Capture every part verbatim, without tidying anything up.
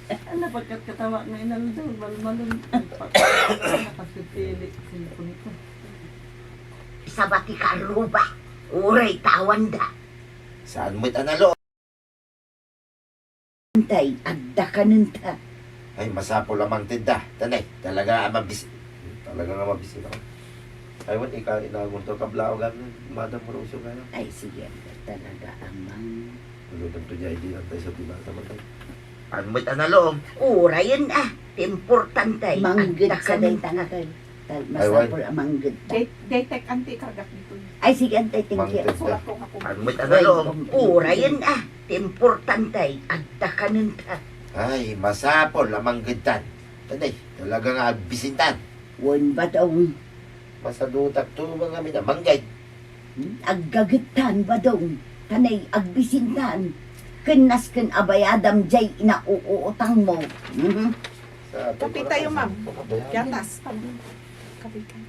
Ano, pagkat katawa nga inaldaw, malmalon. Nakasipili, cellphone ko. Sabati ka, Ruba. Uray tawanda. Saan mo't analo? Tay, adda kanenta. Ay, masapul a mangtedda. Tanay, talaga a mabis-, talaga nga mabisita. Ay, wen, ika, inagunto, kablaw, gamin, Madam Rocio, kaya. Ay, sige, talaga amang. Ano, tanto niya, hindi lang tayo sa tinataman tayo. Ano mo't analo? Urayen, ah, ti importante. Mangged sa dayta nga kay. Tal-, masapul a mangged ta. Day-, daytek, anti, kargak dito. Ay, sige, antay, thank you. Mangged ta. Sulat ko nga po. Ano mo't analo? Urayen, ah, ti importante, adda kanenta. Ay, masapul a mangged tan. Tanay, talaga nga agbisintan. Wen, Badong. Masadutak to, mga mina, mangged. Hmm? Aggagettan, Badong. Tanay, agbisintan. Ken nasken a bayadam jay inauutangmo. Mhm. Sa atin, kape tayo, ma'am. Gatas. Kape tayo.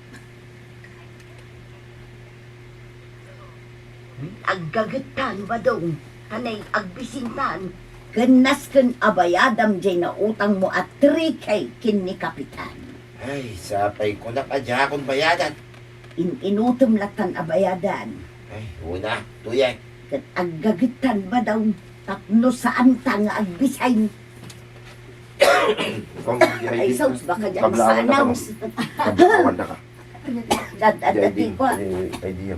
Aggagettan, Badong, tanay agbisintan. Ken nasken a bayadam jay nautangmo a three K ken ni Kapitan. Ay, sapay kunak a diakon bayadan. In-inutem lattan a bayadan. Ay, una, tuyek. Ket aggagettan, Badong, tapno saanta nga agbisay. Ay, sus, baka diyan kablawan na ka, ma'am. Kablawan na ka. Kad-, adda ti kua. Idea.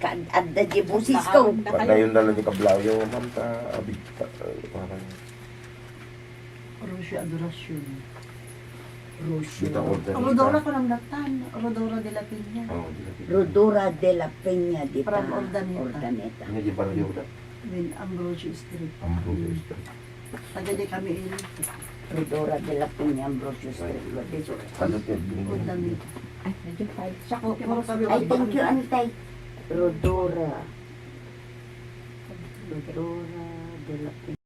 Kad-, adda ti bosis ko. Padayon na lang ti kablawan, ma'am, ta abig, ta, eh, parang Rocio Adoracion. Rocio. Kita order. Rodora ko lang datan. Rodora de la Peña. Oh, de la Peña. Rodora de la Peña de ta Urdaneta. Urdaneta. Ano di para di Urdaneta? Then Ambrosio Street. Ambrosio Street. Taga di kami ini. Rodora de la Peña, Ambrosio Street. What is it? Ano po? Urdaneta. Ay, medyo five. Siya ko, puro sabi ko. Ay, thank you, Antay. Rodora. Rodora de la Peña.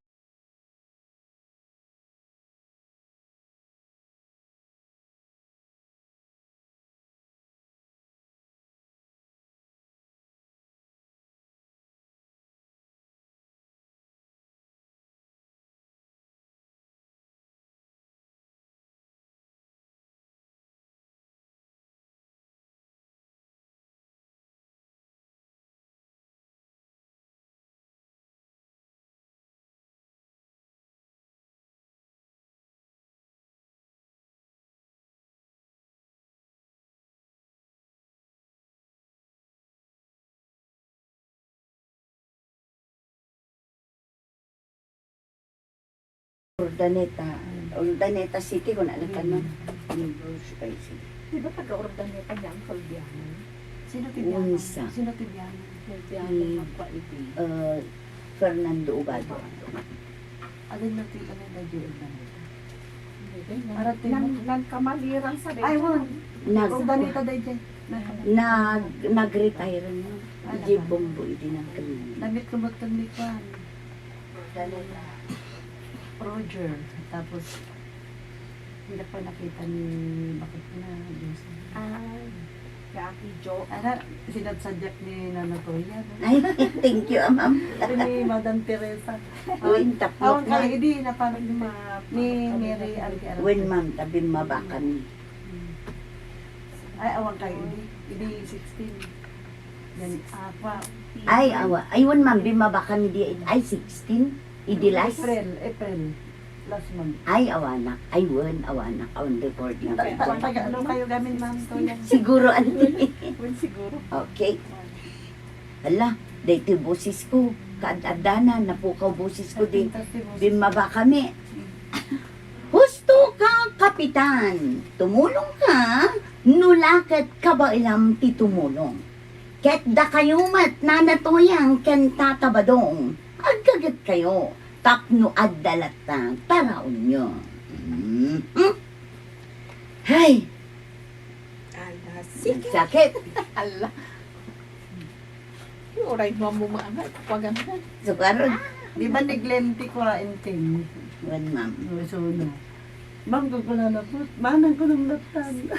Urdaneta, Urdaneta City, kung ano ka, no? Mm. Yung Bruce, ay, sige. Di ba taga Urdaneta niya ang Colbiano? Sino ti Biano? Unsa? Sino ti Biano? Colbiano, hmm, Magpa iti. Uh, Fernando Ubado. Alin na ti, alin na di Urdaneta? Hindi, nan-, arat ti nan-, mo. Nan kamaliran sa Ay, Bicol. Wan. Nag- Urdaneta dayjay. Nag-, nag-retire na. Ah, iji naka- Bombo, iti nagkami. Namit kumutan ni Kwan. Urdaneta. Roger. Tapos, hindi pa nakita ni bakit na, Diyos. Ah, kay Ate Jo. Ano, sinadsadiak ni Nana Toya, no? Ay, thank you, ah, ma'am. Ni Madam Teresa. Uy, tapno awan na. Kayo, di, napanood ni ma-, ni Mary Aldi Alvarez. Wen, ma'am, tabi mabakami. Hmm. Ay, awan kayo, di. Di sixteen. Then, apa. Ay, awa. Ay, wen, ma'am, bimaba kami di, ay, sixteen. Idi last? April, April. Last month. Ay, awanak. Ay, wen, awanak. Awan recording. Taga, taga, taga, ano kayo gamin, ma'am? Toya? Siguro, auntie. Wen, siguro. Okay. Ala, daytoy bosis ko. Kaad-adda na, napukaw bosis ko di. Bimaba kami. Husto ka, Kapitan. Tumulong ka, no la ket kabaelam ti tumulong. Ket dakayo met, Nana Toyang ken Tata Badong, aggaget kayo, tapno adda latta paraonyo. Mhm. Hay! Ala, sige. Sakit. Ala. Uray mo mo maangat, pagangan. Sukaron. Di ba ni Glenn ti kua inting? Wen, ma'am. O, so, no. Ma'am, gugula na po. Manang ko nang latan.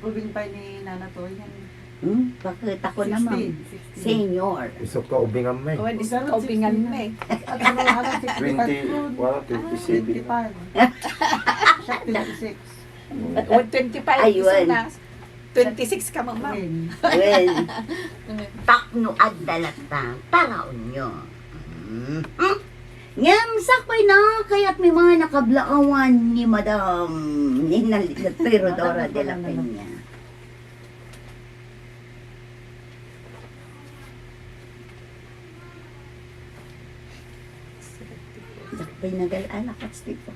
Ubing pa ni Nana Toyan. Hmm? Pakita ko naman. Sixteen, sixteen. Senior. Isok ka ubingan mi. Oh, isok ka ubingan mi. At ano, ano, sixty-five Twenty, ko. Wala, twenty-seven. Twenty-five. Siya, twenty-six. Oh, twenty-five, Ayun. Isok na. Twenty-six ka, mama. When? Well, tapno adda latta, paraonyo. Mhm. Ngem sakbay na, kayatmi man a kablaawan ni Madam, ni Nal-, Rhodora de la Peña. Dakpay nagal-anak at tipo.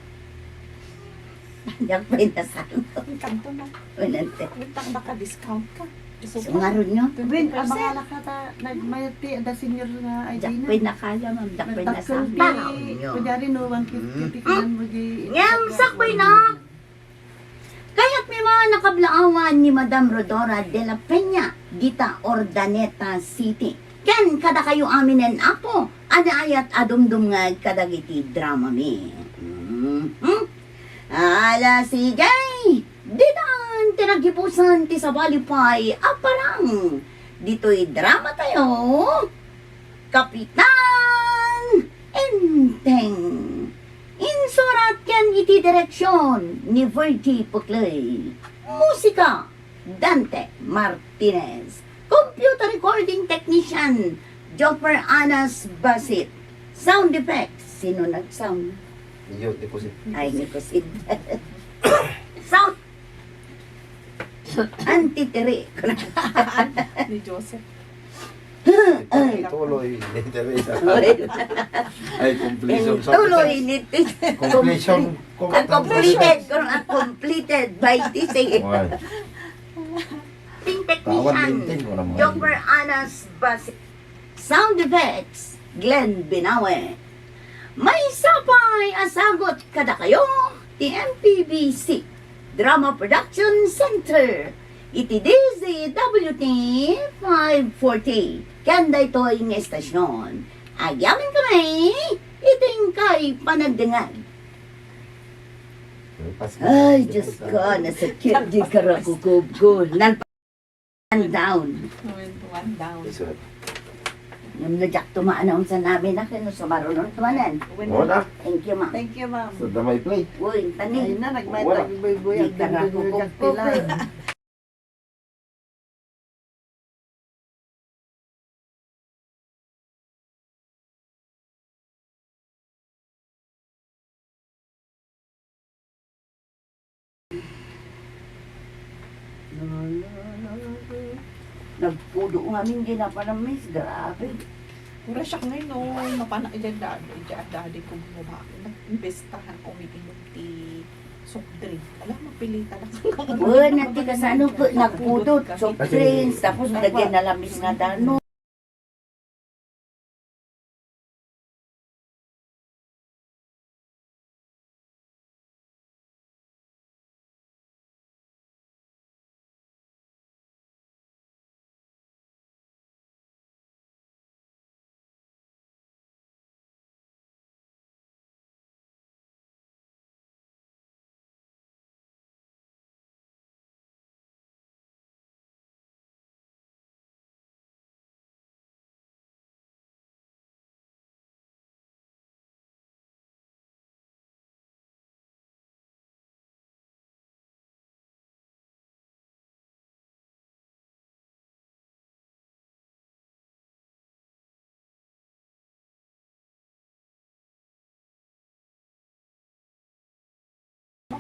Dakpay na saan. Ang kanto na. Unante. Wintang baka discount ka. So, ngarud nyo? Twenty percent. Win, abang alak ka ta, nagmayat ti, ada senior nga I D na. Dakpay na kaya, ma'am. Dakpay na saan. Nagtakkel ti, kunyari, no, one fifty, tikman mo di. Ngem, sakbay na. Kayatmi man a kablaawan ni Madam Rhodora de la Peña, dita Urdaneta City. Ken kadakayo aminen, Apo, a naayat a dumdumngeg kadagiti dramami. Mhm. Ala, sige! Ditan ti naggipusan ti sabali pay a parang ditoy dramatayo, Kapitan Enteng. Insurat ken iti direksion ni Virgie Puclay. Musika, Dante Martinez. Computer recording technician, Joffer Anas Basit. Sound effects, sino nag-sound? Iyo, deposit. Ay, deposit. Sound. Auntie Tere. Ni Joseph. Tuloy ni Teresa. Ay, completion. Tuloy ni Tis-, Completion. Ang completed, kung ang completed by T C. Why? Ting technician, Joffer Anas Bas-, sound effects, Glenn Binawe. Maysa pay a sagut kadakayo ti M P B C Drama Production Center iti D Z W T five forty. Ken daytoy nga estasion, agyamankami iti inkay panagdengngeg. Ay, Diyos ko, nasakit di karakukubko. Nalpa-, one down. One, one down. Yes, sir. Ngem no diak tumaana, unsan amin a ken no sumarunon tumanan. Wala. Thank you, ma'am. Thank you, ma'am. So, damay play. Uy, tani. Ayun na, nagmayat Wala. Di karakukubko. Nagpudo nga amin di napanamis, grabe. Pura siya ngayon, no, mapana, iya dadi, iya dadi ko bumaba. Nag-imbestahan ko, umiinom ti soft drink. Ala, mapilita lang. Wala, ti kasano po, nagpudot, soft drinks, tapos lagyan na lamis nga dano.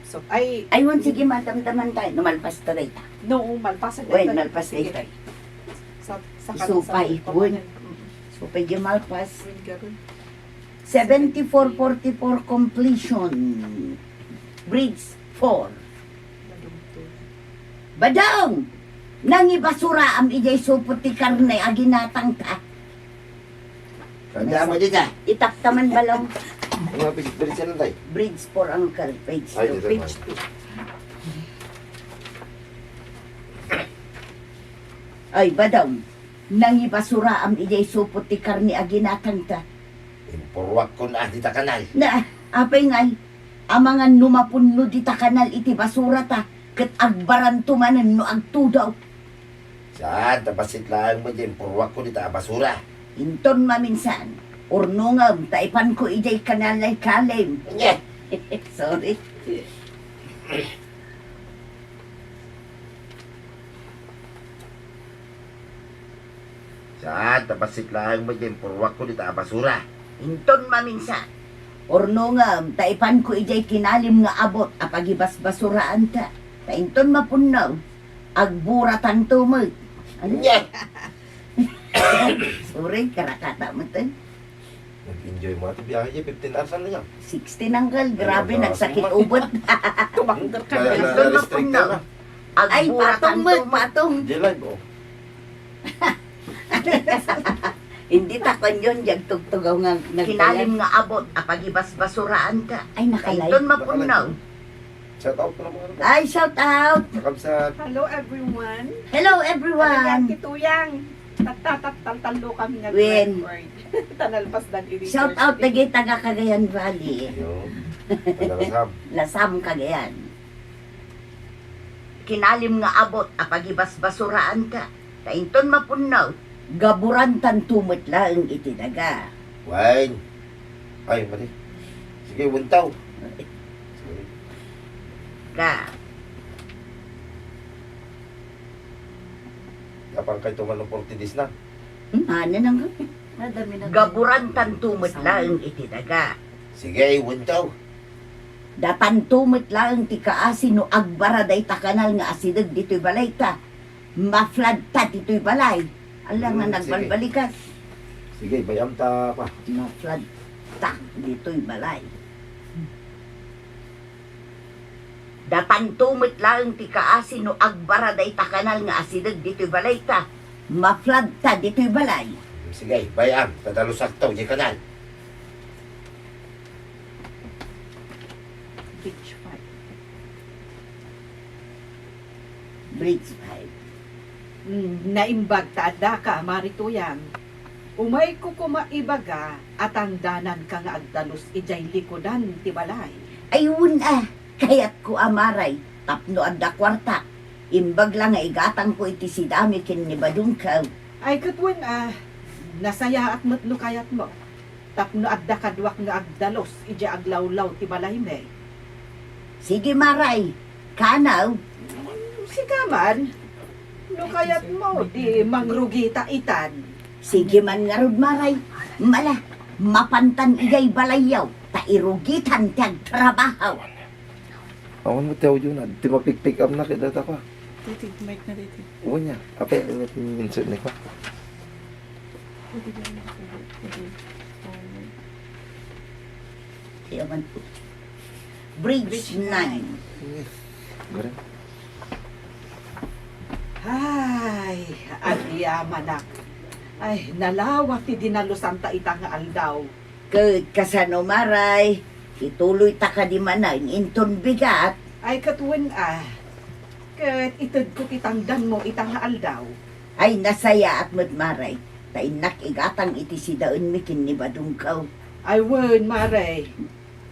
So, ay, ay, wen, sige, madamdaman tayo. No, malpas ta dayta. No, malpas ta dayta. Wen, malpas dayta. Sa, sa Isu pa, sa ipon. Mm. Isu pa, di malpas. Wen, ganun. Seventy-four forty-four completion. Bridge four. Badong! Nangibasuraam idiay supot ti karne a ginatangta. Tanda mo dita. Itaktaman balaw. Ano, page, page ano tayo? Bridge four, uncle. Page two. Ay, dito naman. Page two. Ay, badong. Nangibasuraam idiay supot ti karne a ginatangta. Impurwak ko na dita kanal. Na, apay ngay, amangan no mapunno dita kanal iti basurata, ket agbaranto manen no agtudaw. Saan ta bassit laeng met diay impurruakko dita a basura. Inton maminsan, urnongem ta ipanko idiay kanal a ikalim. Anya? Sorry. Saan ta bassit laeng met diay impurruakko dita a basura. Inton maminsan, urnongem ta ipanko idiay kinalim nga abut a pagibasbasuraanta. Ta inton mapunno, agburatanto met. Anya? Sorry, karakata met, eh. Nag-enjoy mo ati biyahe, fifteen hours, ano yan? Sixteen, anggal. Ay, grabe, ang nagsakit ubot. Tumanggal ka. Kaya na-restrict ka na. Ay, patong met, patong. Di live, oh. Hindi ta kanyon, diag tugtugaw nga nagbayad. Kinalim nga abut a pagibasbasuraanta. Ay, nakalive. Inton mapunno. Shout out pa naman. Ay, shout out. Makabsat. Hello, everyone. Hello, everyone. Talaga, Tituyang. Tattatattaltallo kami nga record. Tanalpas dan iri. Shout out dagiti taga Cagayan Valley. Yo. Taga Lasam. Lasam, Cagayan. Kinalim nga abut a pagibasbasuraanta. Ta inton mapunno, gaburantanto met laeng iti daga. Wen. Ay, mali. Sige, wentaw. Sorry. Ga. Tapang kay tuman no forty days na. Hmm? Ano nang gaburantanto met laeng iti daga. Sige, wentaw. Datanto met laeng ti kaasi no agbara dayta kanal nga asideg ditoy balayta. Ma-flood ta ditoy balay. Ala nga nagbalbalikas. Hmm, sige. Sige, bay-am ta pa. Ma-flood ta ditoy balay. Datanto met laeng ti kaasi no agbara dayta kanal nga asideg ditoy balayta. Ma-flood ta ditoy balay. Sige, bay-am, ta dalusakto diay kanal. Bridge five. Bridge five. Mm, naimbag ta addaka, Mari Tuyang. Umayko koma ibaga a tangdananka nga agdalus idiay likudan ti balay. Ay, wen a, kayatko a, Maray, tapno adda kuarta. Imbag la nga igatangko iti sidami ken ni badongko. Ay, ket wen a, nasayaat met no kayatmo. Tapno adda kaduak nga agdalus idiay aglawlaw ti balaymi. Sige, Maray. Kanaw? Sika man. No kayatmo, di mangrugita itan. Sige man ngarud, Maray. Mala, mapantan idiay balayyo, ta irugitan ti agtrabaho. Awan mo ti audio na, ti mapikpik up na, kaya data ko. Dito, mic na dito. Uwan niya. Apa yung insert ni ko? Pwede ba yun? Pwede. Pwede. Kaya man po. Bridge nine. Yes. Galing. Ay, agyamanak. Ay, nalawa ti dinalosanta ita nga aldaw. Ket kasano, Maray? Ituloyta kadi manen inton bigat? Ay, ket wen a. Ket itedko ti tangdanmo ita nga aldaw. Ay, nasayaat met, Maray, ta innak igatang iti sidaenmi ken ni badongko. Ay, wen, Maray.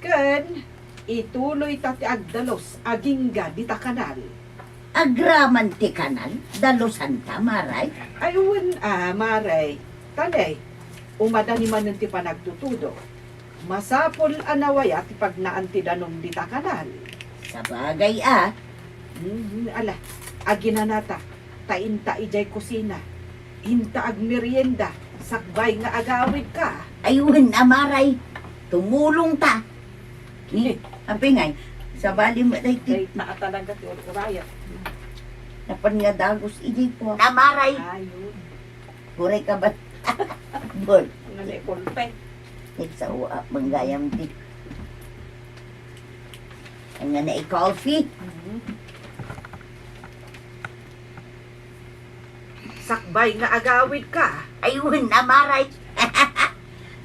Ken ituloyta ti agdalus agingga dita kanal. Agraman ti kanal, dalusanta, Maray? Ay, wen a, Maray. Tanay, umadani manen ti panagtutudo. Masapul a nawaya ti pagnaan ti danum dita kanal. Sabagay a. Mhm, ala, aginanata, ta inta idiay kusina. Inta agmerienda, sakbay nga agawidka. Ay, wen a, Maray. Tumulongta. Ni, apingay, sabali met dayta. Dayta a talaga ti ur-urayat. Napan nga dagus idi po. Na, Maray. Ayun. Uray ka ba? Bol. Nga na ipulpe. It's a wa-, manggayam di. Ang nga na i-coffee. Mhm. Sakbay nga agawidka. Ay, wen a, Maray.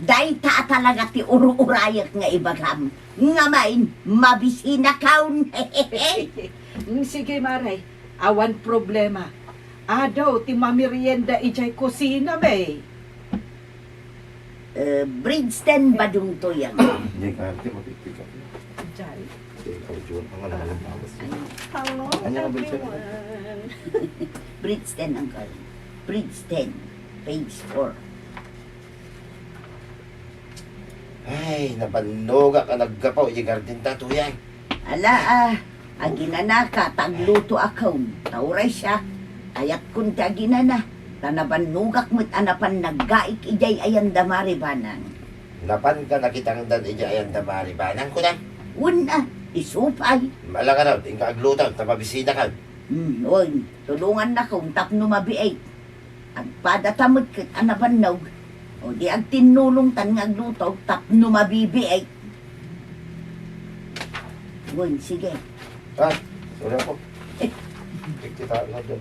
Dayta a talaga ti ur-urayek nga ibagam. Ngem, mabisinakon. Mm, sige, Maray. Awan problema. Adu ti mamerienda idiay kusinami. Eh, Bridgeton, badongto yan. Hindi ka, hindi ko pipikap. Diay. Hello, everyone. Bridge ten, uncle. Bridge ten, page four. Ay, nabannogak a naggapu iti garden ta, Tuyang. Ala, ah, aginanaka, tagluto akon. Ta uray siak, ayatkon ti aginana. Ta nabannogak met a napan naggaik idiay ayan da Mari Banang. Napanka nakitangdan idiay ayan da Mari Banang, kunam? Wen a, isu pay. Ala ngarud, inka agluto, ta mabisitakan. Hmm, wen, tulongannakon tapno mabiit. Agpadata met ket a nabannog. O di agtinnulongtan nga agluto tapno mabibiit. Wen, sige. Ah, sorry ako. Eh. Kita na dyan.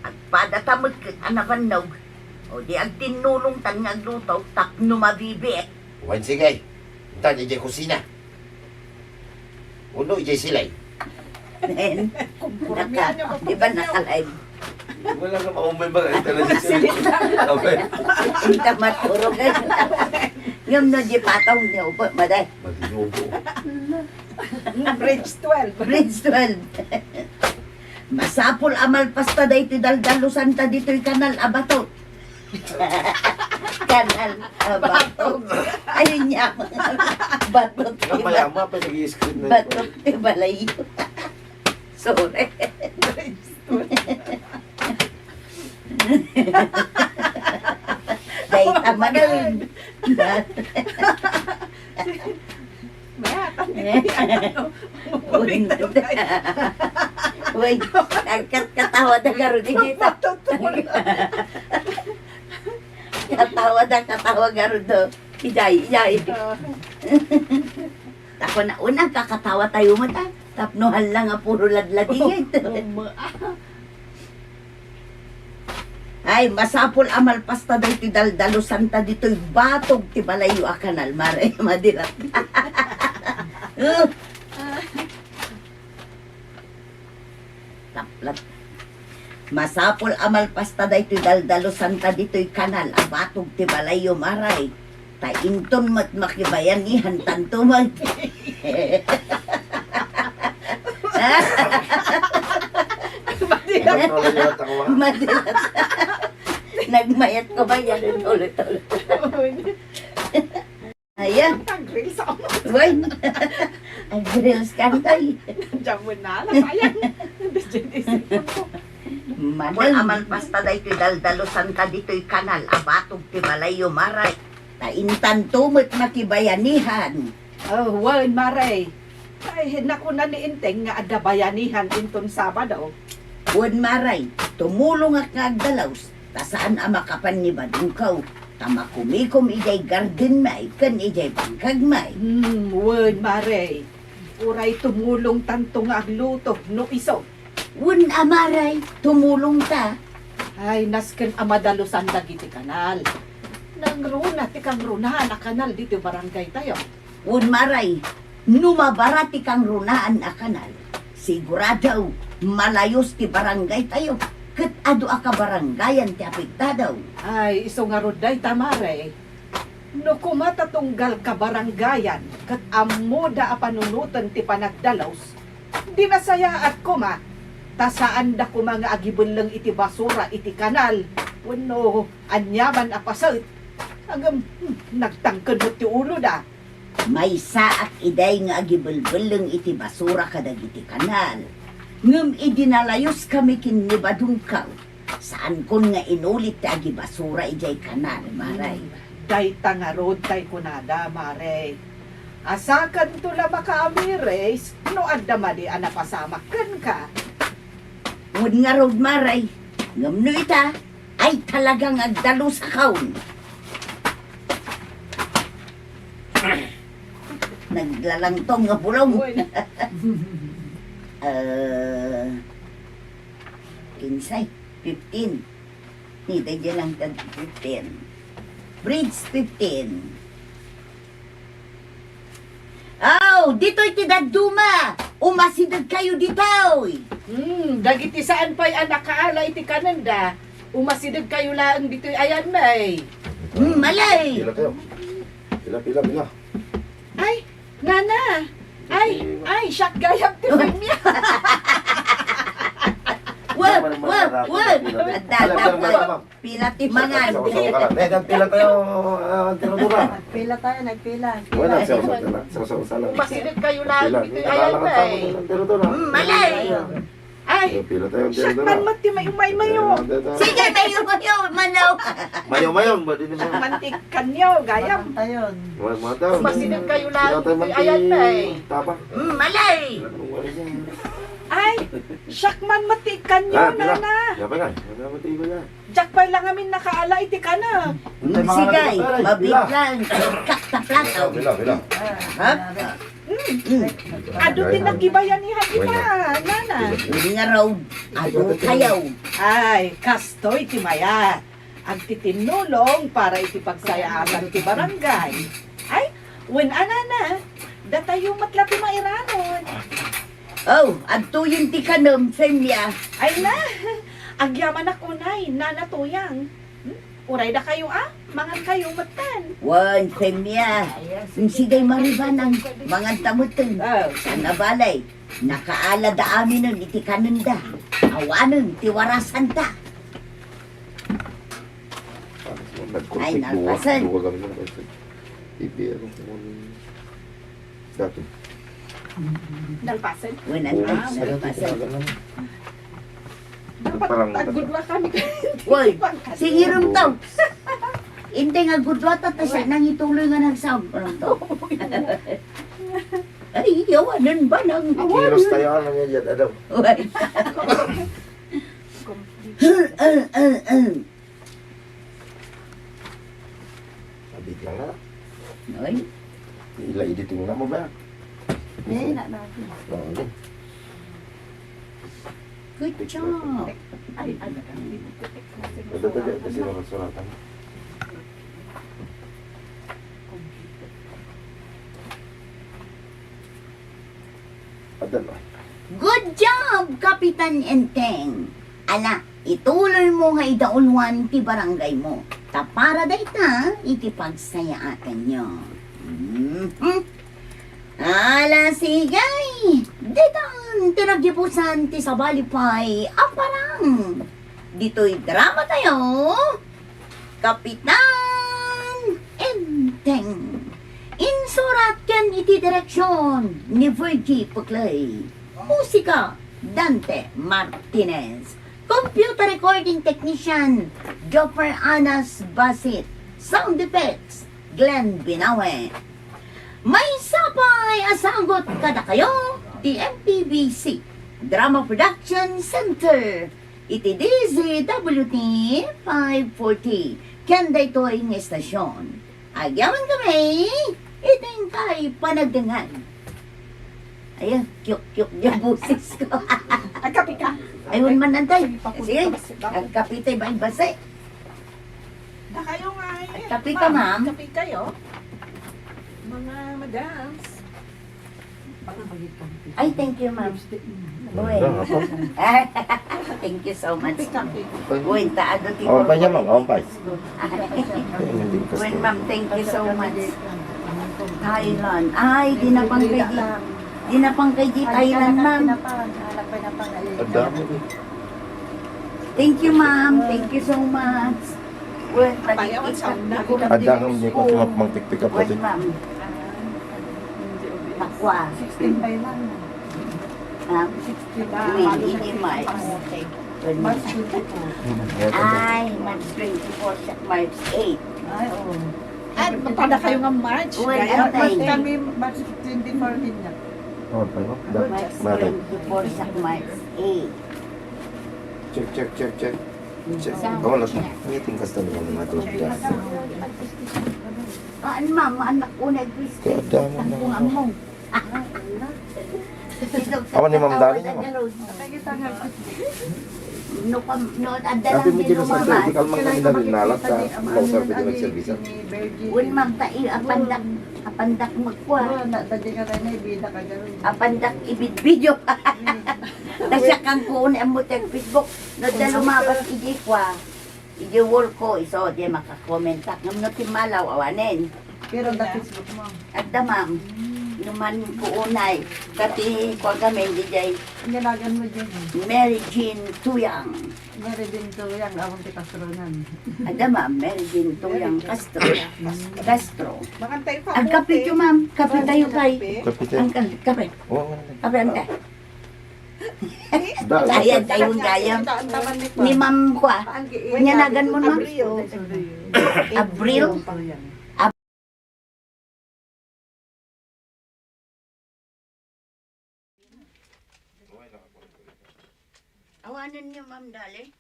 Agpadata met ket a nabannog. O di agtinnulongtan nga agluto tapno mabibiit. Wen, sige. Intan, idiay kusina. Uno, idiay silay. Nen, naka, di ba naka-live? Wala ka maumay ba? Ito na siya. Silay lang. Okay. Inta maturog. Ngem no, di patong, di upo, maday. Matinubo. Bridge twelve. Bridge twelve. Masapul a malpasta daytoy daldalusanta ditoy kanal a bato. Kanal a bato. Ayun niya. Bato. Ang mayama pa nag-i-screen na. Bato. Balay. Sorry. Dahil tama na yun. Mayatan dito yan, ano? Uy, uy, nagkatkatawa da garud, hindi ta. Katawa da, katawa garud, do. Ijay, ijay. Ah. Ako na, unang kakatawa tayo mo ta. Tapno hala nga puro ladladi nga ito. Ay, masapul a malpasta daytoy daldalusanta ditoy batog ti balayyo a kanal. Mare, madilat. Uh. Taplat. Masapul a malpasta daytoy daldalusanta ditoy kanal a batog ti balayyo, Maray. Ta inton met makibayanihan tanto mag- Madilat. Madilat. Nagmayat ko ba yan? Ulit-ulit. Ayan. Nag-reels ako. Uy. Nag-reels ka, tay. Nandiyan mo na, nasayang. Nandiyan isip ko. Manang. Amal basta daytoy daldalusan ka ditoy kanal, abatog ti balayyo, Maray. Ta intanto met makibayanihan. Oh, wen, Maray. Ay, nakuna ni Enteng nga adda bayanihan inton Sabado. Wen, Maray, tumulongak nga agdalus, ta saan a makapan ni Badungkaw, ta makumikom idiay garden may ken idiay bangkag may. Hmm, wen, Maray. Uray tumulongtanto nga agluto no isu. Wen a, Maray, tumulongta. Ay, nasken a madalusan dagiti kanal. Nangruna ti kangrunaan a kanal ditoy barangay tayo. Wen, Maray, no mabara ti kangrunaan a kanal, sigurado, malayus ti barangay tayo, ket adu a kabarangayan ti apektado. Ay, isu ngarud dayta, Maray. No kuma ta tunggal kabarangayan ket ammoda a panunoten ti panagdalus, di nasayaat koma, ta saanda koma nga agibelleng iti basura iti kanal wenno aniaman a paset. Ngem, hmm, nagtangken met ti uloda. Maysaak idiay nga agibelbelleng iti basura kadagiti kanal. Ngem idi nalayuskami ken ni Badungkaw, saankon nga inulit ti agibasura idiay kanal, Maray. Dayta ngarud tay kunada, Maray. Asakanto la makaamiris no adda madi a napasamak kenka. Wen ngarud, Maray. Ngem no ita, ay, talagang agdalusakon. Naglalangtong nga bulong. Uy. Ah, kinsay? Fifteen. Ni, dagiti langtad fifteen. Bridge fifteen. Aw, ditoy ti dadduma. Umasideg kayo ditoy. Hmm, dagiti saan pay a nakaala iti kanenda, umasideg kayo laeng ditoy ayan, may. Hmm, malay. Dila kayo. Pila, pila. Ay, nana. Ay, ay, siak gayam ti Femia. Wa, wa, wa. Pila ti mangan. Pila tayo, ah, tiradora? Nagpila tayo, nagpila. Wala, sa, sa, sa, sa, sa, sa lang. Umasideg kayo na, pila. Ayan na eh. Tiradora. Mm, malay. Ay, siak man met ti mayo-mayo. Sige, mayo-mayo, manaw. Mayo-mayo, ba, di naman. Siak man ti kanyo, gayam. Tayon. Masideg kayo na, ayan na eh. Tapa. Mm, malay. Ay, siak man met ti kanyo, nana. Yapa nga. Yapa nga, mati ba yan? Diak pay la ngamin nakaala iti kana. Sige, mabiglan. Kaktaplataw. Bila, bila. Ha? Mm. Adu ti nakibayan ni Hagina, nana. Udi nga raw, adu kayaw. Ay, kastoy ti mayat. Agtitinnulong para iti pagsayaatan ti barangay. Ay, wen a, nana, datayo met la ti mairanod. Oh, adtoyen ti kanem, Femia. Ay na, agyamanak unay, nana Tuyang. Hmm? Uray dakayo a, mangan kayo metten. Wen, Femia. Sige, maribanang, mangan ta metten. Oh. Sana balay, nakaala da aminen iti kanenda. Awanen ti warasanta. Ay, nalpasen. Dati. Nalpasen? Wen, nalpasen. Dapat aggudwa kami. Woy, singirum to. Intay nga aggudwa ta, ta siak nangituloy nga nagsam. Ay, yawanen ba nang kilos tayo, ano niya dyan, Adam? Woy. Abit lang na. Oy. Ila editing na mo ba? Eh, na natin. Oo, di. Good job. Ay, ay, ay. Ito, ito, ito, ito, suratan. Adal, ah. Good job, Kapitan Enteng! Ala, ituloy mo nga idauluan ti barangay mo. Ta para dayta iti pagsayaatanyo. Mhm. Ala, sige! Ditan ti naggibusan ti sabali pay a parang. Ditoy drama tayo. Kapitan Enteng. Insurat ken iti direksion ni Virgie Puclay. Musika, Dante Martinez. Computer recording technician, Joffer Anas Basit. Sound effects, Glenn Binawe. Maysa pay a sagut kadakayo ti M P B C Drama Production Center. Iti D Z W T five forty, ken daytoy nga estasion. Agyaman kami iti inkay panagdengngeg. Ayan, kiyuk-kiyuk di boses ko. Agkape ka? Ay, wen man, antay. Sige, agkape tayo, basi. Dakayo nga, eh. Agkape ka, ma'am. Agkape kayo. Mga madams. Ay, thank you, ma'am. Uy. Thank you so much. Uy, ta adu ti Awan pa niya, ma'am. Awan pa. Uy, ma'am, thank you so much. Thailand. Ay, di na pang kay di, di na pang kay di Thailand, ma'am. Ang dami, eh. Thank you, ma'am. Thank you so much. Well, adda nga niya kung mapmangpikpik ka pwede. Ma'am. Takwa. Sixteen pa lang. Ha? Sixteen. Win, hindi March. March twenty-four. Ay, March twenty-four, siya, March eight. Ay, oo. At magpada kayo nga March. Well, kaya okay. March kami, March twenty-four din niya. Oh, tayo? March twenty-four, siya, March eight. Check, check, check, check. Check. Sa- Oh, nag-, meeting ka sa mga mga tulog dyan. Ah, ano, ma'am, anak ko na, Chris. Kaya damo na. Ang bunga mo. Awan ni Ma'am Dali niya, ma'am. No, kam-, no, adda Sabi lang mo din dyan sa lumabas. Di ka man kami na rin nalat sa Ikaw, sir, pwede magserbisan. Wen, ma'am, ta-, i-, apandak, apandak magkuha. Wala, na, tadi ka na, na, ibida ka dyan. Apandak ibidbidyo. Nasyakan ko, un, ang muting Facebook. No, da lumabas, iji kwa. Iji work ko, iso, di makakomentak. Ngam no, timalaw, awanen. Pero ang Facebook mo. Adda, ma'am. Numan ko unay. Kati, kuwan kami, di jay. Ang ganagan mo dyan. Mary Jean Tuyang. Mary Jean Tuyang, awang ti Castro nan. Adda, ma'am, Mary Jean Tuyang Castro. Castro. Makantay pa. Ang kape, ma'am. Kape tayo, kay. Kape tayo. Ang ka-, kape. Oo, oo. Kape, ante. Ayan, tayo gayam. Ni ma'am ko, ah. Nyanagan mo, ma'am? Abril. Abril. Awanen niyo, ma'am, dali?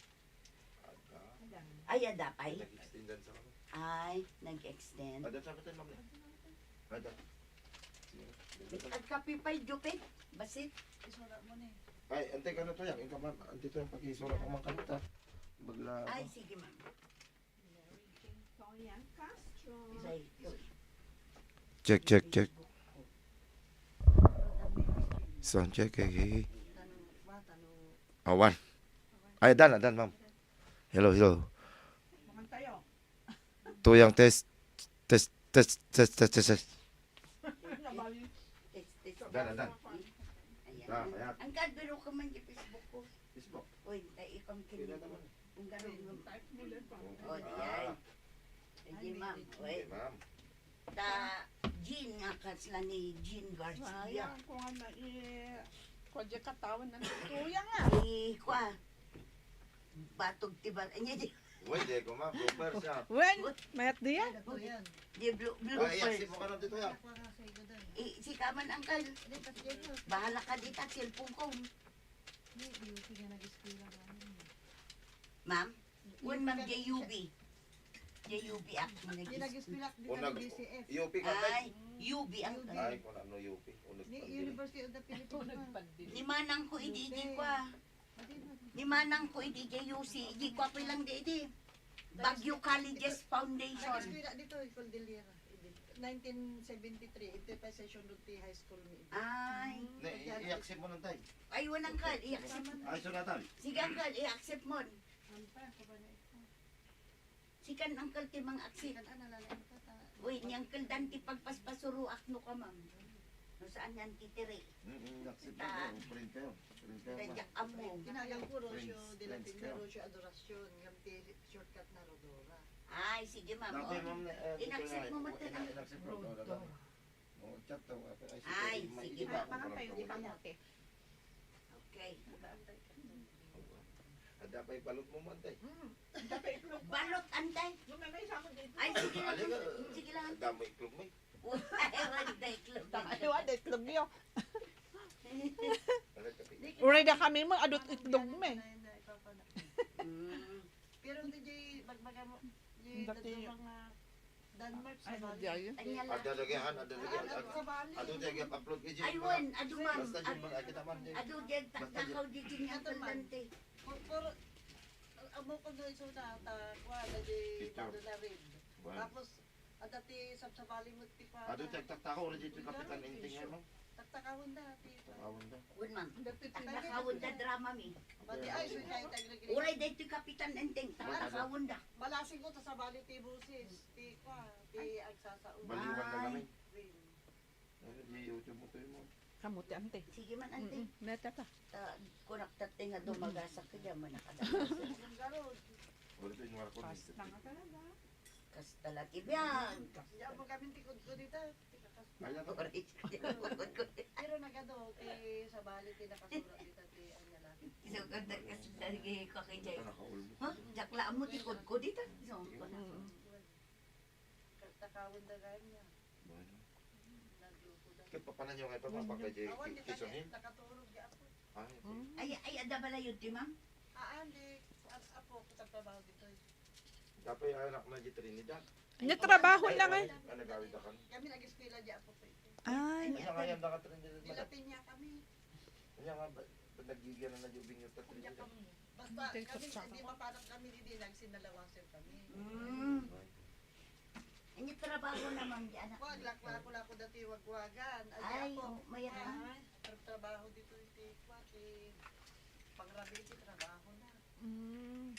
Ay, adda pay? Nag-extendan sa kami. Ay, nag-extend. Ada sa akin, ma'am. Ada. Agkape pay, Jupit. Basit. Ay, ante ka na to yan. Ikaw, ma'am. Ante to yung pag-isura ko, ma'am, kanita. Bagla. Ay, sige, ma'am. Check, check, check. Sound check, hey, hey, hey. Awan. Ay, dan, dan, ma'am. Hello, hello. Tuyang test, test, test, test, test, test, test. Dan, dan. Ayan. Dan, ayan. Ang kadbiro ka man di Facebook ko. Facebook. Uy, tay ikam kini. Ang garong. Type mo lang pa. Oh, di ay. Ay, di, ma'am. Uy. Di, ma'am. Ta Jean nga kasla ni Jean Garcia. Sayang, kung ano, i-, kwadya katawan ng tuya nga. I-, kwa. Batog ti bar-, anya di. Uy, di ko, ma'am. Blooper siya. Wen, mayat diyan. Di blo-, Ay, blooper. Aksi mo ka na dito, ya. I-, si kaman, angkal. Bahala ka dita, cellphone ko. Ni U P nga nag-eskwela namin. Ma'am? Wen, ma'am, J U B. J U B ak nga nag-eskwela. Di nag-eskwela ak dita, nag-, D C F. U P ka, tay? Ay, U B ang. Ay, kung ano U P. Ni University of the Philippines, ma'am. Ni manang ko idi, idi ko, ah. Ni manang ko idi, J U C, idi ko ako ilang di, idi. Baguio Colleges Foundation. Nag-eskwela dito, Cordillera. Nineteen seventy-three, iti pay session dun ti high school mi. Ay. Ne, i-, i-accept mo nun, tay. Ay, walang kal, i-accept. Ay, sunatan. Sige, uncle, i-accept mo. Sikan, uncle, ti mang-accept. Uy, ni uncle dan ti pagpaspasuruak no ka, ma'am. No saan yan titiri? Mm, accept mo, printer. Printer. Kaya amo. Kinagang ko, Rocio de la Peña, Rocio Adoracion, ngem ti shortcut na Rodora. Ay, sige, ma'am. Dati, ma'am, na, eh, in-accept mo man tayo. In-accept mo, Rodora. Oh, chat daw, ay, sige, ma'am. Ay, sige, ma'am. Pangan kayo, di pa mo, ate. Okay. Ada pay balot mo, ante. Mm. Ada pay iklog mo. Balot, ante. Yung may, may sabon dito. Ay, sige lang. Sige lang. Ada mo iklog mo. Ay, wala iklog. Tama, wala iklog niyo. Uray da kami mo, adot itlog mo eh. Mm. Pero hindi, Jay, bagbaga mo, Jay, dati mga Denmark, ay, sabali. Adda lagi han, adda lagi. Adu, adu, adu, adu, upload ka, Jay. Ay, wen, adu, ma'am. Basta, Jay, mga kita, ma'am, Jay. Adu, Jay, ta-, basta, Jay. Takaw, Jay, Jay, nga adu, ma'am. Kalante. Puro, puro, amo ko no, iso na, ta-, kwa, na, Jay, picture. Pado na rin. Wen. Tapos, adda ti sabsabali mo ti pa-, adu, ti agtaktakaw, adu, ti Kapitan Enteng, ano? Taktakawon da, ti pa-, takawon da. Wen, ma'am. Takawon da drama mi. Pati ay, so, kaya tayo nag-, uray daytoy Kapitan Enteng, taktakawon da. Balasing ko, ta sabali ti busis, ti kwa, ti agsasao. Baliwan na kami. Ay. Wen. Ano, di YouTube mo to yun, ma'am? Kamuti, ante. Sige man, ante. Mm-mm. Meta ta. Ta, kunak tattay nga dumagasak ka dyan, manakadagasak. Wala to yung Marco. Pasta nga talaga. Kasta la ti biag. Diyan mo kami tikod ko dito. Ay, naku. Pero nagado, ti sabali, ti nakasurat dito, ti, ano lang. Isang ganda kasi lagi ko kay Jay. Ano, nakaulbo? Ha? Jaklaan mo, tikod ko dito. So, mm-mm. Takawon da gayam niya. Bueno. Nagluko da. Ket papanan nyo nga ipapapakay di. Awan, di Quezon Hill? Nakaturog di apo. Ah, okay. Hmm. Ay, ay, adda bala yun, di, ma'am? Haan, di, a-, apo, kita trabaho dito. Dapat yung anak na di Trinidad. Nya trabaho lang eh. Ay, nagawid ako. Kami nag-eskwela di apo pa ito. Ay, ano nga yan, naka Trinidad? Di Latin niya kami. Anya nga, ba, ba naggigiran na yung binyo ta Trinidad? Basta kami, hindi mapanap kami, hindi nagsinalawasan kami. Mm. Anya trabaho naman di anak? Wag, lakla ko, lako dati wagwagan. Ay, ako, oh, mayat na. Ay, trabaho dito yung ti, kwa, ti, pangrabe ti trabaho na. Mm.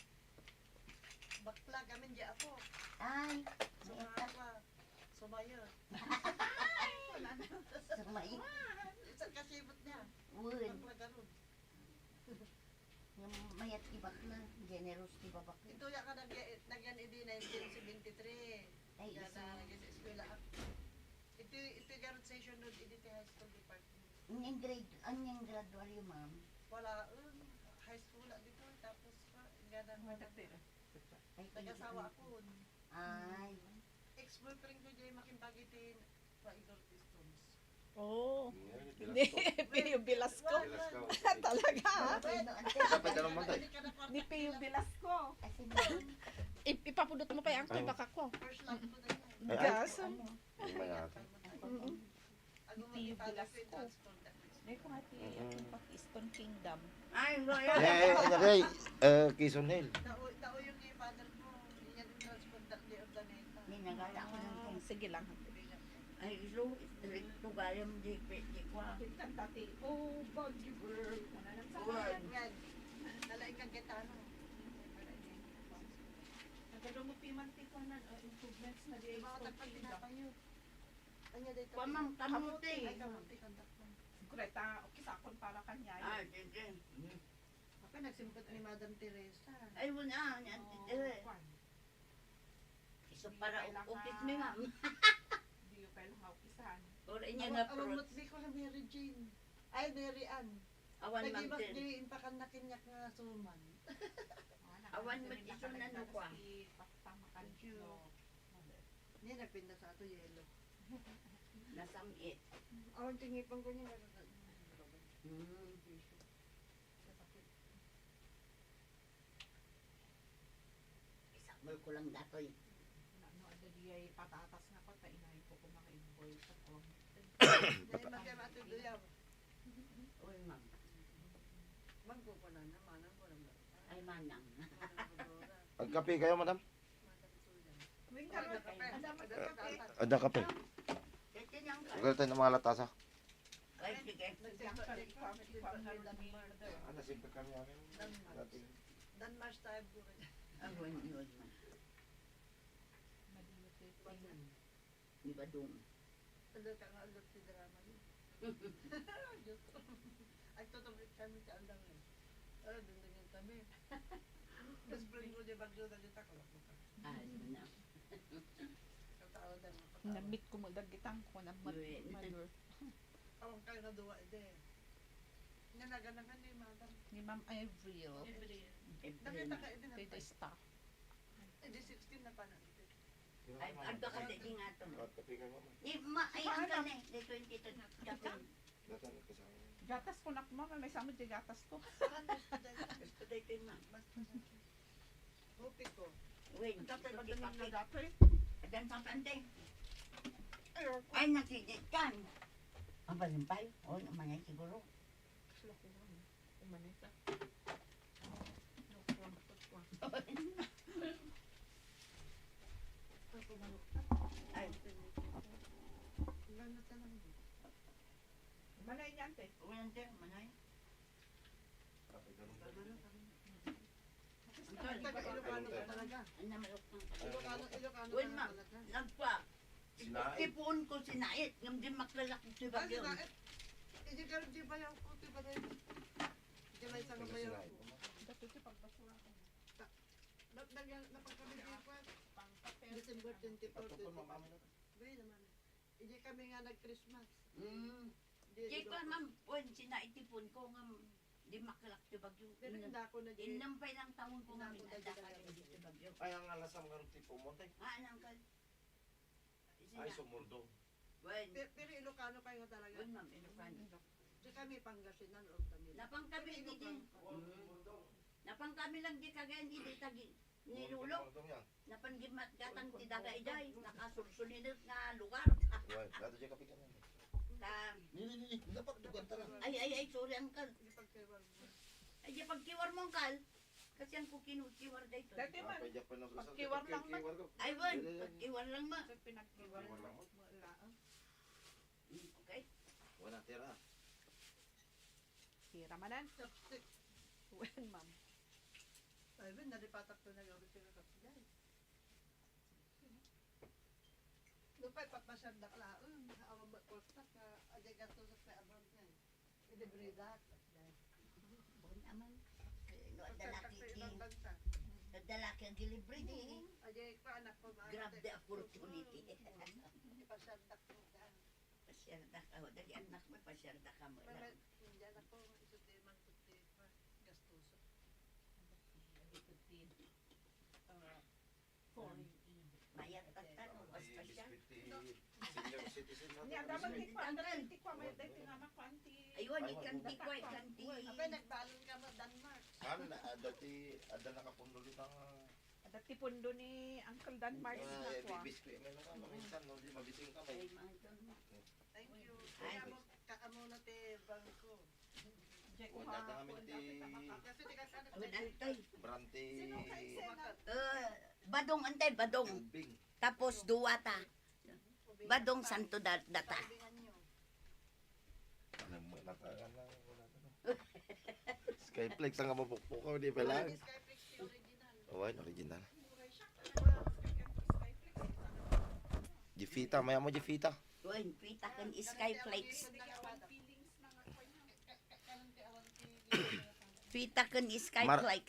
Bakla kami di ako. Ay, mayat na. Sumayo. Wala na. Sumay. Saan ka sibot niya? Uy. Ang lagarod. Yung mayat ti bakla, generous ti babakla. Ito ya ka nag-, nagyan idi nineteen seventy-three. Ay, Kaya iso. Na, nag-eskwela ak. Ito, ito garod session road, idi ti high school department. Ang grade, ang gradual yung ma'am? Wala, um, high school na dito, tapos pa, gana ko na. Ay, Nag-asawa ako. Ay. Ex-boyfriend ko, Jay, makimbagi ti Igor Stones. Oh. Ni Pio Velasco. Velasco. Talaga, ah? Kapit na naman tayo. Ni Pio Velasco. Ip-, ipapudot mo pa yung angkol, baka ko. First love ko na yan. Ay, ay. Gasam. Ano? Yung may ate. Mm-mm. Ni Pio Velasco. Dahil ko nga ti, Mm-mm. Pakistan Kingdom. Ay, no, Eh, eh, eh, eh, eh, Quezon Hill. Tao, tao yung kay father mo. Yan yung transport that day of the night. May nagala ko ng Ah, Kingdom. Sige lang. Ay, iso, strict to gayam di, di, di kwa. Kanta ti, "Oh, Baguio girl." Ano lang sa Uwan. Yan. Nalaing kang gitara. Nagdumuti man ti kuwan, oh, improvements na di Diba, Kingdom. Tagpag pinapayo. Anya day Kuwan, ma'am, kamuti. Ay, kamuti, kandak man. Greta, okay, sakon para kanya. Ah, sige. Ako, nagsimbot ni Madam Teresa. Ay, wala, ni Auntie Oh, Tere. Kuwan. Iso para ukis mi, ma'am. Di ko kailangan ukisan. Or inya Awa-, na awang fruits. Matli ko na Mary Jane. Ay, Mary Ann. Awan, ma'am, Nagibas Tere. Di impakan na kinyak nga suman. Awan, ma'am, iso na no kwa. Thank you. Ni nagpinda sa ato yelo. Nasam-it. Awan tingipan ko niya. Hmm. Isakmol ko lang datoy. No, no, adda di ay patatas nga ko, ta inay ko kung maka-invoice ako. Dahil magkaya matuloy ako. Uy, ma'am. Ma'am, ko pala na, manang ko lang. Ay, manang. Manang ko pala. Agkape kayo, madam? Manang ko lang. Wing ka, Manang ko lang. Ada kape. Ada kape. Kaya tinang ka. Huwag tayo ng mga latasa. Ay, sige. Nagsasalit kami, di ba, kami ni murder. Ah, nasimple kami namin. Dan Mars. Dati. Dan Mars tayo po. Ang one yun. Badyan. Ni Badong. Ano ka nga, ano si drama niya? Diyos ko. Agtutubig kami sa andang eh. Ah, dundungan kami. Best friend ko, di ba, Diyos, ang kita, kalak mo ka. Ah, yun na. Katao na nga, katao. Namit ko mo, dagitang ko, namit, Uy. Mother. Awang kayo nga duwa, ide. Nanaganangan ni Madam. Ni Ma'am Avril. Avril. Nakita ka, ide, Kay na the star. Ide sixteen na pa na, ide. Ay, agda ka sa di nga to. At kape ka, mama. Ni ma-, ay, ang gani, di twenty-two. Datan, kasama. Gatas ko na, mama, may samod di gatas ko. Gusto day kayo na. Hopi ko. Wait, Ang tatay, ba't ganun na dati? Adan sa pante. Ay, ako. Ay, nakikitan. Ang balimpay? Oo, naman yan siguro. Gusto ko lang. Umanay ka. Ay. Manay niya, ante. Uy, ante, manay. Ang taga Ilocano ka talaga. Ilocano, Ilocano ka na talaga. Nagpa. Sinait. Tipon ko sinait, ngem di maklalak iti bagyo. Ah, sinait. Iti ka rin di bayaw ko, di ba tayo? Iti may isang bayaw ko. Dati iti pagbasura ko. Ta-, nag-, nag-, napagkabit ko, eh. December twenty-four, twenty-five. Gaya naman, eh. Iti kami nga nag-Christmas. Mm. Di, Di ko, ma'am, wen, sinait tipon ko nga di maklalak ti bagyo. Pero inda ko na di. Innam pay lang taon ko nga inda ko na di. Ay, ang alasam nga tipon mo, te? Ah, anang kal- Ay, sumurdo. Wen. Pe-, pero Ilocano kayo nga talaga. Wen, ma'am, Ilocano. Di kami Pangasinan o kami. Napang kami Pero di, di. Ilocano ka. Mm. Napang kami lang di Cagayan, di, di tagi. Ni Lolo. Sumurdo, sumurdo yan. Napan gimatgatan ti daga iday, nakasursulinet nga lugar. Wen, dati di kapitan yan. Ta- Ni, ni, ni, ni, dapat tugan tara. Ay, ay, ay, sorry, angkal. Di pagkiwar mo. Ay, di pagkiwar mo, angkal. Kasi ang kukinukiwar dayto. Dati man, pagkiwar lang man. Ay, wen, pagkiwar lang man. Pagkiwar lang man. Wala, ah. Mm, okay. Wala tira. Tira manan. Chopstick. Wen, ma'am. Ay, wen, nalipatak to na gawin tira chopstick. Pay, papasyar da ka laeng. Awan met kwarta ka. Adi ka to sa abroad nga. Ilibre da. Bon naman. No, adda laki di. Adda laki ang gilibre di. Adi pa anak ko, ma. Grab the opportunity. Ipasyar da ko ka. Pasyar da ka. O, dali anak mo, pasyar da ka mo. Mama, lang. Hindi anak ko, iso di man puti pa. Gastuso. Adi puti. Ah, Foreign aid. Mayat tatta, no? Basta siya. Senior citizen na. Nia, dapat ti kuan, dapat ti kuan, may dati nga makuan ti. Aywan, ikan ti kuan, ikan ti. Apay, nagbalon ka mo, Denmark. Ano na, ah, dati, ada nakapundo dito ang, ah, dati pundo ni Uncle Denmark na kuan. Bibis ko, may nakapangitan, no? Di mabising ka, may. Ay, mga ito, no? Thank you. Ay. Kaya mo, kaamo na ti bangko. Kuan data kami ti Brante. Eh, badong, antay, badong. Tubing. Tapos, duwa ta. Badong, santo da-, data. Ano mo, nata-, ano, wala na. Skyflex ang mapukpukaw, di pala. Awan, original. Jeffita, maya mo, Jeffita. Uy, pita ken Skyflex. Pita ken Skyflex.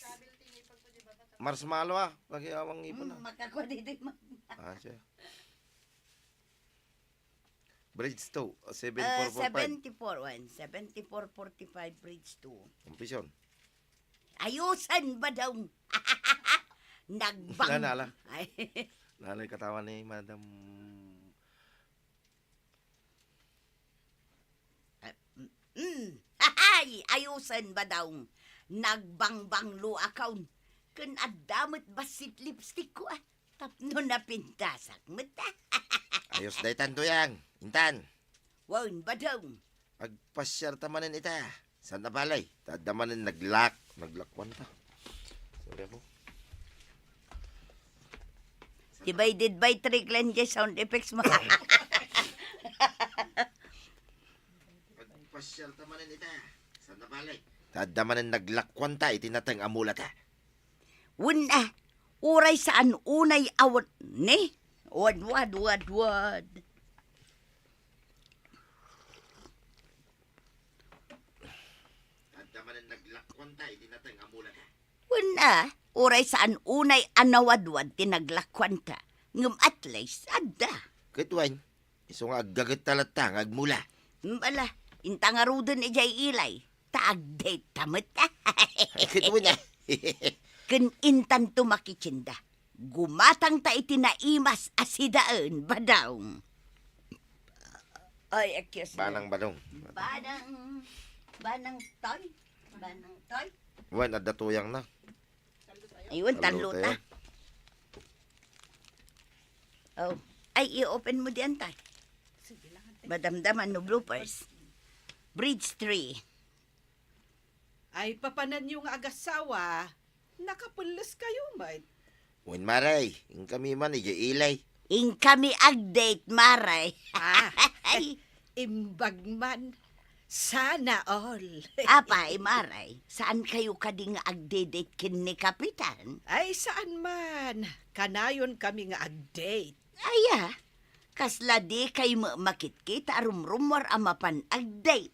Marshmallow, ah. Lagi awang ipon, ah. Hmm, makakwa dito, ma. Ah, siya. Bridge two, ah, seven four four five. Ah, seventy-four, wen, seventy-four forty-five, bridge two. Kumpisyon. Ayusen, badong. Nagbang. Nana, ala. Ay. Nanay katawan ni Madam. Ah, mm, mm. Ay, ayusen, badong. Nagbangbanglo akon. Ken adda met bassit lipstick ko, ah. Tapno napintasak met, ah. Ayos daytan, Tuyang. Intan. Wen, badong. Agpasiar ta manen ita. Saan a balay? Ta adda manen naglak-, naglakuan ta. Sorry ako. Divided by three, Glenn, jay sound effects mo. Agpasiar ta manen ita. Saan a balay? Ta adda manen naglakuan ta iti nateng a mula ta. Wen, ah, uray saan unay a wad-, ne? Wad, wad, wad, wad. Adda manen naglakuan ta iti nateng a mula ta. Wen, ah, uray saan unay a nawadwad ti naglakuan ta. Ngem at least, adda. Ket wen, isu nga aggaget ta latta nga agmula. Bala, inta ngaruden idiay ilay, ta agdate ta met. Ket wen, ah. Ken intanto makitsinda. Gumatang ta iti naimas a sidaen, badong. Ay, excuse me. Banang badong. Banang, banang toy. Banang toy. Wen, adda tuyang na. Ayun, tallo ta. Oh. Ay, i-open mo diyan, tay. Madamdaman no bloopers. Bridge three. Ay, papananyo nga agasawa, nakapelles kayo met. Wen, Maray, inkami man idiay ilay. Inkami agdate, Maray. Ah, ay, imbag man. Sana all. Apay, Maray, saan kayo kadi nga agdedate ken ni Kapitan? Ay, saan man. Kanayon kami nga agdate. Aya, kasla di kay ma-, makitkita a rumrummuar a mapan agdate.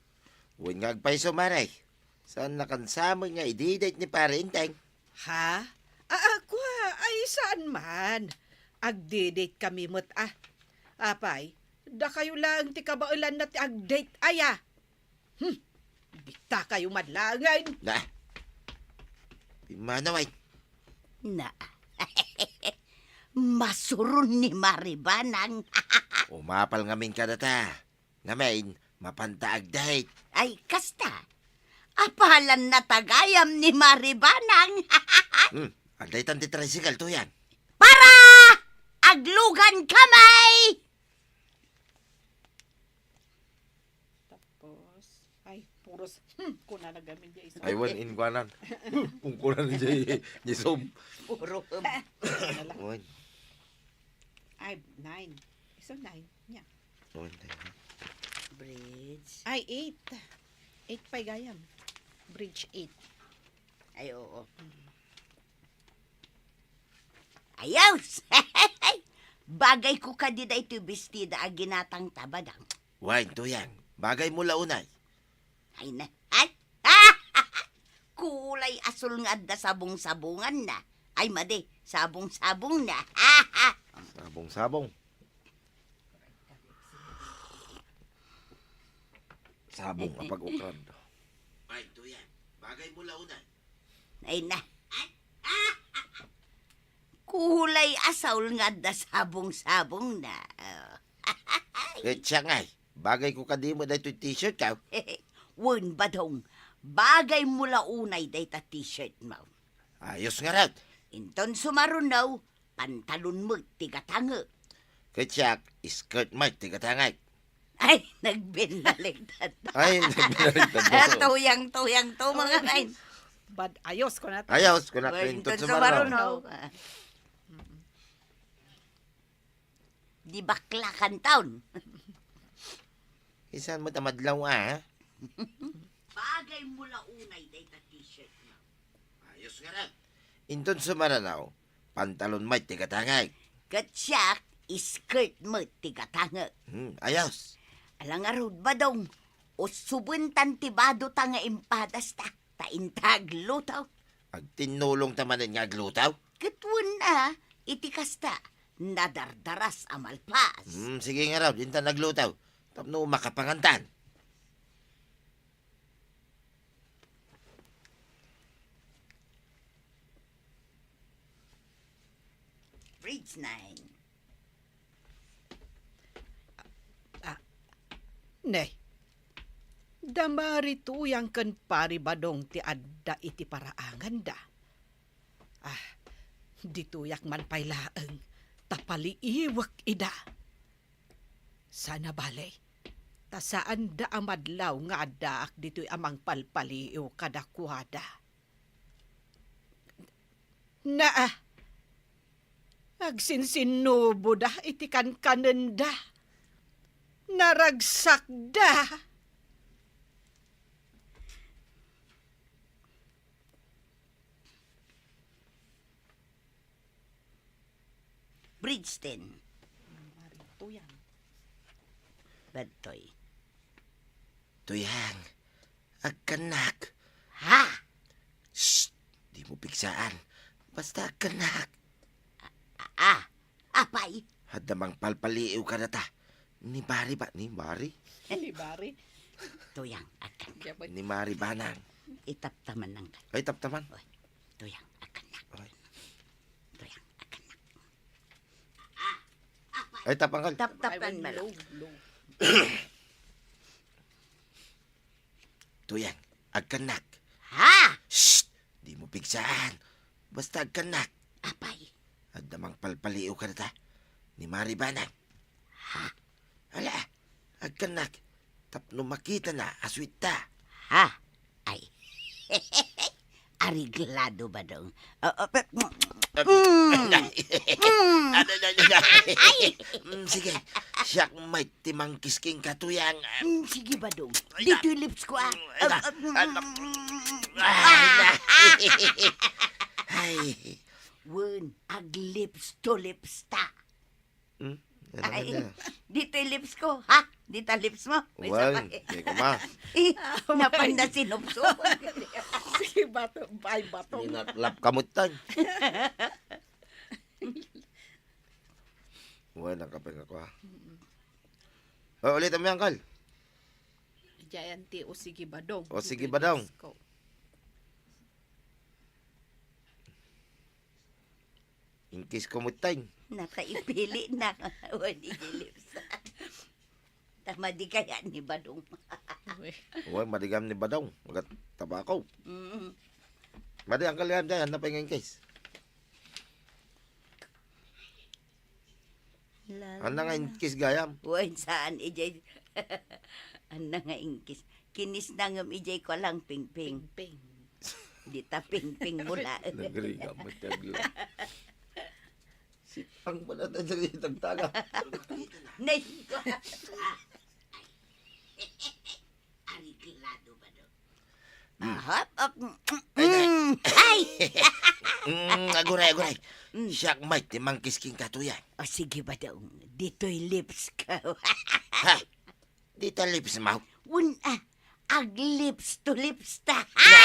Wen nga agpayso, Maray. Saan nakansamen nga ididate ni Pare Enteng? Ha? Ah, ah, kua, ay saan man. Agdidate kami met, ah. Apay, dakayo laeng ti kabaelanna ti agdate aya. Hmm, bita kayo man laengen. Na. Pimmanaw ay. Na. Masuron ni Maribanang. Umapal ngamin kadata. Ngamin, mapanta agdate. Ay, kasta. Apalan na tagayam ni Maribanang. Hmm, agdaytan ti tricycle, tuyang. Para! Aglugan kami! Tapos, ay, puros, hmm, kuna na gamin di iso. Ay, wen, inkuanan. Kung kunan di, di som. Puro, hmm. Wen. Ay, nine. Iso nine. Nya. Wen, nine. Bridge. Ay, eight. Eight pay gayam. Bridge eight. Ay, oo. Ayos! Bagay ko kadi daytoy bestida a ginatangta, Badong. Wen, Tuyang, bagay mo la unay. Ay na, ay! Kulay asul nga adda sabong-sabonganna. Ay, madi, sabong-sabongna. Sabong-sabong. Sabong a pag-ukrad. Ay, Tuyang, bagay mo la unay. Ay na. Kulay asul nga adda sabong-sabongna. Ket siak ngay, bagay ko kadi met daytoy t-shirt ko. Wen, Badong, bagay mo la unay dayta t-shirt mo. Ayos ngarud. Inton sumaruno, pantalon met ti gatangek. Ket siak, skirt met ti gatangek. Ay, nagbinaliktad. Ay, nagbinaliktad. Ah, Tuyang, Tuyang to, mga kain. Bad, ayos ko na to. Ayos ko na. Well, inton sumaruno. Sumaruno. Ah. Di bakla kantaon. Isan mo tamadlaw, ah? Bagay mo la unay dayta t-shirt mo. Ayos ngarud. Inton sumaruno, pantalon met ti gatangek. Ket siak, skirt met ti gatangek. Hmm, ayos. Ala ngarud, Badong, usubentan ti badota nga impadasta, ta inta agluto. Agtinnulongta manen nga agluto? Ket wen a, iti kasta, nadardaras a malpas. Hmm, sige ngarud, intan agluto. Tapno makapangantan. Bridge nine. Ah, ne. Da Mari Tuyang ken Pari Badong ti adda iti paraanganda. Ah, ditoyak man pay laeng, ta paliiwek ida. Saan a bale, ta saanda a madlaw nga addaak ditoy a mangpalpaliiw kadakuada. Naa, agsinsinnuboda iti kankanenda. Naragsakda. Bridgeton. Tuyang. Badtoy. Tuyang, agkannak. Ha? Shh! Di mo pigsaan. Basta agkannak. A-, a-, a-, apay? Adda mangpalpaliiw kadata. Ni Bari ba? Ni Bari? Ni Bari. Tuyang, agkannak. Ni Mari Banang. Itaptaman nang kan. Ay, taptaman. Oy, Tuyang, agkannak. Oy. Tuyang, agkannak. Ay, tapang kal. Taptapan. Ay, man low, low. Tuyang, agkannak. Ha? Shh! Di mo pigsaan. Basta agkannak. Apay? Adda mangpalpaliiw kadata. Ni Mari Banang. Ha? Ala, agkannak. Tapno makitana a suitta. Ha? Ay. Areglado, Badong. O, o, pe-, mm. Mm. Ano, ano, ano? Ay! Mm, sige. Siak met ti mangkiss kenka, Tuyang. Mm, sige, Badong. Ay, ditoy lips ko, ah. Mm, ay, na, ah, mm, ah, mm, na. Ay. Wen, ag lips to lips ta. Hmm? Ano? Ay, nga niya? Ditoy lips ko, ha? Dita lips mo? May isa pa, eh. Wen, di ko ma. Eh, napanda sinupsop. Sige, bato, ay, bato. Inaklap ka mo, tan. Wen, ang kapeng ako, ha? Mm-mm. O, ulitin mo yan, Kal. Diyan ti, o sige, Badong. O sige, Badong. Ditoy lips ko. Inkis ko met, tay. Nakaipili na. Wen, idilim sa. Tama di kaya ni Badong. Uy. Uy, madigam ni Badong. Magat tabako. Mm. Madi, ang kalian dyan, napay nga inkis. La, la, la. Anna nga inkis gayam? Wen, saan, ijay. Anna nga inkis. Kinis na ngem ijay ko lang pingping. Pingping. Dita pingping mo laeng. Nagriga mo, tagla. Si, ang pala ta diri tagtaga. Nay. Areglado ba do? Mm. Ahap, ak-, ay, ay. Mm, aguray, aguray. Mm. Siak met ti mangkis kenka, Tuyan. O, sige, Badong. Ditoy lips ko. Ha? Dita lips mo? Wen, ah, ag-lips to lips ta. Na,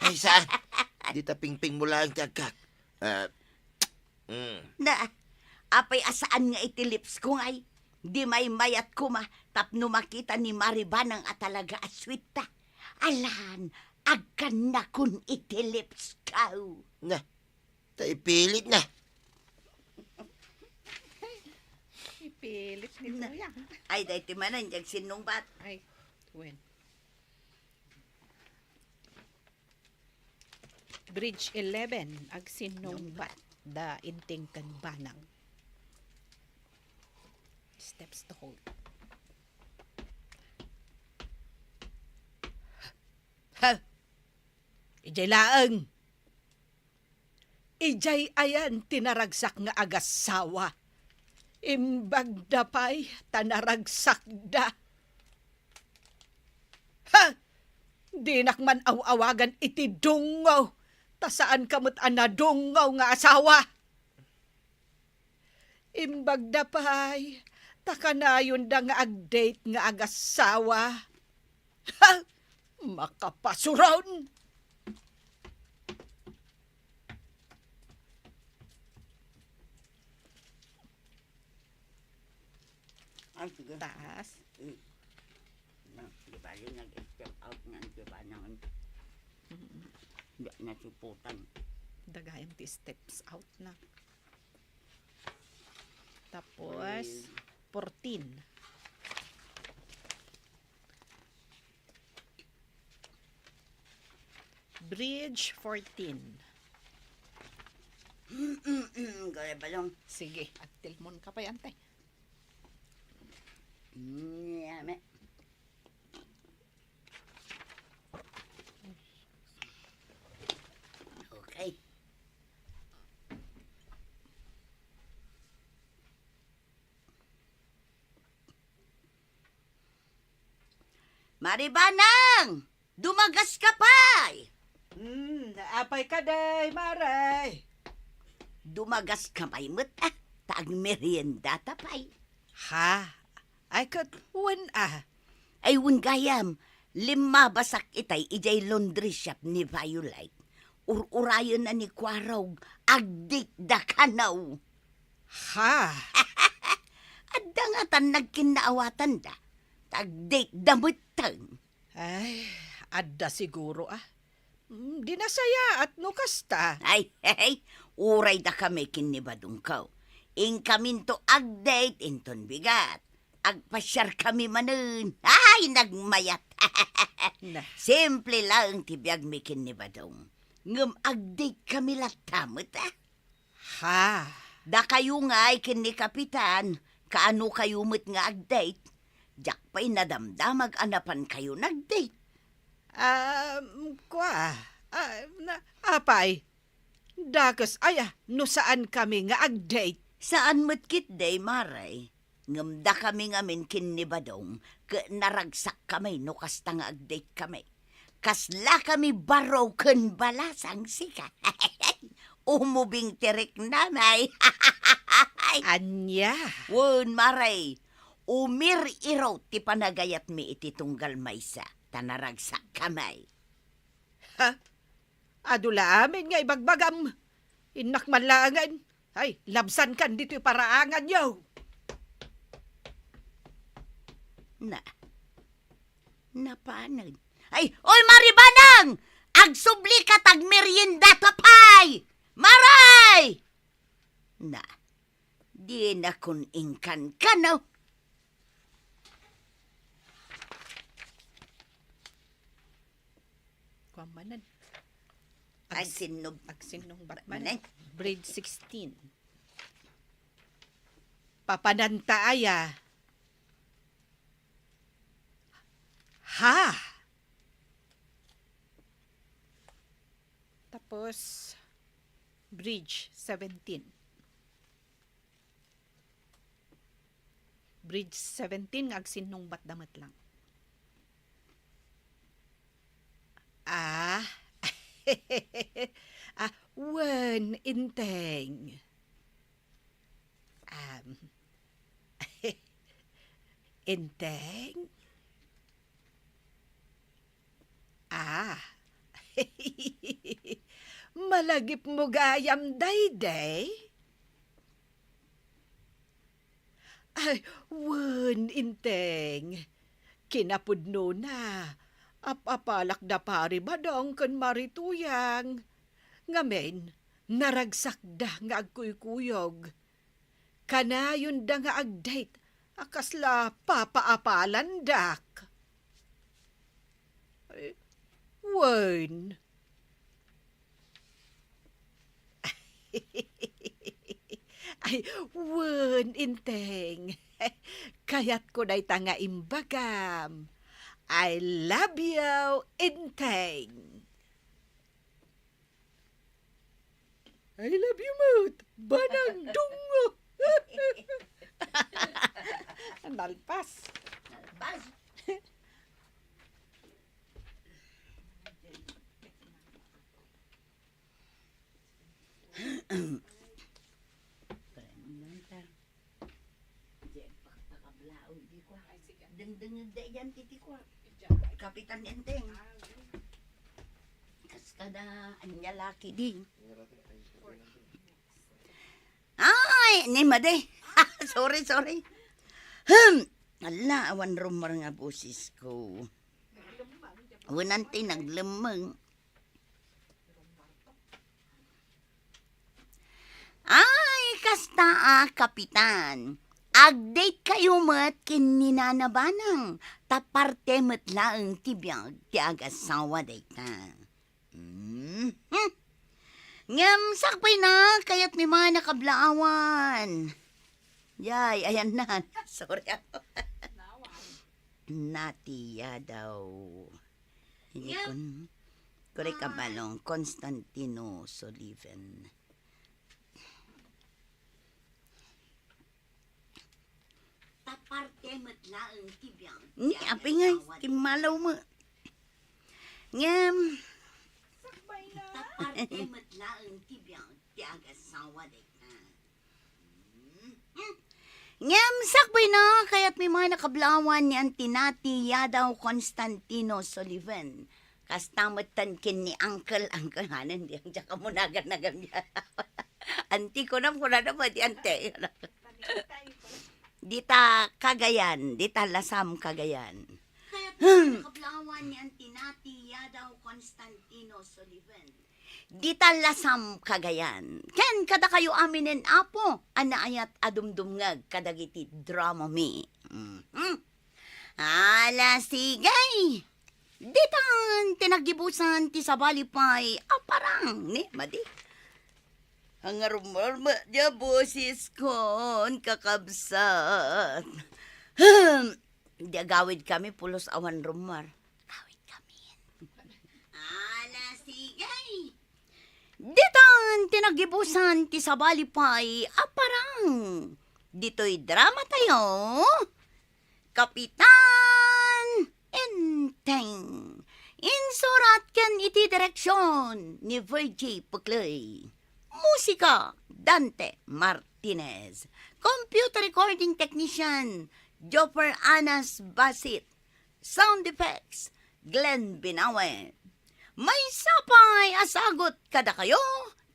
ay, saan? Dita pingping mo laeng ti agkak. Ah, mm. Na, apay a saan nga iti lips ko ngay? Di maymayat koma tapno makita ni Maribanang a talaga a sweet ta. Alan, agkannakon iti lips ko. Na, ta ipilit na. Ipilit ni Na. Tuyang. Ay, daytoy manen, diay agsinnungbat. Ay, wen. Bridge eleven, agsinnungbat da Inting ken Banang. Steps to hold. Ha? Idiay laeng. Idiay ayan ti naragsak nga agassawa. Imbagda pay ta naragsakda. Ha! Dinak man aw-awagan iti dungngo, ta saanka met a nadungngo nga asawa. Imbagda pay, ta kanayonda nga ag-date nga agassawa. Ha! Makapasuron! Ay, sige. Taas. Mm. Na, di ba yun, nag-step out nga, di ba, nang Mm. di na siputan. Dagayan ti steps out na. Tapos, Ay. fourteen. Bridge fourteen. Gaya ba yung Sige, agtilmon ka pa yan, te. Mm, yame. Okay. Maribanang! Dumagas ka pay! Hmm, apay kadi, Mare? Dumagas ka pay met, ah, ta agmerienda ta pay. Ha? Ay, ket wen, ah. Ay, wen gayam, limmabasak itay idiay laundry shop ni Violet. Ur-urayenna ni Kuarog, ag-date da kano. Ha? Adda ngatan nagkinnaawatanda. Ta ag-date da metten. Ay, adda siguro, ah. Mm, di nasayaat no kasta. Ay, hey, uray dakami ken ni Badongko. Inkaminto ag-date inton bigat. Agpasiarkami manen. Ay, nagmayat. Na. Simple laeng ti biagmi ken ni Badong. Ngem ag-date kami latta met, ah. Ha? Dakayo ngay ken ni Kapitan, kaano kayo met nga ag-date? Diak pay nadamdamag a napan kayo nag-date. Um, kua, ah, na, apay, dakes aya no saan kami nga ag-date? Saan met ketdi, Mare. Ngem dakami ngamin ken ni Badong, ket naragsakkami no kasta nga ag-date kami. Kaslakami baro ken balasang sika. Umubing ti riknami. Ania? Wen, Mare, umir-iro ti panagayatmi iti tunggal maysa, ta naragsakkami. Ha? Adu la amin nga ibagbagam. Innak man laengen. Ay, labsankan ditoy paraanganyo. Na, napanen. Ay, oy, Maribanang! Agsubli ka ta agmerienda ta pay! Maray! Na, dinakon inkankano. Kuan manen. Agsinnub-, agsinnungbat manen. Bridge sixteen. Papananta aya. Ha? Tapos, bridge seventeen. Bridge seventeen nga agsinnungbatda met lang. Ah, Ah, wen, Enteng. Am, Enteng? Ah. Malagipmo gayam daydi? Ay, wen, Enteng. Kinapudnona, ap-apalak da Pari Badong ken Mari Tuyang. Ngamin, naragsakda nga agkuykuyog. Kanayonda nga ag-date a kasla papaapalandak. Ay, wen. Ay, wen, Enteng. Kayatko dayta nga imbagam. I love you, Enteng. I love you, Mut. Banang Dungo. Nalpas. Nalpas. Dengdengeg da idiay ti, ti kua. Kapitan Enteng. Kas kada ania laki di. Ay, ni madi. Sorry, sorry. Hmm. Ala, awan rumor nga boses ko. Awan ti naglemmeng. Ay, kasta a, Kapitan. Ag-date kayo met ken ni Nana Banang, ta parte met laeng ti biag ti agasawa dayta. Mhm. Ngem sakbay na, kayatmi man a kablaawan. Yay, ayan na. Sorry ako. Natiya daw. Ini kun-, kuri ka balong, Constantino Soliven. Ta parte met laeng ti biag ti agasawa. Ni apingay, timmalaw mo. Ngem, ta parte met laeng ti biag ti agasawa dayta. Ngem sakbay na, kayatmi man a kablaawan ni Auntie Nati Yadaw Constantino Sullivan. Kasta metten ken ni Uncle, Uncle, hanen di, diak ammo nagan-nagan. Auntie ko na, kunana met, Auntie. Dita Cagayan, dita Lasam, Cagayan. Kayatmi man a kablaawan ni Auntie Nati Yadaw Constantino Sullivan. Dita Lasam, Cagayan. Ken kadakayo aminen, Apo, a naayat a dumdumngeg kadagiti dramami. Mhm. Ala, sige. Ditan ti naggibusan ti sabali pay a parang ni madi. Ang rumor met diay boses kon, kakabsat. Hmm. Di agawid kami, pulos awan rumor. Agawid kami. Ala, sige. Ditan ti naggibusan ti sabali pay a parang. Ditoy drama tayo, Kapitan Enteng. Insurat ken iti direksyon ni Virgie Puclay. Musika, Dante Martinez. Computer recording technician, Joffer Anas Basit. Sound effects, Glenn Binawe. Maysa pay a sagut kadakayo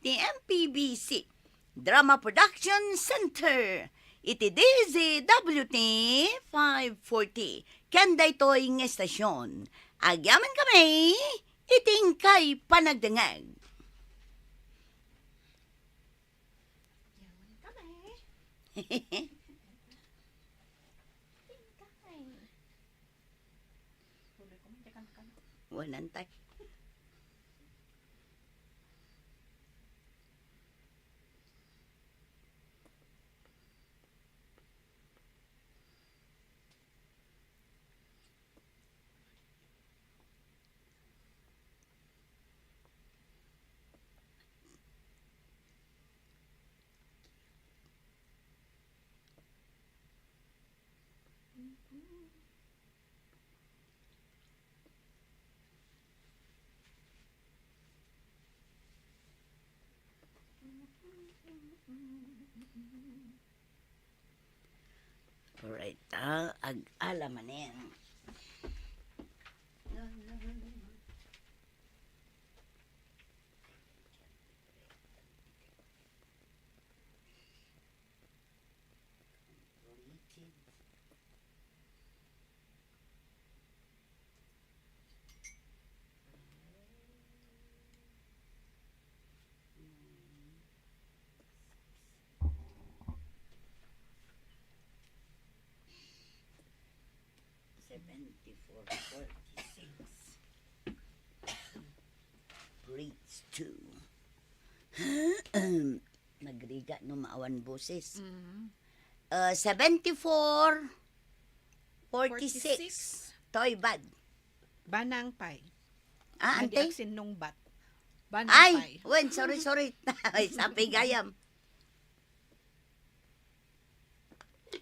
ti M P B C Drama Production Center iti D Z W T five forty ken daytoy nga estasyon. Agyaman kami iti inkay panagdengngeg. Agyaman kami. Inkay. Tuloy ko man, diak kan-, kan-. Wanan tay. Alright, ah, ag-ala manen. Seventy-four forty-six. Bridge two. Nagrigat no maawan boses. Mm. Uh, seventy-four, forty-six. Forty-six. Toy bad. Banang pay. Ah, ante? Agsinnungbat. Banang pay. Ay, wen, sorry, sorry. Ay, sapay gayam.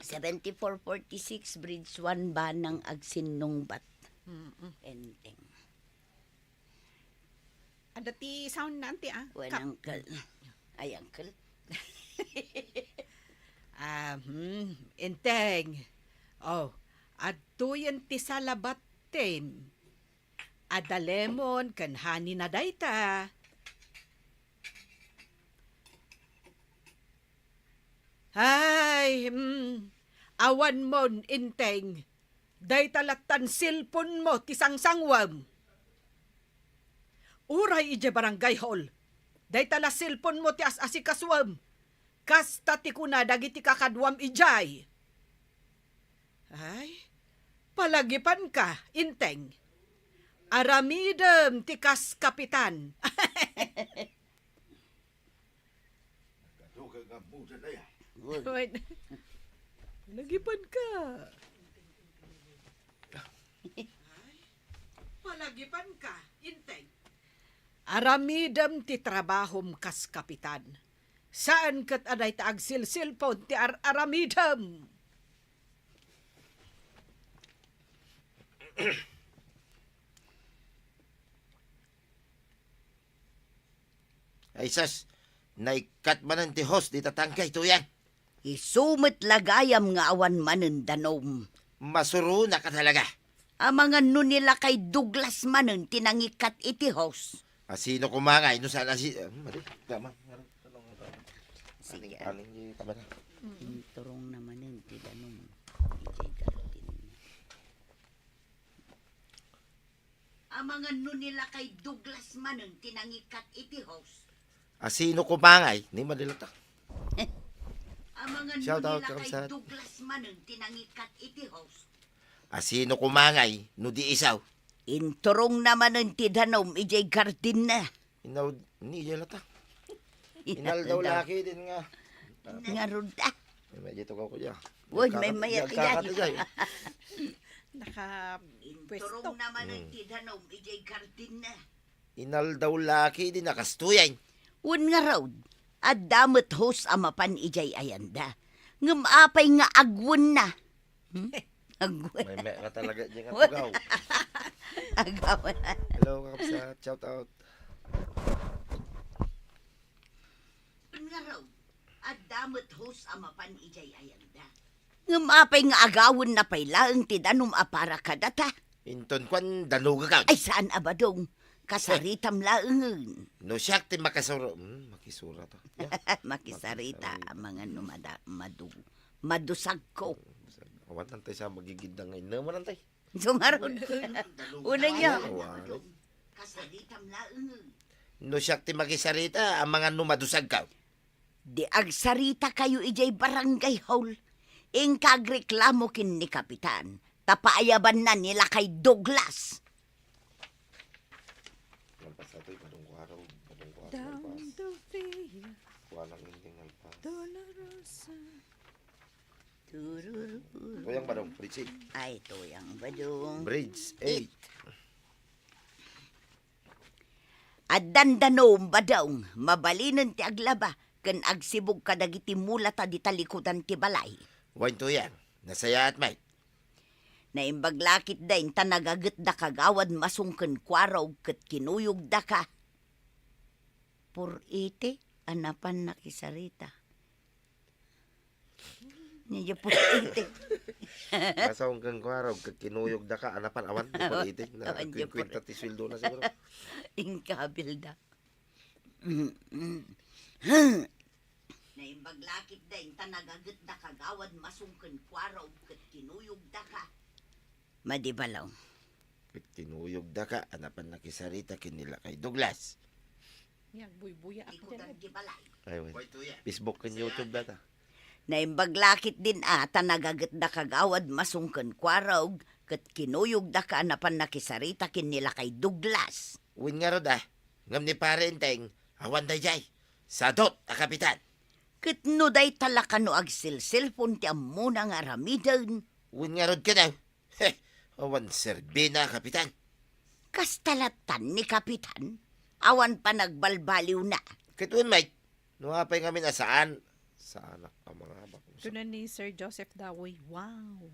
Seventy-four forty-six, Bridge one, banang agsinnungbat. Mm-mm. Enteng. Adda ti sound na, ante, ah. Wen, uncle. Ay, uncle. Ah, hmm, enteng. Oh, adtoyen ti salabat tem. Adda lemon ken honey na dayta. Ay, mm, awan mon, enteng. Dayta lattan cellphone mo ti sangsangwem. Uray idiay barangay hall, dayta la cellphone mo ti as-asikasuem. Kasta ti kuna dagiti kakaduam idiay. Ay, palagipanka, enteng. Aramidem ti kas kapitan. Nagkadukay nga muda na yan. Uy. Uy. Palagipanka. Ay, palagipanka, enteng. Aramidem ti trabahom kas kapitan. Saan ket a dayta agsilsilpon ti ar-aramidem. Ay, sus, naikkat manen ti hose dita tangke, Tuyang. Isu met la gayam nga awan manen danum. Masuronak a talaga. Amangan no ni lakay Douglas manen ti nangikkat iti hose. A, sino koma ngay no saan a si-, ah, mali. Tama. Sige. Aling, aling, tama na. Inturongna manen ti danum. Idiay garden. Amangan no ni lakay Douglas manen ti nangikkat iti hose. A, sino koma ngay? Ni Manila ta. Amangan no ni lakay Douglas manen ti nangikkat iti hose. A, sino koma ngay no di isu? Inturongna manen ti danum idiay gardenna. Inaw-, ni iya lata. Inaldaw la ketdin nga. Ngarud a. May medyo tukaw ko dyan. Uy, may mayat iya. Naka-pwesto. Inturongna manen ti danum idiay gardenna. Inaldaw la ketdin a kastoy. Wen ngarud, adda met hose a mapan idiay ayanda. Ngem apay nga agwenna? Hmm? Agwen. May me ka talaga dyan nga tugaw. Agaw. Hello, kakabsat. Shout out. Ngarud, adda met hose a mapan idiay ayanda. Ngem apay nga agawenna pay laeng ti danum a para kadata? Inton kuan, danugak. Ay, saan a badong? Kasaritam laengen. No siak ti makasura-, hmm, makisura ta. Ya. Makisarita, amangan no mada-, madu-, madusagko. Awan nantay sa magigidda nga inna, awan nantay. Sumarod. Una niya. Awan. Kasaritam laengen. No siak ti makisarita, amangan no madusagko. Di agsarita kayo idiay barangay hall. Inka agreklamo ken ni Kapitan, ta paayabanna ni lakay Douglas. Nalpas atoy, padungko araw, padungko araw, nalpas. Down the via. Kuha lang yung tingalpas. Dolorosa. Tururu. Tuyang badong, bridge eight. Ay, tuyang badong. Bridge eight. Addan danum, badong, mabalinen ti aglaba, ken agsibug kadagiti mulata dita likudan ti balay. Wen tuyang, nasayaat met. Naimbag la ketdin ta nagagetda kagawad masong ken kuarog ket kinuyogdaka. Puriti a napan nakisarita. Medyo pulitik. Basta kung kang kuwaraw, ket kinuyog da ka, anapan, awan, di pulitik na, awan, di kwenta pulitik. Ti sweldo na siguro. Inkabil da. Naimbag lakit da, inta nagaget da kagawad masungken kuwaraw, ket kinuyog da ka. Madi balaw. Ket kinuyog da ka, anapan nakisarita ken ni Lakay Douglas. Yan, buybuya ako dyan. Ay, wait. Facebook ken YouTube data. Naimbag lakit din a, ta nagaget da kagawad masungken kuwaraw, ket kinuyog da ka, anapan nakisarita ken ni Lakay Douglas. Wen ngarud a, ngem ni Pare Enteng, awan dayjay. Sadot a kapitan. Ket no dayta la kano agselselpon ti ammona nga aramiden. Wen ngarud kano, He, awan serbina, Kapitan. Kasta lattan ni Kapitan, awan panagbalbaliwna. Ket wen met, no apay ngamin a saan, saanak a mangabak. Kuna ni Sir Joseph Dawoy. Wow.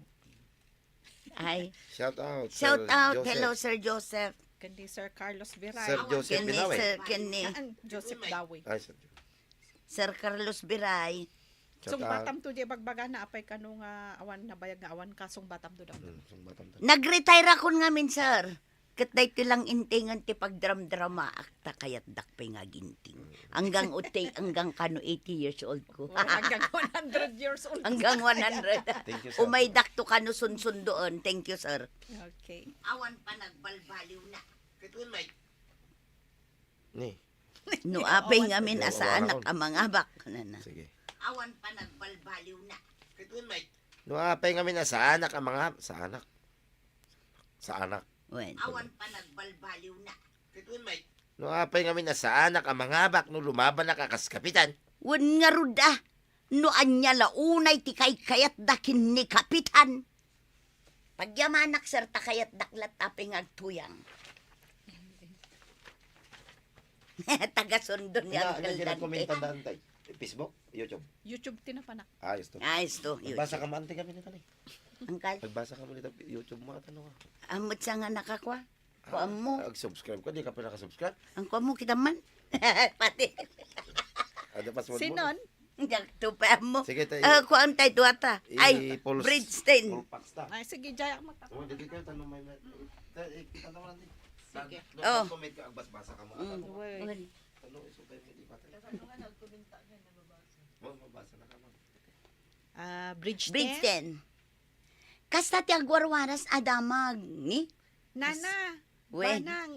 Ay. Shout out, Shout Sir out. Joseph. Hello, Sir Joseph. Ken ni Sir Carlos Biray. Sir Joseph Ken ni Binawe. Sir, ken ni Ah, Joseph Dawoy. Ay, Sir Joseph. Sir Carlos Biray. Sungbatam to di bagbagana, apay kano nga awan nabayag nga awan ka, sungbatam to dam. Hmm, sungbatam to. Nag-retire akon ngamin, sir. Ket daytoy lang intingan ti pagdramdramaak, ta kayatdak pay nga aginting. Anggang utay, anggang kano eighty years old ko. Well, anggang one hundred years old. Anggang one hundred. Thank you, sir. Umaydak to kano sunsundoen. Thank you, sir. Okay. Awan panagbalbaliwna. Ket wen met. Ni. No apay ngamin a saanak a mangabak, nana. Sige. Awan panagbalbaliwna. No apay ngamin a saanak a manga-, saanak. Saanak. Wen. Awan panagbalbaliwna. No apay ngamin a saanak a mangabak no lumabanak a kas kapitan. Wen ngarud a. No ania la unay ti kaykayatda ken ni Kapitan. Pagyamanak, sir, ta kayatdak latta pay nga agtuyang. Tagasundon ni Ina, Uncle ania Dante. Komentan, Dante? Facebook? YouTube? YouTube ti napanak. Ah, isto. Ah, isto, Nagbasa YouTube. Ka man, tika, pinitali. Angkal? Nagbasa ka man ita YouTube mo, at ano ka? Amot sa nga nakakwa? Kuan mo. Ah, ag-subscribe ka, di ka pa nakasubscribe? Ang kuan mo, kita man. Pati. Ada password mo. Sinon? Diak to pa mo. Sige, tayo. Ah, kuan tayo, duwata. Ay, i-pulse, Bridgestone. Full packs ta. Ay, sige, jaya mo ta. Oh, dito ka, tanong may, may, ta-, eh, kita naman natin. Sige. Nag-, nag-, Oh. Comment ka, agbasbasa ka mo. Mm. Ano? Uy. Uy. Ano, isukay mo, di ba? Kasi ano nga, nagkomenta nga, nababasa. Oh, mabasa na ka, ma'am. Ah, Bridgestone? Bridgestone. Kasta ti agwarwaras a damag, ni? Nana, Wen. Banang.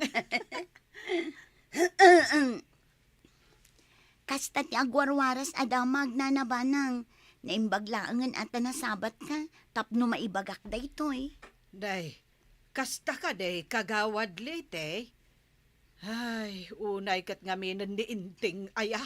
Kasta ti agwarwaras a damag, Nana Banang. Naimbag laengen a ta nasabat ka, tapno maibagak daytoy. Day, kasta ka, day, Kagawad Leyte? Ay, unay ket ngaminen ni Enteng aya.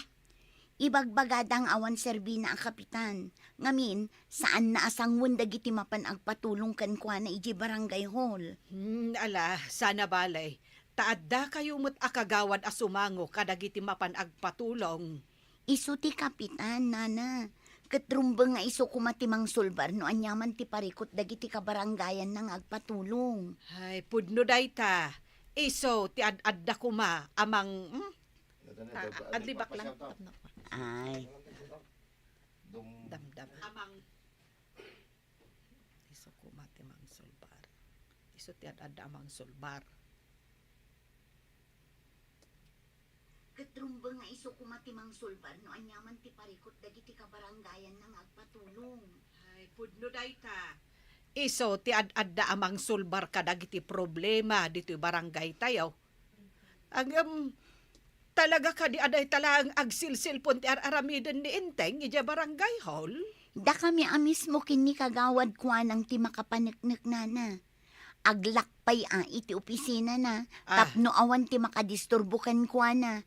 Ibagbagada nga awan serbina a kapitan. Ngamin, saanna a sanguen dagiti mapan agpatulong kenkuana idiay barangay hall. Hmm, ala, sana balay. Ta addakayo met a kagawad a sumango kadagiti mapan agpatulong. Isu ti kapitan, nana. Ket rumbeng nga isu koma ti mangsulbar no aniaman ti parikut dagiti kabarangayanna nga agpatulong. Ay, pudno dayta. Isu ti ad-adda koma a mang-, hmm? Ah, adlibak lang. Ay. Damdam. Amang. Isu koma ti mangsulbar. Isu ti ad-adda a mangsulbar. Ket rumbeng nga isu koma ti mangsulbar no aniaman ti parikut dagiti kabarangayanna nga agpatulong. Ay, pudno dayta. Isu ti ad-adda a mangsulbar kadagiti problema ditoy barangay tayo. Ngem, talaga kadi a dayta laeng agsilsilpon ti ar-aramiden ni Enteng idiay barangay hall? Dakami a mismo ken ni Kagawad Kuanang ti makapanekneknana. Aglakpay a iti opisinana, ah, tapno awan ti makadisturbo kenkuana.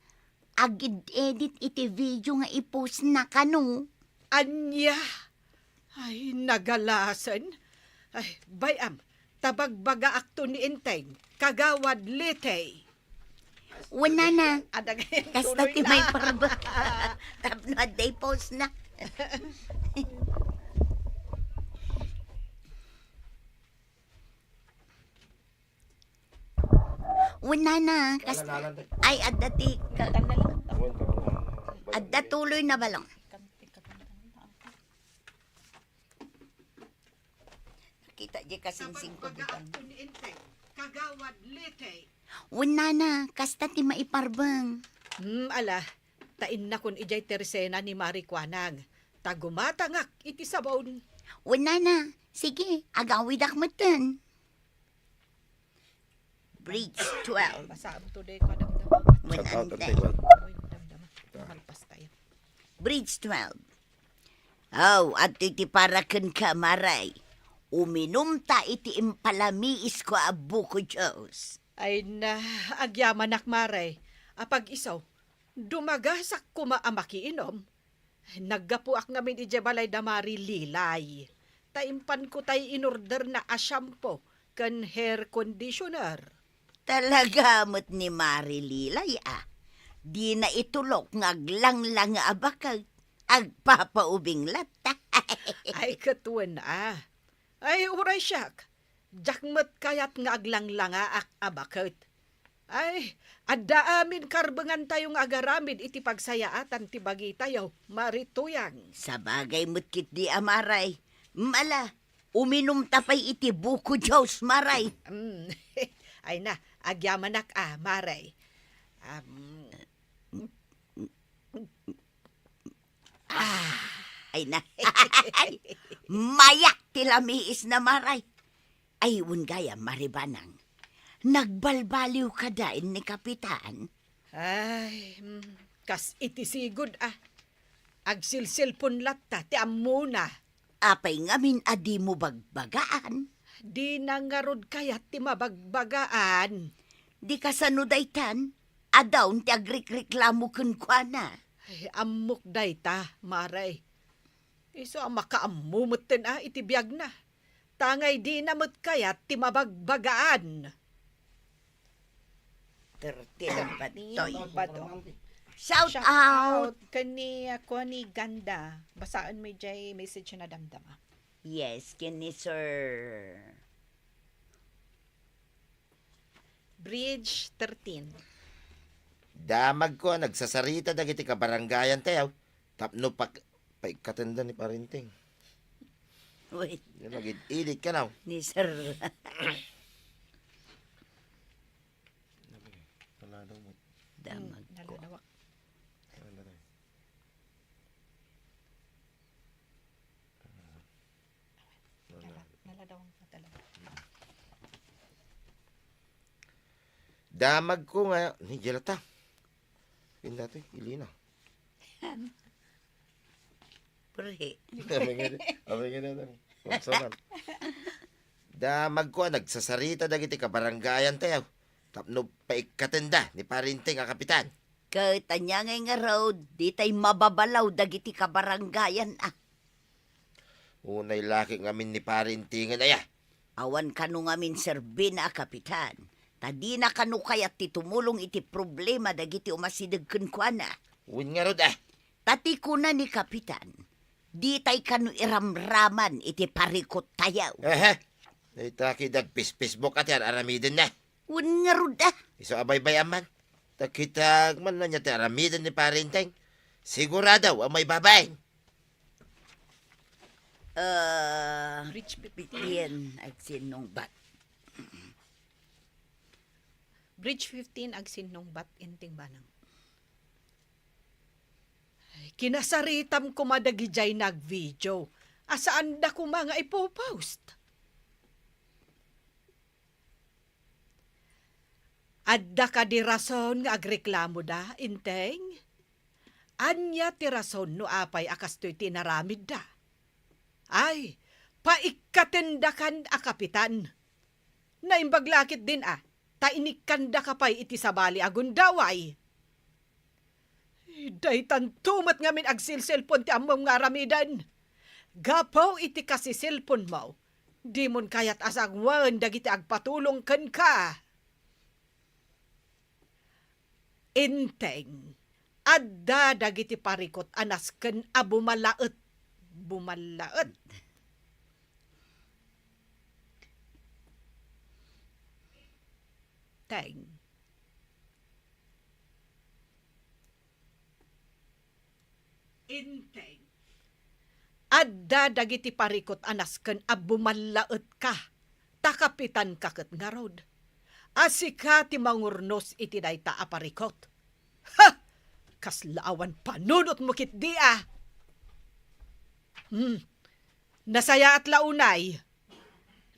Aged-edit iti video nga i-postna kano. Ania? Ay, nagalasen. Ay, bay-am, ta bagbagaakto ni Enteng, Kagawad Leyte. Wenana. Adag-, kasta tuloy ti na. May parbek. Tapno adda i-postna. Wenana, kas-, ay, adda ti, ka-, adda tuloy na balong. Ita di kasingsing ko. Kapagpagaak butang. Kun Enteng, Kagawad Liti. Wen nana, kasta ti maiparbeng. Hmm, ala, ta innakon idiay tersena ni Mari Kuanang. Ta gumatangak iti sabon. Wen nana, sige, agawidak metten. Bridge twelve. Basaam to, de, ko, damdama. Wen Shout out, nana. Ante Juan. Uy, damdama. Malpas tayo. Bridge twelve. Aw, adtoy ti para kenka, Maray. Uminumta iti impalamiisko a buko juice. Ay na, agyamanak, Maray. Apag isu, dumagasak koma a makiinom. Naggapuak ngamin idiay balay da Mari Lilay. Ta impanko tay inorderna a shampoo ken hair conditioner. Talaga met ni Mari Lilay, a. Dina itulok nga aglanglang nga a baket. Agpapaubing latta. Ay, ket wen, a. Ay, uray siak. Diak met kayat nga aglanglangaak a baket. Ay, adda amin karbengantayo nga agaramid iti pagsayaatan ti bagitayo, Mari Tuyang. Sabagay met ketdi a, Maray. Mala, uminumta pay iti buko juice, Maray. Mm. Ay na, agyamanak a, Maray. Am, Ah, ay na. Mayak ti lamiisna, Maray. Ay, wen gayam, Mari Banang. Nagbalbaliw kadi ni Kapitan? Ay, mm, kas iti sigud, a. Agsilsilpon latta ti ammona. Apay ngamin a dimo bagbagaan? Dina ngarud kayat ti mabagbagaan. Di kasano daytan? Adda ti agrikreklamo kenkuana. Ay, ammok dayta, Maray. Isu a makaammo metten a iti biagna. Tangay dina met kayat ti mabagbagaan. Thirteen ang badtoy. Ang bado. Shout Shout out! Out ken ni, uh, Connie Ganda. Basaen mi jay message na damdama. Yes, ken ni Sir. Bridge thirteen. Damagko a nagsasarita dagiti kabarangayan tayo tapno pak-, paikkatenda ni Parinteng. Uy. Yan, nagid-idit ka na. Ni Sir. Naladaw mo. Damagko. Hmm, naladawak. Naladaw. Nala-, naladawang pa talaga. Damagko nga, ni Jelata. Yun dati, Ilina. Pre. Abay nga di, abay nga di, ano, konsonant. Damagko a nagsasarita dagiti kabarangayan tayo. Tapno paikkatenda ni Parinteng a kapitan. Ket ania ngay ngarud, ditay mababalaw dagiti kabarangayan a. Unay laki ngamin ni Pari Intingan aya. Awan kano ngamin serbina a kapitan, ta dina kano kayat ti tumulong iti problema dagiti umasideg kenkuana. Wen ngarud a. Ta ti kuna ni kapitan, ditay kano iramraman iti parikut tayo. Ehe. Dayta ki dagpis-, Facebook a ti ar-aramidenna. Wen ngarud a. Isu a baybay-am man. Ta kitak man ania ti aramiden ni Pari Inteng. Sigurado a maibabain. Ah, Bridge fifteen. Fifteen, agsinnungbat. Bridge fifteen, agsinnungbat, Inteng Banang. Ay, kinasaritam koma dagidiay nagvideo. A saanda koma nga ipopost. Adda kadi rason nga agreklamoda, Inteng? Ania ti rason no apay a kastoy ti inaramidda? Ay, paikkatendakan a kapitan. Naimbag la ketdin a, ta inikkandaka pay iti sabali a gundaway. Daytanto met ngamin agsilsilpon ti ammom nga aramiden. Gapu iti kasisilponmo, dimon kayat a sanguen dagiti agpatulong kenka. Inteng, adda dagiti parikut a nasken a bumalaet. Bumalaet. Teng. Inteng. Adda dagiti parikut a nasken a bumallaetka, ta kapitanka ket ngarud. A sika ti mangurnos iti dayta a parikut. Ha! Kasla awan panunotmo ketdi a. Hmm. Nasayaat la unay.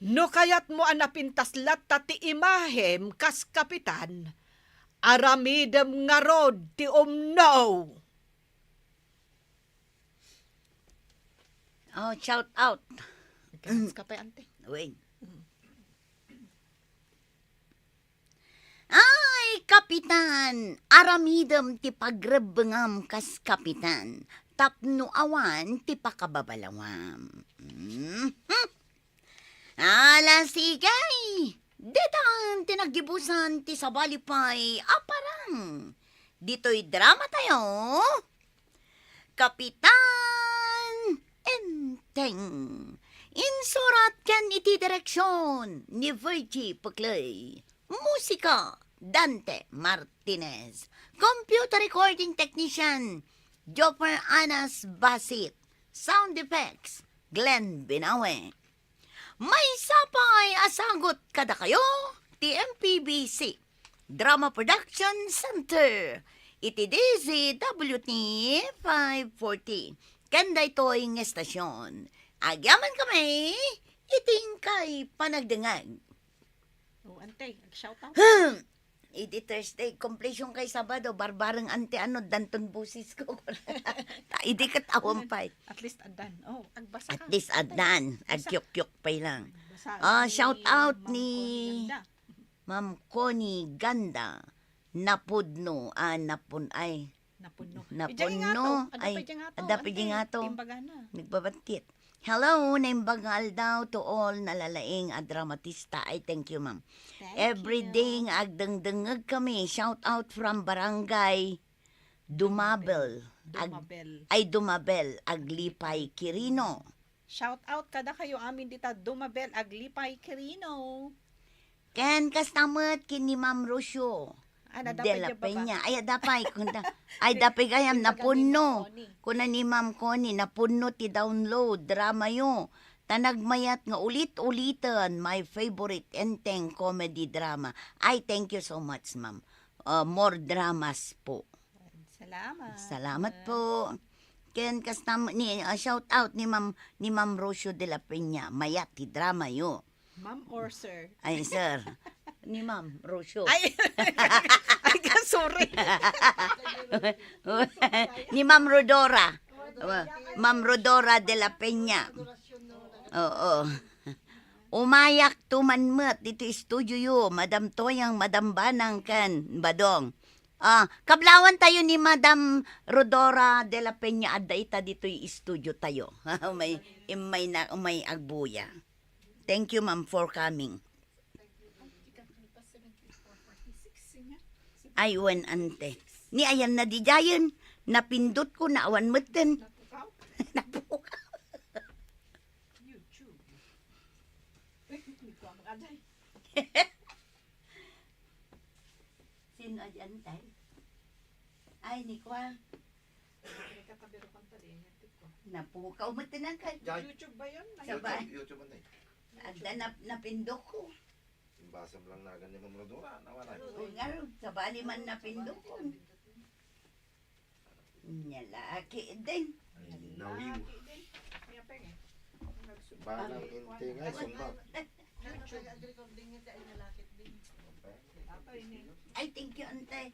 No kayatmo a napintas latta ti imahem kas kapitan, aramidem ngarud ti umno. Oh, shout out. Nagkakas ka pa, ante. Wait. Ay, Kapitan, aramidem ti pagrebbengam kas kapitan, tapno awan ti pakababalawam. Mhm. Ala, sige! Ditan ti naggibusan ti sabali pay a parang. Ditoy drama tayo, Kapitan Enteng. Insurat ken iti direksyon ni Virgie Puclay. Musika, Dante Martinez. Computer recording technician, Jopper Anas Basit. Sound effects, Glenn Binawe. Maysa pay a sagut kadakayo ti M P B C Drama Production Center iti D Z W T five forty. Ken daytoy nga estasyon, agyamankami iti inkay panagdengngeg. Oh, ante, ag-shout out. Hmm. Idi Thursday, completion kay Sabado, barbareng ante ano, danton boses ko. Ta, idi ket awan pay. At least addan. Oh, agbasa ka. At least addan. Agkyukyuk pay lang. Agbasa. Ah, shout out ni Ma'am Connie Ganda. Napudno, ah, napun-, ay. Napunno. Napunno. Ay, adda pa diay nga to. Ante, imbagana. Nagbabattit. Hello, naimbag nga aldaw to all nalalaing a dramatista. Ay, thank you, ma'am. Thank you. Every day nga agdengdengngeg kami. Shout out from Barangay Dumabel. Ag-, Dumabel. Ay, Dumabel, Aglipay, Quirino. Shout out kadakayo amin dita Dumabel, Aglipay, Quirino. Ken kasta met ken ni Ma'am Rocio. Ah, nadapay de la diay baba. Peña. Ay, adda pay, kunda. Ay, adda pay gayam, napunno. Kuna ni Ma'am Connie, napunno ti download, drama yo. Ta nagmayat nga ulit-uliten, my favorite Enteng comedy drama. Ay, thank you so much, ma'am. Uh, more dramas po. Salamat. Salamat po. Ken kasta met ni, ah, shout out ni Ma'am, ni Ma'am Rocio de la Peña. Mayat ti drama yo. Ma'am or sir? Ay, sir. Ni Ma'am Rocio. Ay, ay, sorry. Ni Ma'am Rodora. Ma'am Rodora de la Peña. Oo. Umayak to man met ditoy studio yo, Madam Toyang, Madam Banang, ken Badong. Ah, kablawan tayo ni Madam Rodora de la Peña, adda ita ditoy studio tayo. May, may na, may agbuya. Thank you, ma'am, for coming. Ay, wen, ante. Ni ayan na didayen, napindot ko, naawan metten. Napukaw? Napukaw. YouTube. Uy, ni Kuya, mag-aday. Sino a diyan, tay? Ay, ni Kuya. Ay, katabi ro kanta di, yan, ti Kuya. Napukaw mo tinangkad. Yan. YouTube ba yun? Sabay. YouTube, YouTube, antay. Adda nap-, napindot ko. Imbasam lang nagan ni Ma'am Rodora, nawala. Oo, nga ro, sabali man napindot ko. Nya laki din. Ay, nawiw. Balang inti nga, sumba. Ay, thank you, ante.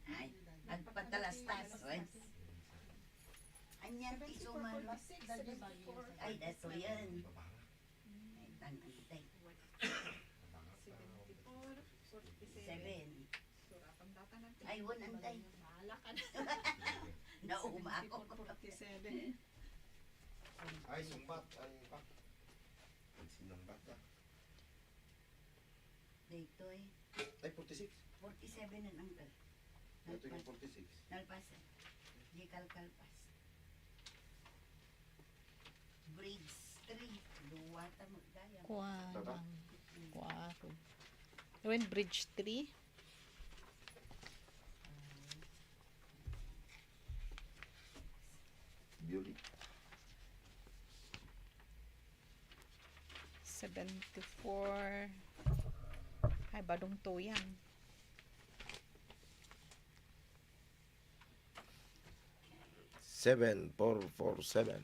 Ay, agpatalastas, oy. Anyan ti suman. Ay, dato yan. Ay, tan-, ante. Seven. Ay, one, antay. Bahala ka na. Nauma ako. Forty-seven. Ay, sumbat. Ay, pa. Sinumbat ka. Daytoy. Ay, forty-six. Forty-seven an angkel. Ito yung forty-six. Nalpas. Di kalkalpas. Bridge three. Luwata mo gaya. Kuan. Tata? Kuan. When bridge three? Seventy-four. Ay, badong to yan. Seven four four seven.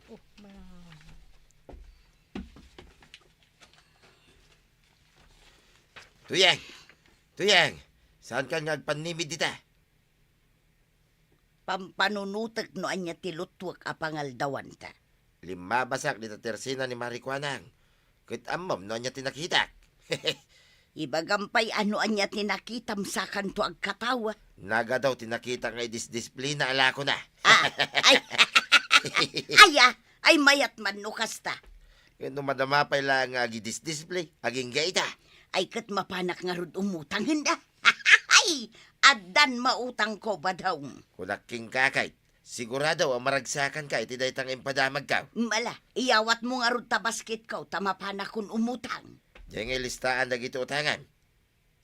Oh, ma- Tuyeng! Tuyeng! Saan kan nga agpannimid dita? Pampanunotek no ania ti lutwek a pangaldawanta. Limmabasak dita tersina ni Mari Kuanang. Ket ammom no ania ti nakitak. Ibagam pay a no ania ti nakitam sakanto agkatawa. Nagadaw ti nakitak nga idisdisplina a lakona. Ah, ay, ay, ah, ay, mayat man no kasta. Ket no madama pay la nga agidisdisplay, agingga ita. Ay, ket mapanak ngarud umutangen da. Ay, addan mautangko, badong. Kunak kenka, kay, sigurado a maragsakanka iti dayta nga impadamagko. Mala, iyawatmo ngarud ta basketko, ta mapanakon umutang. Diay nga ilistaan dagiti utangam.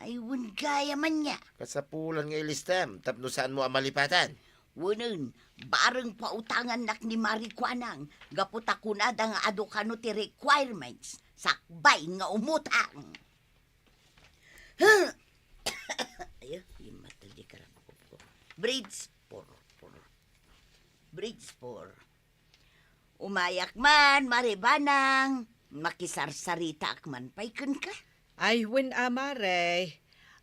Ay, wen gayam ania. Kasapulan nga ilistam, tapno saanmo a malipatan. Wenen, bareng pautangannak ni Mari Kuanang, gapu ta kunada nga adu kano ti requirements, sakbay nga umutang. Ayo, immato di karabkop ko. Bridge four, four. Bridge four. Umayak man, Mari Banang. Makisarsaritaak man pay kenka. Ay, wen a, Mare.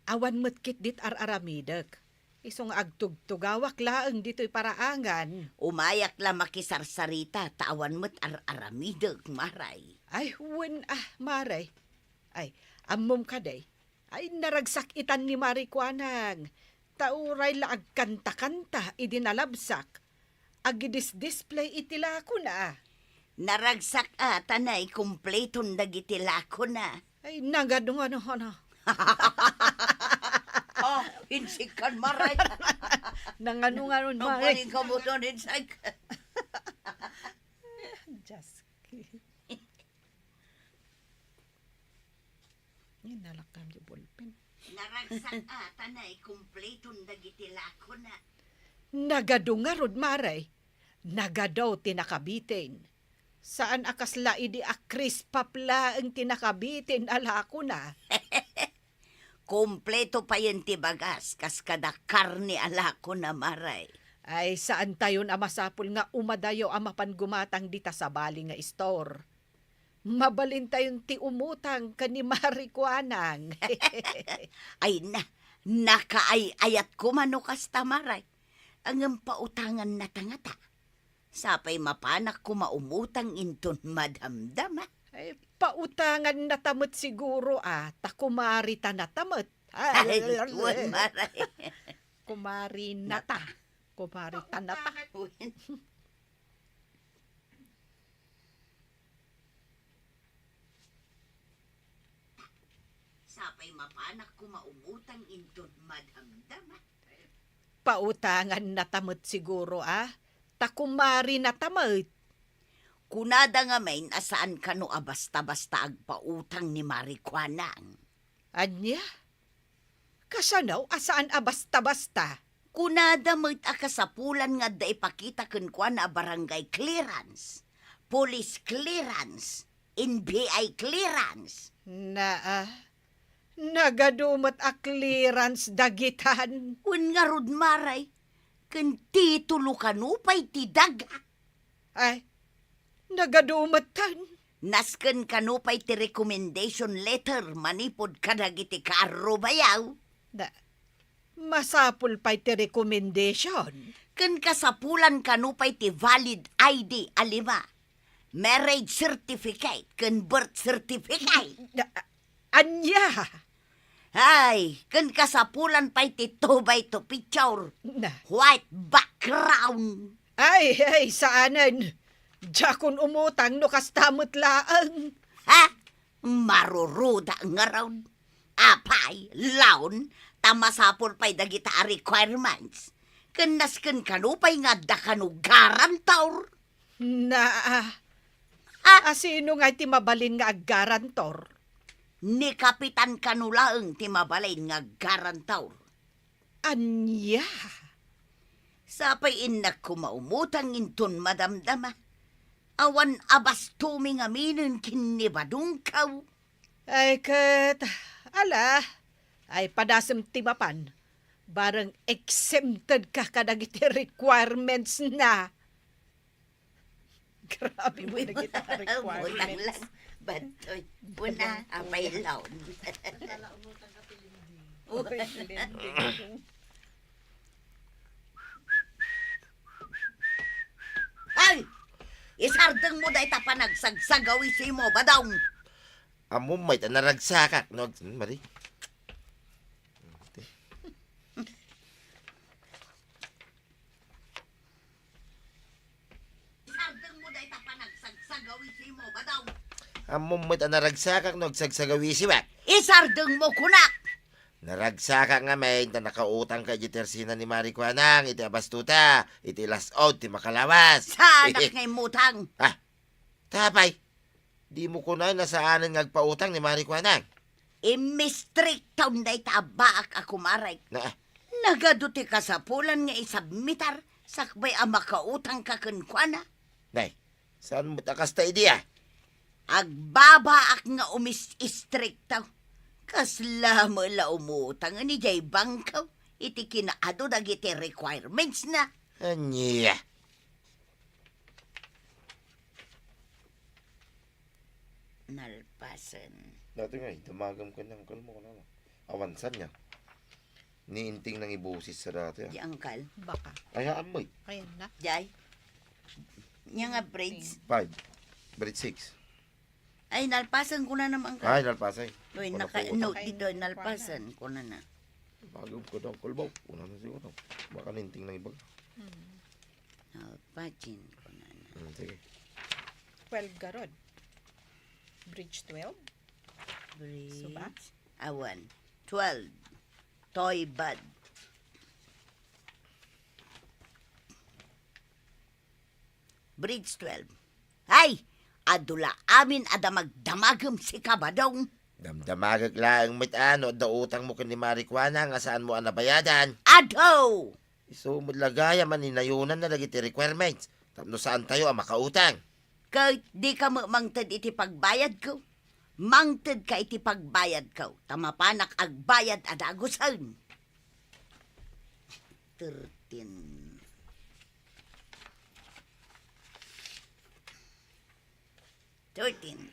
Awan met ketdit ar-aramidek. Isu nga agtugtugawak laeng ditoy paraangan. Umayak la makisarsarita, ta awan met ar-aramidek, Mare. Ay, wen a, Mare. Ay, ammom kadi, ay, naragsak itan ni Mari Kuanang. Ta uray la agkanta-kanta idi nalabsak, agidisdisplay iti lakona. Naragsak a, ta naikumpleton dagiti lakona. Ay, nagadu nga no, ano. Oh, insik kan, Mare. Nanganu nga no, Mare. Nagpaling ka mo doon, insik. Just kidding. Yan, nalakam di ballpen. Naragsak a, ta naikumpleton dagiti lakona. Nagadu ngarud, Mare. Nagadu ti nakabitin. Saan a kasla idi a crisp puff laeng ti nakabitin a lakona. Kompleto payen ti bagas, kas kada karne a lakona, Mare. Ay, saantayon a masapul nga umadayo a mapan gumatang dita sabali nga istor. Mabalintayon ti umutang ken ni Mari Kuanang. Ay na, nakaay-ayat koma no kasta, Mare. Ngem pautangannata ngata. Sapay mapanak koma umutang inton madamdama. Ay, pautangannata met siguro, a, ta kumaritanata met. Ay, wen, Mare. Kumarinata. Kumaritanata. Wen. Sapay mapanak koma umutang inton madamdama. Pautangannata met siguro, a, ta kumarinata met. Kunada ngamin a saan kano a basta-basta agpautang ni Mari Kuanang. Ania? Kasano a saan a basta-basta? Kunada met a kasapulan nga adda ipakita kenkuana a barangay clearance, police clearance, N B I clearance. Naa, nagadu met a clearance dagitan. Wen ngarud, Mare, ken titulo kano pay ti daga. Ay, nagadu metten. Nasken kano pay ti recommendation letter manipud kadagiti kaarrubayo. Da, masapul pay ti recommendation. Ken kasapulan kano pay ti valid I D a lima, marriage certificate ken birth certificate. Da, ania? Ay, ken kasapulan pay ti two by two picture. Na. White background. Ay, ay, saanen. Diakon umutang no kasta met laeng. Ha? Maruruda ngarud. Apay, laon, ta masapul pay dagita a requirements. Ken nasken kano pay nga adda kano guarantor. Naa. Ah! A sino ngay ti mabalin nga aggarantor? Ni Kapitan kano laeng ti mabalin nga aggarantor. Ania? Sapay innak koma umutang inton madamdama. Awan a bastomi ngaminen ken ni Badongko. Ay ket, ala, ay padasem ti mapan. Bareng exempted ka kadagiti requirements na. Grabe mo na kita requirements. Butang lang. Batoy. Una, apay laon. Uy, lending. Ay! Isardeng mo dayta panagsagsagawisi mo, Badong. Ammom met a naragsakak no ag-, Mari. Isardeng mo dayta panagsagsagawisi mo, Badong. Ammom met a naragsakak no agsagsagawisiak. Isardeng mo kunak! Naragsakak ngamin ta nakautangka idiay tersena ni Mari Kuanang iti abastuta, iti las-ud ti makalawas. Saanak nga immutang? Ah, tapay. Dimo kunay a saanen nga agpautang ni Mari Kuanang? Immistriktaon dayta abbaak a kumarek. Na, ah. Nagadu ti kasapulan nga isubmitar sakbay a makautangka kenkuana. Nay, saan met a kasta idi, ah? Agbabaak nga umis-istrikto. Kasla met la umutangen idiay bangko iti kinaadu dagiti requirements na. Ania? Nalpasen. Dati nga, idamagam ken ni uncle mo, kunana. Awansan niya. Ni Inting nangibusis sa dati, ah. Di uncle. Baka. Ay, haan mo, eh. Ayan na. Jay. Nia nga bridge. Five. Bridge six. Ay, nalpasen ko na naman ka. Ay, nalpasen. Uy, wala naka-, ko no, utang. Dito, nalpasen ko na na. Bagay ko daw, kulbaw. Una na siguro. Baka ninting na iba. Hmm. Nalpasen ko na na. Hmm, sige. Twelve garod. Bridge twelve? Bridge. Suba? Awan. Twelve. Toy bad. Bridge twelve. Ay! Adu la amin a damagdamagem, sika, Badong. Damdamagek laeng met a no adda utang mo ken ni Mari Kuana nga saan mo a nabayadan. Adu! Isu met la gayam a ninayonanna dagiti requirements tapno saan tayo a makautang. Ket di ka met mangted iti pagbayadko. Mangted ka iti pagbayadko, ta mapanak agbayad a dagusen. Thirteen. Thirteen.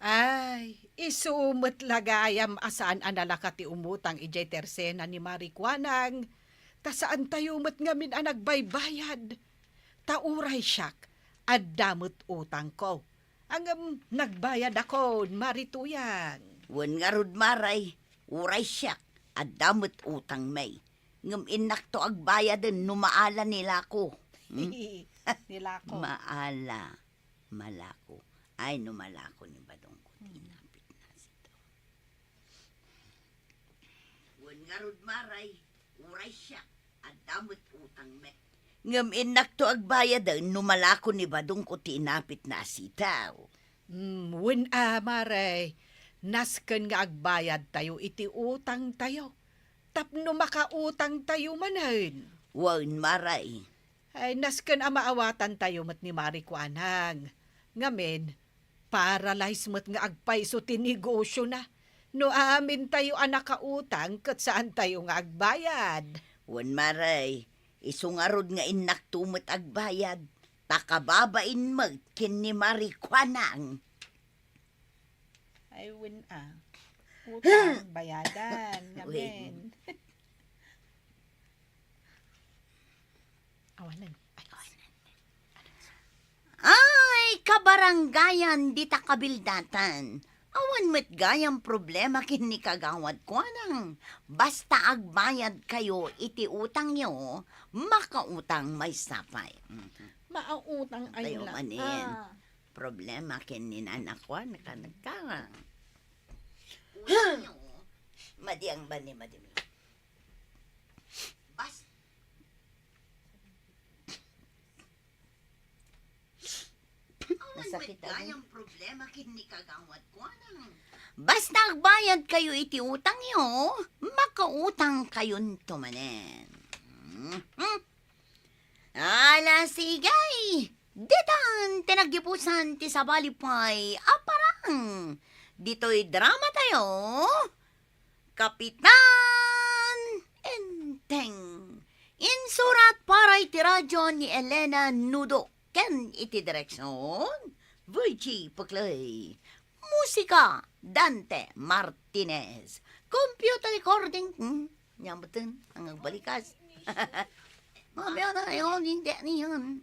Ay, isu met la gayam a saan a nalaka ti umutang idiay tersena ni Mari Kuanang, ta saan tayo met ngamin a nagbaybayad. Ta uray siak, adda met utangko. Ngem nagbayadakon, Mari Tuyang. Wen ngarud, Mari, uray siak, adda met utangmi. Ngem innakto agbayaden no maala ni Lako. Hmm? Ni Lako. Maala, malako. Ay, no malako ni Badongko ti inapit na sito. Wen ngarud, Mari, uray siak, adda met utangmi. Ngem innakto agbayaden no malako ni Badongko ti inapit na a sitaw. Mm, wen a, Mari, nasken nga agbayadtayo iti utangtayo tapno makautangtayo manen. Wen, Mari. Ay, nasken a maawatantayo met ni Mari Kuanang. Ngamin, paralyze met nga agpayso ti negosiona no amintayo a nakautang ket saantayo nga agbayad. Wen, Mari, isu ngarud nga innakto met agbayad, ta kababain met ken ni Mari Kuanang. Ay, wen a. Utang, bayadan, ngamin. Wen. Awanen. Ay, awanen. Ay, kabarangayan dita kabildatan. Awan met gayam problema ken ni Kagawad Kuanang. Basta agbayad kayo iti utangyo, makautang maysa pay. Mhm. Maautang ay tayo la-, manen. Ah. Problema ken ni Nana Kuan, ka nagkarang. Madiang ba ni Madiming? Bas- Awan Sakit, met gayam problema ken ni kagawad ko, anang. Basta agbayad kayo iti utangyo, makautang kayonto manen. Mhm. Ala, sige. Ditan ti naggibusan ti sabali pay a parang. Ditoy drama tayo, Kapitan Enteng. Insurat para iti radyo ni Elena Nudo ken iti direksyon, Virgie Puclay. Musika, Dante Martinez. Computer recording, hmm, nyamuten ang agbalikas. Mabaya na yun, hindi niyan.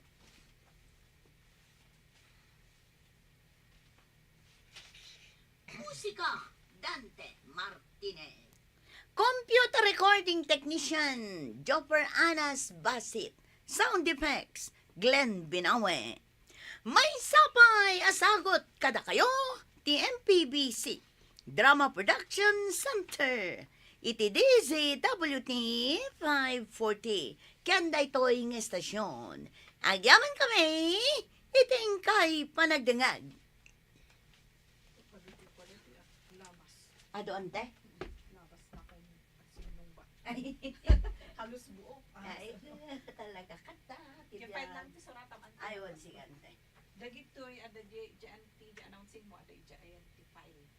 Musika, Dante Martinez. Computer recording technician, Jopper Anas Basit. Sound effects, Glenn Binawe. Maysa pay a sagut kadakayo ti M P B C Drama Production Center iti D Z W T five forty ken daytoy nga estasyon. Agyamankami iti inkay panagdengngeg. Adu, ante? Ay. Halos buok. Ah, ay, talaga kata. Kaya kahit lang ti suratan, ante. Ay, wan, sige, ante. Dagitoy, ada di, di, ante, di announcing mo, ada ija, ayan, ti file.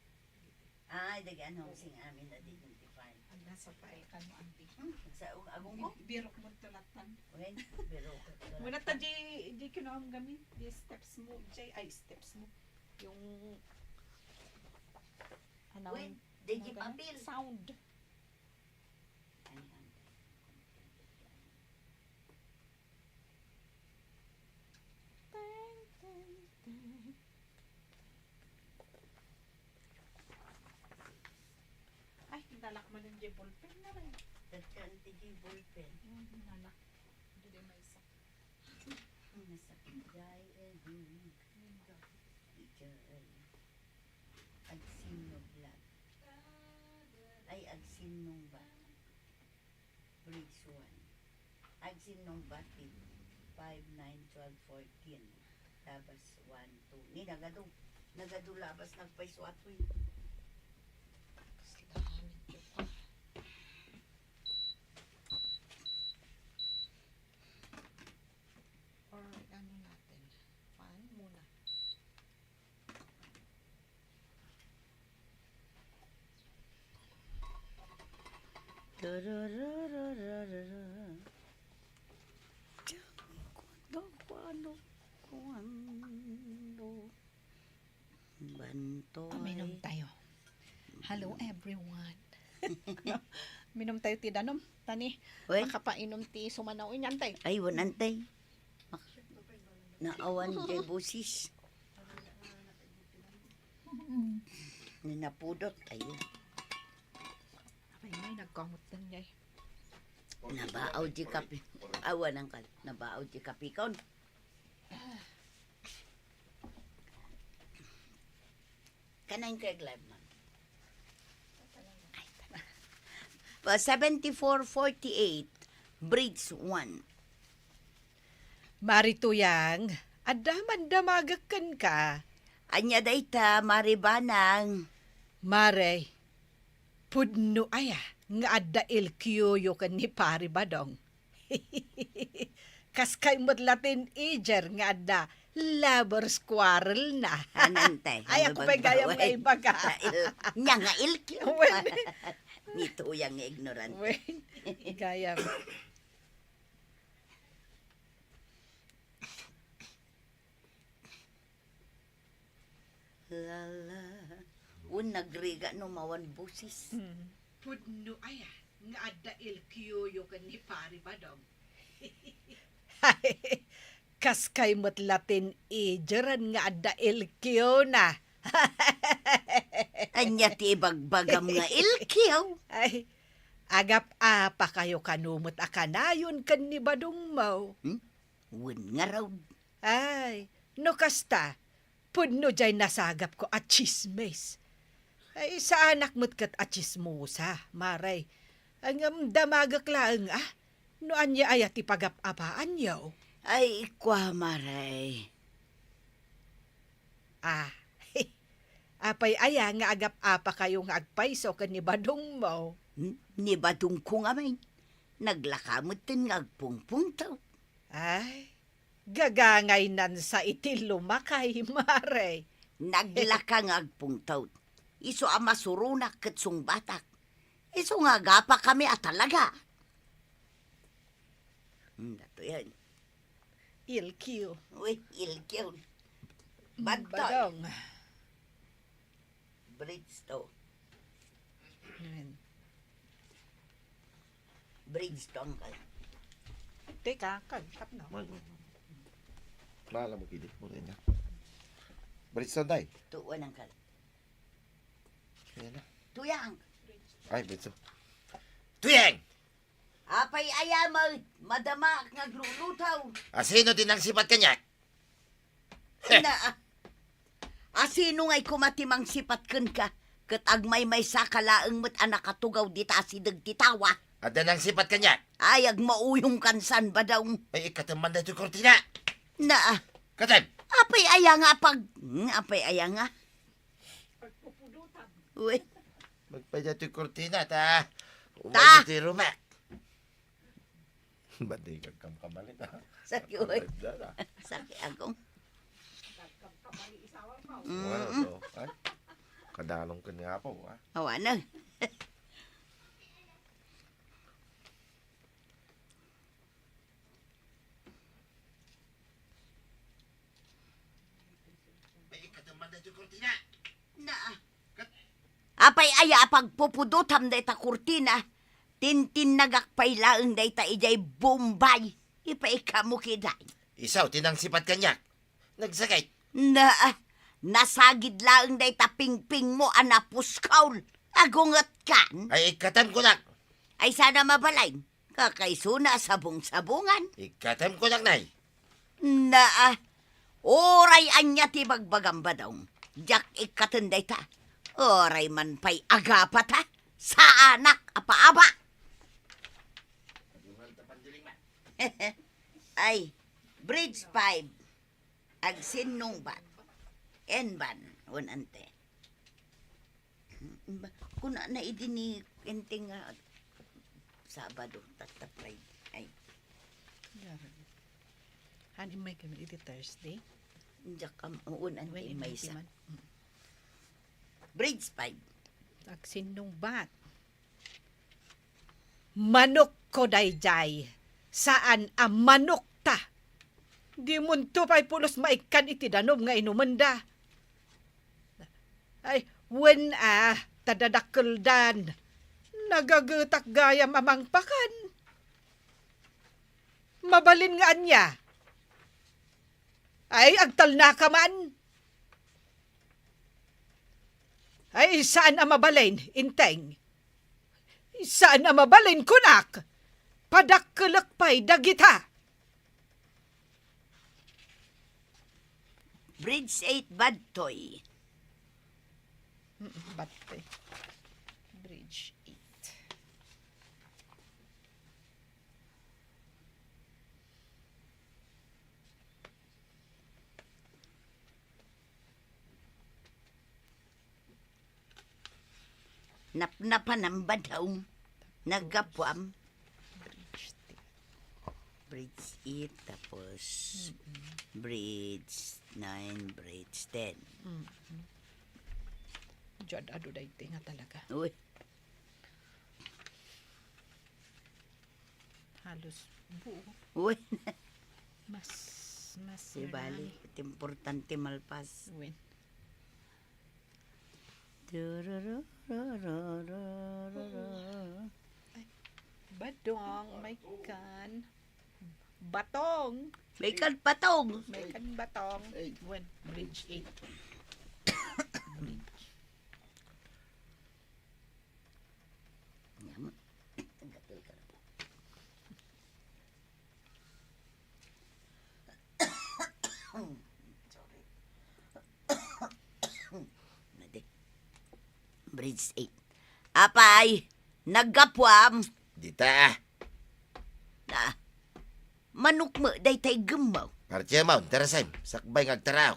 Ay, dagiti announcing amin a identified. Ag nasa file kano, ante. Hmm, sa, ag-, agong ko? Birok mo to latan. Wen, birok ko to latan. Muna ta di, di kinuam gamin, di steps mo, jay, ay, steps mo. Yung, ano, wait, dagiti ano ka na? Papel. Sound. Teng, teng, teng. Ay, nalak man yung ballpen na rin. Dagkan ti ballpen. Hmm, nalak. Hindi may isa. Ang nasakit, jay, eh, hmm. Hindi. Ijay. Agsinno Vlog. Ay, Agsinnong ba? Bridge one. Agsinnong batid, five, nine, twelve, fourteen. Labas, one, two. Ni, nagadu. Nagadu labas, nagpayso atoy. Or ano natin? Fan muna. Tararararara. Diyan ko daw paano kung ano. Bantoy. Uminom tayo. Hello, everyone. Minom tayo ti danum. Tani, uy, makapainom ti sumanaw. Inyantay. Ay, wan, antay. Mak-, naawan jay busis. Ninapudot, ayun. Ay, may nagkamot din, jay. Nabaaw di kapi-, awan ang kal-, nabaaw di kapikon. Kanang kay live, ma'am. Pa seventy-four forty-eight, Bridge one. Mari Tuyang, adda man damagek kenka. Ania dayta, Mari Banang? Mari, pudno aya nga adda L Q yo ken ni Pari Badong? Kas kay met la teenager nga adda lovers quarrel na. Anante, ay, ano ako pa'y gayam nga ibaga? Nya nga L Q. Wen. Ni Tuyang nga ignorante. Wen. Gayam. Lala. Un, nagrigat no mawan busis. Hmm. Pudno aya nga adda L Q yo ken ni Pari Badong? Kas kay met la teenager nga adda L Q na. Ania ti ibagbagam nga L Q? Ay, agap-apa kayo kano met a kanayon ken ni Badong mo. Hmm? Wen ngarud. Ay, no kasta, pudno jay nasagapko a tsismis. Ay, saanak met ket a tsismosa, Mari. Ngem damagek laeng a, no ania aya ti pagap-apaanyo? Ay, kua, Mari. Ah, apay aya nga agap-apakayo nga agpayso ken ni Badongmo? N-, ni Badongko ngamin, naglaka metten nga agpungpungtot. Ay, gagangaynan sa iti lumakay, mare. Naglaka nga agpungtot. Isu a masuronak ket sungbatak. Isu nga agapakami a talaga. Hmm, datoyen. Ilkiw. Uy, ilkiw. Badtoy. Badong. Bridge to. Ayan. Bridge to, uncle. Teka, uncle, tap na. Mag-, Bala mo, kidit mo rin, ha? Bridge to, day. Tuwan, uncle. Ayan na. Tuyang. Ay, bridge to. Tuyang! Apay aya met, madama nga agluluto. Asino ti nangsipat kaniak? Na, asino ngay koma ti mangsipat kenka? Ket agmaymaysa ka laeng met a nakatugaw dita asideg ti tawa. Adda nangsipat kaniak? Ay, agmauyong kansan, Badong. Ay, ikkatem man daytoy kurtina. Na, Katem! Apay aya nga pag-, hmm, apay aya nga? Uy. Magpayda ti kurtina, ta. Ta. Umay ti rumak. Ba't di ka kamkamalit, ha? Sakit, uy. Ang ganda, ha? Sakit, agong. Ano Mm-mm. to? Ay, kadalong ka nga po, ha? Awanan. Na. Apay aya a pagpupudotam dayta kurtina? Tintinnagak pay laeng dayta idiay Bombay. Ipaikam mo kiday. Isaw ti nangsipat kaniak. Nagsakit. Na, nasagid laeng dayta pingping mo a napuskaw. Agunget kan. Ay, ikkatem kunak. Ay, sana mabalin. Kakaisuna a sabong-sabongan. Ikkatem kunak, nay. Naa, uray ania ti bagbagam, Badong, diak ikkaten dayta. Uray man pay agapata, saanak a paaba. Ay, bridge five. Agsinnungbat. Enban, un ante. Ba, kuna na idi ni Enteng nga Sabado, tatta Friday. Ay. Garag. Han, immay kami iti Thursday? Diak am-, uun, ante, When maysa. Immay man. Mm. Bridge five. Agsinnungbat. Manokko daydiay, saan a manokta. Dimonto pay pulos maikkan iti danum nga inumenda. Ay, wen a, ta dadakkeldan. Nagagetak gayam a mangpakan. Mabalin nga ania? Ay, agtalnaka man. Ay, saan a mabalin, Enteng? Saan a mabalin, kunak? Padakkelek pay dagita. Bridge eight, badtoy. Mm, badtoy. Bridge eight. Napnapanam, Badong. Naggapuam. Bridge eight, tapos Mm-mm. bridge nine, bridge ten. Mm-mm. Diyan, adu daytoy nga talaga. Uy. Halos buo. Uy. Mas, mas Di bali, importante malpas. Uy. Turururururu. Ay, Badong, may kan. Batong. May kan batong. May kan batong. Eight. When bridge eight. Bridge. Yaman. Tagapil ka na po. Sorry. Nadi. Bridge eight. Apay, naggapuam. Dita. Na. Manok mo, daytay gemmaw. Parti mo, terasem, sakbay nga agtaraok.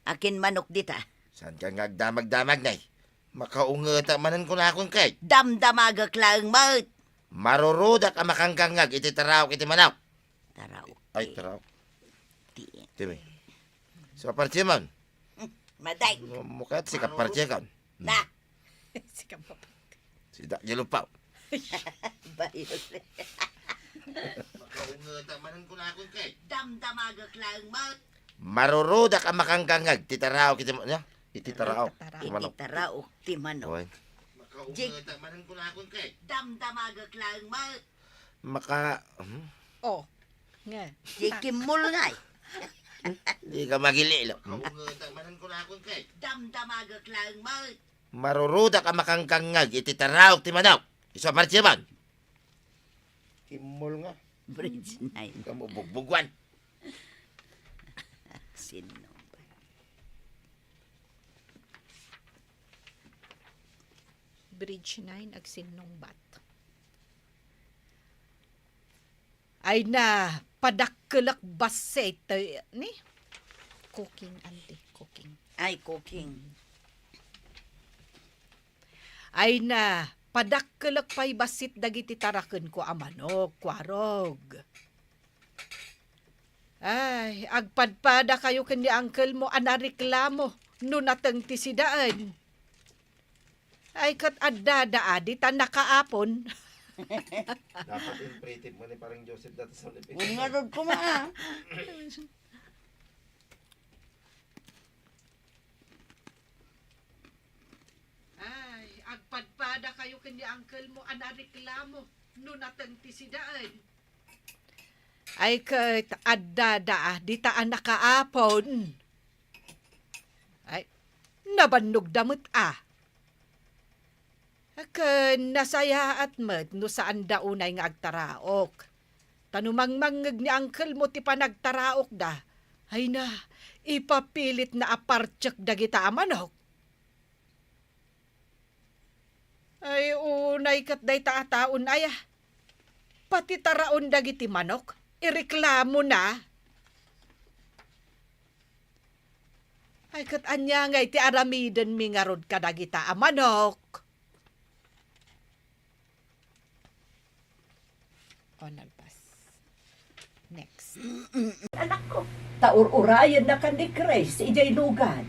Akin manok dita? Saan ka nga agdamag-damag, nay? Makaungeta manen kunakon kay. Damdamagek laeng met. Marurudak a makangkangngag iti taraok iti manok. Taraok. Ay, ti, taraok. Ti, ti, may. So, partie man. Maday. Mu-, mukat si kapartie kan. Na. Sika pa. Sida, yelo pa. Bayot. Makaungeta manen kunakon kay. Damdamagek laeng met. Marurudak a makangkangngag ti taraok iti ma-, nya? Iti taraok. Taraok. Iti manok. Iti taraok ti manok. Oy. Makaungeta manen kunakon kay. Damdamagek laeng met. Maka-, hmm? Oh. Nga. Di kimmol ngay. Di ka magili, lo. Hmm? Makaungeta manen kunakon kay. Damdamagek laeng met. Marurudak a makangkangngag iti taraok ti manok. Isu a partie man. Kimmol nga. Bridge nine. Kamu bugbugwan. Sino ba? Bridge nine, agsinnungbat. Ay na, padakkelek bassit, eh, ni? Cooking, auntie, cooking. Ay, cooking. Ay na, padakkelek pay bassit dagiti tarakenko a manok, Kuarog. Ay, agpadpadakayo ken ni uncle mo a nareklamo no nateng ti sidaen. Ay, ket addada a dita nakaapon. Dapat imprited mo ni Parang Joseph dati sa Philippines. Ngarud kuma, ah. Ay, agpadpadakayo ken ni uncle mo a nareklamo no nateng ti sidaen. Ay, ket addada a dita a nakaapon. Ay, nabannogda met a. Ken nasayaat met no saanda unay nga agtaraok. Ta no mangmangngeg ni uncle mo ti panagtaraokda, ay na, ipapilitna a partiek dagita a manok. Ay, unay ket dayta a taon aya. Pati taraon dagiti manok, ireklamona. Ay, ket ania ngay ti aramidenmi ngarud kadagita a manok? O, nalpas. Next. Anakko. Ta ur-urayenna ken ni Chris idiay lugan.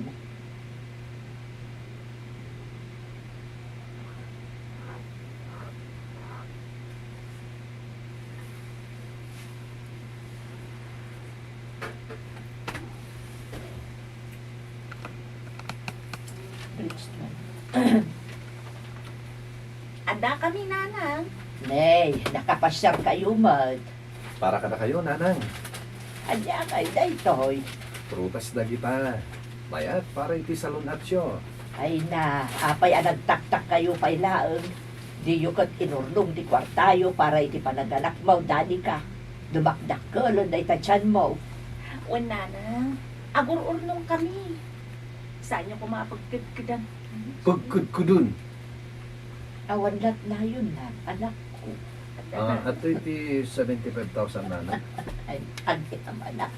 Bridge na. Adda kami, Nanang. Nay, nakapasiar kayo met. Para kadakayo, Nanang. Ania ngay daytoy? Prutas dagita. Mayat para iti salun-atyo. Ay na, apay a nagtaktak kayo pay laeng? Diyo ket inurnong ti kuartayo para iti panaganakmo, Danica. Dumakdakkelen dayta tianmo. Wen, Nanang, agur-urnong kami. Saanyo koma a pagkedkedan. Pagkedkeden? Awan latnayon, Nan, anakko. Ah, adtoy ti seventy-five thousand, Nanang. Ay, agit a manak.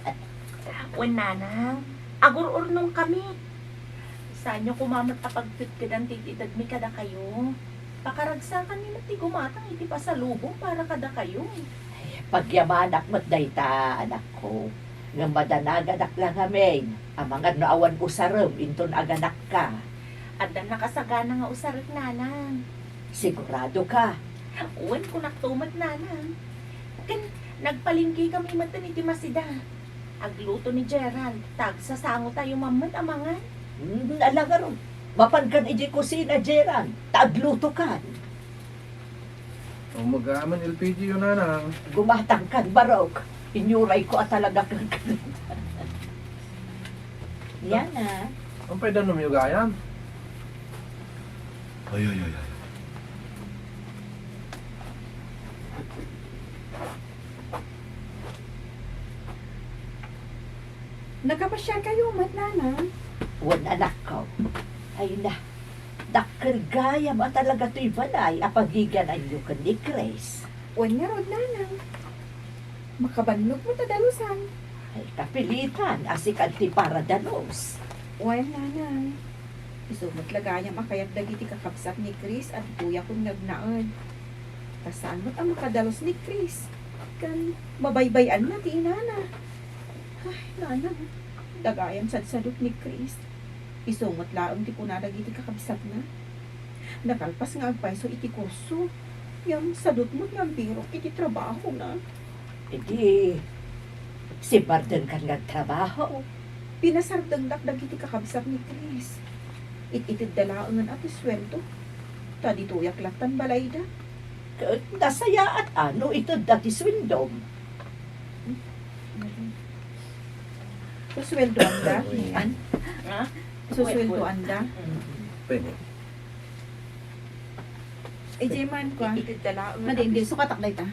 Wen, Nanang, agur-urnong kami. Saanyo koma met a pagkedkedan ti itedmi kadakayo. Pakaragsakanmi met ti gumatang iti pasalubong para kadakayo. Ay, pagyamanak met dayta, anakko. Ngem madanaganak la ngamin, amangan no awan usarem inton aganakka. Addan nakasagana nga usarek, Nanang. Sigurado ka? Wen, kunakto met, Nanang. Ken nagpalengke kami metten iti Masida. Agluto ni Gerald, ta agsasangotayo man met a mangan. Hmm, ala ngarud. Mapankan idiay kusina, Gerald, ta aglutokan. O, magaman L P G yun, Nanang. Gumatangkan, Barok. Inyurayko a talaga ken. Yana. Ang pwede nung yung gayam? Ay, ay, ay, ay. Nakapasiar kayo met, Nanang? Wen, anakko. Ay na, dakkel gayam a talaga toy balay a pagigananyo ken ni Chris. Wen ngarud, Nanang. Makabannogmo ta dalusan. Ay, kapilitan a sika ti para dalus. Wen, nanang, isu met la gayam a kayat dagiti kakabsat ni Chris a ditoyakon nga agnaed. Ta saan met a makadalus ni Chris ken mabaybay-anna ti inana. Ay, nanang, dagayam sadsadot ni Chris. Isu met laeng ti kuna dagiti kakabsatna. Nakalpas nga agpayso iti kurso, ngem sadot met nga agbirok iti trabahona. Idi, simbardengkan nga agtrabaho. Pinasardengdak dagiti kakabsat ni Chris. It-itedda laengen a ti sueldo. Ta ditoyak lattan balayda. Ket nasayaat a no itedda ti sueldom. Susueldoanda, Wen. Ha? Susueldoanda. Mm. Pwede. Idiay man, kuan. Itedda laeng. Madi, hindi. Sukatak dayta.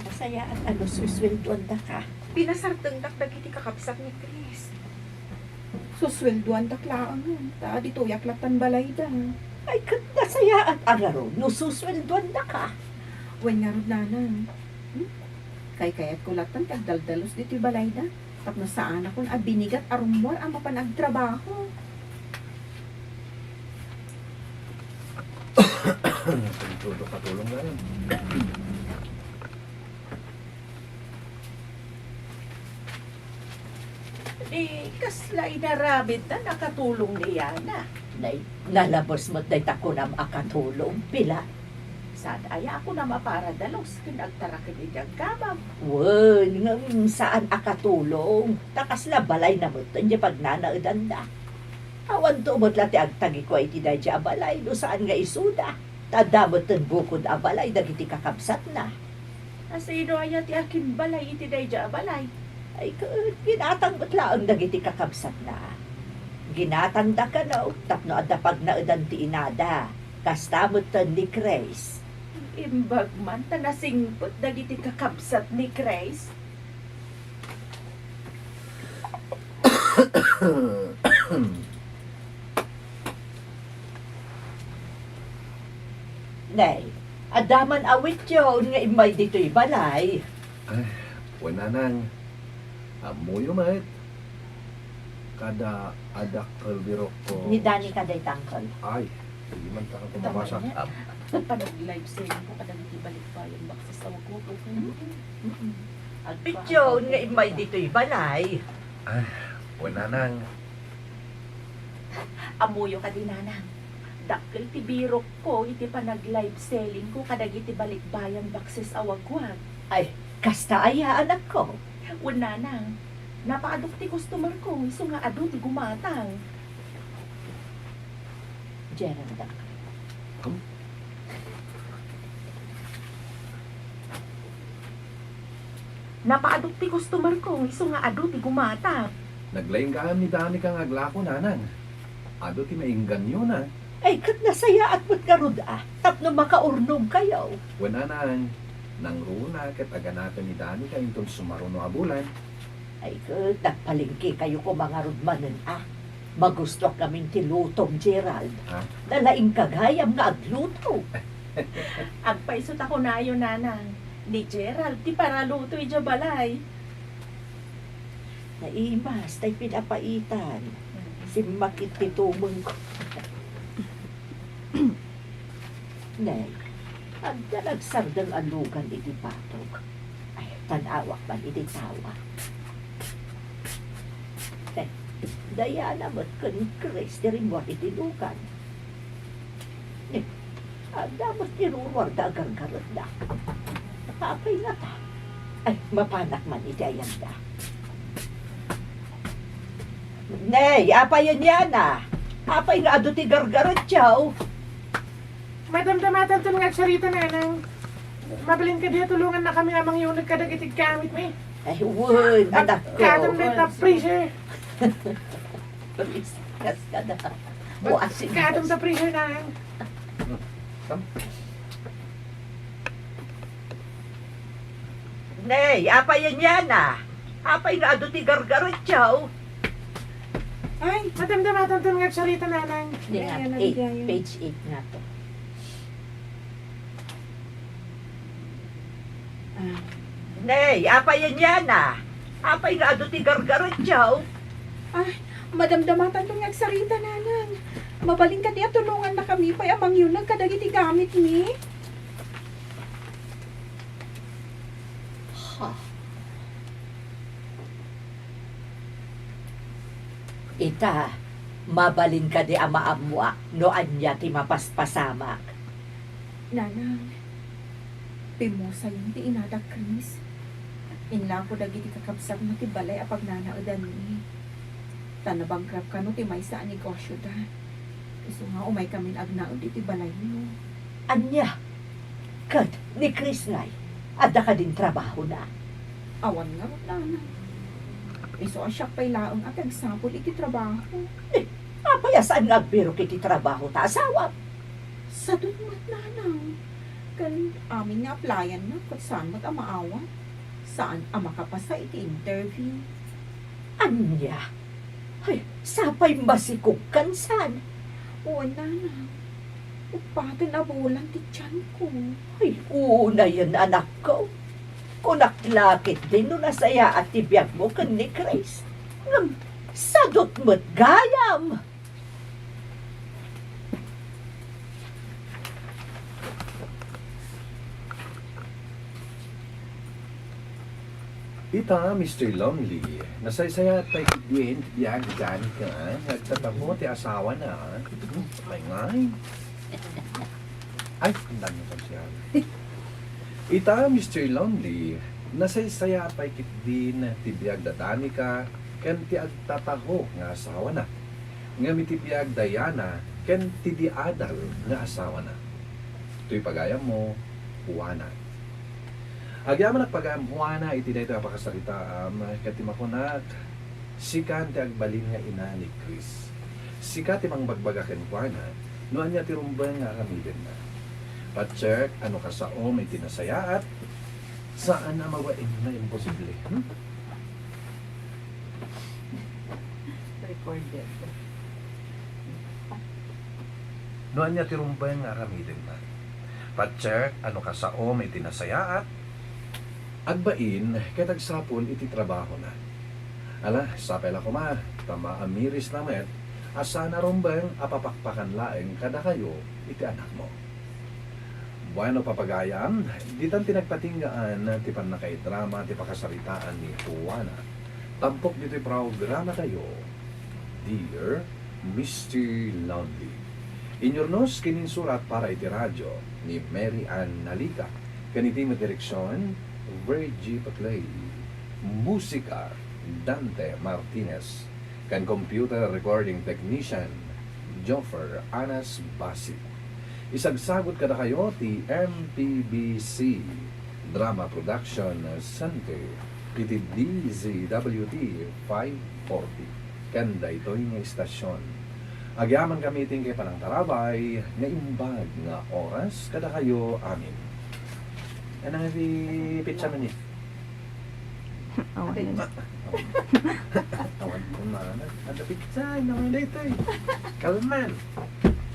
Nasayaat a no susueldoandaka. Pinasardengdak dagiti kakabsat ni Chris. Susueldoandak laeng, ta ditoyak lattan balayda. Ay, ket nasayaat a ngarud no susueldoandaka. Wen ngarud, nanang. Hmm? Kaykayatko lattan ti agdaldalus ditoy balayda. Tapno saanakon a binigat a rummuar a mapan agtrabaho. Todo katulong na lang. Di, kasla inaramidna a katulong ni Ana. Nay, nalabes met dayta kunam a katulong, pila? Saan aya a kunam a paradalus ken agtaraken idiay agkamam? Wen, ngem saan a katulong. Ta kasla balayna met ti pagnanaedanda. Awanto met la ti agtagikua iti daydiay a balay no saan nga isuda. Ta adda met ti bukod a balay dagiti kakabsatna. A sino aya ti akimbalay iti daydiay a balay? Ay, ket ginatang met laeng dagiti kakabsatna. Ginatangda kano tapno adda pagnaedan ti inada. Kasta met ni Chris. Imbag man ta nasingpet dagiti kakabsat ni Chris. Nay, adda man awityon nga immay ditoy balay. Ay, wen, nanang, ammoyo met. Kada adakkel birokko. Ni Dani kada itangkel. Ay, di man taka kumabasa. Tama niya. Am. Panag-live selling ko kadagiti balikbayan, baksis a wagwag. Mm-mm. Pityon nga immay ditoy balay. Ay, wen, nanang. Ammoyo kadi, nanang. Dakkel ti birokko iti panag-live selling ko kadagiti balikbayan, baksis a wagwag. Ay, kasta aya, anakko? Wen, nanang. Napaadok ti customer ko, isu nga adu ti gumatang. Gerald. Hmm? Napaadok ti customer ko, isu nga adu ti gumatang. Naglaing gayam ni Danica nga aglako, nanang. Adu ti maingganyo na. Ay, ket nasayaat met ngarud a, tapno makaurnongkayo. Wen, nanang, nangruna ket aganakan ni Danica inton sumaruno a bulan. Ay, ket nagpalengkekayo koma ngarud manen a. Magustuak ngamin ti lutom, Gerald. Ha? Nalaingka gayam nga agluto. Agpayso ta kunayo, nanang. Ni Gerald ti paraluto idiay balay. Naimas tay pinapaitan. Mm. Simmakit ti tumengko. Nay, adda nagsardeng a lugan iti patog. Ay, tan-awak man iti tawa. Eh, Diana met ken Chris ti rimmuar iti lugan. Eh, adda met ti ruruarda a gargaretda. Apay ngata? Ay, mapanak man iti ayanda. Nay, apay a Diana? Apay nga adu ti gargaretyo? Madamdamatanton nga agsarita, nanang. Mabalin kadi a tulongannakami a mangyuneg kadagiti gamitmi? Ay, wen, anakko. Katem dayta freezer. Kas kada. O, asin. Katem ta freezer, nanang. Nay, apay a Diana? Apay nga adu ti gargaretyo? Ay, madamdamatanton nga agsarita, nanang. Di nga, Ayan, eight, ayan. Page eight nga to. Ah. Nay, apay a Diana? Apay nga adu ti gargaretyo? Ay, madamdamatanton nga agsarita, Nanang. Mabalin kadi a tulongannakami pay a mangyuneg kadagiti gamitmi? Ha? Ita, mabalin kadi a maammoak no ania ti mapaspasamak? Nanang, pimusayen ti inada Chris. Inlako dagiti kakabsatna ti balay a pagnanaedanmi. Ta nabankrupt kano ti maysa a negosyoda. Isu nga umaykamin agnaed iti balayyo. Ania? Ket ni Chris ngay, adda kadin trabahona? Awan ngarud, Nanang. Isu a siak pay laeng a ti agsapul iti trabaho. Eh, apay a saan nga agbirok iti trabaho ta asawam? Sadut met, Nanang. Ken amin nga applyanna ket saan met a maawat. Saan a makapasa iti interview. Ania? Ay, sapay masikog kan saan? Wen, Nanang. Uppaten a bulan ti tianko. Ay, unayen, anakko. Kunak la ketdin no nasayaat ti biagmo ken ni Chris. Ngem, sadut met gayam. Ita, Mister Lonely, nasaysayaat pay ketdin ti biag ni Danica nga agtatapo ti asawana. Ay, ngay. Ay, ang dami kong siya. Ita, Mister Lonely, nasaysayaat pay ketdin ti biag da Danica ken ti agtataho nga asawana. Ngem iti biag da Yana ken ti di adal nga asawana. Toy pagayammo, Juana. Agyamanak pagayam, Juana, iti daytoy a pakasaritaam, ket ti makunak, sikan ti agbalin nga ina ni Chris. Sika ti mangbagbaga kenkuana no ania ti rumbeng nga aramidenna. Patchek a no kasaom iti nasayaat, saan a mabain nga imposible. Hmm? Recorded. No ania ti rumbeng nga aramidenna. Patchek a no kasaom iti nasayaat, agbain ket agsapul iti trabahona. Ala, sapay la koma, ta maamiris la met a saan a rumbeng a papakpakan laeng kadakayo iti anakmo. Bueno, papagayam, ditan ti nagpatinggaan ti pannakaidrama ti pakasaritaan ni Juana. Tampok ditoy programatayo, Dear Mister Lonely. Inyurnos ken insurat para iti radyo ni Mary Ann Nalica, ken iti met direksion, Virgie Paclay. Musika, Dante Martinez. Ken computer recording technician, Joffer Anas Basi. Isagsagut kadakayo ti M P B C Drama Production Center iti D Z W T five forty ken daytoy nga istasyon. Agyamankami iti inkay panangtarabay nga imbag nga oras kadakayo amin. Anang iti pizza man eh? Awan. Awan ko na. Ada pizza, ina mo dito eh. Kalman.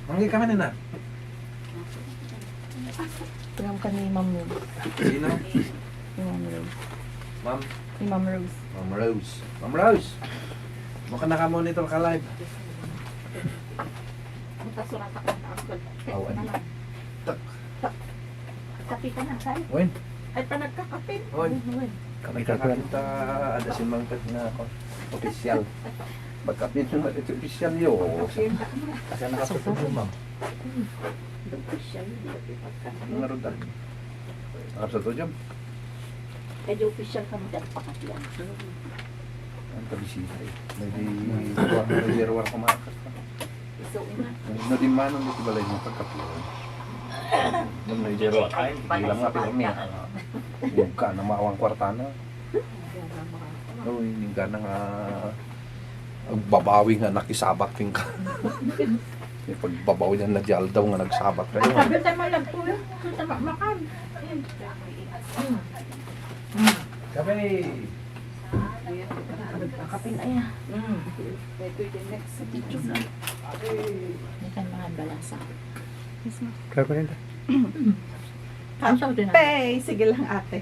Manggi ka man na. Tingnan ka ni Ma'am Rose. Sino? Ni Ma'am Rose. Ma'am? Ni Ma'am Rose. Ma'am Rose. Ma'am Rose! Maka naka-monitor ka live. Makasurata ka na ako. Awan. Tak. Kape ka na, sir? Wen. Ay, pa nagkakape. Wen. Wen. Kami kakanta, ada si Mangkad nga ako. Opisyal. Magkape na nga ito, opisyal yo. Kasi nakapatid mo, ma'am. Opisyal, hindi ka pagkape. Ano nga ron, dali? Harap sa to, Jom? Kaya di opisyal ka magkakapakapian. Ang kabisita eh. May di, may di, may di, may di, may di, may di, Isu ina. No, no, di manon dito balay mo, pagkapuan. Nung may zero, ay, hindi lang nga pirmi, ah. Huwag ka na maawang kwarta na. Uy, hindi ka na nga, ang babawi nga nakisabak yung ka. Yung pagbabawi na na di aldaw nga nagsabat kayo. Sabi tayo malagpo yun. Sabi tayo makan. Kape. Kapin aya. Mm. Ito yung next sa picture na. May kan mga balasa. Yes, ma'am. Kape. Ang sabi na. Pay, sige lang, ate.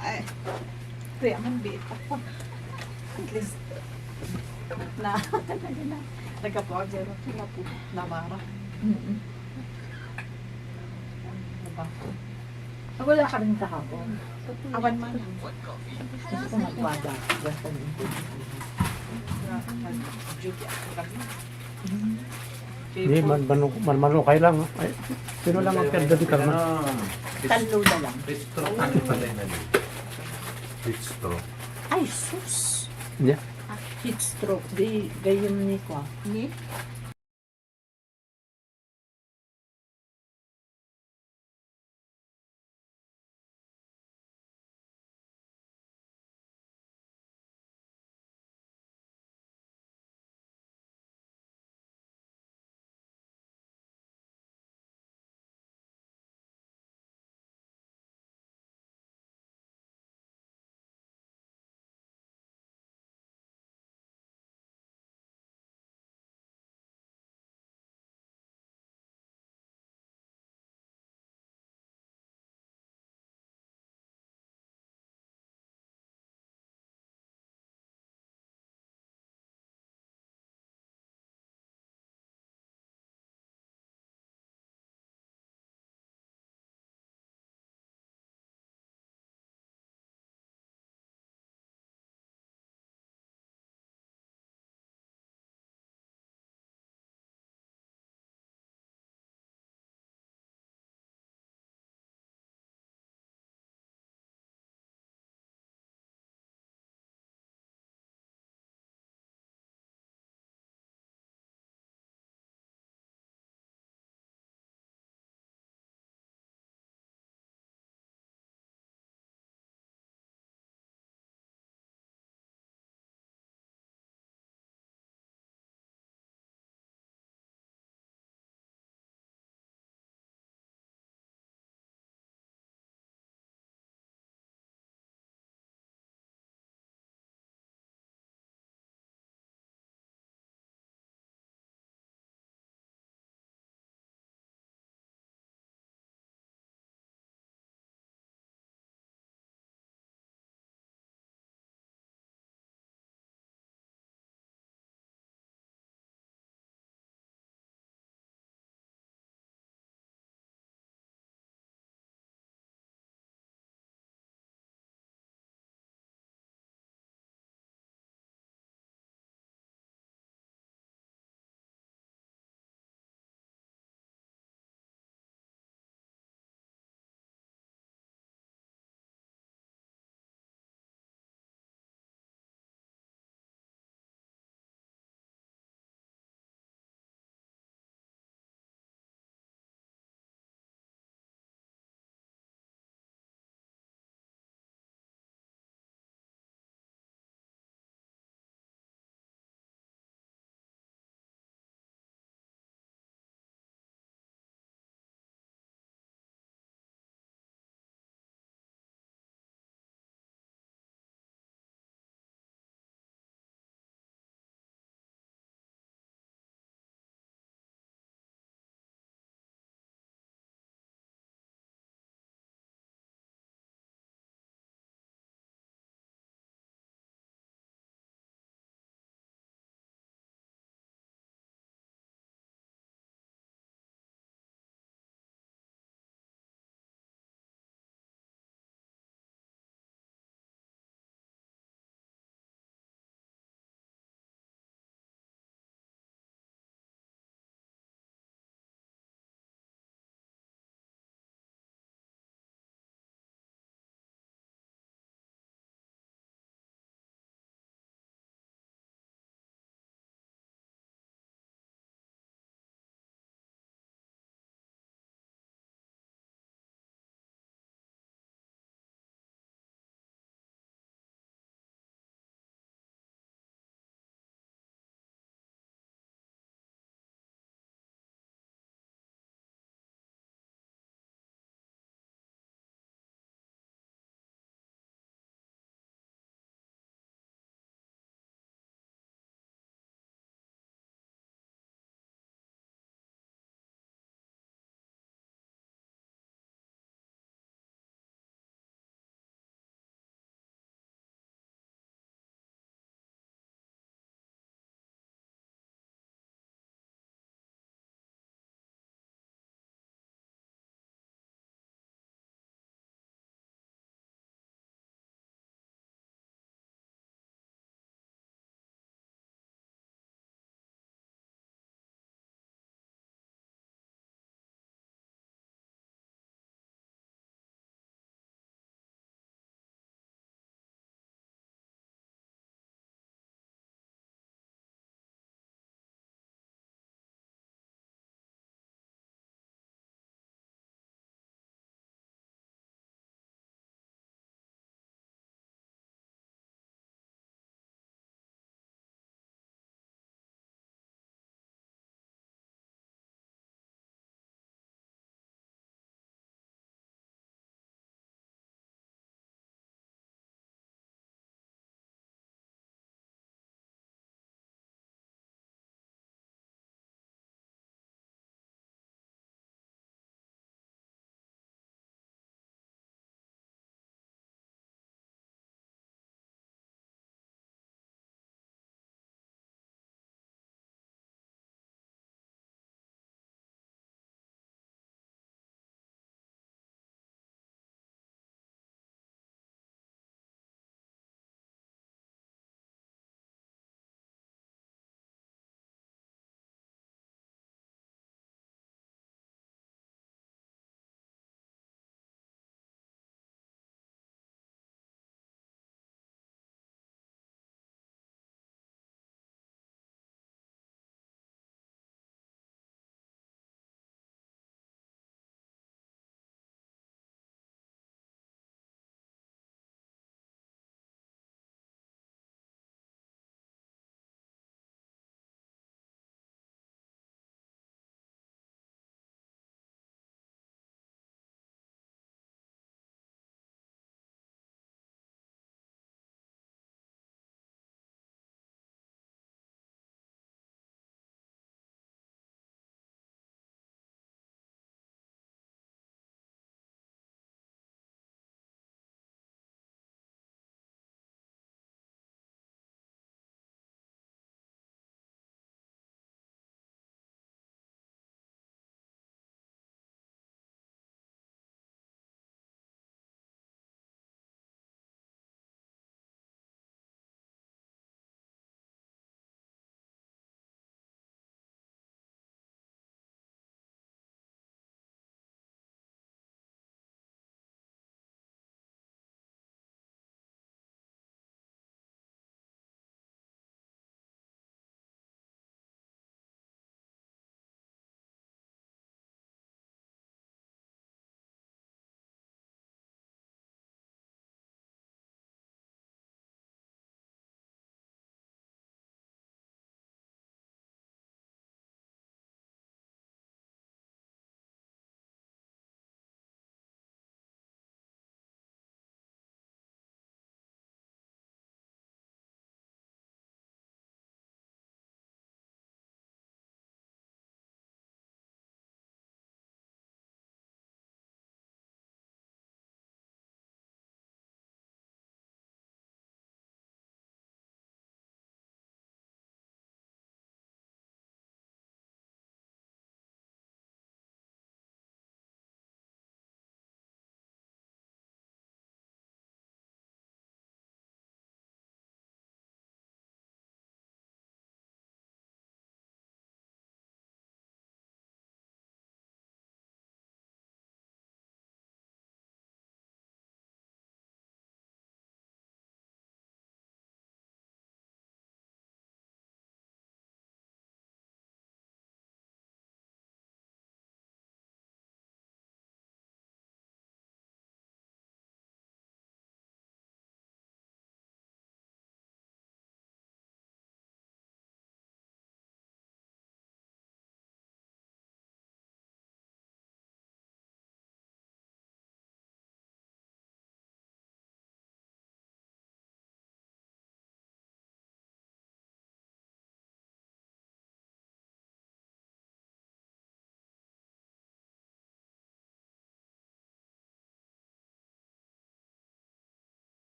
Ay. Kaya man, bita ko. At least, na, nagkapuag, pero napu-, nabara. Mm-mm. Diba? Ako wala ka rin kahapon. Awan man. Gusto ko magwada. Basta yung duty ako kami. Hindi, man-, manu-, man-, manukay lang. Ay, sino lang ang kanda di kalma? Tallo na lang. Heat stroke ang pala yun, ano? Heat stroke. Ay, sus! Yeah. Ah, heat stroke. Di, gayon ni kwa. Ni?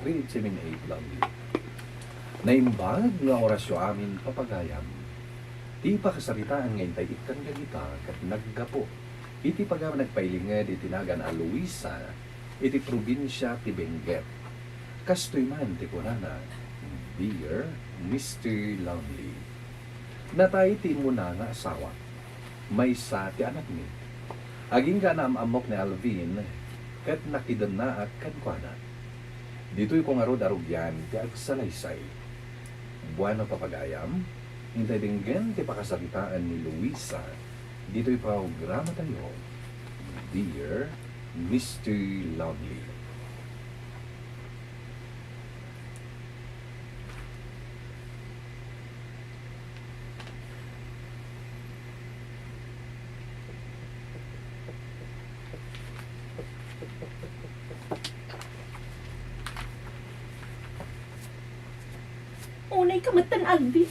Grade seven eight Lonely. Naimbag nga orasyo amin, papagayam. Ti pakasaritaan nga intay ikkan dagita ket naggapu iti paga-, nagpailinged iti nagan a Luisa iti probinsia ti Benguet. Kastoy man ti kunana, "Dear Mister Lonely." Natay ti immuna nga asawa. Maysa ti anakmi. Agingga naam-ammok ni Alvin ket nakidennaak kenkuana. Ditoyko ngarud a rugian ti agsalaysay. Bueno, papagayam, intay denggen ti pakasaritaan ni Luisa ditoy programatayo, Dear Mister Lonely. Unay ka met tan, Alvin.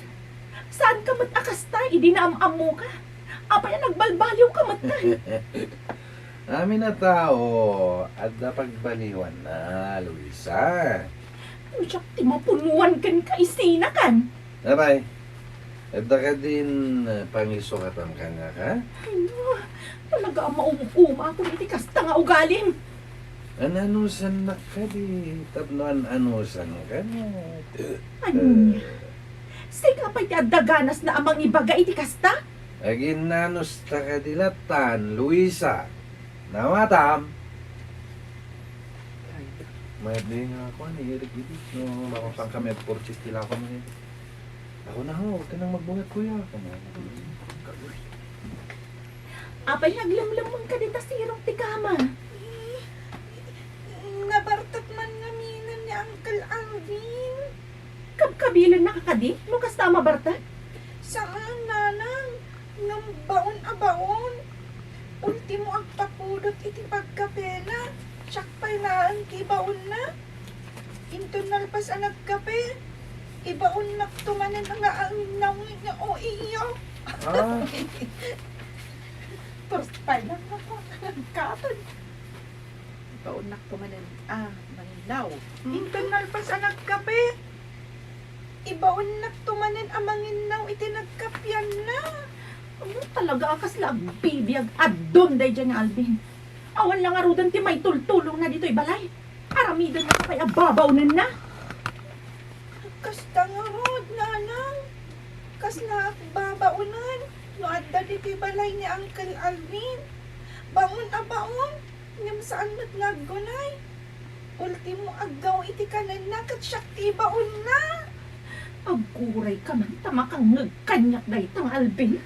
Saan ka met a kasta idi naam-ammoka? Apay a nagbalbaliw ka met tan? Amin a tao, adda pagbaliwanna, Luisa. No siak ti mapunuan kenka, isina kan? Apay, adda kadin, eh, pangisukatan kaniak, ha? Ay, no. Talaga a maum-umakon iti kasta nga ugalim. An-anusannak kadi tapno an-anusanka, no? Ania? Eh. Sika pay ti adda ganasna a mangibaga iti kasta? Aginnanusta kadi latan, Luisa. Nawatam? Mayat di nga ako, ni Eric, idi. No, mapapan kami at purchase ti lakon, eh. Ako na ho, huwag ka nang magbungat, kuya. Ako na. Apay nga aglemlemmeng ka dita sirong ti kama? Eh, nabartek man ngamin ni Uncle Alvin. Kabkabilennaka kadi no kasta a mabartek? Saan, nanang, ngem baon a baon. Ultimo agpapudot iti pagkapena, siak pay laeng ti ibaonna. Inton nalpas a nagkape, ibaonnakto manen nga anginnawi nga o iyo. Ah. First time lang ako nagkatan. Ibaonnakto manen a manginnaw. Hmm. Inton nalpas a nagkape, ibaonnakto manen a manginnaw iti nagkapianna. Amo talaga a kasla agbibiag addon daydiay nga Alvin. Awan la ngaruden ti maitultulongna ditoy balay. Aramidennaka pay a babaonenna. Kasta ngarud, nanang. Kasla agbabaonen no adda ditoy balay ni Uncle Alvin. Baon a baon, ngem saan met nga aggunay. Ultimo, aggaw iti kanenna ket siak ti ibaonna. Aguray ka man ta makangngeg kaniak dayta nga Alvin.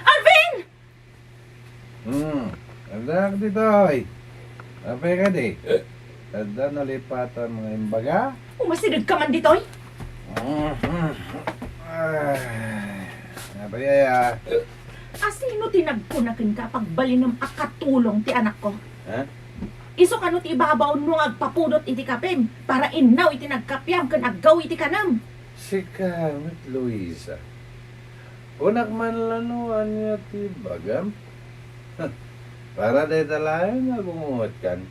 Alvin! Hmm, adda ditoy. Apay kadi? Adda nalipatan nga imbaga? Umasideg ka man ditoy? Mhm. Ay, apay aya? Asino ti nagkuna kenka a pagbalinem a katulong ti anakko? Ha? Isu kano ti ibabaonmo nga agpapudot iti kapem para innaw iti nagkapiam ken aggaw iti kanem? Sika met, Luisa. Kunak man la no ania ti bagam? Para dayta laeng nga gungungot kan.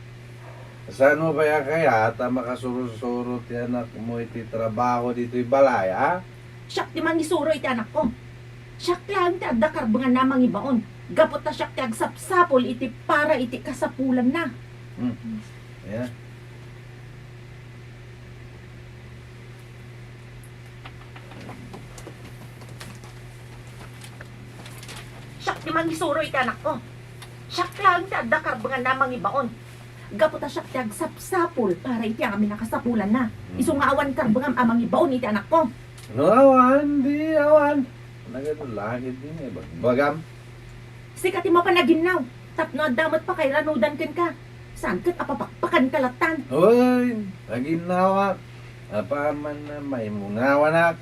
Saan mo pay a kayat a makasuro-suro ti anakmo iti trabaho ditoy balay, a? Siak ti mangisuro iti anakko. Siak laeng ti adda karbenganna a mangibaon. Gapu ta siak ti agsapsapul iti para iti kasapulanna. Hmm. Yeah. Siak ti mangisuro iti anakko. Siak laeng ti adda karbenganna a mangibaon. Gapu ta siak ti agsapsapul para iti amin a kasapulanna. Hmm. Isu nga awan karbengam a mangibaon iti anakko. No, awan, di awan. Nagadu langit din eh, bagbagam. Sika ti mapanaginnaw, tapno adda met pakairanudan kenka. Saan ket a papakpakanka lattan? Hoy, aginnawak. Apaman na maimungawanak.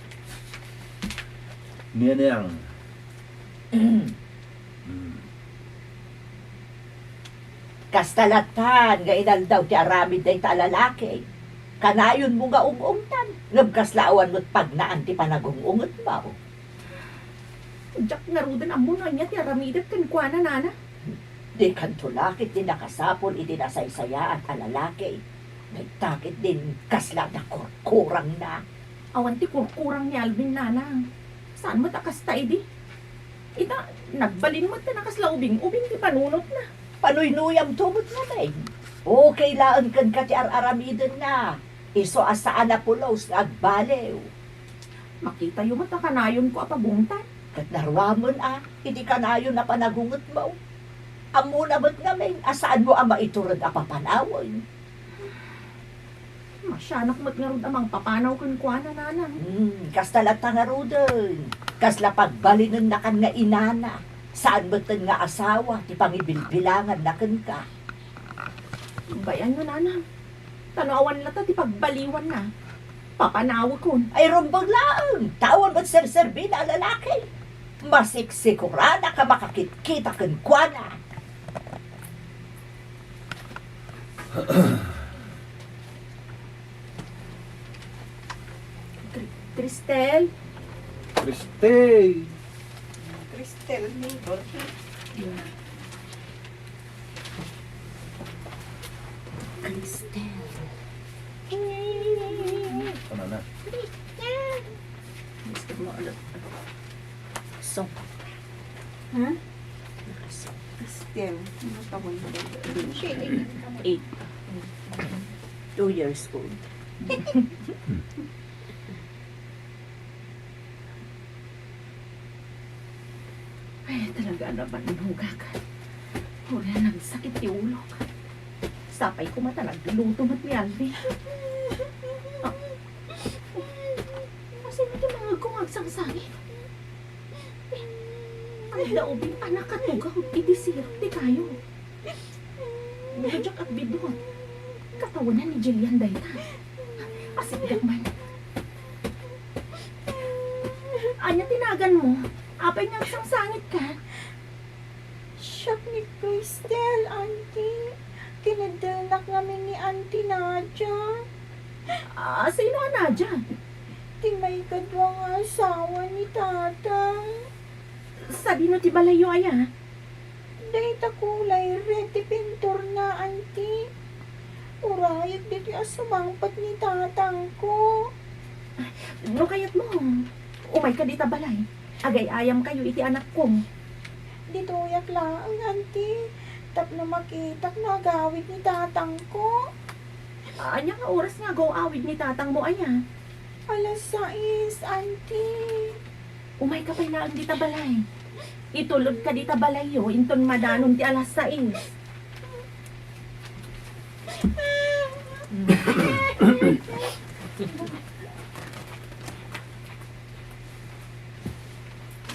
Neneng. Hmm. Kasta lattan nga inaldaw ti aramid dayta a lalaki. Kanayonmo nga ung-ungtan, ngem kasla awan met pagnaan ti panagung-ungetmo. Diak ngaruden ammo no ania ti aramidek kenkuana, nana. Dikanto la ket ti nakasapul iti nasaysayaat a lalaki. Dayta ket din kasla nakurkurangna. Awan ti kurkurang ni Alvin, nana. Saan met a kasta idi? Ita, nagbalin met a kasla ubing-ubing ti panunotna. Panuynuyamto met laeng. Okay laeng kenka ti ar-aramidenna. Isu a saan a pulos nga agbaliw. Makitayo met a kanayonko a pagungtan. Ket naruamen a, iti kanayon a panagungetmo. Ammona met ngamin a saanmo a maiturod a papanawen. Masianak met ngarud a mangpapanaw kenkuana, nanang. Hmm, kasta latta ngaruden. Kasla pagbalinennakan nga inana. Saan metten nga asawa ti pangibilbilanganna kenka. Bayanyo, nanang. Ta no awan latta ti pagbaliwanna, papanawekon. Ay, rumbeng laeng! Ta awan met serserbina a lalaki. Masiksikuran a ka makakitkita kenkuana. Cri-, Cristel? Cristel! Cristel, neighbor. Cristel. Ano na? Gusto mo ulit. So, ha? Cristel. Ano pa mo yung Eight. Two years old. Ay, talaga naman, nugak. Uray nagsakit ti ulok. Sapay koma ta nagluto met ni Alvin. Ah. Kasino ti mangagko nga agsangsangit? Adda ubing a nakatugaw iti sirok ti kayo. Diak agbiddut. Katawenan ni Jillian dayta. Asidegak man. Ania ti naganmo? Apay nga agsangsangitka? Siak ni Cristel, Auntie. Kineddelnak ngamin ni Auntie Nadia. Ah, sino a Nadia? Ti maikadua nga asawa ni Tatang. Sadino ti balayyo aya? Dayta kulay red ti pinturna, Auntie. Urayek ditoy a sumangpet ni tatangko. No kayatmo, umayka dita balay. Agay-ayamkayo iti anakko. Ditoyak laeng, Auntie, tapno makitak no agawid ni tatangko. Ania nga oras nga agaw-awid ni tatangmo aya? Alas sais, Auntie. Umayka pay laeng dita balay. Itulodka dita balayyo inton madanon ti alas sais.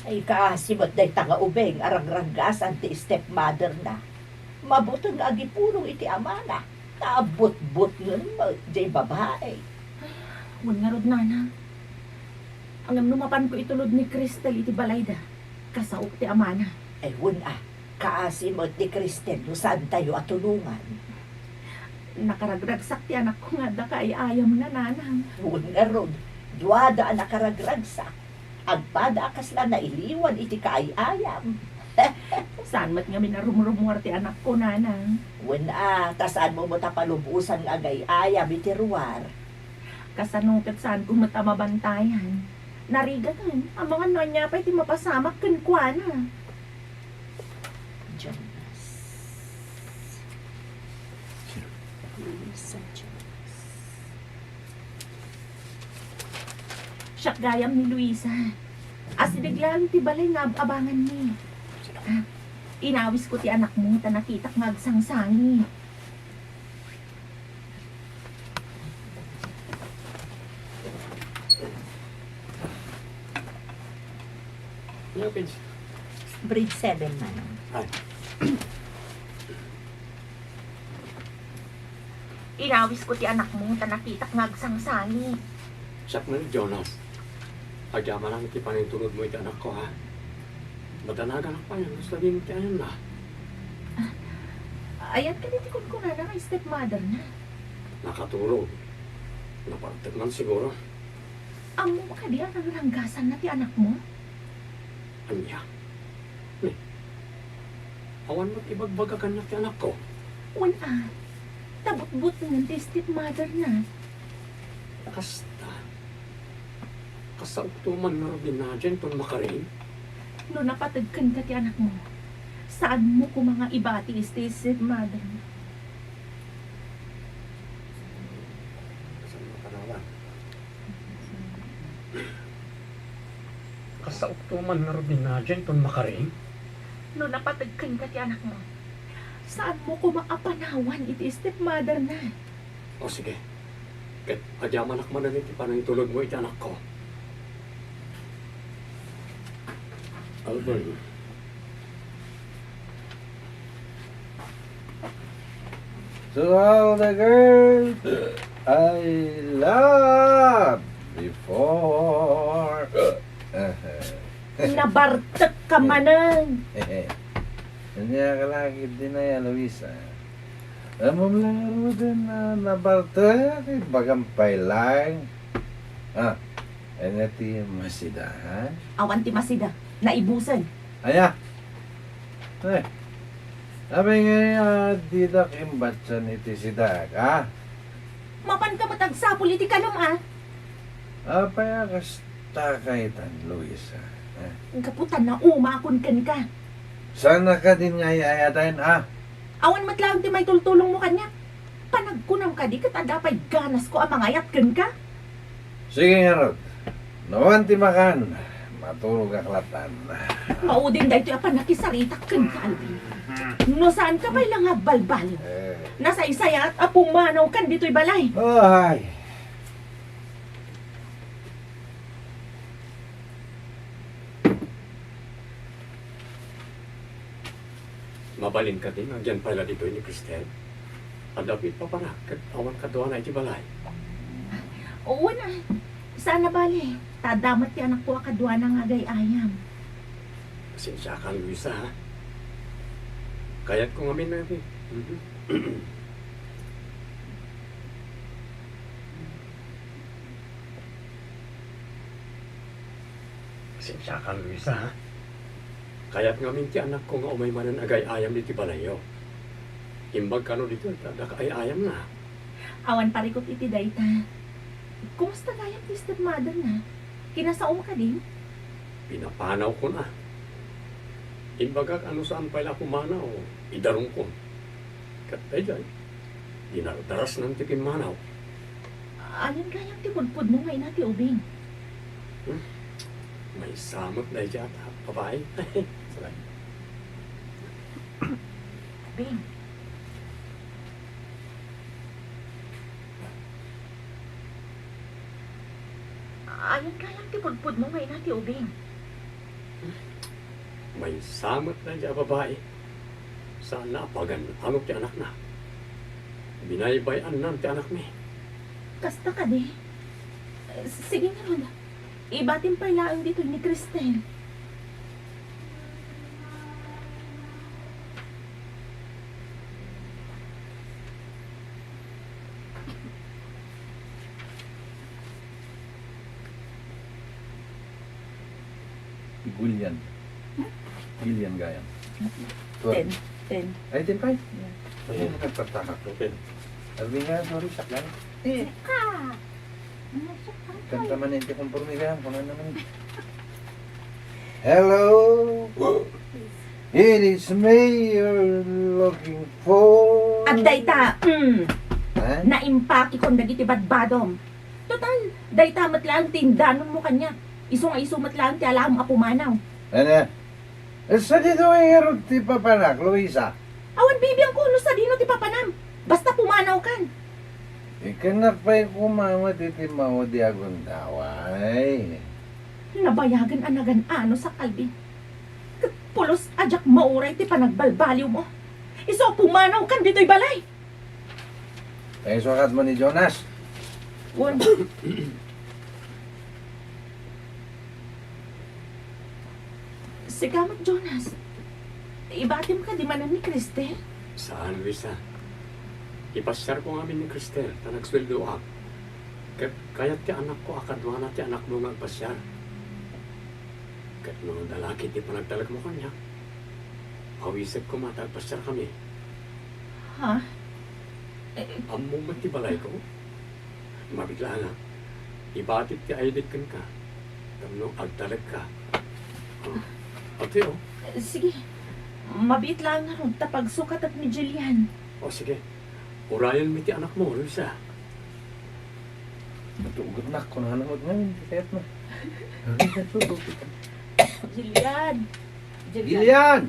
Ay, kaasi met dayta nga ubing a ragraggasan ti stepmother-na. Mabuteng nga agipulong iti amana. Naabutbutngen met jay babai. Wen ngarud, nana. Ngem no mapanko itulod ni Cristel iti balayda, kasaok ti amana. Ay, wen a, kaasi met ni Cristel no saantayo a tulongan. Nakaragragsak ti anakko nga adda kaay-ayamna, nanang. Wen ngarud, duada a nakaragragsak. Agpada a kasla nailiwan iti kaay-ayam. Saan met ngamin a rumrumuar ti anakko, nanang? Wen a, ta saanmo met a palubosan nga agay-ayam iti ruar. Kasano ket saanko met a mabantayan? Narigaten, amangan no ania pay ti mapasamak kenkuana. Jonas. Luisa Jonas. Siak gayam ni Luisa. Asideg laeng ti balay nga ab-abanganmi. Ah, inawisko ti anakmo ta nakitak nga agsangsangit. Ano, Pins? Grade seven man. Ay. Inawisko ti anakmo ta nakitak nga agsangsangit. Siak man, Jonas. Agyamanak ti panangitulodmo iti anakko, ha? Madanaganak pay, no sadino ti ayanna. Ayan kadi ti kunkunana nga stepmother-na? Nakaturog. Napartek man siguro. Ammom kadi a rangranggasanna ti anakmo? Ania? Ni, awan met ibagbaga kaniak ti anakko? Wen a, ta butbutngen ti stepmother na. Kasta? Kasaokto man ngarud ni Nadia inton makarim? No napateg kenka ti anakmo, saanmo koma nga ibati iti stepmother na. Saan mapanawan? Kasaokto man ngarud ni Nadia inton makarim? No napateg kenka ti anakmo, saanmo koma a panawan iti stepmother na. O sige, ket agyamanak manen iti panangitulodmo iti anakko. Alvin. To all the girls I love before. Nabartek ka manen. Ania ka lagi dinaya, Luisa? Ammom la ngaruden a nabartek, ibagam pay laeng. Ah, ania ti masida, ha? Awan ti masida. Naibusen. Ania? Eh, apay ngay a didak imbatian iti sidaek, ha? Mapanka met agsapul iti kanem, a? Apay a kasta kaytan, Luisa, ha? Gapu ta naumakon kenka. Saan a kadin nga ay-ayaten, ha? Awan met laeng ti maitultulongmo kaniak. Panagkunam kadi ket adda pay ganasko a mangayat kenka? Sige ngarud. No awan ti makan, maturogak lattan. Maudin daytoy a pannakisaritak kenka, Alvin. No saanka pay la nga agbalbaliw, eh, nasaysayaat a pumanawkan ditoy balay. Ay. Mabalin kadi nga agyan pay la ditoy ni Cristel? Adda met papanak ket awan kaduana iti balay. Wen a, saan a bale. Ta adda met ti anakko a kaduana nga agay-ayam. Pasensiakan, Luisa, ha? Kayatko ngamin a, mhm. Pasensiakan, Luisa, ha? Kayat ngamin ti anakko nga umay manen agay-ayam ditoy balayyo. Imbag kano ditoy, ta adda kaay-ayamna. Awan parikut iti dayta. Kumusta gayam ti stepmother na? Kinasaom kadi? Pinapanawkon a. Imbagak a no saan pay la a pumanaw, idarongkon. Ket daydiay, dinardarasnan ti pimmanaw. Anian gayam ti pudpudmo nga ina ti ubing? Hmm? Maysa met daydiay a babai. Ubing. Anian gayam ti pudpudmo nga ina ti ubing? Maysa met daydiay a babai. Saanna a pagan-anok ti anakna. Binaybay-annan ti anakmi. Kasta kadi? Sige ngarud. Ibatim pay laeng ditoy ni Cristel. Gullian. Gullian gayam. Ten. Ten. Ay, ten pay. Yeah. Ay, nagpagtaka ko. Ten. Sabi nga, sorry, saklan. Eh. Kanta man yung konforme gayam, kung ano naman. Hello. It is me you're looking for. Adda ita, mm. Ha? Naimpakekon dagiti badbadom. Total, dayta met laeng ti indanonmo kaniak. Isu nga isu met laeng ti alaem a pumanaw. Ania? Eh, sadino ngarud ti papanak, Luisa? Awan bibiangko no sadino ti papanam. Basta pumanawkan. Ikkannak pay koma met iti maudi a gundaway. Nabayagen a nagan-anosak, Alvin. Ket pulos a diak mauray ti panagbalbaliwmo. Isu a pumanawkan ditoy balay. Ay, sukat mo ni Jonas. Wen. Sika met, Jonas. Ibatim kadi manen ni Cristel? Saan, Luisa. Ipasiarko ngamin ni Cristel, ta nagsueldoak. Ket kayat ti anakko a kaduana ti anakmo nga agpasiar. Ket no dalaki ti panagtalekmo kaniak, awisek koma ta agpasiarkami. Ha? Eh, ammom met ti balayko? Mabiit laeng a, ibatik ti aidek kenka tapno agtalekka. Oh, atoy, oh. Sige. Mabiit laeng ngarud ta pagsukatak ni Jillian. Oh, sige. Urayenmi ti anakmo, Luisa. Natugot na, kunana met ngamin, ti kayatna. Jillian. Jillian. Jillian.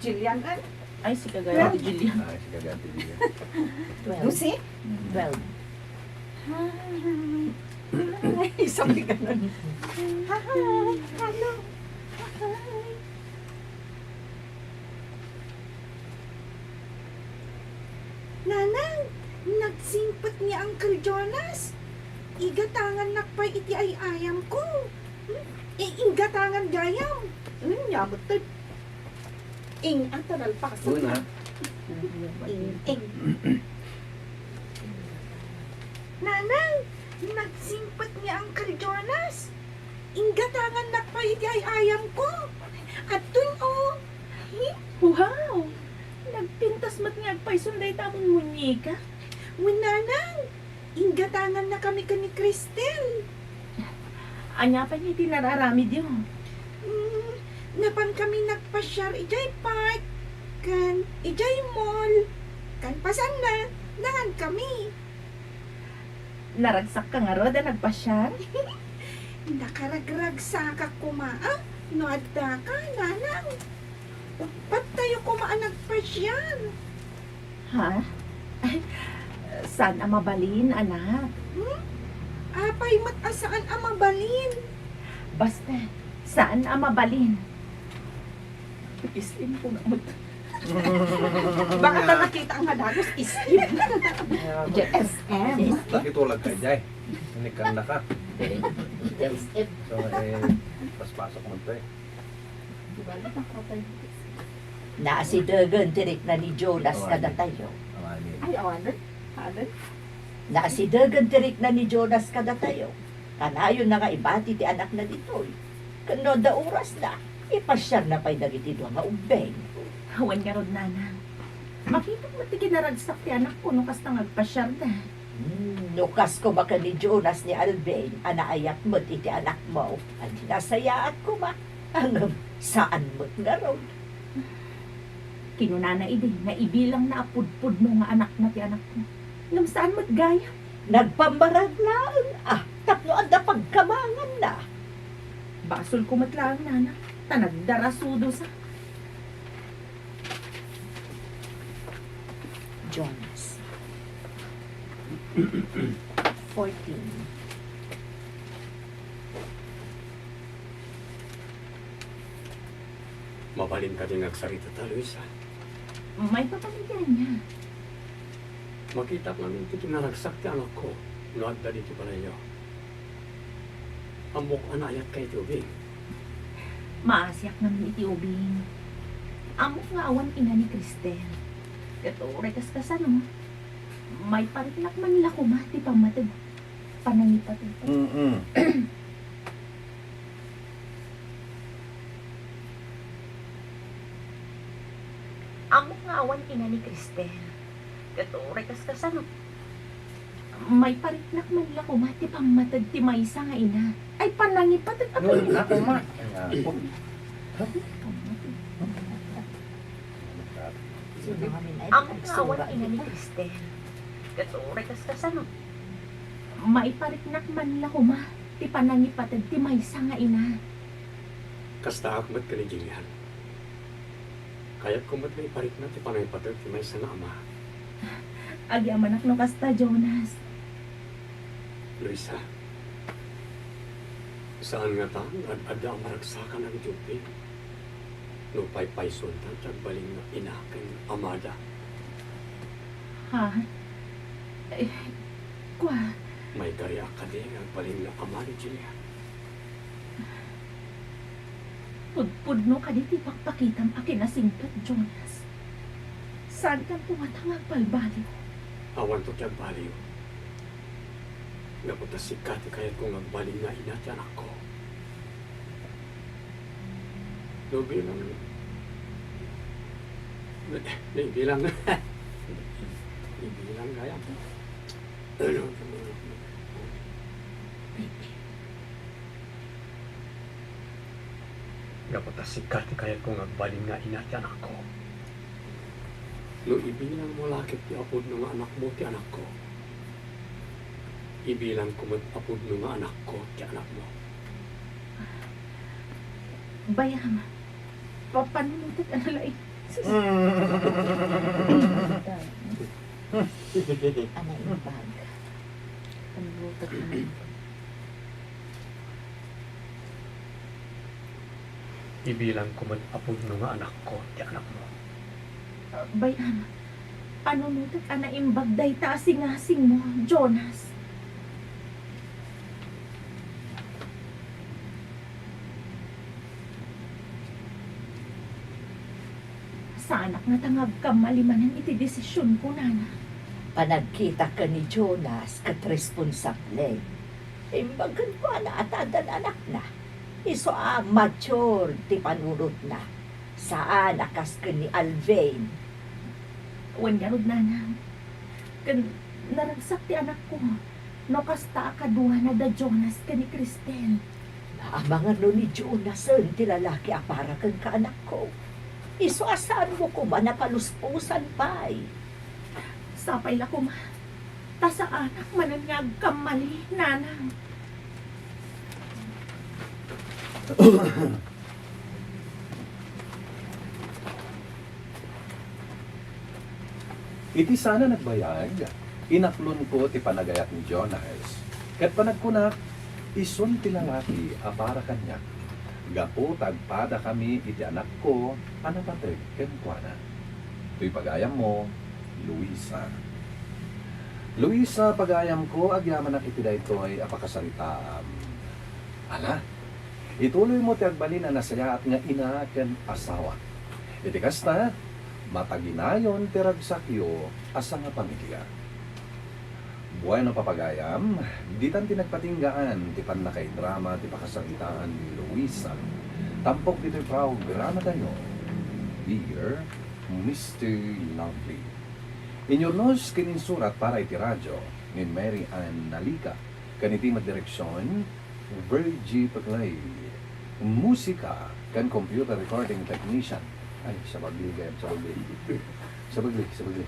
Jillian, ay. Ay, si Kagaya ti Jillian. Ay, si Kagaya ti Jillian. Twelve. Lucy? Twelve. Hi. Hi. Sabi ka na. Hi. Hello. Hi. Nanang, nagsingpet ni Uncle Jonas. Igatangannak pay iti ay-ayamko. Hmm? I-, igatangan gayam. Hmm, yamot to. Ing, ang tanal pa kasi. Una. Ing, ing. Nanang, nagsingpet ni Uncle Jonas. Inggatangannak pay iti ay-ayamko. Adtoy, oh. Hi? Wow! Nagpintas met nga agpayson dayta a munmuñeka. Wen, nanang, inggatangannakami ken ni Cristel. Ania pay iti nararamidyo? Mm, napankami nagpasiar idiay park, ken idiay mall, ken pasanna, nangankami. Naragsakka ngarud a nagpasiar? Nakaragragsakak koma, a, no addaka, nanang. Uppat tayo koma a nagpasiar. Ha? Ay, saan a mabalin, anak. Hmm? Apay met a saan a mabalin? Basta, saan a mabalin. Is-im ko na met. Baka ta nakita nga dagus, is-im. J S M. Nakitulag ka, Jay. Inikanda ka. J S M. So, eh, paspasok mo to eh. Naasidegen ti rikna ni Jonas kadatayo. Awanen. Ay, awanen. Awanen. Naasidegen ti rikna ni Jonas kadatayo. Kanayonna nga ibati ti anakna ditoy. Ken no adda orasna, ipasiarna pay dagiti dua nga ubbing. Awan ngarud, nanang. Makitak met ti kinaragsak ti anakko no kasta nga agpasiarda. Hmm, no kas koma ken ni Jonas ni Alvin a naayat met iti anakmo, adi nasayaat koma. Ngem saan met ngarud. Kinunana idi nga ibilangna a pudpudno nga anakna ti anakko. Ngem saan met gayam. Nagpammarag laeng a tapno adda pagkabanganna. Basolko met laeng, nana, ta nagdarasudosa. Jonas. Fourteen. Mabalin kadi nga agsaritata, Luisa? Maipapan iti ania? Makitak ngamin ti kinaragsak ti anakko no adda ditoy balayyo. Ammok a naayatka iti ubing. Maasiak ngamin iti ubing. Ammok nga awan ina ni Cristel. Ket uray kaskasano, maipariknak man la koma ti pammateg, panangipateg. Mm-mm. Ammok nga awan ina ni Cristel. Ket uray kaskasano, maipariknak man la koma ti pammateg ti maysa nga ina. Ay, panangipateg a. No, ina koma. Ay, apo. Ammok nga awan ina ni Cristel. Ket uray kaskasano, maipariknak man la koma ti panangipateg ti maysa nga ina. Kastaak met ken ni Jillian. Kayatko met nga iparikna ti panangipateg ti maysa nga ama. Agyamanak no kasta, Jonas. Luisa, saan ngata nga ad-adda a maragsakan dagiti ubing no paypaysonda ti agbalin nga ina ken amada. Ha? Eh, kua? Maikariak kadi nga agbalin nga ama ni Jillian? Pudpudno kadi ti pakpakitam a kinasingpet, Jonas? Saankanto ngata nga agbalbaliw? Awanto ti agbaliw. Gapu ta sika ti kayatko nga agbalin nga ina ti anakko. Ibilang. Ibilang. Ibilang kaya. Gapu ta sika ti kayatko nga agbalin nga ina ti anakko. No ibilang mo la ket ti apudno nga anakmo ti anakko, ibilangko met apudno nga anakko ti anakmo. Bayam, papanunutek a nalaing. Sus. Anay imbag. Panunutek a nalaing. Ibilangko met apudno nga anakko ti anakmo. Bayam, panunutek a naimbag dayta a singasingmo, Jonas. Saanak ngata nga agkammali manen iti desisionko, nana. Panagkitak ken ni Jonas ket responsable. Imbag kenkuana a ta addan anakna. Isu a mature ti panunotna. Saan a kas ken ni Alvin. Wen ngarud, nana. Ken naragsak ti anakko no kasta a kaduana da Jonas ken ni Cristel. Naamangan no ni Jonasen ti lalaki a para kenka, anakko. Isu a saanmo koma a palusposan pay. Sapay la koma. Ta saanak manen nga agkammali, nanang. Iti saan a nagbayag, inaklonko ti panagayat ni Jonas, ket panagkunak, isun ti lalaki a para kaniak, gapu ta agpadakami iti anakko a napateg kenkuana. Toy pagayammo, Luisa. Luisa, pagayamko, agyamanak iti daytoy a pakasaritaam. Ala, ituloymo ti agbalin a nasayaat nga ina ken asawa. Iti kasta, mataginayon ti ragsakyo a sangapamilia. Bueno, papagayam, ditan ti nagpatinggaan ti pannakaidrama ti pakasaritaan ni Luisa. Tampok ditoy programatayo, Dear Mister Lovely. Inyurnos ken insurat para iti radyo ni Mary Ann Nalica, ken iti met direksion, Virgie Paclay. Musika ken computer recording technician. Ay, sabagli, gayam, sabagli. Sabagli, sabagli.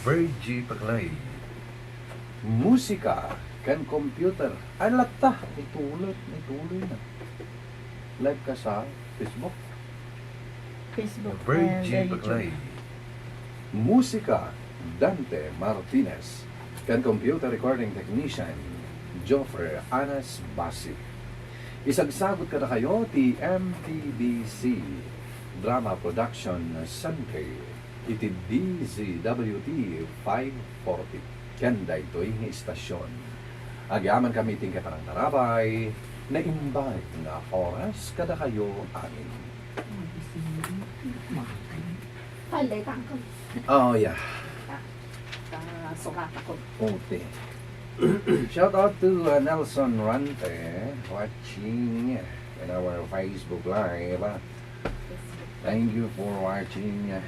Virgie Paclay. Musika ken computer. Ay, latta. Ituloy, ituloy na. Live ka sa Facebook? Facebook and, uh, YouTube. Virgie Paclay. Musika, Dante Martinez. Ken computer recording technician, Joffre Anas Basi. Isagsagut kadakayo ti M T B C Drama Production Center iti D Z W T five forty. Ken daytoy nga istasyon, agyamankami ti panangtarabay, naimbag nga oras kadakayo amin. Palay, tangkol. Oh, yeah. Ah, ah, sukata ko. Ute. Shout out to, uh, Nelson Rante, watching in our Facebook Live. Thank you for watching.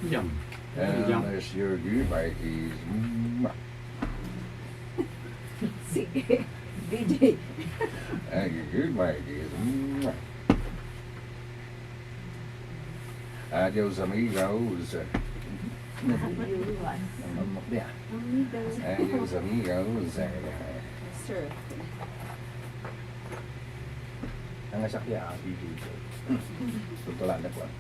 Yum. And, yum, there's your goodbye kiss. Mwah. Sige. D J. Thank you, goodbye kiss. Mwah. Adios, amigos. Adios. Ang mamok niya. Amigos. Adios, amigos. Sir. Ang asak niya, ah, D J ko. Tutula na ko, ah.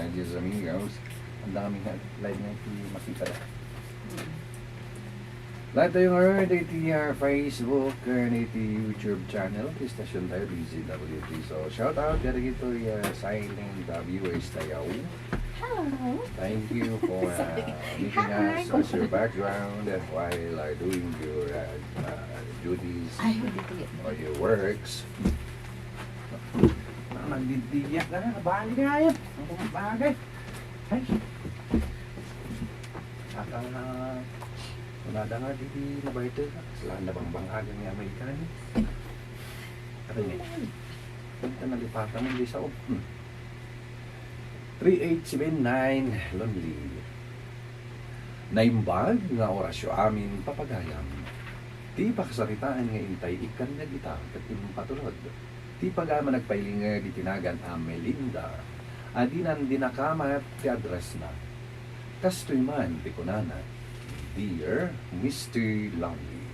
Adios, amigos. Ang dami nga live nga iti makita na. Live tayo ngayon iti, ah, Facebook and iti YouTube channel. Iti station tayo, D Z W T. So, shout out kadagitoy, ah, silent, ah, viewers tayo. Hello. Thank you for, uh, meeting us as your background while, uh, doing your, uh, uh, duties or your works. Nagdidiyak ka na, nabali ka na yan. Ang kumbaga. Ay. Aka, kunada nga di, di nabayto ka. Saan na bang bang-aga nga Amerikano? Ano ni? Ang tanalipatan mo, di sa, oh. Hmm. Three eight seven nine, Lonely. Naimbag nga orasyo amin, papagayam. Ti pakasaritaan nga intay ikkanneg ita ket impatulod. Ti pagayam a nagpailinged iti nagan a Melinda, a dinan dinakamat ti addressna. Kastoy man ti kunana, "Dear Mister Lonely,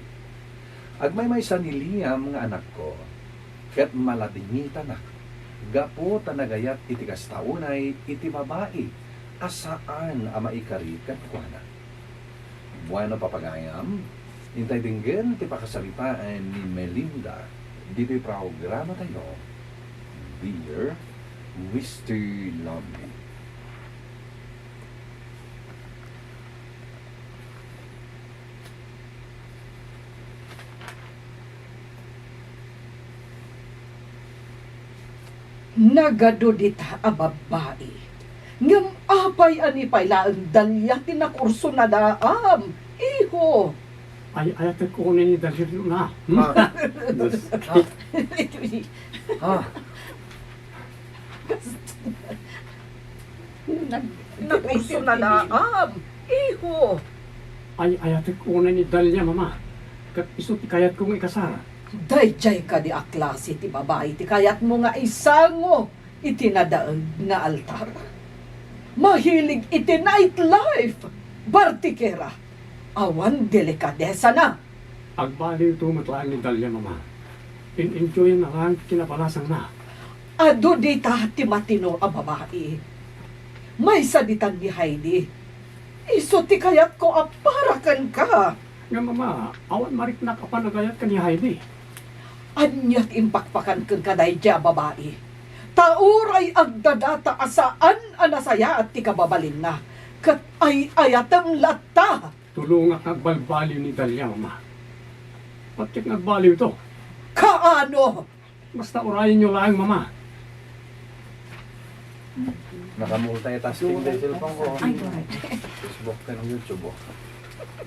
agmaymaysa ni Liam nga anakko, ket maladingitanak gapu ta nagayat iti kasta unay iti babai a saan a maikari kenkuana." Bueno, papagayam, intay denggen ti pakasaritaan ni Melinda ditoy programatayo, Dear Mister Lonely. Nagadu dita a babbai. Ngem apay a ni pay laeng Dalia ti nakurso na laam, iho? Ay, ayatek unay ni Dalia na. Hmm? Ah. Ah. Nag-, nakurso na laam, iho. Ay, ayatek unay ni Dalia, Mama. Ket isu ti kayatko nga ikasar. Daydiay kadi a klase ti babai ti kayatmo nga isango iti nadaeg nga altar? Mahilig iti nightlife, bartikera, awan delikadesana. Agbaliwto met laeng ni Dalia, Mama. In-enjoyna laeng ti kinabalasangna. Adu dita ti matino a babai. Maysa ditan ni Heidi. Isu ti kayatko a para kenka. Nga, Mama, awan mariknak a panagayat ken ni Heidi. Ania ti impakpakan kenka daydiay a babai? Ta uray agdadata a saan a nasayaat ti kababalinna, ket ay-ayatem latta. Tulongak nga agbalbaliw ni Dalia, Mama. Patiek nga agbaliwto. Kaano? Basta urayenyo laeng, Mama. Nakamulta ita sa cellphone ko. Ay, correct. Facebook ken YouTube, oh.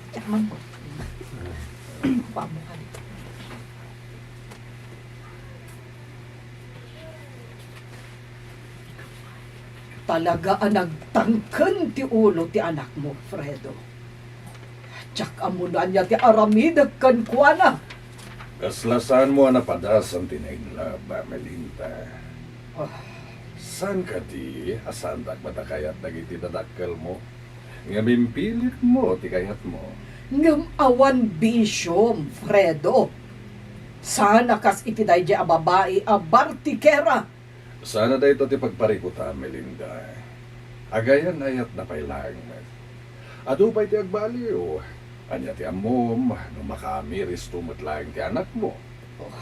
Tsaka man. Pamukan. Talaga a nagtangken ti ulo ti anakmo, Fredo. Diak ammo no ania ti aramidek kenkuana. Kasla saanmo a napadasan ti nainlove, Melinda. Ah. Saan kadi a saandak met a kayat dagiti dadakkelmo? Ngem impilitmo ti kayatmo. Ngem awan bisiom, Fredo. Saan a kas iti daydiay a babai a bartikera. Sana dayta ti pagparikutam, Melinda. Agayan-ayatna pay laeng met. Adu pay ti agbaliw. Ania ti ammom no makaamiristo met laeng ti anakmo? Oh,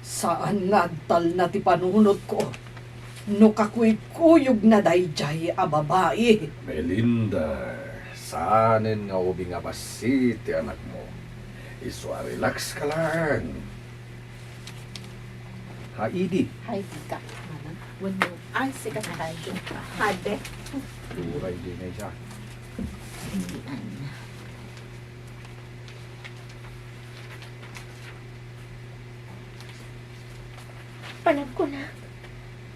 saan nga agtalna ti panunotko no kakuykuyogna daydiay a babai. Melinda, saanen nga ubing a bassit ti anakmo. Isu a relax ka laeng. Heidi. Heidi ka, manang. Wenno, ay, sika. Heidi. Heidi. Uray di na isa. Heidi, Anna. Panagkunak,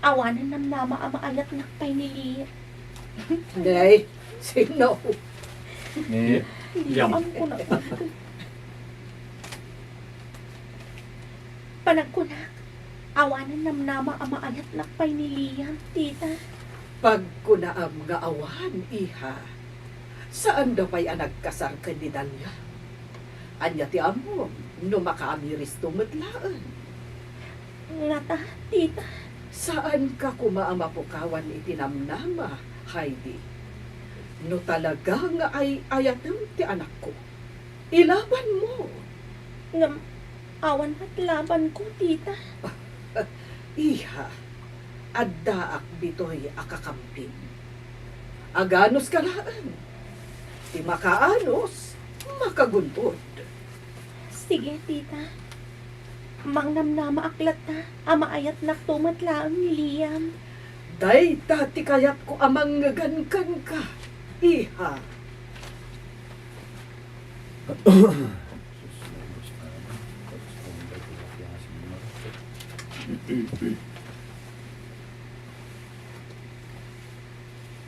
awanen namnama a maayatnak pay ni Lia. Nay, sino? Ni Liam. Liam, kunak. Panagkunak, awanen namnama a maayatnak pay ni Liam, tita. Pagkunaam nga awan, iha. Saanda pay a nagkasar ken ni Dalia. Ania ti ammom no makaamiristo met laeng? Ngata, tita. Saanka koma a mapukawan iti namnama, Heidi. No talaga nga ay-ayatem ti anakko, ilabanmo. Ngem awan met labanko, tita. Iha, addaak ditoy a kakampim. Aganuska laeng. Ti makaanus, makagun-od. Sige, tita. Mangnamnamaak latta a maayatnakto met laeng ni Liam. Dayta ti kayatko a mangngegan kenka, iha.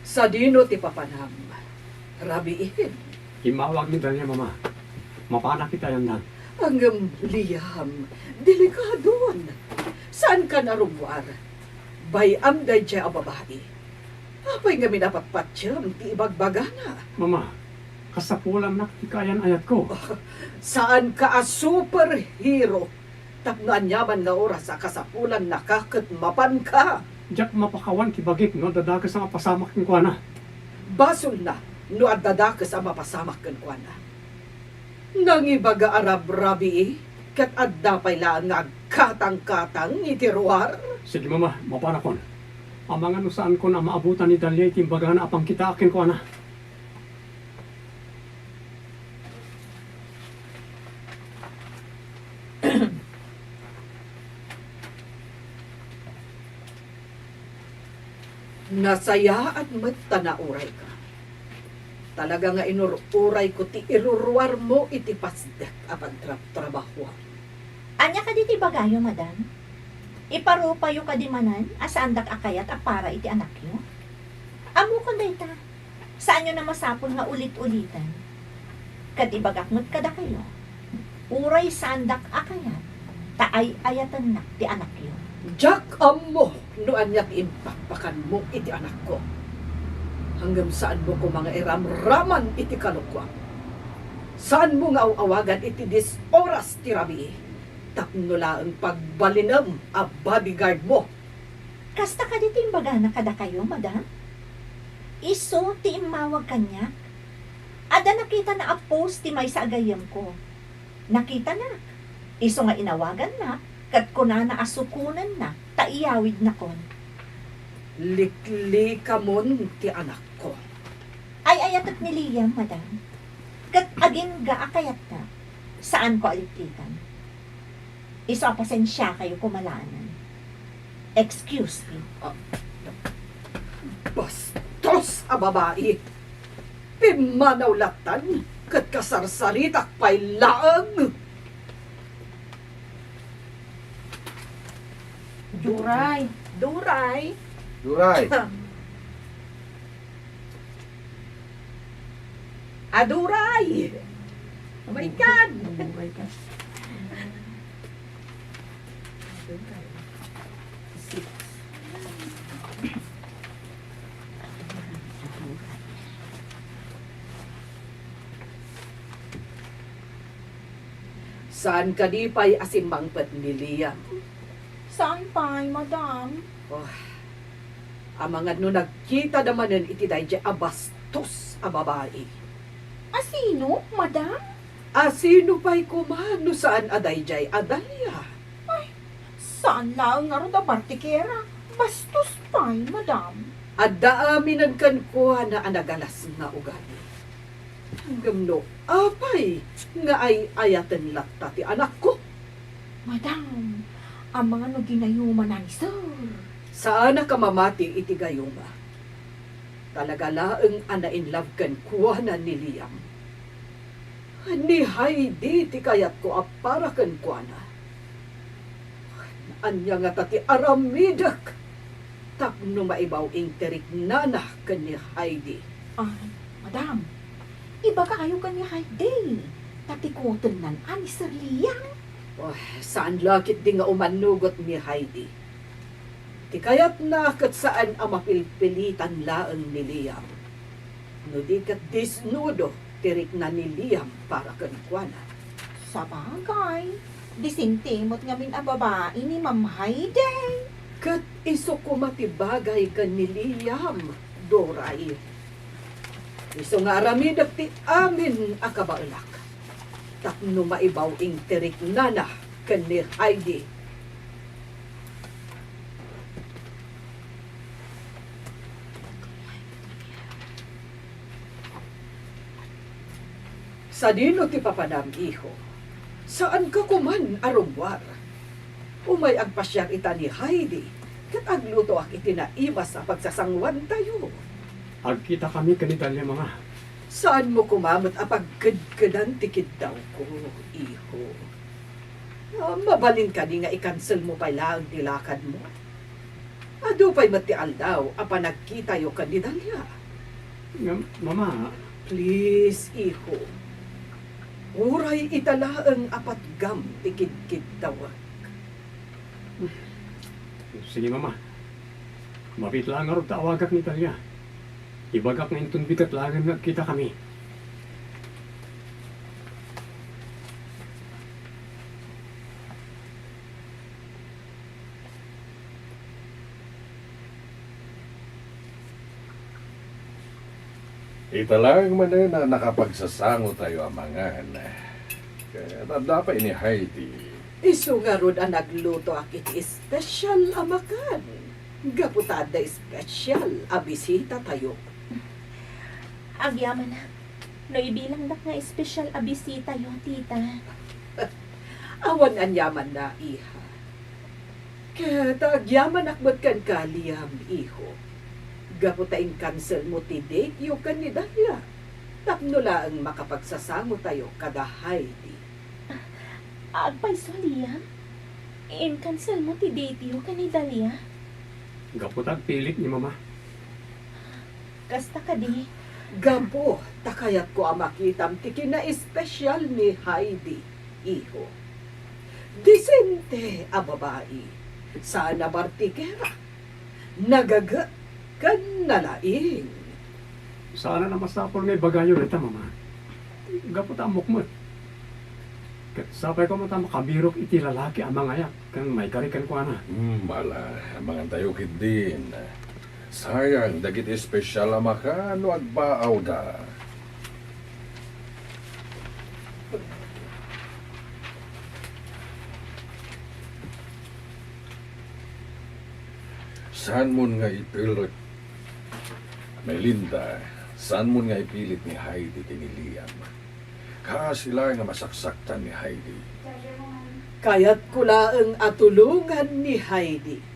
Sadino ti papanam? Rabiin. Immawag ni Dalia, Mama. Mapanak iti ayanna. Ngem, Liam, delikadon. Saankan a rummuar. Bay-am daydiay a babai. Apay ngamin a patpatiem ti ibagbagana? Mama, kasapulannak ti kaayan-ayatko. Saanka a superhero. Tapno aniaman nga oras a kasapulannaka ket mapanka. Diak mapakawan ti bagik no adda dakes a mapasamak kenkuana. Basolna no adda dakes a mapasamak kenkuana. Nangibaga a rabrabii, ket adda pay laeng nga agkatangkatang iti ruar. Sige, Mama, mapanakon. Amangan no saankon a maabutan ni Dalia iti imbagana a pangkitaak kenkuana. Nasayaat met ta naurayka. Talaga nga inur-urayko ti iruruarmo iti pasdek a pagtrabtrabahoam. Ania kadi ti ibagayo, Madam? Iparupayo kadi manen a saandak a kayat a para iti anakyo? Ammokon dayta. Saanyo a masapul nga ulit-ulitan. Ket ibagak met kadakayo, uray saandak a kayat, ta ay-ayatennak ti anakyo. Diak ammo no ania ti impakpakanmo iti anakko. Ngem saanmo koma nga iramraman iti kalokoam. Saanmo nga aw-awagan iti dies oras ti rabii, tapno laeng pagbalinem a bodyguardmo. Kasta kadi ti imbagana kadakayo, Madam? Isu ti immawag kaniak. Adda nakitana a post ti maysa a gayyemko. Nakitanak. Isu nga inawagannak, ket kunana a sukonennak ta iyawidnakon. Liklikamon ti anakko. Ay-ayatek ni Liam, Madam. Ket agingga a kayatna, saanko a liklikan. Isu a pasensiakayo koma laengen. Excuse me. Ah, bastos a babai! Pimmanaw lattan ket kasarsaritak pay laeng! Duray. Duray. Duray. Aduray! Oh my God! Oh my God. Saan kadi pay a simmangpet ni Liam? Saan pay, Madam? Oh, amangan no nagkitada manen iti daydiay a bastos a babai. A sino, Madam? A sino pay koma no saan a daydiay a Dalia? Ay, saan laeng ngarud a bartikera. Bastos pay, Madam. Adda aminen kenkuana a nagalas nga ugali. Ngem no apay nga ay-ayaten latta ti anakko? Madam, amangan no ginayumanan, sir. Saanak a mamati iti gayuma. Talaga laeng a na-in love kenkuana ni Liam. Ni Heidi ti kayatko a para kenkuana. Ania ngata ti aramidek tapno maibaw-ing ti riknana ken ni Heidi? Ah, Madam, ibagayo ken ni Heidi, ta tikotennan a ni Sir Liam. Oh, saan la ketdi nga umannugot ni Heidi. Ti kayatna ket saan a mapilpilitan laeng ni Liam. No di ket disnudo ti rikna ni Liam para kenkuana. Sabagay, disente met ngamin a babai ni Ma'am Heidi. Ket isu koma ti bagay ken ni Liam, Doray. Isu nga aramidek ti amin a kabaelak. Tapno maibaw-ing ti riknana ken ni Heidi. Sadino ti papanam, iho? Saanka koman a rummuar. Umay agpasiar ita ni Heidi, ket aglutoak iti naimas a pagsasanguantayo. Agkitakami ken ni Dalia, Mama. Saanmo koma met a pagkedkedan ti kiddawko, iho. Ah, mabalin kadi nga i-cancel mo pay laeng ti lakadmo? Adu pay met ti aldaw a panagkitayo ken ni Dalia. Ngem, Mama. Please, iho. Uray ita laeng a patgam ti kidkiddawek. Sige, Mama. Mabiit laeng ngarud ta awagak ni Dalia. Ibagak nga inton bigat laengen nga agkitakami. Ita laeng manen a nakapagsasangotayo a mangan. Ket adda pay ni Heidi. Isu ngarud a naglutoak iti espesyal a makan. Gapu ta adda espesyal a bisitatayo. Agyamanak no ibilangdak nga espesyal a bisitayo, tita. Awan aniamanna, iha. Ket agyamanak met kenka, Liam, iho. Gapu ta in-cancel mo ti date yo ken ni Dalia. Tapno laeng makapagsasangotayo kada Heidi. Agpayso, Liam? In-cancel mo ti date yo ken ni Dalia? Gapu ta agpilit ni Mama. Kasta kadi? Gapu ta kayatko a makitam ti kinaespesyal ni Heidi, iho. Disente a babai. Saan a bartikera. Nagaget ken nalaing. Saan a masapul nga ibagayo dayta, Mama. Gapu ta ammok met. Ket sapay koma ta makabirok iti lalaki a mangayak ken maikari kenkuana. Hmm, ala, mangantayo ketdin. Sayang dagiti espesyal a makan no agbaawda. Saanmon nga ipilit, Melinda, saanmon nga ipilit ni Heidi ken ni Liam. Kaasi laeng a masaksaktan ni Heidi. Kayatko laeng a tulongan ni Heidi.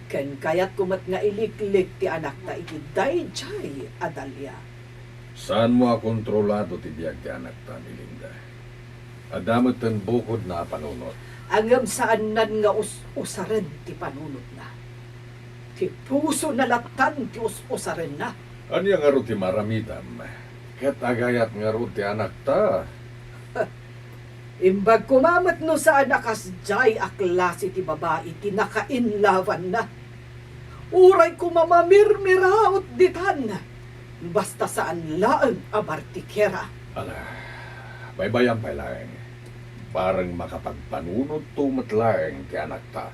Ken kayatko met nga iliklik ti anakta iti daydiay a Dalia. Saanmo a kontrolado ti biag ti anakta, Melinda. Adda metten bukodna a panunot. Ngem saannan nga us-usaren ti panunotna. Ti pusona lattan ti us-usarenna. Ania ngarud ti maaramidam? Ket agayat ngarud ti anakta? Imbag koma met no saan a kasdiay a klase ti babai ti nakainlawanna. Uray koma mamirmiraot ditan, basta saan laeng a bartikera. Ala, baybayan pay laeng. Bareng makapagpanunotto met laeng ti anakta.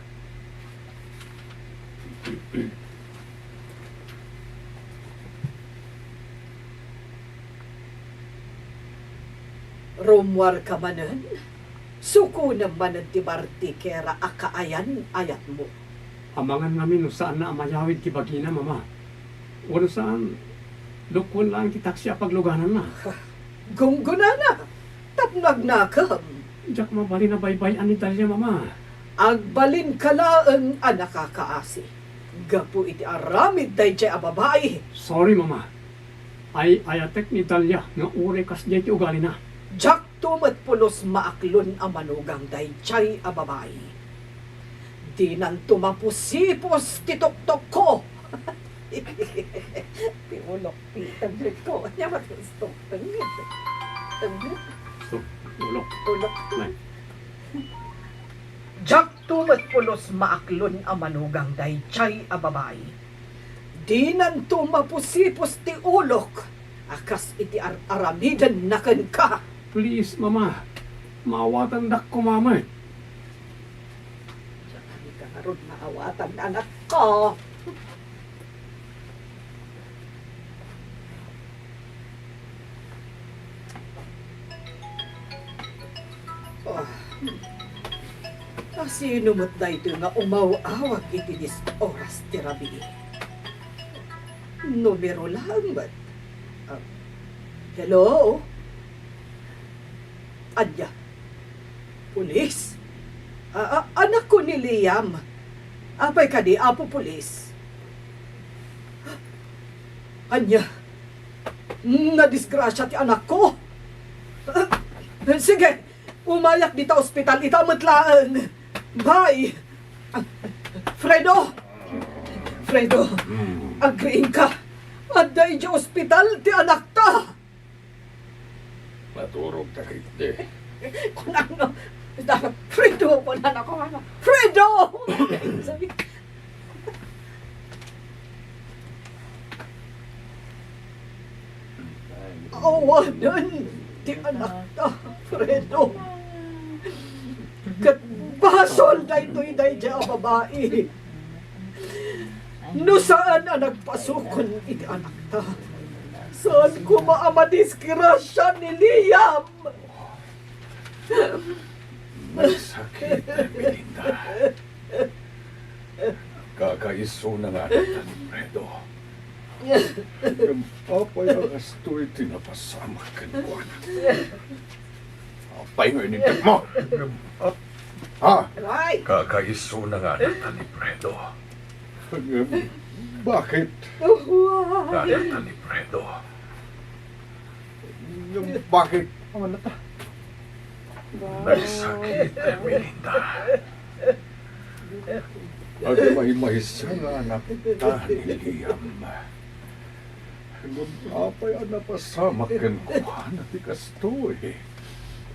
Rummuarka manen, sukonem manen ti bartikera a kaayan-ayatmo. Amangan ngamin no saanna a mayawid ti bagina, Mama. Wenno saan, lukwen laeng ti taksi a paglugananna. Gunggonana, tapno agnakem. Diak mabalin a baybay-an ni Dalia, Mama. Agbalinka laeng a nakakaasi, gapu iti aramid daydiay a babai. Sorry, Mama. Ay-ayatek ni Dalia nga uray kasdiay ti ugalina. Diakto met pulos maaklon a manugang daydiay a babai. Dinanto mapusipos ti toktokko. Ti ulok, ti tengngedko. Ania met ti tengnged? Tengnged? Stop. Ulok. Ulok. Nay. Diakto met pulos maaklon a manugang daydiay a babai. Dinanto mapusipos ti ulok a kas iti ar-aramidenna kenka. Please, Mama. Maawatandak koma met. Diak ngarud maawatan, anakko. Ah, hmm. A sino met daytoy nga umaw-awag iti dies oras ti rabii? Numero laeng met. Ah, hello? Ania? Pulis? A, a, anakko ni Liam. Apay kadi, Apo Pulis? Ania? Nadisgrasia ti anakko. Sige, umayak dita ospital, ita met laeng. Bye. Fredo! Fredo! Hmm. Agriingka! Adda idiay ospital ti anakta! Naturog ta ketdi. Kunana, Fredo! Kunana ko, ano? Fredo! Sabi, awanen ti anakta, Fredo. Ket basol daytoy daydiay a babai. No saan a nagpasukon iti anakta, saan koma a madisgrasia ni Liam. Nagsakit, Melinda. Kakaisuna nga anakta ni Fredo. Ngem apay a kastoy ti napasamak kenkuana? Apay nga ininteg mo? Ha? Aray! Kakaisuna nga anakta ni Fredo. Ngem bakit? Anakta ni Fredo. Ngem bakit? Nagsakit, Melinda. Agmaymaysa nga anakta ni Liam. Ngem apay a napasamak kenkuana ti kastoy?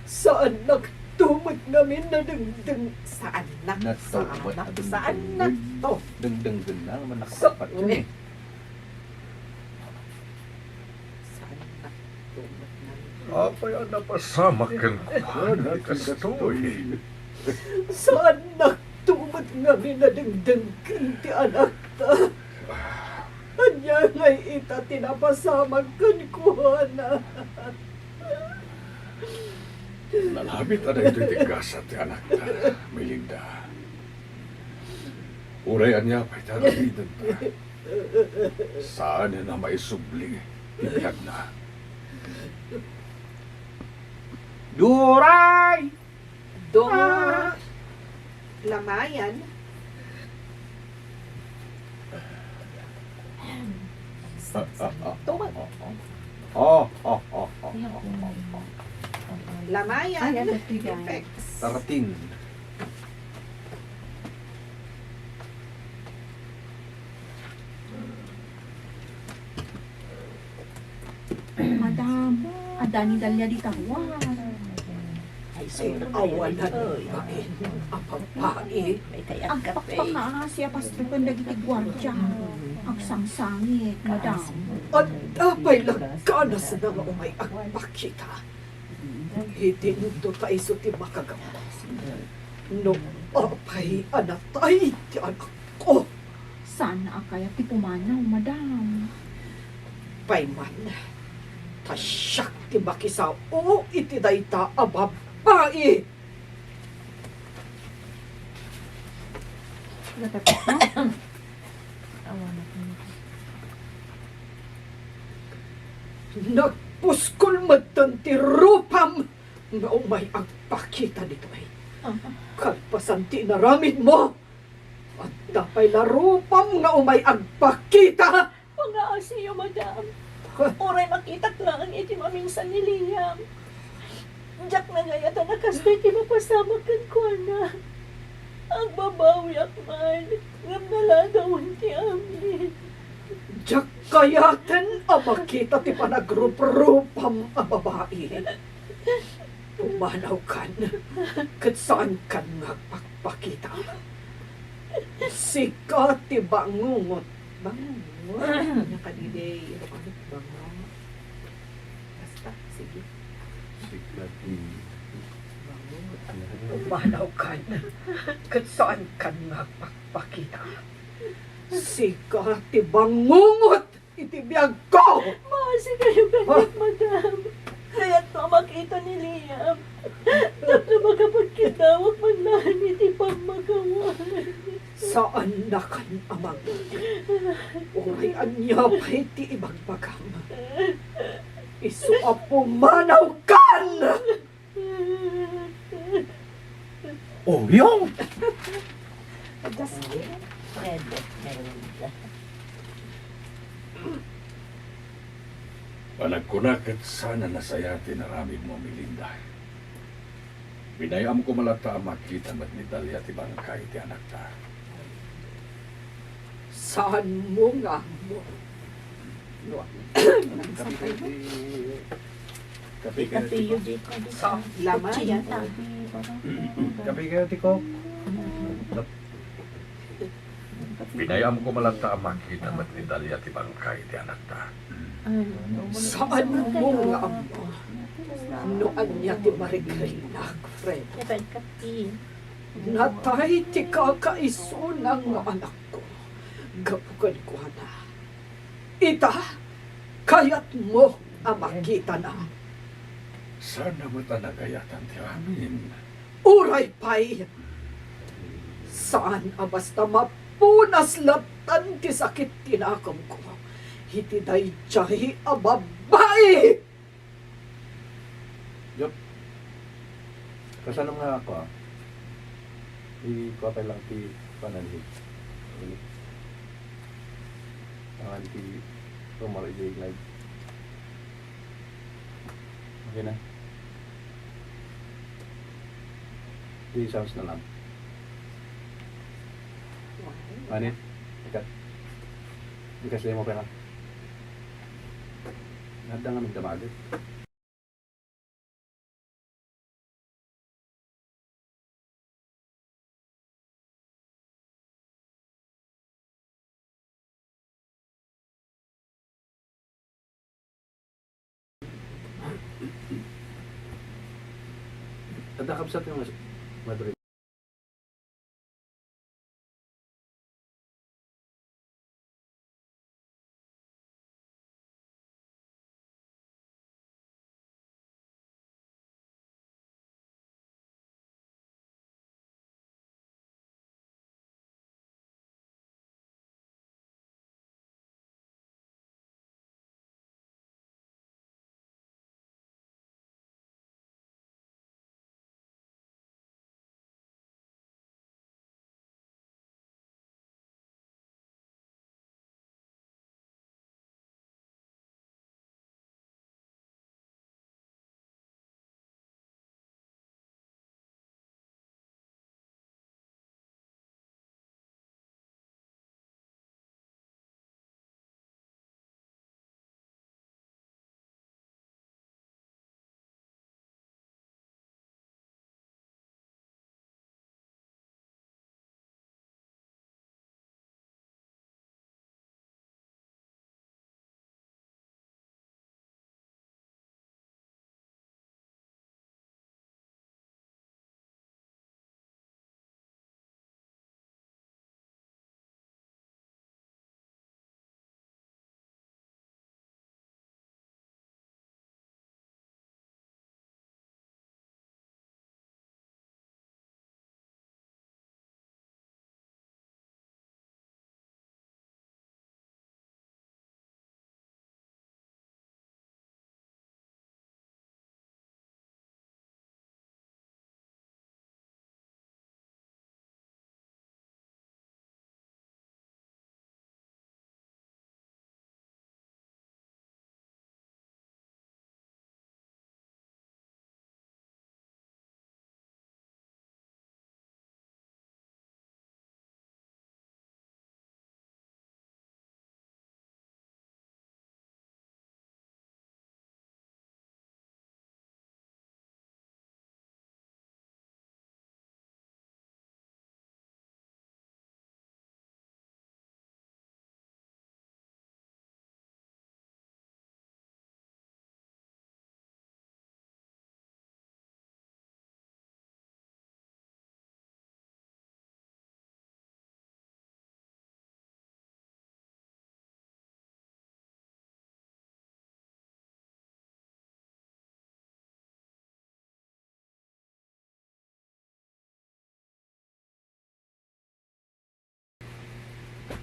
Saannakto met ngamin a dengdeng. Saannakto met a dengdeng. Saannakto. Dengdenggenna man. Saannakto met ngamin. Apay a napasamak kenkuana ti kastoy? Saannakto met ngamin a dengdeng ken ti anakta. Ania ngay ita ti napasamak kenkuana? Nalabit a daytoy ti gasat ti anakta, Melinda. Uray ania pay ti aramidenta, saanen a maisubli ti biagna. Duray! Dong. Ah. Lamayan. Tumak. Oh, oh, oh, oh, oh, oh, oh. Lamayan. Ay, ano to, guys? Effects. Thirteen. Madam, adda ni Dalia dita ruar. Ay, awan a babaen a babai. Agpakpakaasi a pastoken dagiti guardia. Agsangsangit, madam. Adda pay lagkanasna nga umay agpakita. Idinto ta isu ti makagapu. No apay a natay ti anakko. Saan a kayat ti pumanaw, madam? Pay man, ta siak ti makisao iti dayta a babai. Gatapos na. Awan ako. Nagpuskol metten ti rupam nga umay agpakita ditoy. Ah. Kalpasan ti inaramidmo, adda pay la rupam nga umay agpakita. Pangaasiyo, madam. Uray makitak laeng iti maminsan ni Liam. Diak nagayatan a kastoy ti mapasamak kenkuana. Agbabawiak man, ngem naladawen ti amin. Diak kayaten a makita ti panagruprupam a babai. Pumanawkan, ket saankan nga agpakpakita. Sika ti bangungot. Bangungot? Nakadiday. Bangungot. Basta, sige. Sika ti bangungot. Pumanawkan, ket saankan nga agpakpakita. Sika ti bangungot iti biagko! Maasikayo kaniak, madam. Kayatko a makita ni Liam. Tapno makapagkiddawak man laeng iti pammakawan. Saannakan a mangngeto. Uray ania pay ti ibagbagam. Isu a pumanawkan! Uyong! Just kidding. Pwede, Melinda. Panagkuna ket saan a nasayaat ti inaramidmo, Melinda. Binay-am koma latta a makita met ni Dalia ti bangkay ti anakta. Saanmo nga ammo? No, Kape kayo, Kape kayo, Tiko. Sa lama yan. Kape kayo, Tiko. Binay-am koma latta a makita met ni Dalia ti bangkay ti anakta. Saanmo nga ammo no ania ti marikrinak, Fred? Natay ti kakaisuna nga anakko gapu kenkuana. Ita, kayatmo a makitana? Saan a met a nagayatan ti amin. Uray pay, saan a basta mapunas lattan ti sakit ti nakemko iti daydiay a babbai! Jop, kasano nga ako, ah? Ikuha pa lang ti pananhid. Ini. Ang anti rumor ijay live. Okay na. Di sounds na lang. Manit, ikat. Ikas limo pa lang. Nadda nga migdamaget. Adda kabsat nga Madrid.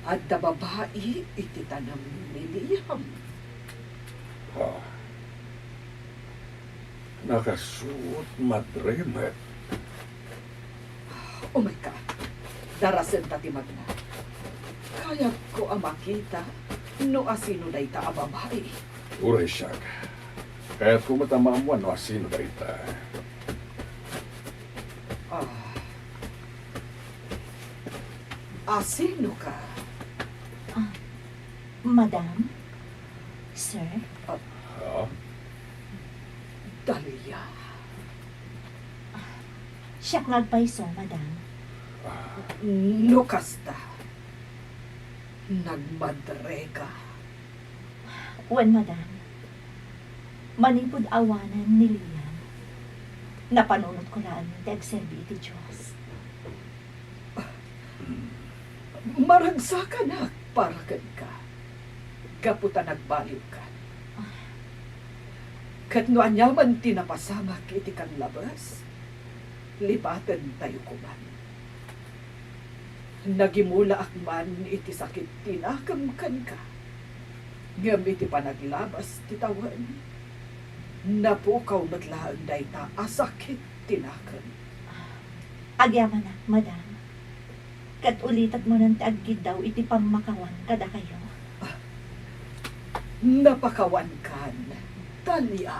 Adda babai iti tanem ni Liam. Ah. Nakasuot, madre met. Oh my God. Darasenta ti magna. Kayatko a makita no asino dayta a babai. Uray siak. Kayatko met a maammuan no asino dayta. Ah. Asino ka? Ah, Madam? Sir? Ah. Ha? Dalia. Siak nga agpayso, Madam. Ah. No kasta, nagmadre ka. Wen, Madam. Manipud awanen ni Lian, napanunotko laeng ti agserbi iti Dios. Maragsakanak para kenka, gapu ta nagbaliwkan. Ket no aniaman ti napasamak iti kanlabes, libatentayo koman. Nagimulaak man iti sakit ti nakem kenka, ngem iti panaglabas ti tawen, napukaw met laeng dayta a sakit ti nakem. Agyamanak, Madam. Ket ulitek manen ti agkiddaw iti pammakawan kadakayo. Napakawankan, Talia.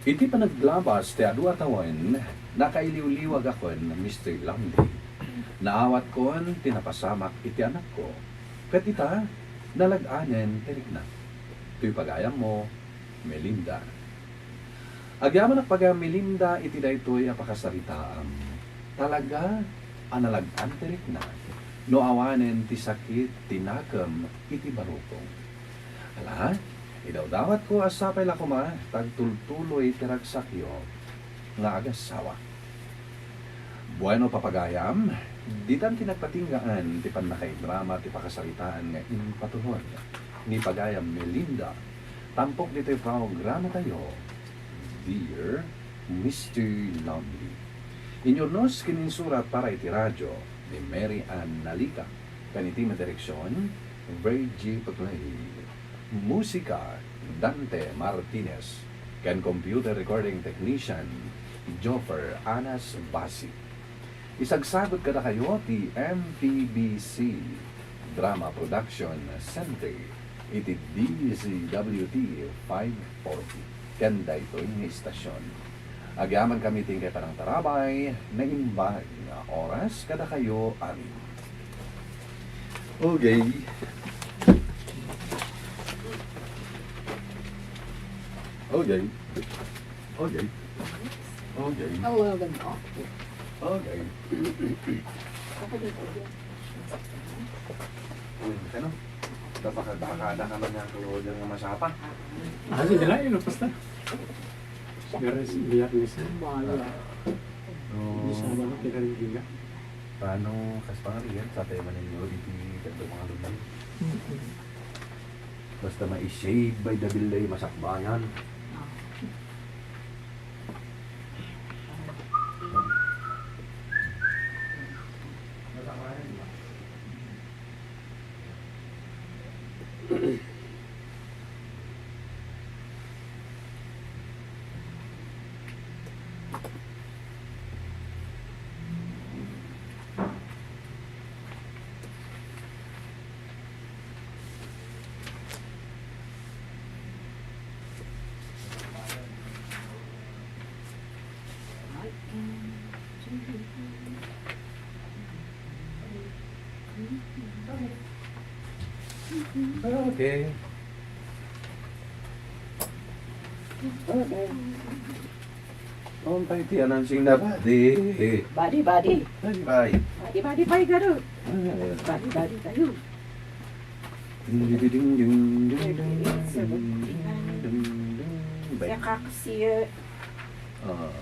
Iti panaglabas ti adu a tawen, nakailiwliwagakon, Mister Lumley. Naawatkon ti napasamak iti anakko, ket ita, nalag-anen ti rikna. Toy pagayammo, Melinda. Agyamanak pagayam, Melinda, iti daytoy a pakasaritaam. Talaga a nalag-an ti rikna no awanen ti sakit ti nakem iti barukong. Ala, idawdawatko a sapay la koma ta agtultuloy ti ragsakyo nga agassawa. Bueno, papagayam, ditan ti nagpatinggaan ti pannakaidrama ti pakasaritaan nga impaturon ni pagayam Melinda tampok ditoy programatayo, Dear Mister Lumley. Inyurnos ken insurat para iti radio ni Mary Ann Nalica, ken iti madireksion, Virgie Paclay. Musika, Dante Martinez, ken computer recording technician, Joffer Anas Basi. Isagsagut kadakayo ti M P B C Drama Production Center iti D Z W T five forty ken daytoy nga istasyon. Agyamankami ti inkay panangtarabay, naimbag nga oras kadakayo amin. Okay. Okay. Okay. Okay. Eleven o'clock. Okay. Uy, ano? Napakadakada ka man yung kuya nga masapa. Ah, sige lang, yun, basta. Biyernes, Biyernes. Wala. Ah. Hindi sa mga pinarigyan. Paano, kas pangarigan, sa tayo man ninyo, di, di, di, mga luman. Mm-mm. Basta mai-save by the bill ay masakbayan. Ah. Okay. Okay. Umpay ti announcing na, buddy. Buddy, buddy. Buddy, buddy. Buddy, buddy, pay, garo. Ah, yeah. Buddy, buddy tayo. Ding, ding, ding, ding, ding, ding, ding, ding, ding, ding. Siya kaksi, eh. Ah.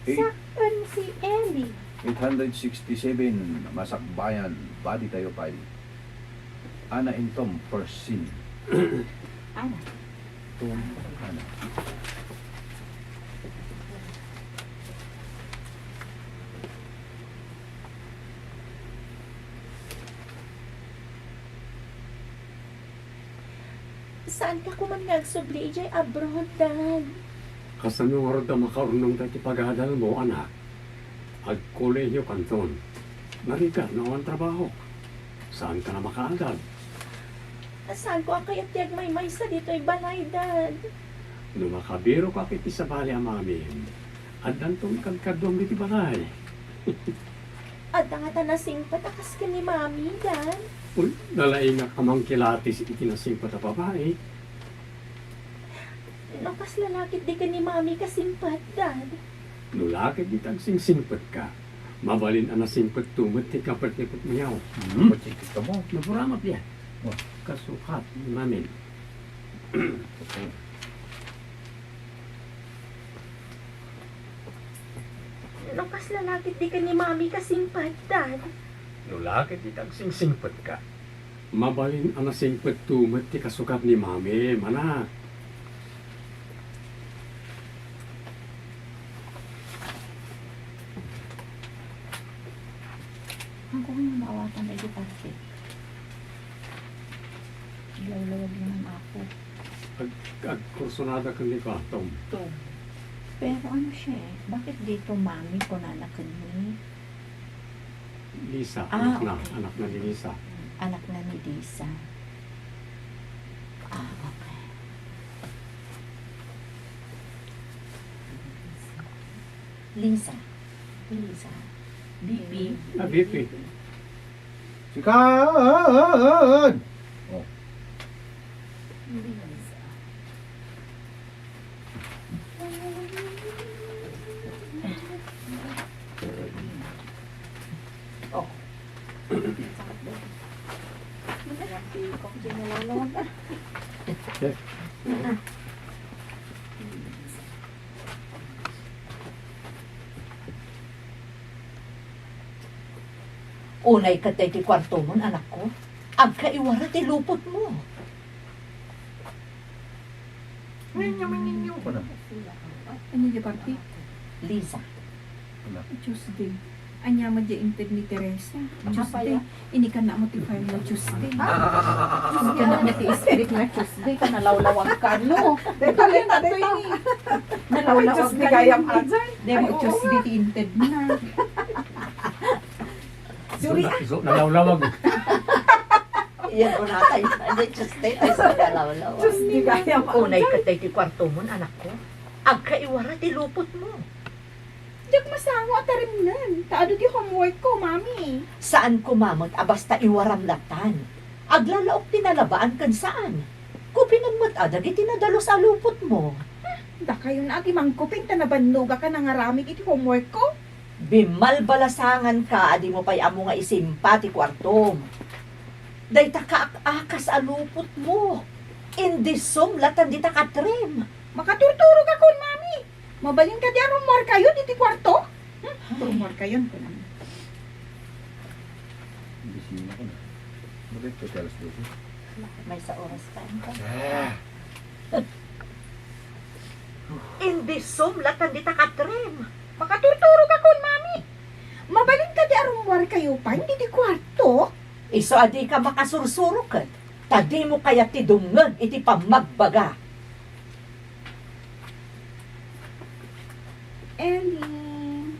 Eight. Saan si Ellie? Eight hundred sixty-seven, Masakbayan, buddy tayo pay. Ana intom, first scene. Ana. Tom, ana. Saan ka kuman nga agsubli idiay abroad, Dad? Kasano ngarud a makaurnongka iti pagadalmo, anak? Agkolehiyo kanton. Narigat no awan trabaho. Saanka a makaadal. Saanko a kayat ti agmaymaysa ditoy balay, Dad. No makabiroka iti sabali a mamim, addanton kadkaduam ditoy balay. Adda ngata nasingpet a kas ken ni Mami, Dad? Uy, nalaingak a mangkilatis iti nasingpet a babai. No kasla la ket di ken ni Mami kasingpet, Dad. No la ket dita agsingsingpetka, mabalin a nasingpetto met ti kapertipetmo. Hmm? Pagsikit ka mo. Naburamap yan. Oh. Kasukat ni Mami. No kasla la ket di ken ni Mami kasingpet, Dad. No la ket dita agsingsingpetka, mabalin a nasingpetto met ti kasukat ni Mami, anak. Ang kuwan yung maawatan ay di parte. Lawlawag naman ako. Ag-, agkursunada ken ni Tom. Tom. Pero ano siya eh? Bakit dito Mami kunana ken ni Lisa? Ah, anak na, okay. Anak na ni Lisa. Anak na ni Lisa. Ah, okay. Lisa. Lisa. B P. Ah, B P. Sikan! Oh. Oh. Unay ket daytoy kuartomon, anakko. Agkaiwara ti lupotmo. Ngayon naman ninyo ko na. Ano di parte? Lisa. Ano? Tuesday. Anya met di inted ni Teresa. Tuesday. Ini ka na mo ti file na Tuesday. Ah. Ini ka na mo ti script na Tuesday. Ka nalawlawag ka, no? Deta, deta, deta. Nalawlawag ka, no? Tuesday gayam, Ajan. Demo Tuesday ti inted na. Sorry, ah. So, nalawlawag. Iyan ko na kayo. Hindi, Tuesday, tayo sa nalawlawag. Tuesday gayam, Ajan. Unay ket daytoy kuartomon, anakko. Agkaiwara ti lupotmo. Diak masango a tarimnen, ta adu ti homework ko, Mami. Saan koma met a basta iwaram latan. Aglalaok ti nalabaan ken saan. Kupinen met a dagiti nadalus a lupotmo. Dakayo na a ti mangkupin ta nabannogak a nangaramid iti homework ko. Bimmalbalasanganka a dimo pay ammo nga isimpa ti kuartom. Dayta kaak-akas a lupotmo. Indisom latan dita katrim. Makaturturogakon, Mami. Mabalin kadi a rummuarkayon iti kuarto? Hmm? Rummuarkayon, kunam. Bisina ko na. Bakit ko alas dose? Maysa oras pa, ano? Ah! Indisom latan dita katrim. Makaturturogakon, Mami. Mabalin kadi a rummuarkayo pay diti kuarto? Isu a dika makasursuroket, ta dimo kayat ti dumngeg iti pammagbaga. Ellie.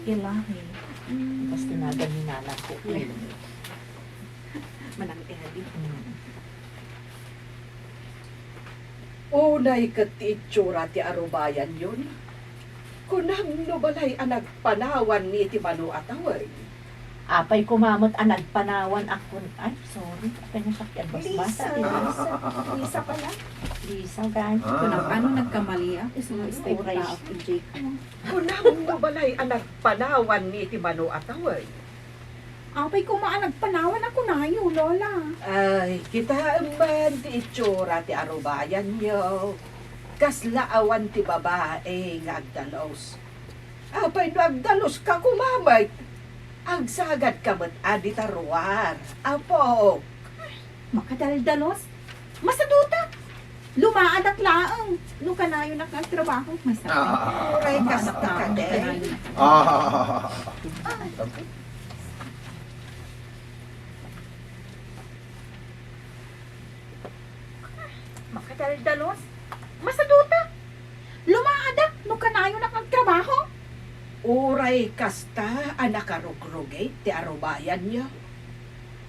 Ilahi. Mm. Tapos tinagan ni nanang ko, Ellie. Manang Ellie. Mm. Unay ket ti itsura ti arubayanyon. Kunam no balay a nagpanawan iti mano a tawen. Apay koma met a nagpanawan a kun-, ay, sorry. Apay nga sakit, basbasa. Lisa. Lisa. Lisa pala. Lisa, guys. Ah. Kunam, ano nagkamali, ah? Isu nga step Oray. Tao, Jake. Kunam no balay a nagpanawan iti mano a tawen. Apay koma a nagpanawan a kunayo, Lola. Ay, kitaem man ti itsura ti arubayanyo. Kasla awan ti babae nga agdalus. Apay no agdaluska koma met? Agsagadka met a dita ruar, Apo. Makadaldalus? Masadutak! Lumaadak laeng no kanayonak nga agtrabaho. Masakit. Ah. Uray kasta ka, Deng. Kanayonak. Ah. Makadaldalus? Masaduta. Lumaadak no kanayonak agtrabaho. Uray kasta a nakarugrugit ti arubayanyo.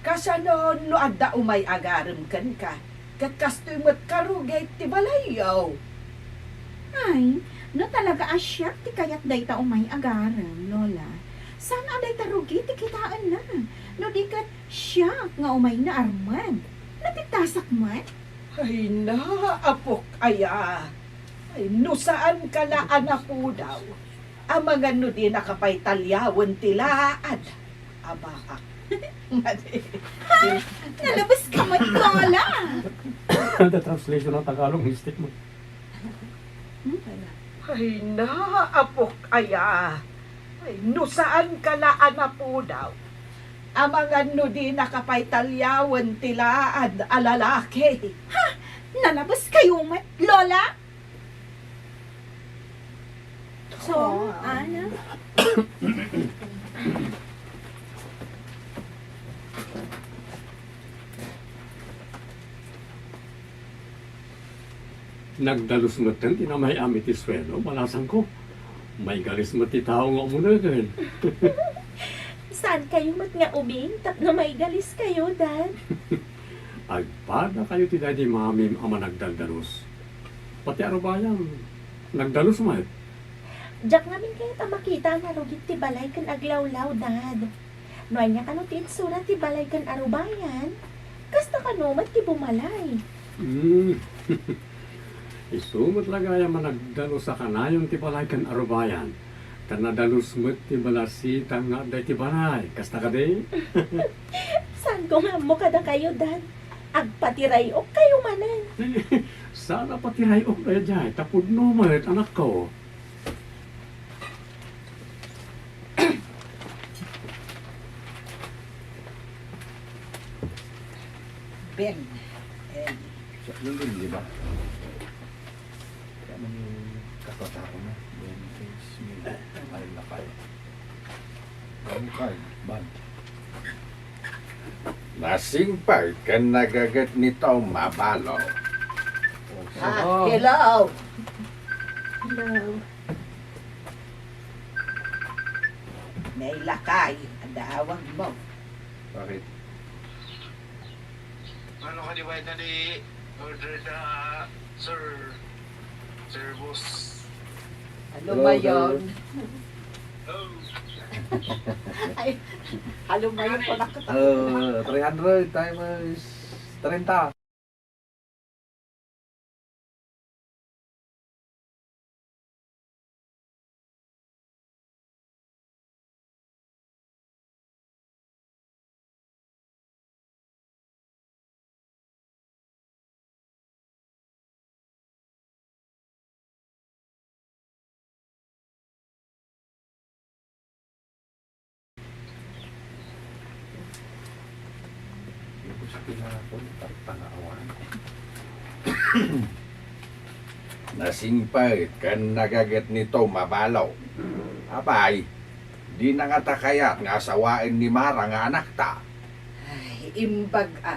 Kasano no adda umay agarem kenka, ket kastoy met karugit ti balayyo? Ay, no talaga a siak ti kayat dayta umay agarem, Lola, saan a dayta rugi ti kitaenna? No di ket siak nga umay naarmen, napitasak met? Ay na, apok aya. Ay, no saanka la a napudaw, amangan no dinaka pay taliawen ti laad a baak. Madi. Nalabas ka met, Lola! The translation ng Tagalog mistake mo. Hmm? Ay na, apok aya. Ay, no saanka la a napudaw, amangan no dinaka pay taliawen ti laad a lalaki. Ha? Nalabas kayo met, Lola? So, Ana? Nagdalus metten ti namay-am iti suelo, balasangko. Maigalis met ti tao nga umunegen. Saan kayo met nga ubing tapno maigalis kayo, Dad? Agpada kayo ti daydi mamim a managdaldalus. Pati arubayam, nagdalus met. Diak ngamin kayat a makita a narugit ti balay ken aglawlaw, Dad. No ania kano ti itsura ti balay ken arubayan, kasta kano met ti bumalay. Hmm. Isu met la gayam a nagdalus a kanayon ti balay ken arubayan, ta nadalus met ti balasitang nga adda iti balay. Kasta kadi? Saanko nga ammo kadakayo, Dad. Agpatiray-ok kayo manen. Saan a patiray-ok daydiay, ta pudno met, anakko. Ben. Eh. Sa lulun, di ba? Kaya man yung kakatao na. Ben is me. Ay, lakay. Lakay, ban. Nasingpet ken nagaget ni Tom a balo. Ah, hello. Hello. Nay lakay, adda awag mo. Bakit? Ano ka di ba ita di order sa Sir, Sir Boss? Hello, Mayon. Hello. Ay, hello, Mayon ko nakita. Uh, three hundred times thirty. Nasingpet ken nagaget ni Tom a balo. Apay, dina ngata kayat nga asawaen ni Mara nga anakta? Ay, imbag a,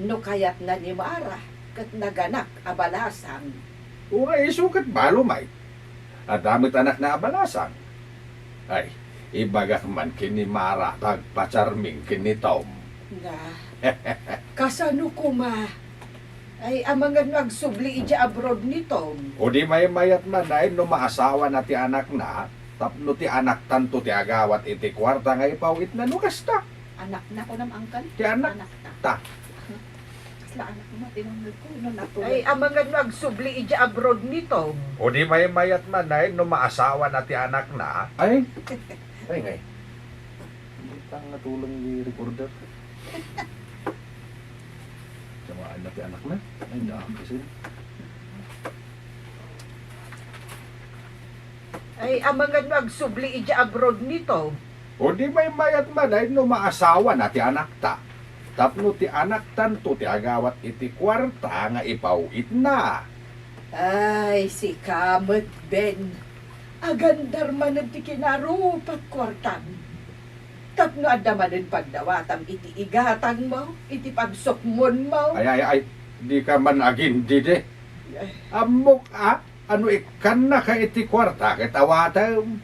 no kayatna ni Mara ket naganak a balasang. Uray isu ket balo met. Adda met anakna a balasang. Ay, ibagak man ken ni Mara ta agpacharming ken ni Tom. Nga, kasano koma? Ay, amangan no agsubli idiay abroad ni Tom. O di maymayat manen no maasawana ti anakna, tapno ti anaktanto ti agawat iti kuarta nga ipaw-itna no kasta. Anakna, kunam, angkan? Ti anak. Anakta. Ta. Kasla anak mo, tinungod ko, no, natulog. Ay, amangan no agsubli idiay abroad ni Tom. O di maymayat manen no maasawana ti anakna. Ay, ay, ngay. Hindi ta nga tulong di recorder. Samaan na ti anakna. Ay, da, kasi. Ay, amangan no agsubli idiay abroad ni Tom. O di maymayat manen no maasawana ti anakta. Tapno ti anaktanto ti agawat iti kuarta nga ipaw-itna. Ay, sika met, Ben. Agandar manen ti kinarupat kuartam. Tapno adda manen pagdawatam iti igatangmo, iti pagsukmonmo. Ay, ay, ay, di ka man agindidi. Ammok a, ano ikkannaka iti kuarta ket awatem.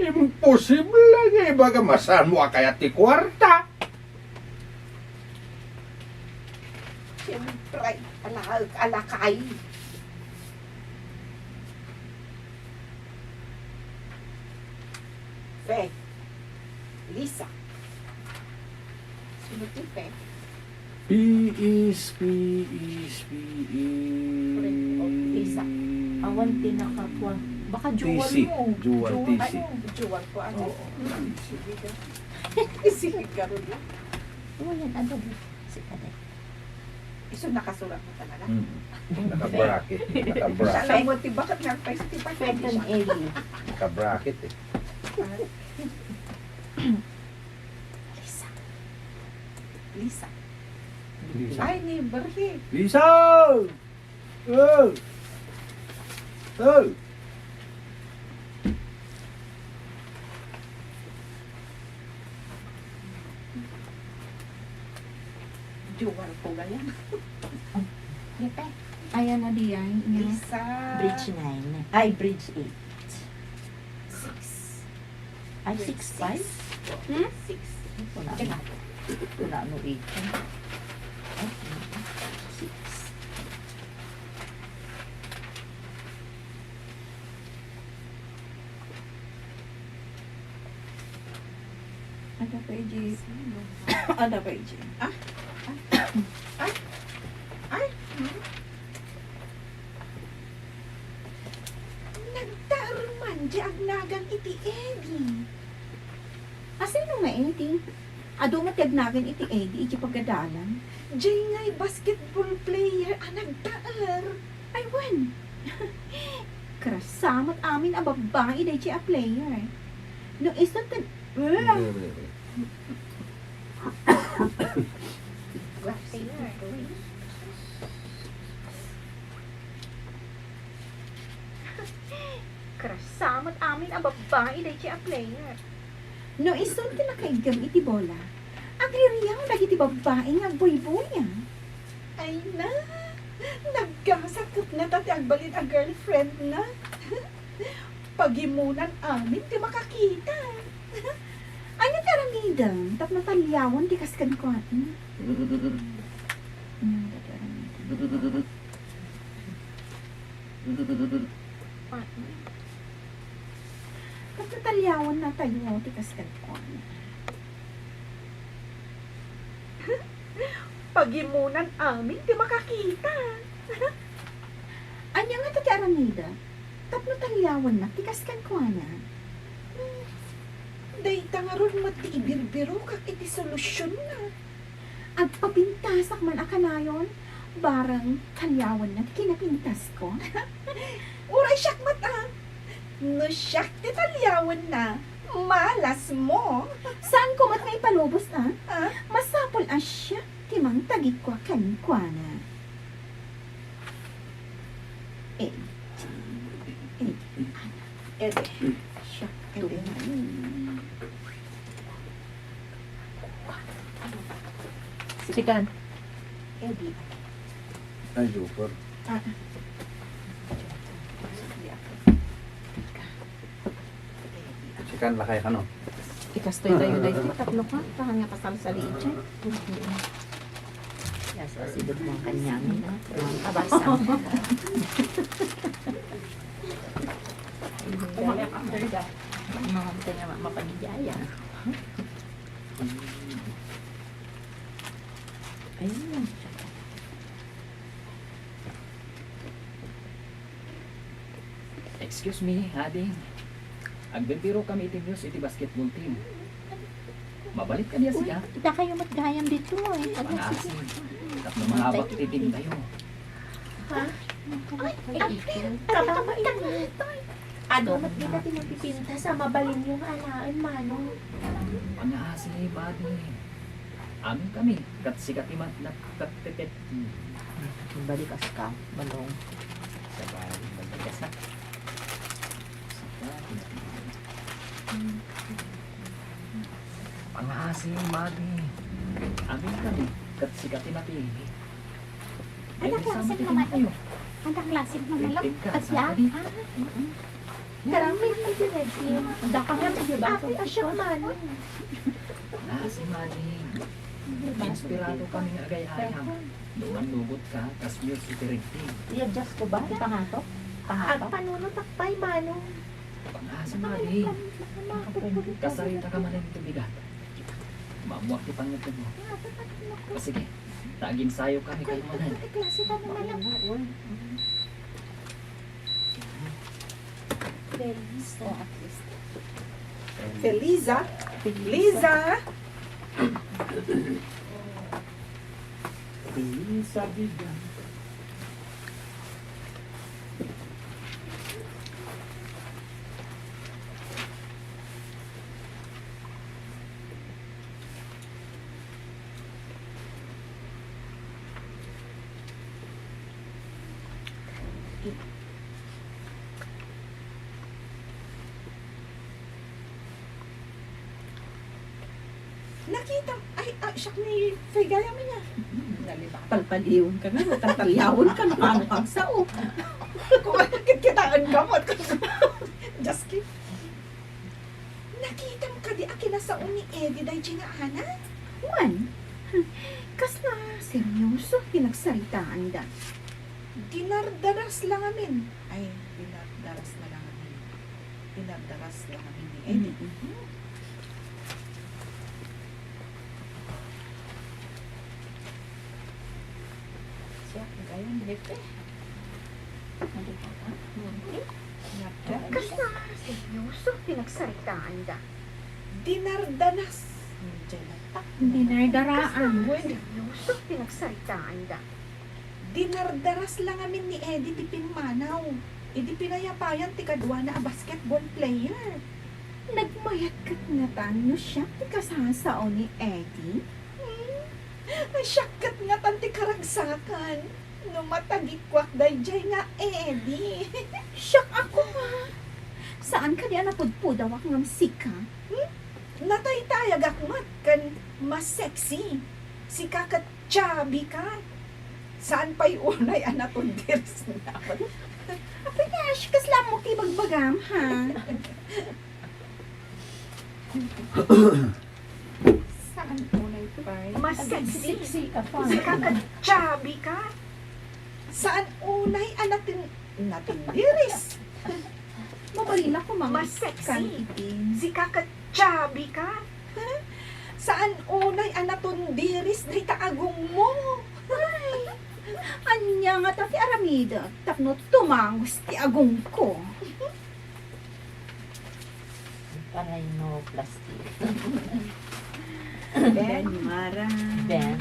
Imposible nga ibaga masanmo a kayat ti kuarta. Siyempre, ala-, alakay. Fe. Lisa. Sino ti Fe? P is, P is, P is. Lisa. Awan ti nakakua. Baka T C. Jewel mo. Jewel, Jewel, T C. Ano? Jewel ko, ano? Oo, T C. Sige ka. Sige ka, Rudy. Oh, yan, ano? Sige ka, Day. Isu nakasurat mo talaga? Mm. Naka-bracket. Naka-bracket. Alam mo, ti, bakit nga pa ti Fed and Ellie. Naka-bracket eh. Lisa. Lisa. Lisa. Ay, ni Berhe. Lisa! Oh! Oh! Jewel ko gayam. Ayan na diay, nya. Lisa. Bridge nine. Ay, bridge eight. Six. Ay, six five? Hmm? Six. Wala na. Wala no eight. Ay, six. Ada pa, A J. Ada pa, A J. Ah? Ah? Ah? Hmm? Nagtaer man di agnagan iti Eddie. Asino nga Eddie? Adu met ti agnagan iti Eddie iti pagadalan. Jay ngay basketball player a nagtaer. Ay, wen. Krasa met amin a babbai daydi a player. No isu ti, Krasa met amin a babbai daydi a player. No isu ti nakaiggem iti bola, agririaw dagiti babbai nga agbuybuya. Ay na, naggasat ket nata ti agbalin a girlfriend na. Pagimunan amin ti makakita. Ania ti aramidem tapno taliawen ti kas kenkuana? Ania ti aramidem? Tapno taliawen natayo ti kas kenkuana. Pagimunan amin ti makakita. Ania ngata ti aramidek tapno taliawennak ti kas kenkuana? Dayta ngarud met ti ibirbirokak iti solusionna. Agpapintasak man a kanayon, bareng taliawenna ti kinapintasko. Uray siak met a. No siak ti taliawenna, malasmo. Saanko met nga ipalubos a? Ah? Masapul a siak ti mangtagikua kenkuana. Eh, eh, eh, siak, eh, eh. Sikan. Eh, di. Ay, super. Ah. Sikan lakay kano. Ikastoy tayo daytoy, tapno ka, tahan nga kasalsali iti. Yes, asidog mo kanya, no? Abasa. Umayak after that. Mga kanya mapanigaya. Ayun. Excuse me, ading. Agbibiro kami iti news iti basketball team. Mabalit kadi a sika? Uy, dakayo met gayam dito, eh. Pangasi. Tapno mangabak iti team tayo. Ha? Ay, ay, ay, ay, ay, ay, ay. Adu met dita ti mapipintas a mabalinyo nga alaen, Manong. Pangasi, buddy. Amin kami, ket sika ti ma-, nagkaktetet. Hmm. Balikas ka, Manong. Sabali, balikas ka. Pangasi, buddy. Amin kami, ket sika ti napili. Anak, Pwede sama asan ti naman? Kayo. Anta klase nga manok? Printing ka, Asya? Madi. Ah, mm-mm. Karami ang pinagsin. Daka nga, di ba? Ate, asya man. Ah, si Madi. Inspirado kami nga agay-ayam. No mannugot ka, kas music directing. I-adjust ko ba? Ipangato? Pangato? Agpanunot akpay, Manong. Ah, si Madi. Kasarita ka manen iti bigat. Maammoak ti pangngetem mo. Ah, sige. Ta aginsayo kami kanuanan. Ay, klase ka naman lang. Feliz. Oh, at least. Feliza? Feliza? Feliza Vida. Nakita, ay, ah, siak ni Fay gayam niya. Nalibak. Palpaliwon ka nga, tatalyawan ka, no, ano kang sao? Kung ano, kitkitaan ka mo, at kung, just kidding. Nakitam kadi a kinasao ni Eddie daydiay nga anak? Wen, kasla seryoso ti nagsaritaanda. Dinardaras la ngamin. Ay, dinardaras na la ngamin. Dinardaras la ngamin ni Eddie. Mm-mm. Siak, gayam, jefe. Kasla seryoso ti nagsaritaanda. Dinardanas. Dinardaraan. Kasla seryoso ti nagsaritaanda. Dinardaras la ngamin ni Eddie ti pimmanaw idi pinayapayan ti kaduana a basketball player. Nagmayat ket ngatan no siak ti kasasao ni Eddie? Hmm? Siak ket ngatan ti karagsakan no matagikuak daydiay nga Eddie. Siak a koma. Saan kadi a napudpudawak ngem sika? Hmm? Nataytayagak met ken mas sexy. Sika ket chubby ka. Saan pay unay a natundiris nga. Apay, Nash, kasla mo ti bagbagam, ha? Saan unay pay? Mas sexy. Sexy ka pa. Sika ket chubby ka. Saan unay a natin-, natindiris? Mabalin ako, Ma'am. Mas sexy. Kan itin. Sika ket chubby ka. Saan unay a natundiris dayta agongmo? Ay, ania ngata ti aramidek tapno tumangus ti agongko? Parino plastic. Ben, Mara. Ben.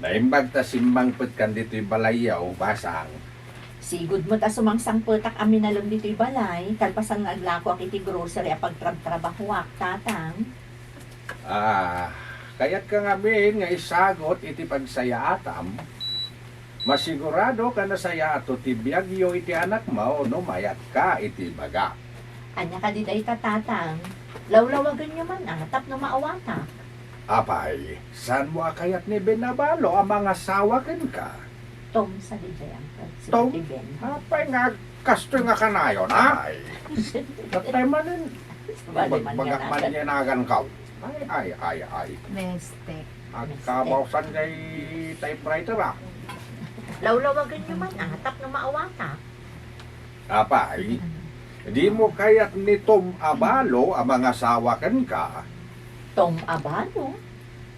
Naimbag ta simmangpetkan ditoy balayyo, Basang. Sigud met a sumangsangpetak a minalem ditoy balay, kalpasan nga aglakoak iti grocery a pagtrabtrabahoak, Tatang. Ah, kayatka ngamin nga isagut iti pagsayaatam? Masigurado a nasayaato ti biagyo iti anakmo no mayatka iti ibagak. Ania kadi dayta, Tatang? Lawlawagenyo man, a, tapno maawatak. Apay, saanmo a kayat ni Ben Abalo a mangasawa kenka? Tom, sadiay, Uncle. Si Tom? Ate Ben. Apay nga kastoy nga kanayon, ha? Ay. Datay manen, bali man nga nagan. Ay, ay, ay, ay. Mistake. Agkabaosan kay typewriter, ah. Lawlawagenyo man, a, tapno maawatak. Apay, dimo kayat ni Tom Abalo a mangasawa kenka? Tom Abalo?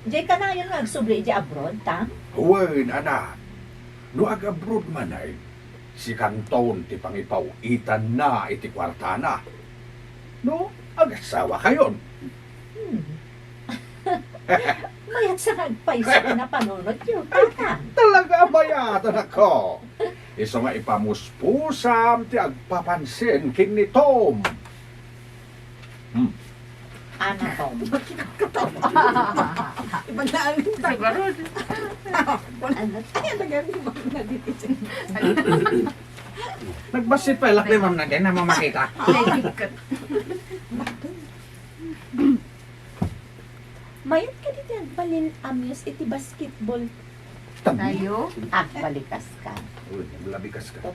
Diay kanayon nga agsubli idiay abroad, Tang? Wen, anak. No ag-abroad manen, sikanton ti pangipaw-itanna iti kuartana. No, agasawakayon. Hmm. Mayat sa nga agpayso ti napanunotyo, Tatang. Talaga a mayat, anakko. Isu nga ipamuspusam ti agpapansin ken ni Tom. Hmm. Ana, Tom. Ibang naaling ta. Siguro. Wala. Ano? Ay, ang tagal ni Ma'am Nadine. Nagbassit pay laeng ni Ma'am Nadine a mamakita. Ay, ikat. Mayat kadi ti agbalin a Miss iti basketball Tayo, agbalikas ka. Uy, naglabikas ka.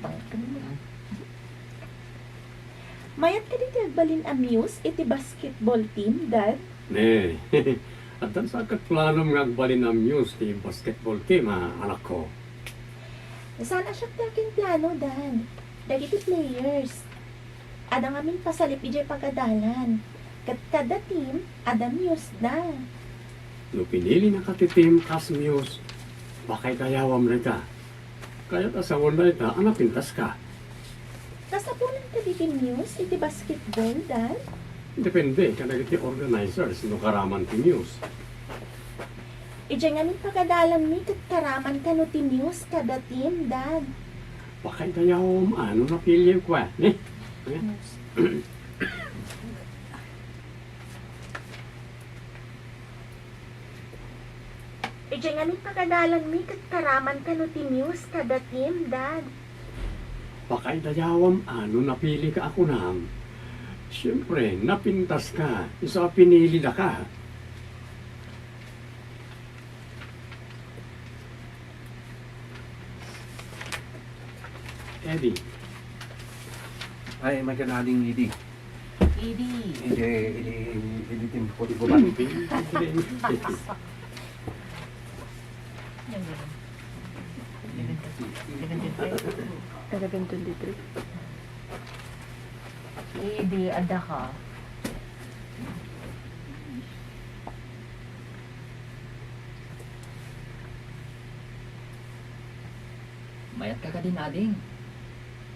Mayat kadi ti agbalin a Muse iti basketball team, Dad? Ne, addan sa ket planom nga agbalin a Muse ti basketball team, a, anakko. Saan a siak ti akin plano, Dad. Dagiti players, adda ngamin pasalip idiay pagadalan. Ket kada team, adda Muse da. No pinilinaka ti team kas Muse, pakaidayawam dayta. Kayat a sawen dayta a napintaska. Kasapulan kadi ti Muse iti basketball, Dad? Depende kadagiti organizers no karaman ti Muse. Idiay ngamin pagadalanmi ket karaman kano ti Muse kada team, Dad. Pakaidayawam a no napiliek, ne? Muse. Idiay ngamin pagadalanmi ket karaman kano ti Muse kada team, Dad. Pakaidayawam a no napilika a kunam. Siempre, napintaska, isu a pinilidaka. Eddie. Ay, maganading idi. Idi. Idi, idi, idi, idi, timpo, timpo, timpo. Eleven twenty-three. Idi, adda ka. Mayat ka kadi, Nading?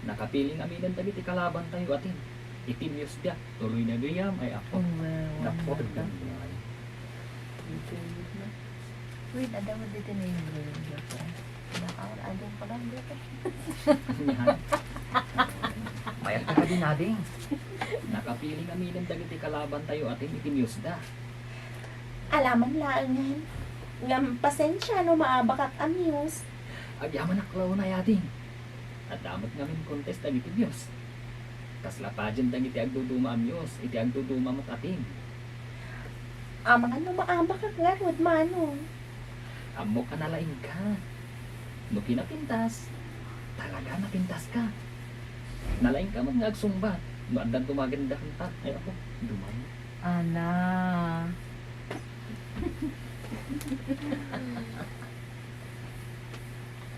Nakapili ngamin dagiti kalabantayo a team. Iti Muse diak, tuloy na gayam ay apo. Napot gayam. Wait, adda mo dito na yung girl ko. Nakaw-, ading ko lang dito. Mayat ka kadi, Nading? Nakapili ngamin dagiti kalabantayo a team iti Muse da. Alaman laengen. Ngem pasensia no maabakak a Muse. Agyamanak la unay, ading. Adda met ngamin contest dagiti Muse. Kasla pageant dagiti agduduma a Muse iti agduduma met a team. Amangan no maabakak ngarud, Manong. Ammok a nalaingka. No kinapintas, talaga napintaska. Nalaingka met nga agsungbat no adda dumagen dakenta. Ay, apo, dumagen. Ana.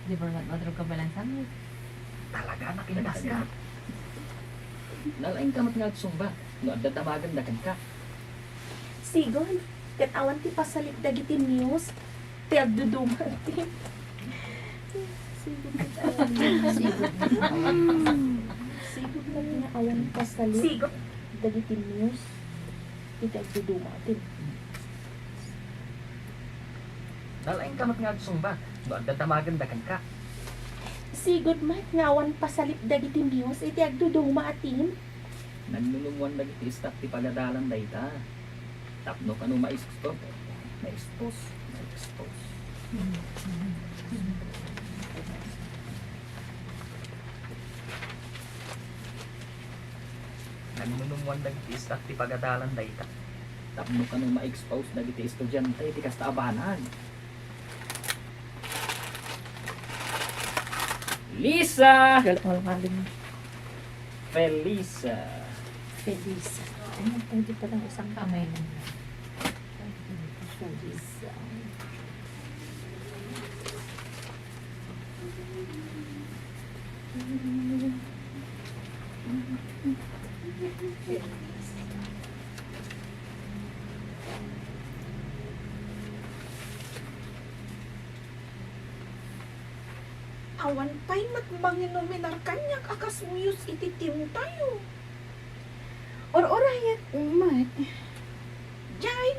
Di ba mat-, madrog ka balansan mo? Talaga, napintas ka. Nalaing ka met nga agsungbat no adda damagen dakenka. Sigud, ket awan ti pasalip dagiti Muse ti agduduma ti. Sigud, ket awan. Sigud. Sigud met nga awan pasalip. Sigud. Dagiti Muse iti agduduma a team. Nalaing ka met nga agsungbat no adda damagen dakenka. Sigud met nga awan pasalip dagiti Muse iti agduduma a team. Nannunumwan dagiti staff ti pagadalan dayta. Tapno kano maistos, maistos, maistos. Nannunumwan dagiti staff ti pagadalan dayta. Tapno kano ma-expose dagiti estudiante iti kasta a banag. Lisa! Gal-, gal-, galing. Felisa. Felisa. Ay, hindi pa lang isang kamay lang. Felisa. Awan pay met manginuminar kaniak a kas Muse iti team tayo. Or-orayat met. Jay!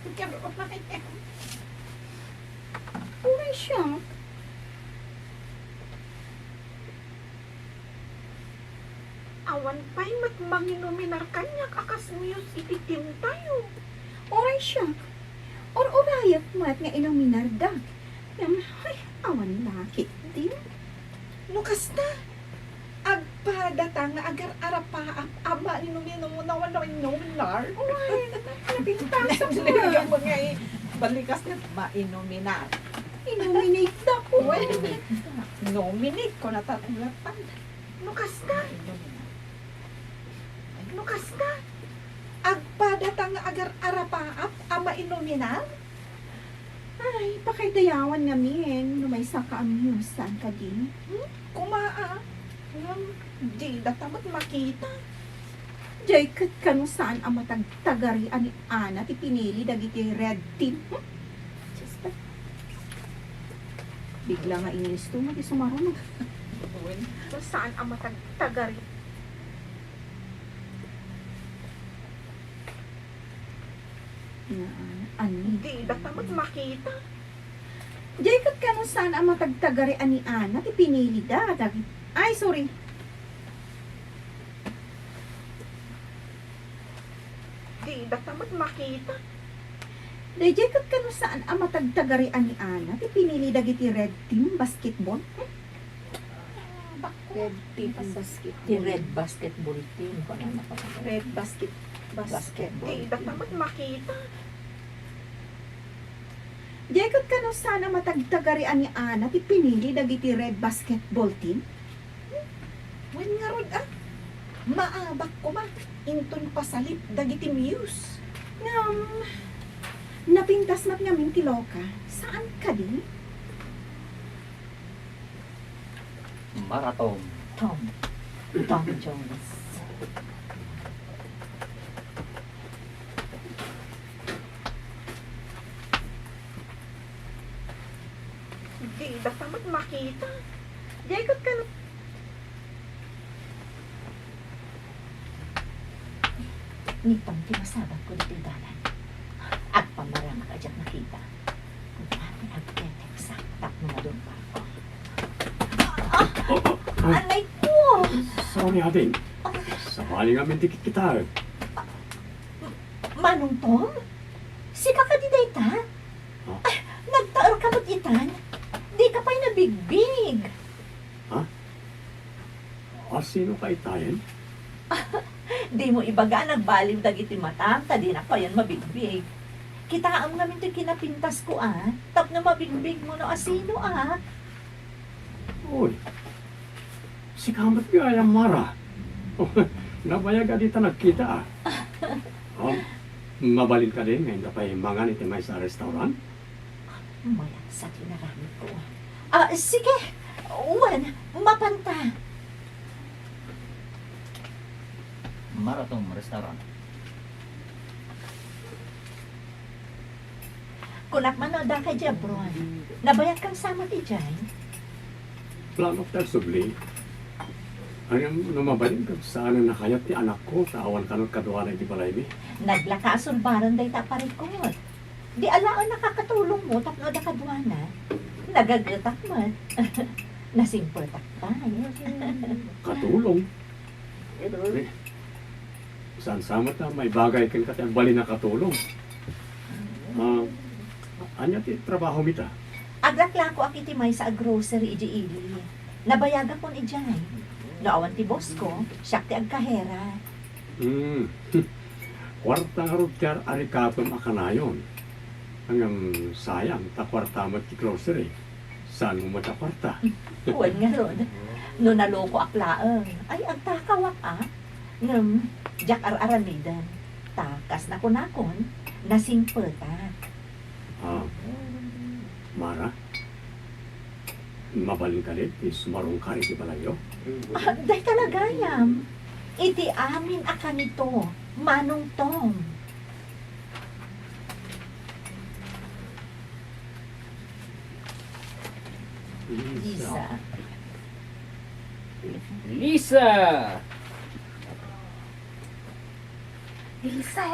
Or-orayat. Uray siak. Awan pay met manginuminar kaniak a kas Muse iti team tayo. Uray siak. Or-orayat met nga inuminarda. Ngem, ay, awan la ketdin. No kasta, agpadata nga agar-arapaap a mainuminum no awan mainuminar. Uray, napintasak mo. Nga i-, balikas nga mainuminar. Inuminate dako. Well, nominate ko na talaga. No kasta, no kasta, agpada ta nga agar-arapaap a mainuminar? Ay, pakaidayawan ngamin no maysa ka a muse, saan kadi? Hmm? Kuma a, ngem dida ta met makita. Diay ket kano saan a matagtagarian ni Ana ti pinili dagiti red team? Hmm? Diyos ko. Bigla nga Ingles to, nga di sumarunod. Kano saan a matagtagari. Nga, ano? Dida ta met makita. Diay ket kano saan a matagtagarian ni Ana ti pinili da, dagi-, ay, sorry. Dida ta met makita. Daydiay ket kano saan a matagtagarian ni Ana ti pinili dagiti red team basketball? Hmm? Red team basket. Ti red basketball team, kung ano pa. Red basket, basket. Basketball team. Dida ta met makita. Diay ket kano saan a matagtagarian ni Ana ti pinili dagiti red basketball team? Hmm? Wen ngarud, ah. Maabak koma inton pasalip dagiti muse. Ngem, napintas met ngamin ti loka. Saan kadi? Mara Tom. Tom. Tom Jones. Dida ta met makita. Diay ket kano. Ni Tom ti masabatko ditoy dalan. Agpamarangak a diak nakita. Kunana ti agteteksa tapno madungparko. Ah! Anay ko! Sorry, Ading. Sabali ngamin ti kitkitaek. Manong Tom? Sika kadi dayta? Ha? Ah, nagtaerka met itan? Dika pay nabigbig. Ha? A, sino ka itayen? Dimo ibaga a nagbaliw dagiti matam, ta dinak payen mabigbig. Kitaem ngamin toy kinapintasko, a, tapno mabigbigmo no asino, a. Uy, sika met gayam, Mara. Nabayag a dita nagkita, a. O, mabalin kadi nga inta pay mangan iti maysa a restaurant? Mayat sa ti inaramidko. Ah, sige. Wen, mapanta. Mara Tom Restaurant. Kunak man no adda ka idiay abroad. Nabayagkan sa met idiay? Plano ta subli. Ngem no mabalin ket saan a nakayat ti anakko, ta awan kano kaduana iti balaymi. Naglaka a sulbaran dayta a parikut. Di alaen nakakatulongmo tapno adda kaduana. Nagagetak met. Nasimpetak pay. Katulong? Saan sa met a maibagay kenka ti agbalin a katulong? Ah, ania ti trabahomi ita? Aglaklakoak iti maysa a grocery idiay ili. Nabayagakon idiay. No awan ti bossko, siak ti agkahera. Hmm. Kuarta ngarud ti ar-arikatem a kanayon. Ngem sayang, ta kuarta met ti grocery. Saanmo met a kuarta? Wen ngarud, no nalokoak laeng, ay agtakawak a. Ngem, diak ar-aramiden. Ta, kas nakunakon, nasimpetak. Ah, Mara? Mabalin kadi ti sumarungkar iti balayyo? Ah, dayta la gayam. Iti amin a kanito, Manong Tom. Lisa. Lisa. Lisa. Lisa.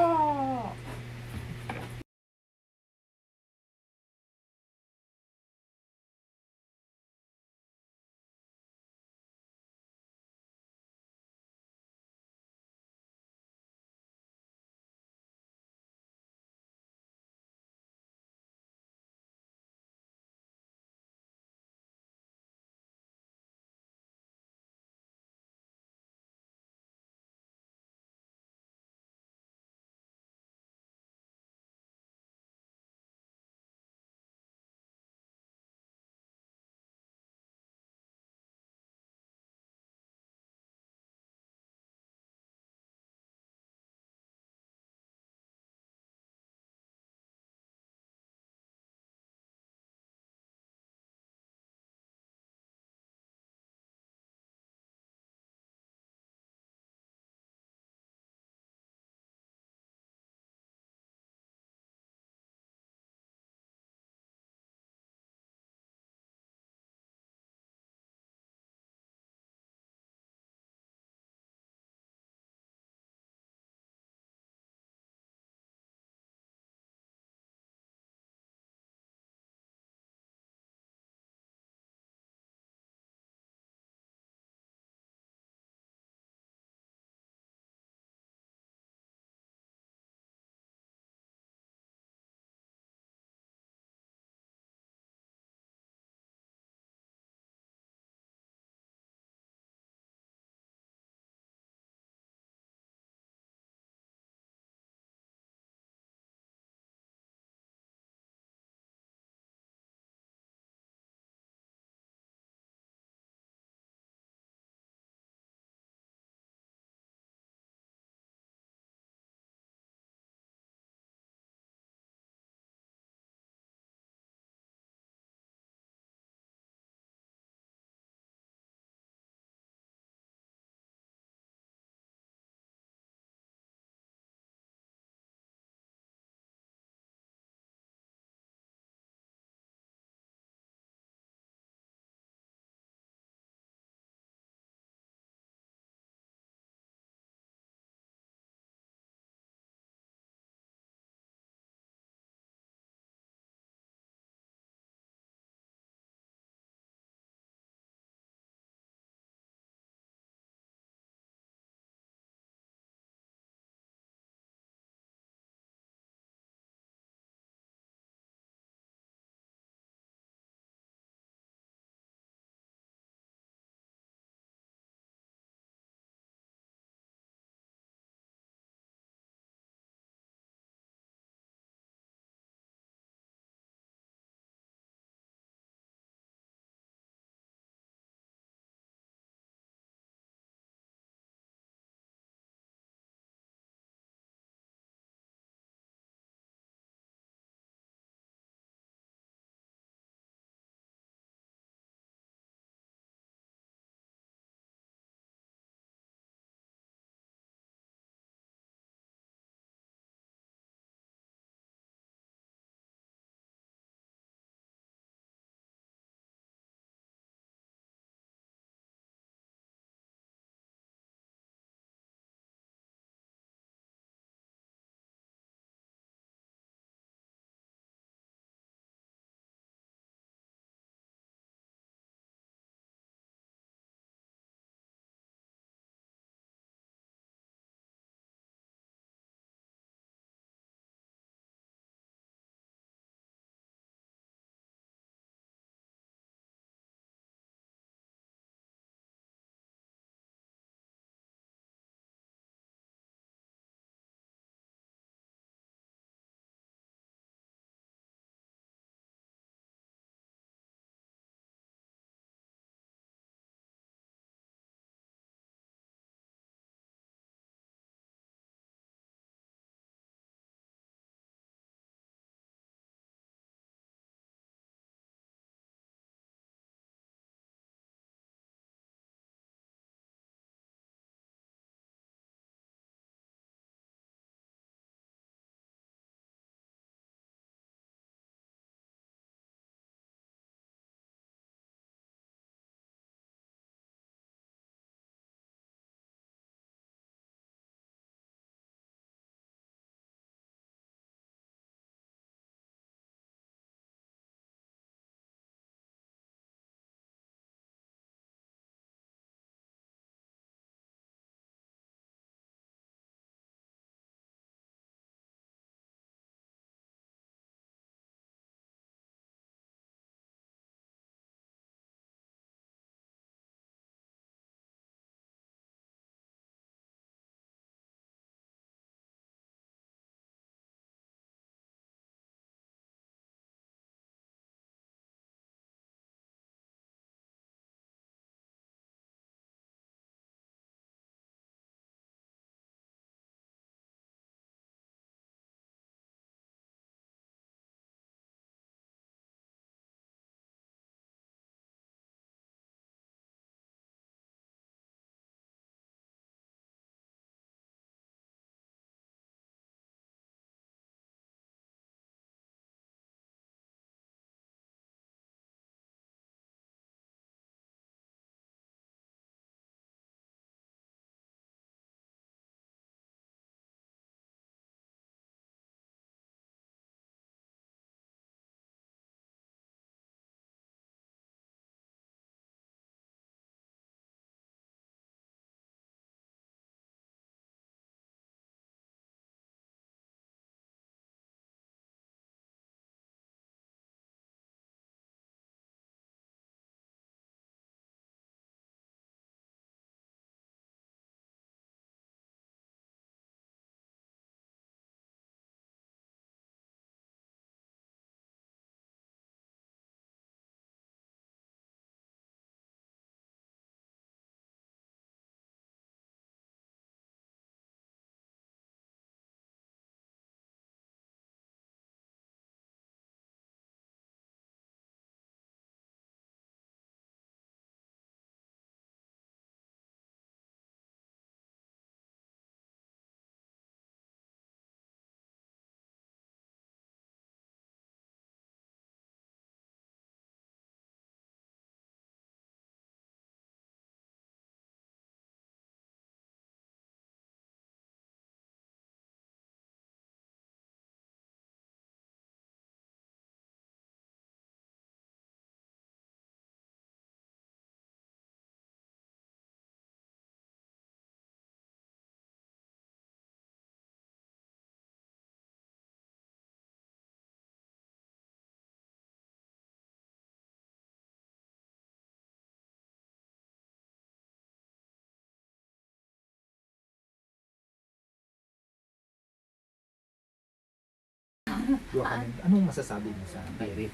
Dua kami. Anong masasabi mo sa Very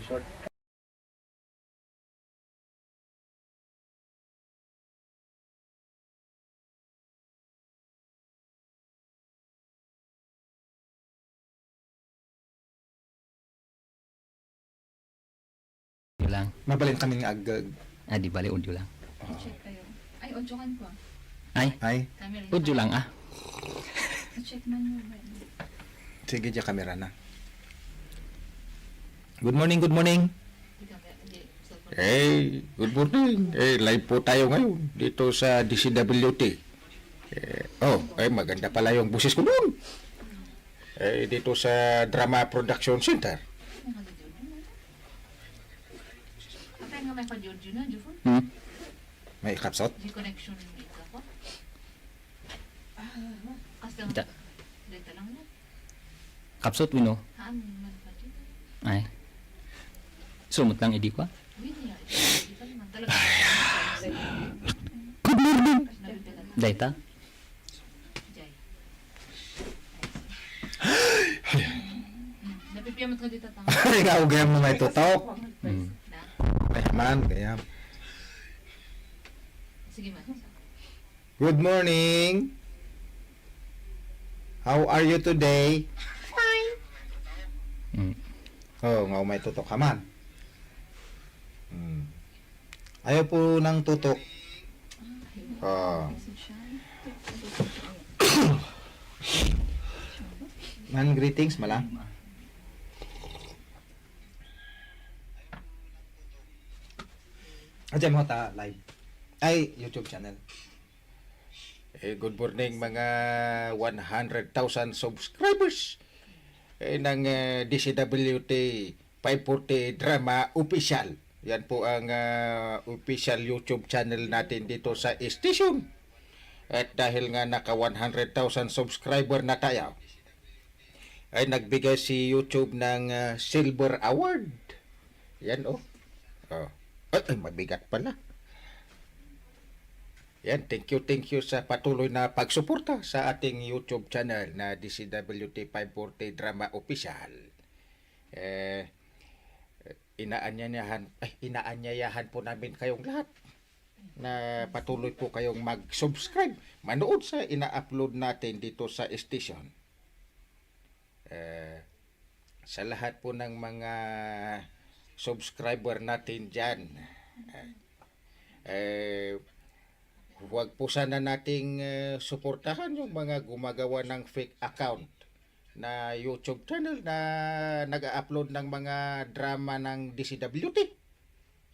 short. Yun lang. Mabalin kami nga ag-, Ah, di bali, audio lang. Oo. Check kayo. Ay, audio kan ko. Ay, Ay. Camera. Audio lang, ah. Check man mo ba? Sige, diya camera na. Good morning, good morning. Di camera, di cellphone. Hey, good morning. Eh, live po tayo ngayon dito sa D C W T. Eh, oh, ay, maganda pala yung boses ko doon. Eh, dito sa Drama Production Center. Atay nga may pa-Giorgio na, Jufon. Hmm? May kapsot? Di connection yung ika ko. Kasi Ita. Dito lang na. Kapsot, wino? Haan, man pa dito. Ay. Sumot lang, idi ko, ah. Win niya, ito, ito naman talaga. Good morning. Dayta? Jay. Napipiamot ka dito, tama? Ay, nga, ugayam na may tutok. Mm. Ay, man, gayam. Sige, man. Good morning. How are you today? Fine. Mm. Oh, nga umay tutok ka man. Mm. Ayaw po ng tutok. Oh. Man, greetings, mala. Adya mo ta live. Ay, YouTube channel. Eh, good morning, mga one hundred thousand subscribers, eh, ng, eh, D C W T five forty Drama Official. Yan po ang, ah, official YouTube channel natin dito sa station. At dahil nga naka one hundred thousand subscriber na tayo, ay nagbigay si YouTube ng, ah, Silver Award. Yan, oh. Oh. Ay, ay, mabigat pala. Yan, thank you, thank you sa patuloy na pagsuporta sa ating YouTube channel na D C W T five forty Drama Official. Eh, inaanyayahan, ay, inaanyayahan po namin kayong lahat na patuloy po kayong mag-subscribe, manood sa ina-upload natin dito sa station. Eh, sa lahat po ng mga subscriber natin dyan, eh, eh, huwag po sana nating, eh, suportahan yung mga gumagawa ng fake account na YouTube channel na nag-a-upload ng mga drama ng D C W T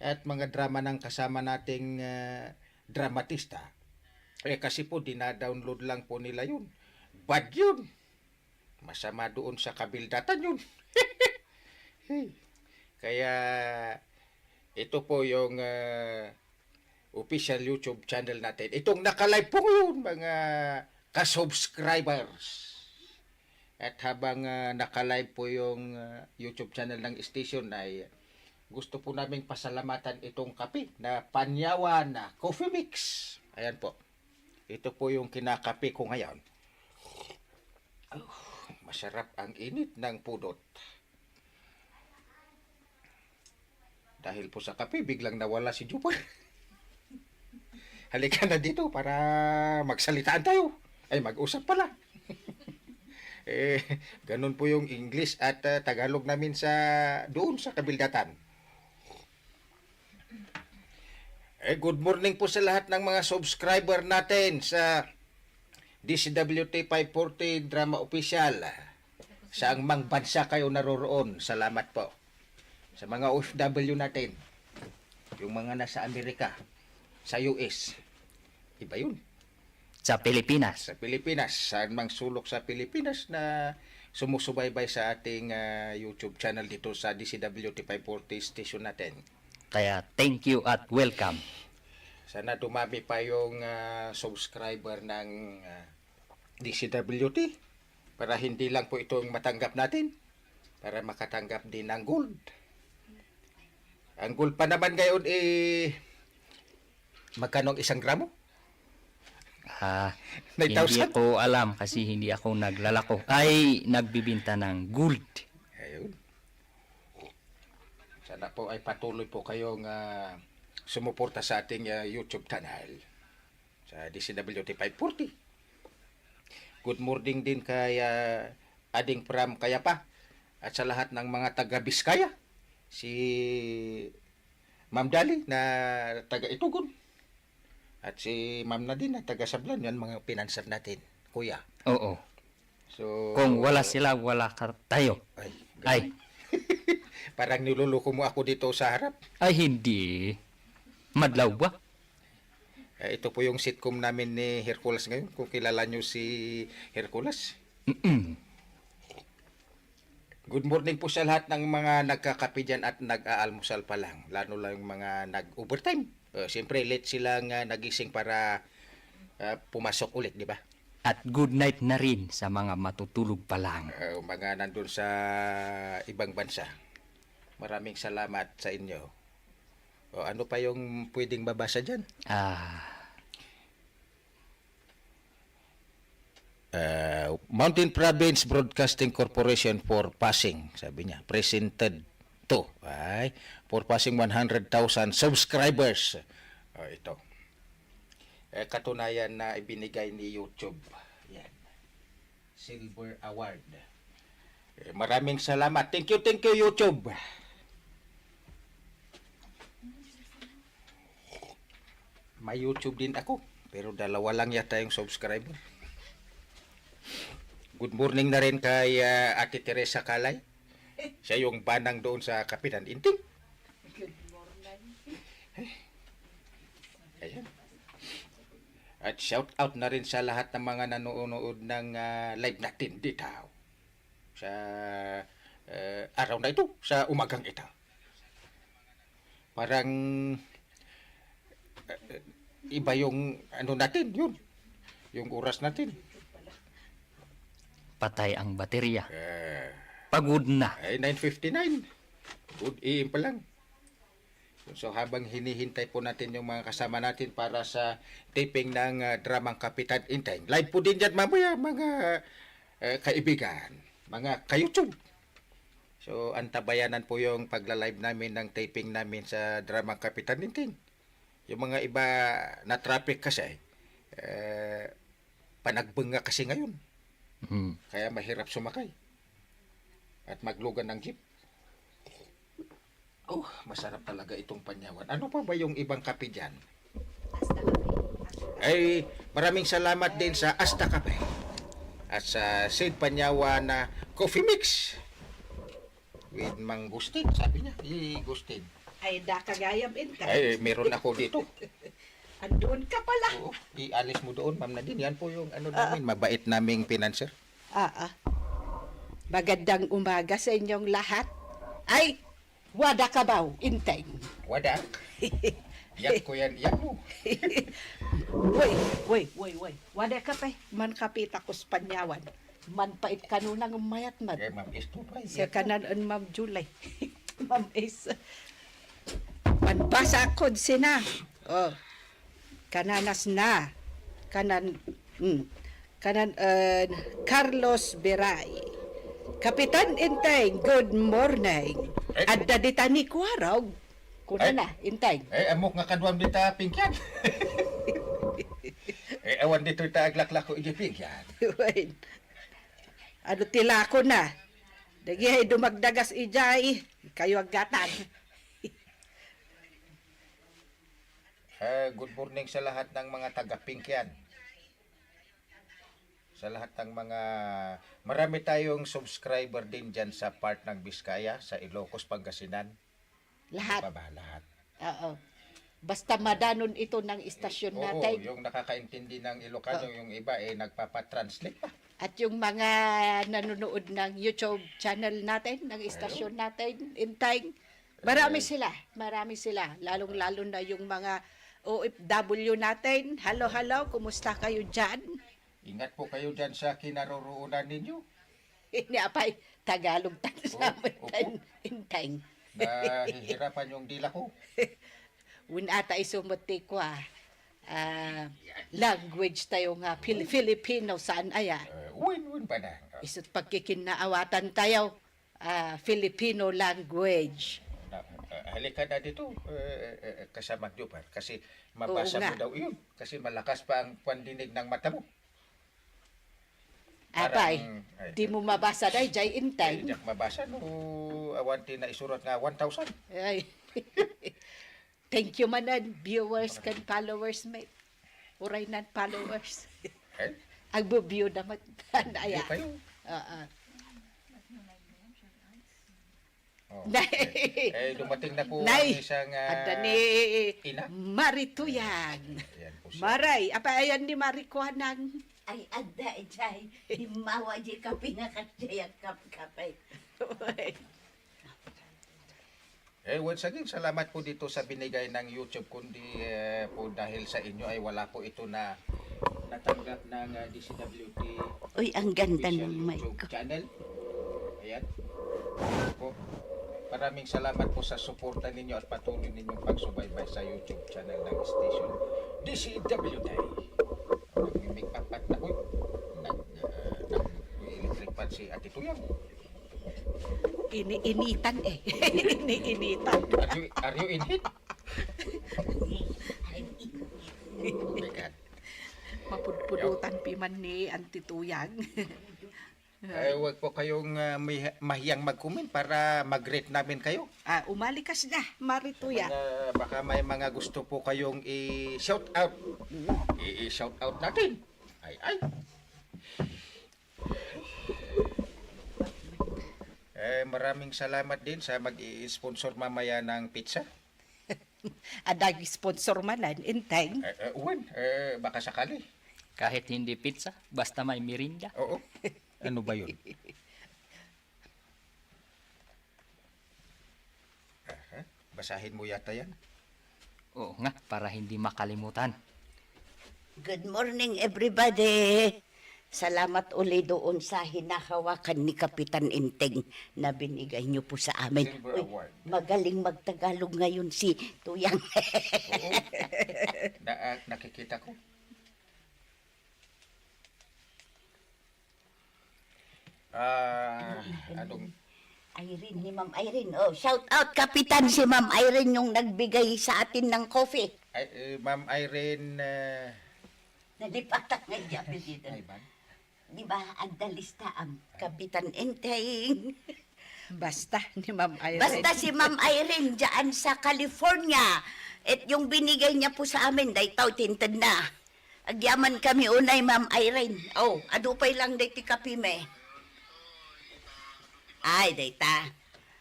at mga drama ng kasama nating, eh, dramatista. Eh, kasi po, dinadownload lang po nila yun. Bad yun. Masama doon sa kabildatan yun. Hey. Kaya, ito po yung, ah, official YouTube channel natin. Itong naka-live po ngayon, mga ka-subscribers. At habang, ah, naka-live po yung, ah, YouTube channel ng station, ay gusto po naming pasalamatan itong kape na Panyawan na Coffee Mix. Ayan po. Ito po yung kinakape ko ngayon. Oh, masarap ang init ng pudot. Dahil po sa kape, biglang nawala si Jupol. Halika na dito para magsalitaan tayo. Ay, mag-usap pala. Eh, ganun po yung English at, ah, Tagalog namin sa, doon sa kabildatan. Eh, good morning po sa lahat ng mga subscriber natin sa D C W T five forty Drama Official. Saang mang bansa kayo naroroon, salamat po. Sa mga O F W natin, yung mga nasa Amerika, sa U S, iba yun. Sa Pilipinas. Sa Pilipinas, saan mang sulok sa Pilipinas na sumusubaybay sa ating, ah, YouTube channel dito sa D C W T five forty station natin. Kaya thank you at welcome. Sana dumami pa yung, ah, subscriber ng, ah, D C W T para hindi lang po itong matanggap natin, para makatanggap din ng gold. Ang gold pa naman ngayon, eh, magkano ang isang gramo? Ah, hindi Nine thousand? Ko alam kasi hindi ako naglalako. Ay, nagbibinta ng gold. Ayun. Sana po ay patuloy po kayong, ah, sumuporta sa ating, ah, YouTube channel, sa D C W T five forty. Good morning din kay, ah, Ading Pram Kayapa at sa lahat ng mga taga Biskaya. Si Ma'am Dali na taga Itugon. At si Ma'am Nadine na taga Sablan, yan mga pinanser natin, kuya. Oo. So, kung wala sila, wala ka tayo. Ay, ay. Parang niloloko mo ako dito sa harap. Ay, hindi. Madlaw ba? Eh, ito po yung sitcom namin ni Hercules ngayon, kung kilala nyo si Hercules. Mm-mm. Good morning po sa lahat ng mga nagkakape dyan at nag-aalmusal pa lang, lalo lang yung mga nag-overtime. Eh, siyempre, late sila nga nagising para, ah, pumasok ulit, di ba? At good night na rin sa mga matutulog pa lang. Eh, mga nandun sa ibang bansa. Maraming salamat sa inyo. O, ano pa yung pwedeng mabasa dyan? Ah. Uh, Mountain Province Broadcasting Corporation for passing, sabi niya, presented to, ay, for passing one hundred thousand subscribers. O, ito. Eh, katunayan na ibinigay ni YouTube. Yan. Silver Award. Eh, maraming salamat. Thank you, thank you, YouTube. May YouTube din ako, pero dalawa lang yata yung subscriber. Good morning na rin kay, ah, Ate Teresa Kalay. Siya yung banang doon sa Kapitan Inting. Good morning. Ayan. At shout out na rin sa lahat ng mga nanonood ng, ah, live natin dito sa, eh, araw na ito, sa umagang ito. Parang, eh, iba yung ano natin, yun. Yung oras natin. Patay ang baterya. Eh, pagod na. Ay, nine fifty-nine. Good A M pa lang. So, habang hinihintay po natin yung mga kasama natin para sa taping ng, ah, dramang Kapitan Inteng. Live po din dyan mamaya, mga, eh, kaibigan, mga ka-YouTube. So, antabayanan po yung pagla-live namin ng taping namin sa dramang Kapitan Inteng. Yung mga iba na traffic kasi, eh, panagbeng nga kasi ngayon. Mm. Kaya mahirap sumakay. At maglugan ng jeep. Oh, masarap talaga itong panyawan. Ano pa ba yung ibang kape dyan? Asta kape. Ay, maraming salamat din sa Asta Kape at sa Sid Panyawan na coffee mix with Mang Gustin, sabi niya. Hi, Gustin. Ay, da ka gayam, Inka. Ay, meron ako dito. Andun ka pala. Oo, ialis mo doon, Ma'am Nadine. Yan po yung ano namin, mabait naming financer. Ah, ah. Magandang umaga sa inyong lahat. Ay, wada ka ba, Inteng? Wada? Yan ko yan, yan mo. Way, way, way, way. Wada ka pa, man kapita ko sa panyawan. Man pait kanunang mayat man. Eh, Ma'am Esto pa, sa yan kanan an Ma'am Julie. Ma'am Ace. Manbasa kod sina. Oh. Kananas na. Kanan, mm. Kanan, eh, Carlos Beray. Kapitan Inteng, good morning. Eh. Adda dita ni Kuarog. Kuna na, Inteng. Eh, amok nga kaduam dita, Pingkian. Eh, awan dito ta aglaklako iti Pingkian. Wait. Ano ti lako na? Dagi ay dumagdagas ijay. Kayo aggatag. Eh, good morning sa lahat ng mga taga Pingkian. Sa lahat ng mga, marami tayong subscriber din dyan sa part ng Biskaya, sa Ilocos, Pangasinan. Lahat. Di ba ba? Lahat. Oo. Basta madanon ito ng istasyon, eh, oo, natin. Yung nakakaintindi ng Ilocano, oo, yung iba, eh, nagpapatranslate pa. At yung mga nanonood ng YouTube channel natin, ng istasyon, ayun, natin, Inteng, marami, eh, sila, marami sila. Lalong-lalo na yung mga O F W natin. Hello, hello, kumusta kayo dyan? Ingat po kayo dyan sa kinaroroonan ninyo. Ini apay, Tagalog tayo sa, opo, amin, opo. Inteng. Nahihirapan yung dila ko. Win ata isumot ti kwa. ah, language tayo nga Fil-, Filipino, saan aya? Eh, wen, wen pa na. Isu't pagkikinnaawatan tayo, ah, Filipino language. Na, eh, halika na dito, eh, eh, eh, kasama niyo pa. Kasi mabasa Oo nga. mo daw iyon. Kasi malakas pa ang pandinig ng mata mo. Apay, parang, ay, di mo mabasa dayjay, Enteng. Ay, diak mabasa no awan ti naisurat nga one thousand. Ay. Thank you manen, viewers ken followers, met. Uray nan followers. Eh? Agbo-view da met. Aya. View kayo. Oo. Oh, Nay. Eh, eh, dumating na po Nay. ang isang, ah, Adda ni ina. Mari Tuyang. Ayan po siya. Maray, apay ayan ni Mari Kuanang? Ay, adda, ijay. Himmawa, di kape nga katjay at kap-, kape. Eh, once again, salamat po dito sa binigay ng YouTube, kundi, eh, po dahil sa inyo ay wala po ito na natanggap ng, ah, D C W T Uy, ang ganda ng official mic YouTube ko. channel. Ayan. Ayan po. Maraming salamat po sa suporta ninyo at patuloy ninyong pagsubaybay sa YouTube channel ng station D C W T. Nagmimik-, nag-, ah, nag-electric fan si Ate Tuyang. Ini-initan eh. Ini-initan. Are you, are you in heat? Oh my God. Mapudpudutan pi man ni Auntie Tuyang. Eh, wag po kayong, ah, may-, mahiyang mag-comment para mag-greet namin kayo. Ah, umalikas na, Mari Tuyang. Mga, baka may mga gusto po kayong i-shout out. Mm. I-, i-shout out natin. Ay, ay. Eh, maraming salamat din sa mag-i-sponsor mamaya ng pizza. Adda sponsor manen, Enteng? Eh, eh, wen, eh, baka sakali. Kahit hindi pizza, basta may merienda. Oo. Ano ba yun? Aha. Basahin mo yata yan. Oo nga, para hindi makalimutan. Good morning, everybody. Salamat uli doon sa hinahawakan ni Kapitan Enteng na binigay niyo po sa amin. Silver Uy, Award. Magaling magtagalog ngayon si Tuyang. Oo. Na, ah, nakikita ko. Ah, anong Irene, ni Ma'am Irene. Oh, shout out, Kapitan, si Ma'am Irene yung nagbigay sa atin ng coffee. Ay, eh, Ma'am Irene, eh, Nalipatak nga di apelyido. Ay, man. Di ba, agda lista ang Kapitan Enteng? Basta ni Ma'am Irene. Basta si Ma'am Irene dyan sa California. At yung binigay niya po sa amin, daytaw, tinted na. Agyaman kami unay, Ma'am Irene. Oh, adu pay lang daytoy kape mi. Ay, dayta.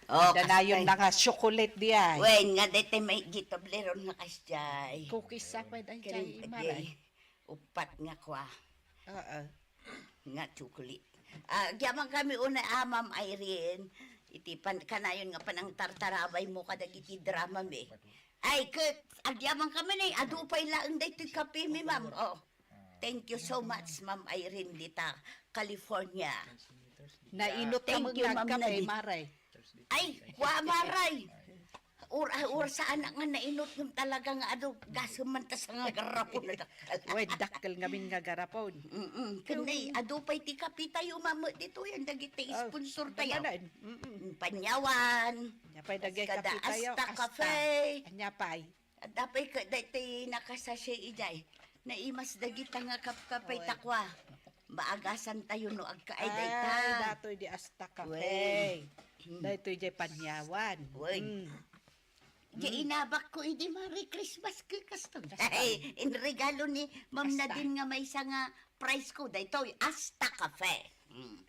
Oh, Danayon kastay. Na nga chocolate di ay. Wen, nga dayta may gitobleron nga kasjay. Cookies sa pwede ay Kering jay, Maray. Upat nga kwa. Oo. Nga chocolate. Ah, agyaman kami una, ah, Ma'am Irene. Iti pan-, kanayon nga panangtartarabay mo kadagiti drama mi. Ay, ket, agyaman kami ni, adu pay laeng daytoy kape mi, ma'am. Oh. Thank you so much, Ma'am Irene, dita, California. Nainot ka Thank you, Ma'am nagkape, Nadine. Maray. Ay, kwa, Maray. Ur-, ah, ur-, saan nga nainot ngem talaga nga adu, gasem man ta sa nga garapon na dakkel. Way, dakkel ngamin nga garapon. Mm-mm. Ken, adu pay ti kape tayo, ma'am, ditoy, dagiti Oh, sponsor tayo. Damanan. Mm-mm. Panyawan. Anya pay dagiti kape tayo? Asta Asta. Cafe. Anya pay? Adda pay ket daytoy nakasachet idiay. Naimas dagita nga kapkapay Oy. Takwa. Maagasan tayo no agkaay dayta. Ay, datoy di Asta Cafe. Wen. Hmm. Daytoy jay panyawan. Wen. Hmm. Di inabak ko idi Merry Christmas ke kasto. Ay, in regalo ni Ma'am Asta. Nadine nga maysa nga prize ko daytoy Asta Cafe. Hmm.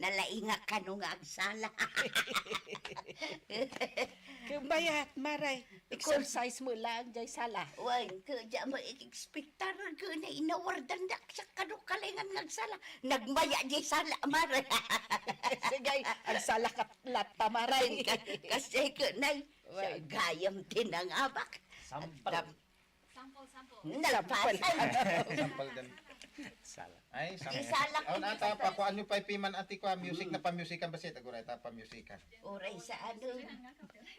Nalaingak kano nga agsala. Ket mayat, Maray. Exercise mo lang, jay sala. Wen, ket di mo expectar ket na inawardan da siya kano kalingan nga agsala. Nagmaya jay sala, Maray. Sige, agsala ka latta, Maray. Ka-, kasi ket, nay, Wen. Gayam ti nangabak. Sampal. Dam-, Sample, sample. Nagpasay. Sample din. Sala. Ay, sa Di sala Aw, ka nata, dyan. Pakuan nyo pa piman ati ko, ah, music na pamusikan ba siya? Aguray ta pamusikan. Uray sa ano.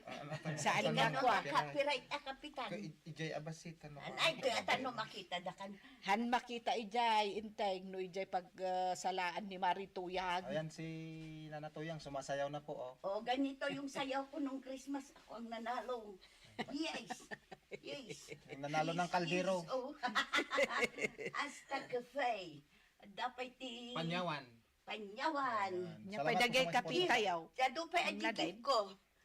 Ah, ano, ano, Saan ano, nga ano, kuwan? Copyright na kapitan. Ko, i-, ijay abasita, no? Ay, kaya tano makita da kan. Han makita ijay, inteng, no ijay pag, ah, salaan ni Mari Tuyang. Ayan si Nana Tuyang, sumasayaw na po, oh. Oh, ganito yung sayaw ko nung Christmas. Ako ang nanalo. Yes. Yes. Yung nanalo ng Yes, kaldero. Yes, oh. Hasta cafe. Dapat ti Panyawan. Panyawan. Ayan. Nya, salamat pwede po sa mga kapita sponsor. Yaw. Siya doon pa Ang adjective nadain. Ko.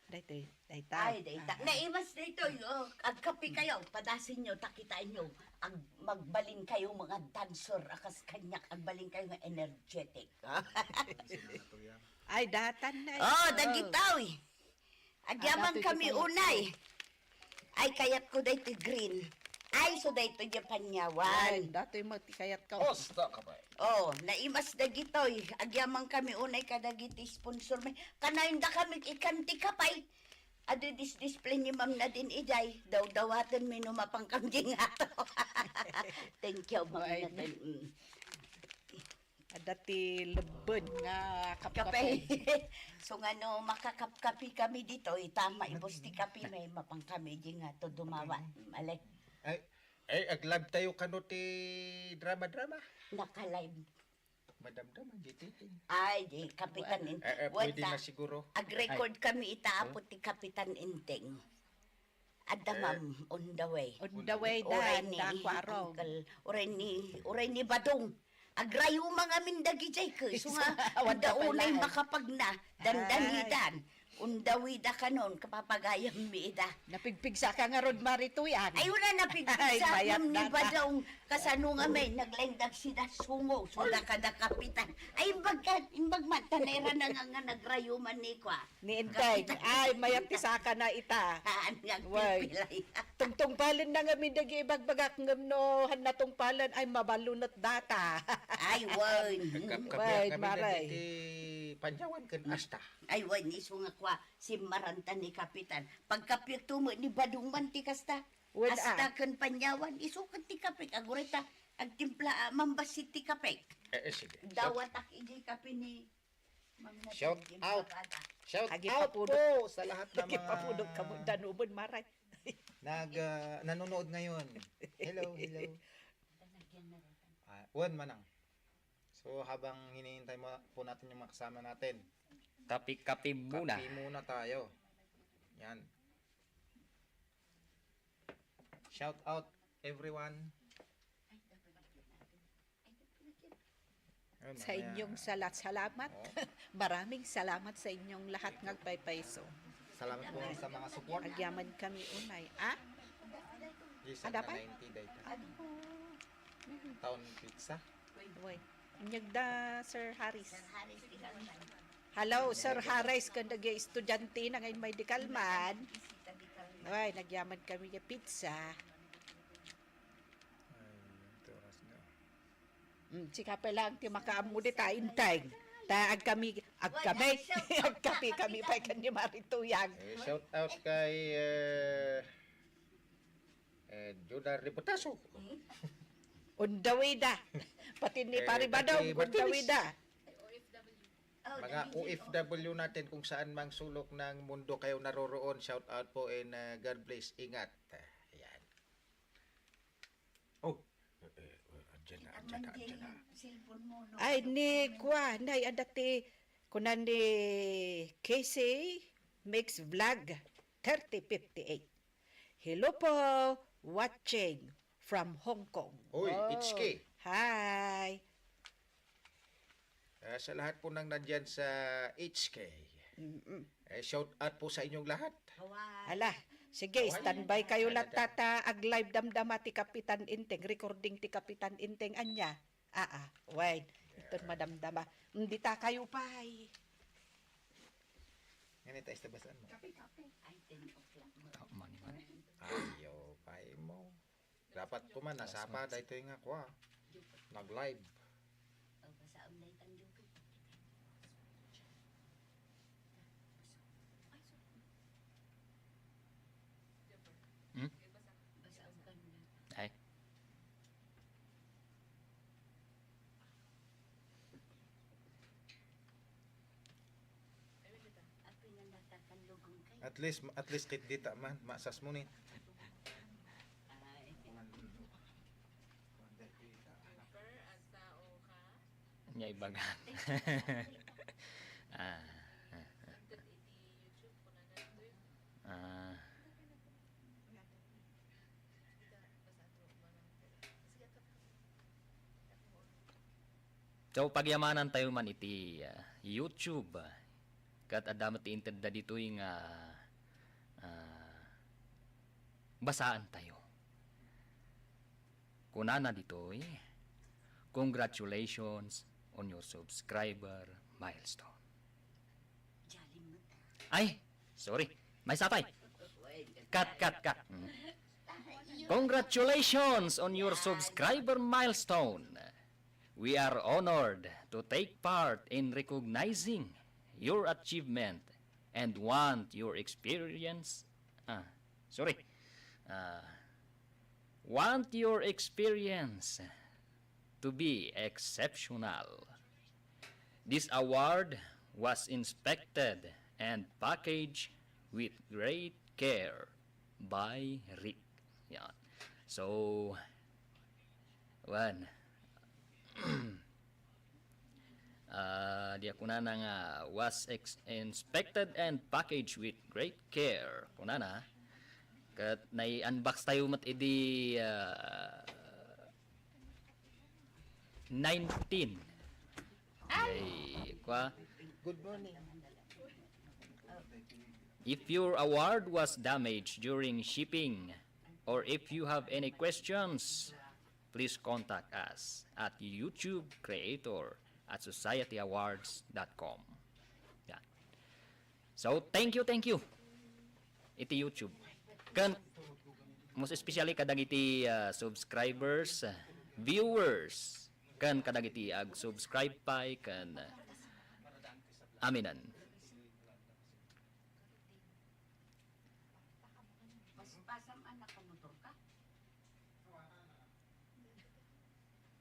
Daytoy, dayta. Ay, dayta. Ah. Naimas daytoy, oh. Agkapi kayo, padasin nyo, takitain nyo. Ag-, magbalin kayo mga dancer, akas kanyak, agbalin kayo nga energetic. Ay, datan na. Oh, dagitaw, eh. Agyaman Ah, dati kami ito unay. Ay, kayat ko daytoy green. Ay, so daytoy di Ay, panyawan. Dati mo ti kayat ka. Osta ka ba? Oh, naimas dagitoy. Agyaman kami unay kadagiti sponsor mi. Kanayon da kami ikan ti kapay. Adu dis-display ni Ma'am Nadine ijay. Daw-dawaten mi no mapangkam di nga to. Thank you, Ma'am Ay. Nadine. Mm. Adda ti lebben nga Kape. Kapkape. So nga no makakapkapi kami dito, itama, ibus ti kape, may mapang kami di nga to dumawa. Mali. Ay, ay, ag-live tayo kano ti drama-drama. Naka-live. Madamdam, ang G T P. Ay, di, Kapitan Inteng. Eh, eh, pwede na siguro. Ag-record kami ita, apo ti Kapitan Inteng. Adda, eh, ma'am, on the way. On the way, uray dan, ni da, kuarog. Uncle, uray ni, uray ni Badong. Agrayuma ngamin dagijay, ke. So nga, awan da unay makapagna, dandanitan. Ay. On the way da kanon, kapapagayam mi ida. Napigpigsa ka nga rod, Mari Tuyang. Ay, wala napigpigsa. Ay, mayat ngem ni data. Badong, kasano nga may naglaindag sida sungo, so da kada kapitan. Ay, imbag ka, imbag man, tanay ra na nga, nga nagrayuman ni kwa. Ni Enteng. Ay, mayat ti saka na ita. Haan nga agpilpilay. Tungtungpalen na ngamin dagi ibagbagak ngem no han natungpalen ay mabalunot data. Ay, wen. Agkapkapiak ngamin dagiti panyawan ken asta. Ay, wen, isu nga kwa, simmaranta ni Kapitan. Pagkapiak tumo ni Badungman ti kasta. Wen, asta ken panyawan, isu ken ti kapik. Agurita, agtimpla, ah, mambassit ti kapik. Eh, eh, sige. Dawatak ijay kape ni Shout out. Shout out po sa lahat ng mga nagpapudot kamo, danuman, maray. Nag, ah, nanonood ngayon. Hello, hello. Ah, wen, manang. So, habang hinihintay mo, po natin yung mga kasama natin. Kape-kape muna. Kape muna tayo. Yan. Shout out, everyone. Ayun, sa inyong salat, salamat. Oh. Maraming salamat sa inyong lahat nga agpaypayso. Salamat po sa mga support. Agyaman kami unay, ah? Di, ada pa? Ninety dayta. Town Pizza. Uy, inyag da, Sir Harris. Hello, Sir Harris, kung nag-estudyante na ngayon may dekalman. Ay, nagyaman kami nga pizza. Ay, ito oras na. Mm, sika pa lang ti makaammo di ta, intay. Ta agkami, agkami, agkape kami pa kan ni Mari Tuyang. Eh, shout out kay, eh, eh, Juna Ributaso. On the way da. Pati ni Pari Badong, on the way da. Mga O F W natin kung saan mang sulok ng mundo kayo naroroon, shout out po and, uh, God bless, ingat. Ayan. Oh, eh, eh, andyan na, andyan na, andyan na. Ay, ni, kwa, nay, adati, kunan ni K C Mix Vlog thirty fifty-eight. Hello po, watching from Hong Kong. Uy, wow. H K. Hi. Ah, sa lahat po nang nandyan sa H K. Mm-mm. Eh, shout out po sa inyong lahat. Hawaii. Ala, sige, standby kayo lahat, tata, ag-live damdama ti Kapitan Inteng, recording ti Kapitan Inteng, anya. Aa, wait. Iton madamdama. Hindi ta kayo pay. Ngani ta istabasaan mo. Kape, kape. Ay, ten o'clock mo. Oh, mani, mani. Ayo, pay mo. Dapat ko man, nasapa, daytoy nga, kwa. Nag-live. Oh, basta online tan YouTube. Hmm? Basta online. Ay. At least, at least kit dita man, masas mo ni. Nya ibagan. Ah, ah, ah. Ah. So, pagyamanan tayo man iti, ah, YouTube, ah, ket adda met ti intedda ditoy nga, ah, basaan tayo. Kunana ditoy, "Congratulations on your subscriber milestone." Jalim mo ta. Ay, sorry. May sapay. Cut, cut, cut. Mm. Congratulations on your subscriber milestone. We are honored to take part in recognizing your achievement and want your experience, ah, sorry. Ah, want your experience to be exceptional. This award was inspected and packaged with great care by Rick. Yan. So, wan. Ah, dia kunana nga was ex-, inspected and packaged with great care. Kunana, ket nai-unbox tayo met idi, ah, nineteen. Ay! Ay, kwa. Good morning. If your award was damaged during shipping, or if you have any questions, please contact us at YouTube Creator at society awards dot com. Yan. So, thank you, thank you. Iti YouTube. Ken, most especially kadagiti, ah, subscribers, ah, viewers, ken kadagiti ag-subscribe pay, ken, ah, aminan. Pas-, pasam, anak, ka motor ka?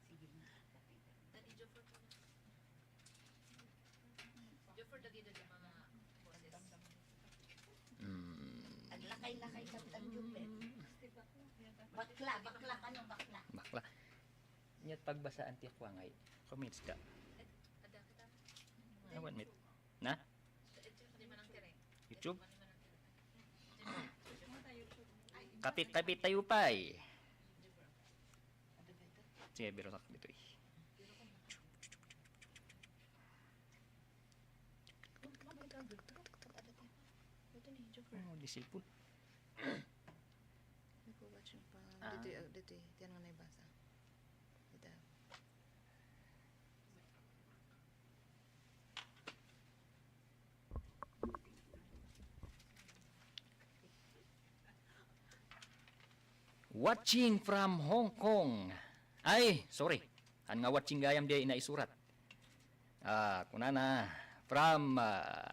Sige na. Dadi, Joffer, ka na. Joffer, dadi, dadi, mga boses. Mm. Aglakay-lakay ka, Joffer. Bakla, bakla ka, no, bakla. Bakla. Nya pagbasaan ti kuwangay. Comments ka. Ada kita. Awan mit. Na? YouTube? Kapit-kapit tayo pay. Sige, biro sak dito eh. Ito ni Joffer. Oh, di cellphone. Nagwa-watching pa. Ah. Dito, dito, tiyan nga naibasa. Dito. Watching from Hong Kong. Ay, sorry. Haan nga watching gayam diay naisurat. Ah, kunana, from, ah,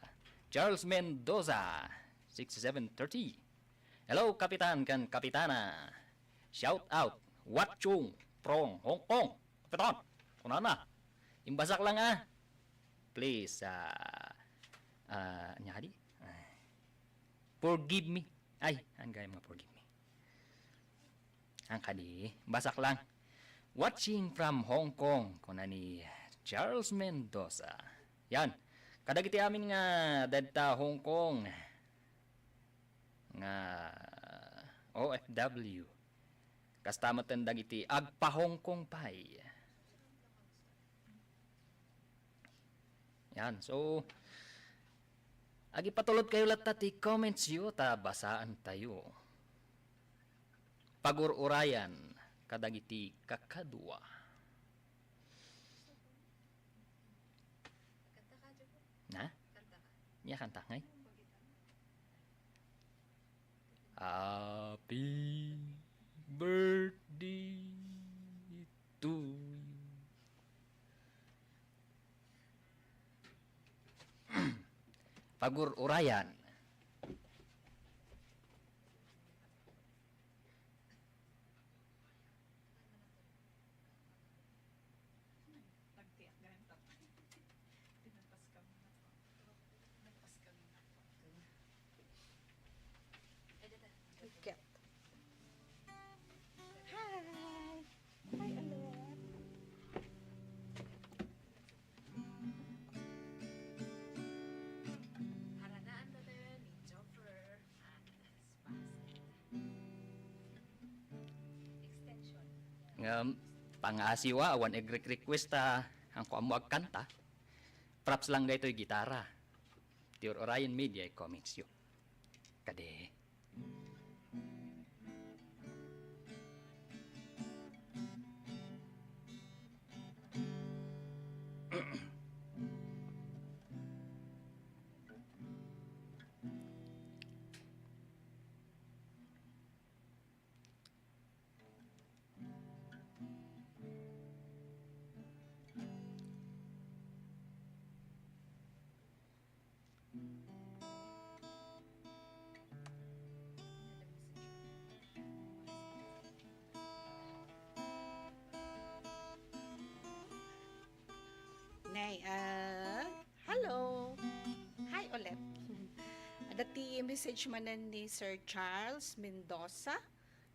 Charles Mendoza, sixty-seven thirty. Hello, Kapitan ken Kapitana. Shout out, watching from Hong Kong. Kapitan, kunana. Imbasak lang, ah. Please, ah, ah, anya kadi? Ah, forgive me. Ay, haan gayam nga forgive me. Haan kadi, basak lang. Watching from Hong Kong, kuna ni Charles Mendoza. Yan. Kadagiti amin nga dadta Hong Kong nga O F W. Kasta met dagiti agpa-Hong Kong pay. Yan. So, agipatulod kayo latta ti comments yo ta basaan tayo. Pagururayan kadagiti kakadua. Na? Nya kanta ngay? Happy birthday to you. Pagur-urayan. Nagtiak ganun pa. Pinapas kami na po. Pinapas kami na po. Ngem, pangaasiwa, awan egre-request ta, angko ammo agkanta. Props lang daytoy gitara. Ti ur-urayen mi, diay comments yo. Kadi. Nay, ah, hello. Hi ulit. Adda ti message manen ni Sir Charles Mendoza.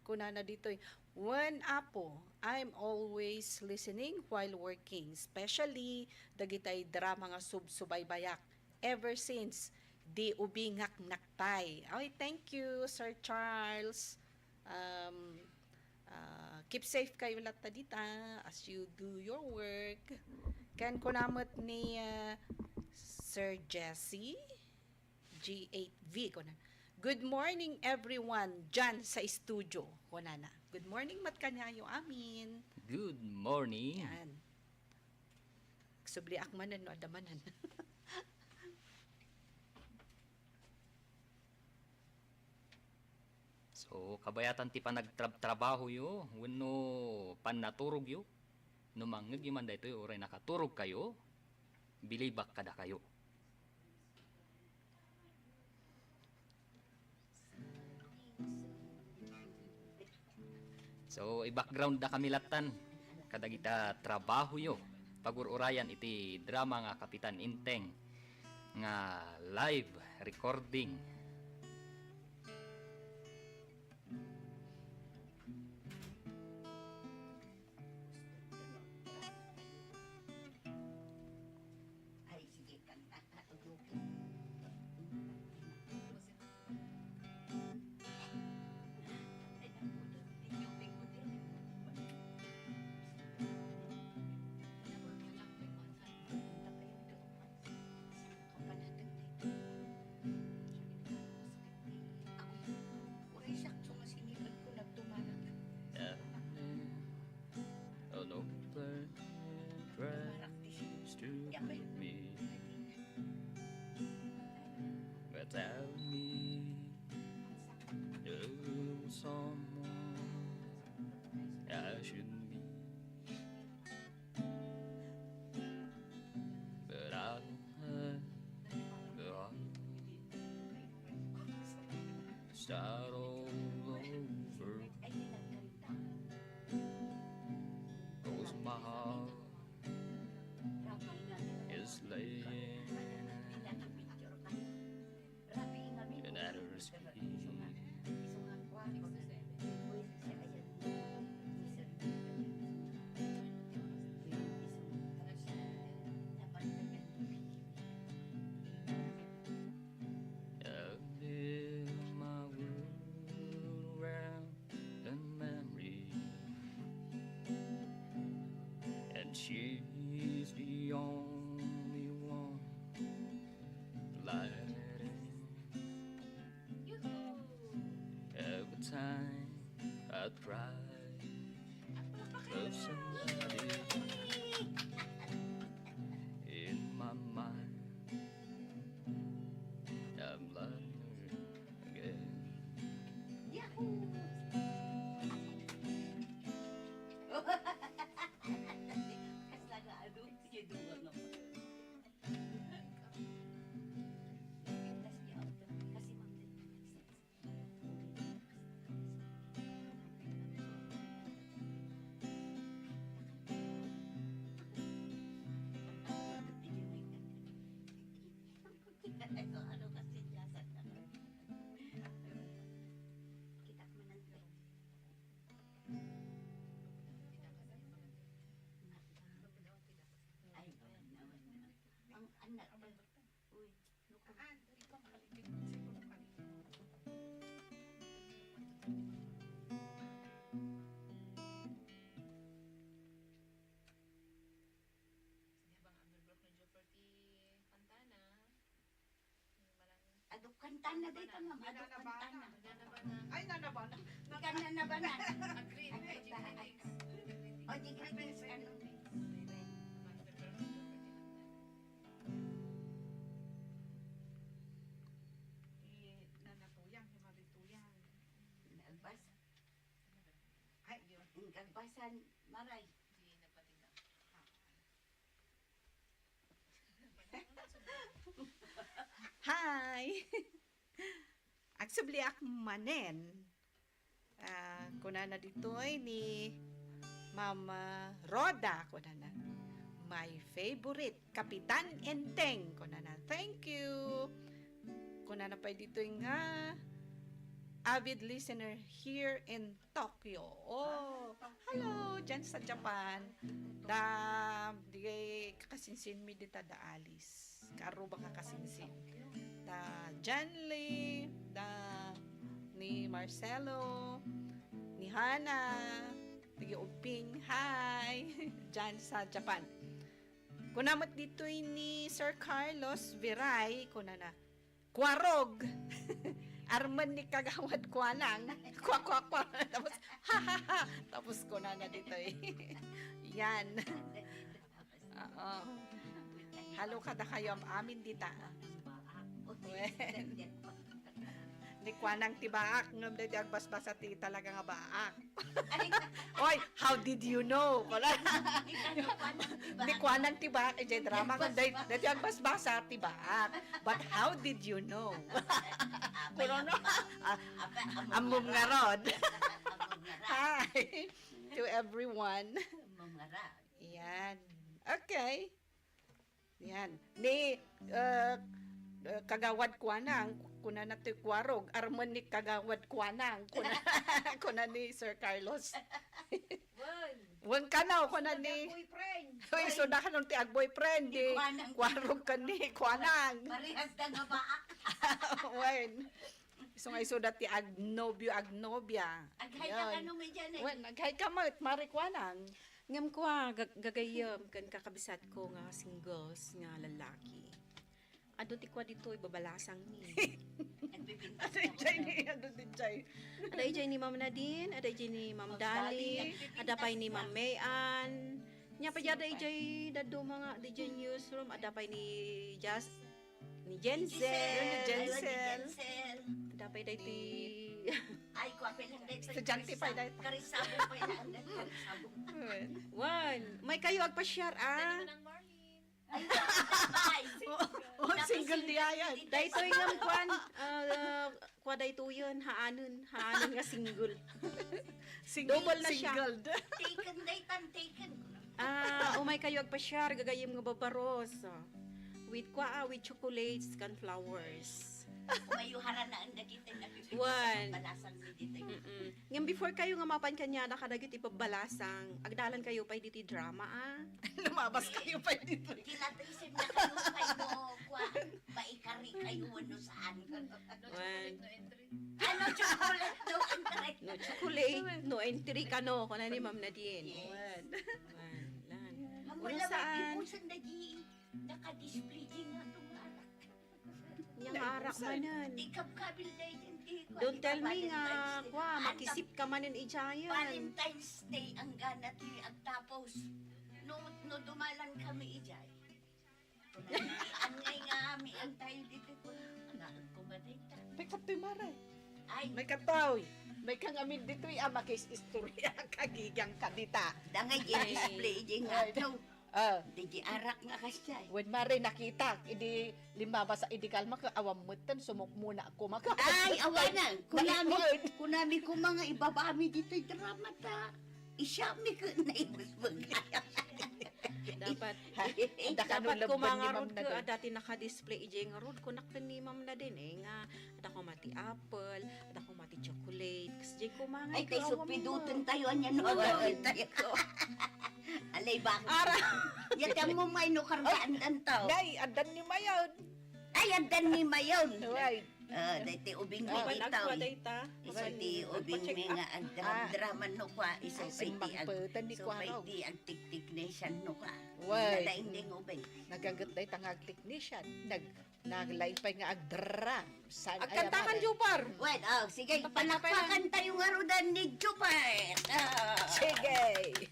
Kunana ditoy, "Wen, Apo, I'm always listening while working, especially dagitay drama nga subsubaybayak ever since di ubingak naktay." Ay, thank you, Sir Charles. Um, ah, keep safe kayo latta dita as you do your work. Ken kuna met ni, ah, Sir Jesse, G eight V, kuna, "Good morning, everyone, dyan sa studio," kunana. Good morning met kaniayo amin. Good morning. Yan. Subliak manen no adda manen. So, kabayatan ti panagtrab-trabahoyo wenno pannaturogyo. No mangngegyo man daytoy, uray nakaturog kayo, bilibak kadakayo. So, i-background da kami lattan kadagita trabahoyo. Pagur-urayan iti drama nga Kapitan Enteng nga live recording. Ay, sige, kanta. Tutukin. Kapanatag na ito. Ako, uray sakto nga siniran ko nagtumarak. Yeah. An open prize to me. Without me, no someone I should meet. But I don't have the heart to start all over. 'Cause my heart is laying in another city. I live my world around in memory, and she's the only one lighting. Every time I try of somebody in my mind, I'm loving her again. Yahoo! Kasla nga ano, sige, duwa nga pa. Kasi, kasi, ano kasi siya sa kita man ang ay, ang anak. Uy, nuko. Haan, dali ka, maligid. Siguro ka. Adu kantana dayta, ma'am. Adu kantana. Ay, nanabana. Ika nanabana. Agree. Agree. O, di greetings, ano? Di nanatuyang, di matuyang. Nagbasa. Ay, yun. Ang kagbasan, maray. Di napatigaw. Hi! Agsubliak manen. Ah, kunana ditoy ni Mama Rhoda, kunana, "My favorite, Kapitan Enteng," kunana. Thank you. Kunana pay ditoy nga, "Avid listener here in Tokyo." Oh, hello, dyan sa Japan. Da, di kakasinsin mi dita da Alice. Karuba nga kasinsin. Da Janly, da ni Marcelo, ni Hana, ni Uping. Hi! Dyan sa Japan. Kuna met ditoy ni Sir Carlos Viray, kunana, "Kuarog." Armen ni Kagawad Kuanang. Kwa, kwa, kwa. Tapos, ha, ha, ha. Tapos kunana ditoy. Yan. Oo. Halo kadakayo am-amin dita. Wen. Ni Kuanang ti baak, ngem daytoy agbasbasa ti talaga nga baak. Oy, how did you know? Wala. Ni Kuanang ti baak, idiay drama, kun day, daytoy agbasbasa ti baak. But how did you know? Kuno, no? Ah, ammom ngarud. Hi to everyone. Ammom ngarud. Yan. Okay. Yan. Ni, uh, uh, Kagawad Kuanang, kunana ti Kuarog, armen ni Kagawad Kuanang, kuna, kuna ni Sir Carlos. Wen. Wen kano, kuna ni, boyfriend. Uy, isuda kano ti ag-boyfriend, ni Kuanang. Kuarog ken ni Kuanang. Parehas da nga baak. Wen. Isu nga isuda ti agnobio, agnobia. Aghay ka kano, May Janet? Wen, aghay ka met, Mari Kuanang. Ngem kua, gag-, gagayyem ken kakabsatko nga singles nga lalaki. Adu ti kua ditoy, babalasangmi. Adu idiay ni, adu idiay. Ada idiay ni Ma'am Nadine, ada idiay ni Ma'am Dali, ada pay ni Ma'am May Ann. Nia pay ada idiay dadduma nga, idiay newsroom, ada pay ni Jas-, ni Jensel. Ni Jensel. Ada pay daytoy. Ay, kua pay lang daytoy. Estudyante pay daytoy. Karisabong pay lang daytoy. Karisabong. Wen. Wen. May kayo agpa-share, ah. Ay, ay. Oh, single di ayan. Daytoy ngem kuan, ah, kua daytoyen, haanen, haanen nga single. Single, double na siya. Single. Taken, daytan, taken. Ah, umay kayo agpa-share, gagayyem nga babaros. With kua, ah, with chocolates, ken flowers. Umayo haranaen dagiti nagpipintas. Wen. Balasang mi ditoy. Mm-mm. Ngem before kayo nga mapan kaniada kadagiti pabbalasang, agdalan kayo pay ditoy drama, ah. Lumabas kayo pay ditoy. Kinatisim na kayo pay no, kua, maikari kayo wenno saan. Wen. Ano, chocolate, no entry. No chocolate, no entry kano, kuna ni Ma'am Nadine. Yes. Wen. Wen, lan. Amo Uno lang, saan? Ipusan na di, naka-display di nga itong arak. Nia nga arak manen. Di kabkabil na yun, di ko. Don't tell me nga, Valentine's Day. Kua, makisip ka manen idiayen. Valentine's Day, ang gana ti agtapos. No, no dumalan kami idiay. Angay nga mi, ang tayo dito po. Anak ko ba dito? May katoy, Mare. Ay. May katoy. May kang amin dito, ah, makis-istorya. Kagigang ka dita. Dangay, i-display, di nga. Ay. To. Ah. Di, di arak nga kasya, eh. Wen, Mare, nakita. Idi limabas, idi kalma ka, awan metten, sumukmuna ako, maka. Ay, awanan. Kunami, kunami ko mga ibaba mi dito, drama ta. Isya mi ko na ibusbag. Dapat, dapat ko mangarod ko, adda ti naka-display idiay ngarud ko, nak ni Ma'am Nadine, eh, nga, adda ko mati apple, adda ko mati chocolate, kas diay ko mangay. Ay, kay supiduten tayo, anya no, agawid tayo ko. Alay, bak. Ara. Yata mo may no kargaan dan tao. Nay, addan ni Mayon. Ay, addan ni Mayon. Right. Ah, daytoy ubing mi dayta. Isu ti ubing mi nga agdramdraman no kwa, isu pay ti ag-, isu pay ti agtiktiknesan no kwa. Wen. Nalaing ding ubing. Nagaget dayta nga agtiknesan. Nag-, naglaing pay nga agdram. Agkantakan, Jupar. Wen, oh, sige, palakpakan tayo nga rudan ni Jupar. Ah. Sige.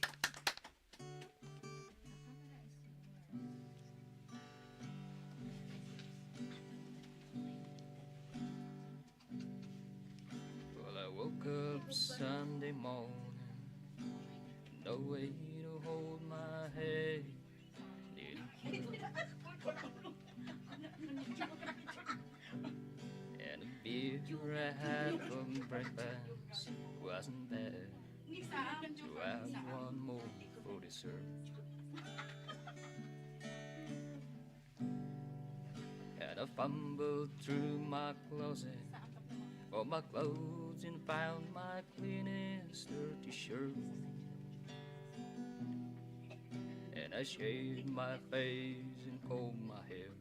Well, I woke up Sunday morning, no way to hold my head. And the beer I had for breakfast wasn't bad. To have one more for dessert. And I fumbled through my closet for my clothes and found my cleanest dirty shirt. And I shaved my face and combed my hair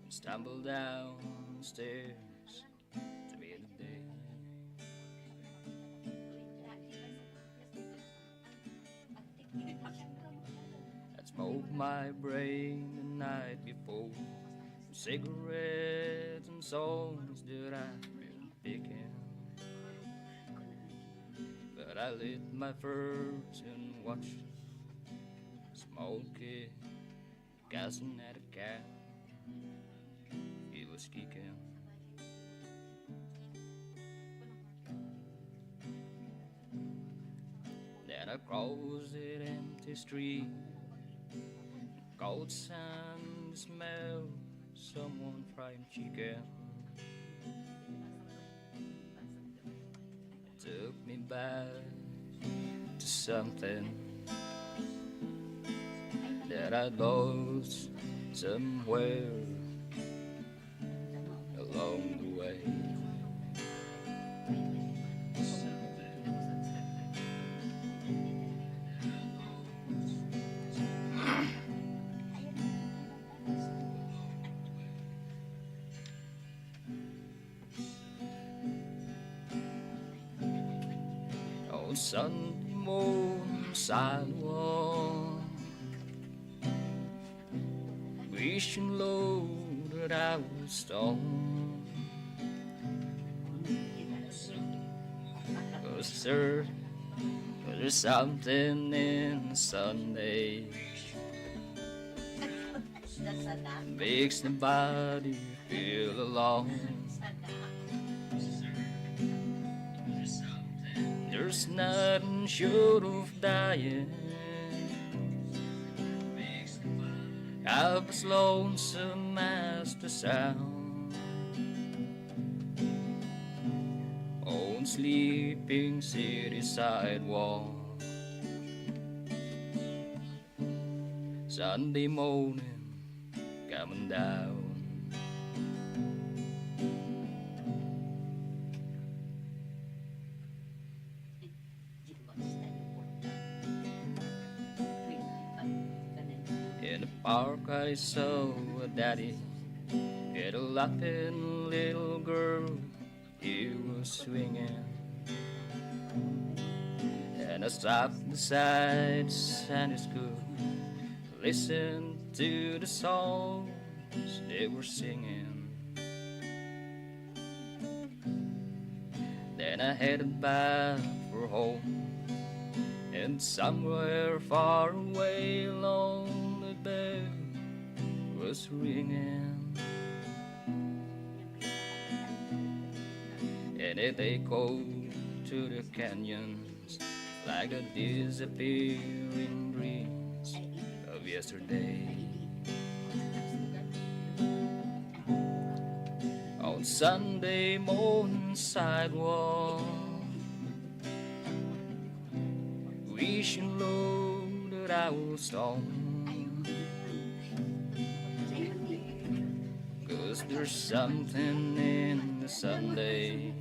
and stumbled downstairs to meet the day. I smoked my brain the night before, cigarettes and songs that I've been picking. But I lit my first and watched smoking Cousin had a cat, he was kicking. Then I crossed an empty street, cold sun smell, someone frying chicken. Took me back to something that I lost somewhere along the way. On Sunday morning sidewalk, wishing, Lord, that I was stoned. Oh, sir, there's something in Sunday makes the body feel alone. There's nothing short of dying half as lonesome as the sound on sleeping city sidewalk. Sunday morning coming down. In the park I saw a daddy and a laughing little girl he was swinging. And I stopped beside Sunday school, listened to the songs they were singing. Then I headed back for home, and somewhere far away, lonely bell was ringing. And it echoed to the canyons like the disappearing dreams of yesterday. On Sunday morning sidewalk, wishing, Lord, that I was stoned. 'Cause there's something in the Sunday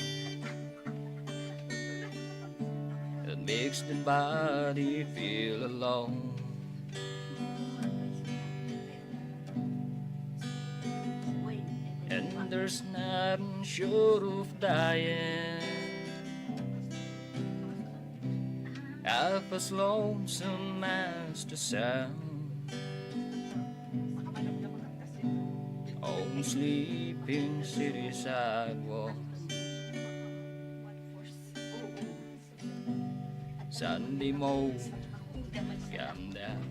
that makes the body feel alone. And there's nothing short of dying, half as lonesome as the sun on sleeping city sidewalk. Sunday morning, come down.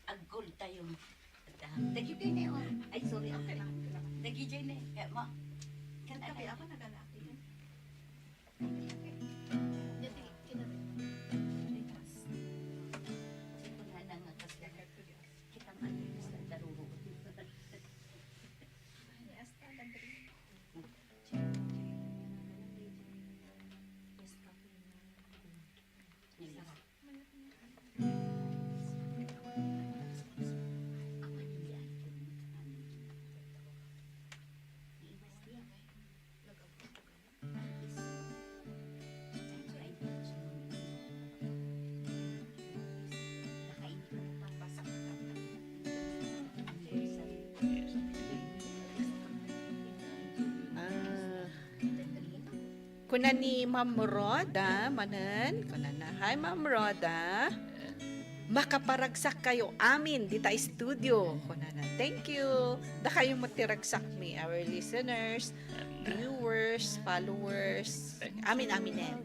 Agkol tayo. Dagiti ne, oh. Ay, sorry. Okay lang, okay lang. Dagiti ne, kaya mo. Kan Kape, ano? Ako nagana, ate. Dati, kina-, Ito nga na nga kasi. Kita man, daruro. Ay, hasta la drink. Yes, kape na. Yes. Ah. Kuna ni Ma'am Rhoda, manen, kunana, "Hi, Ma'am Rhoda. Makaparagsak kayo amin dita studio," kunana. Thank you. Dakayo met ti ragsakmi, our listeners, viewers, followers, amin, aminen.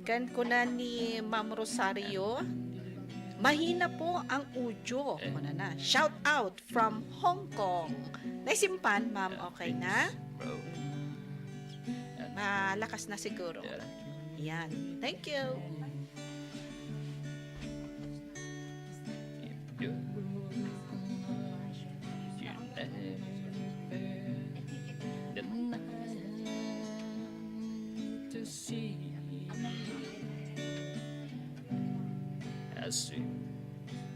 Ken kuna ni Ma'am Rosario, "Mahina po ang audio," kunana. Shout out from Hong Kong. Naisimpan, ma'am, okay na? Malakas na siguro. Yan. Thank you. To see as soon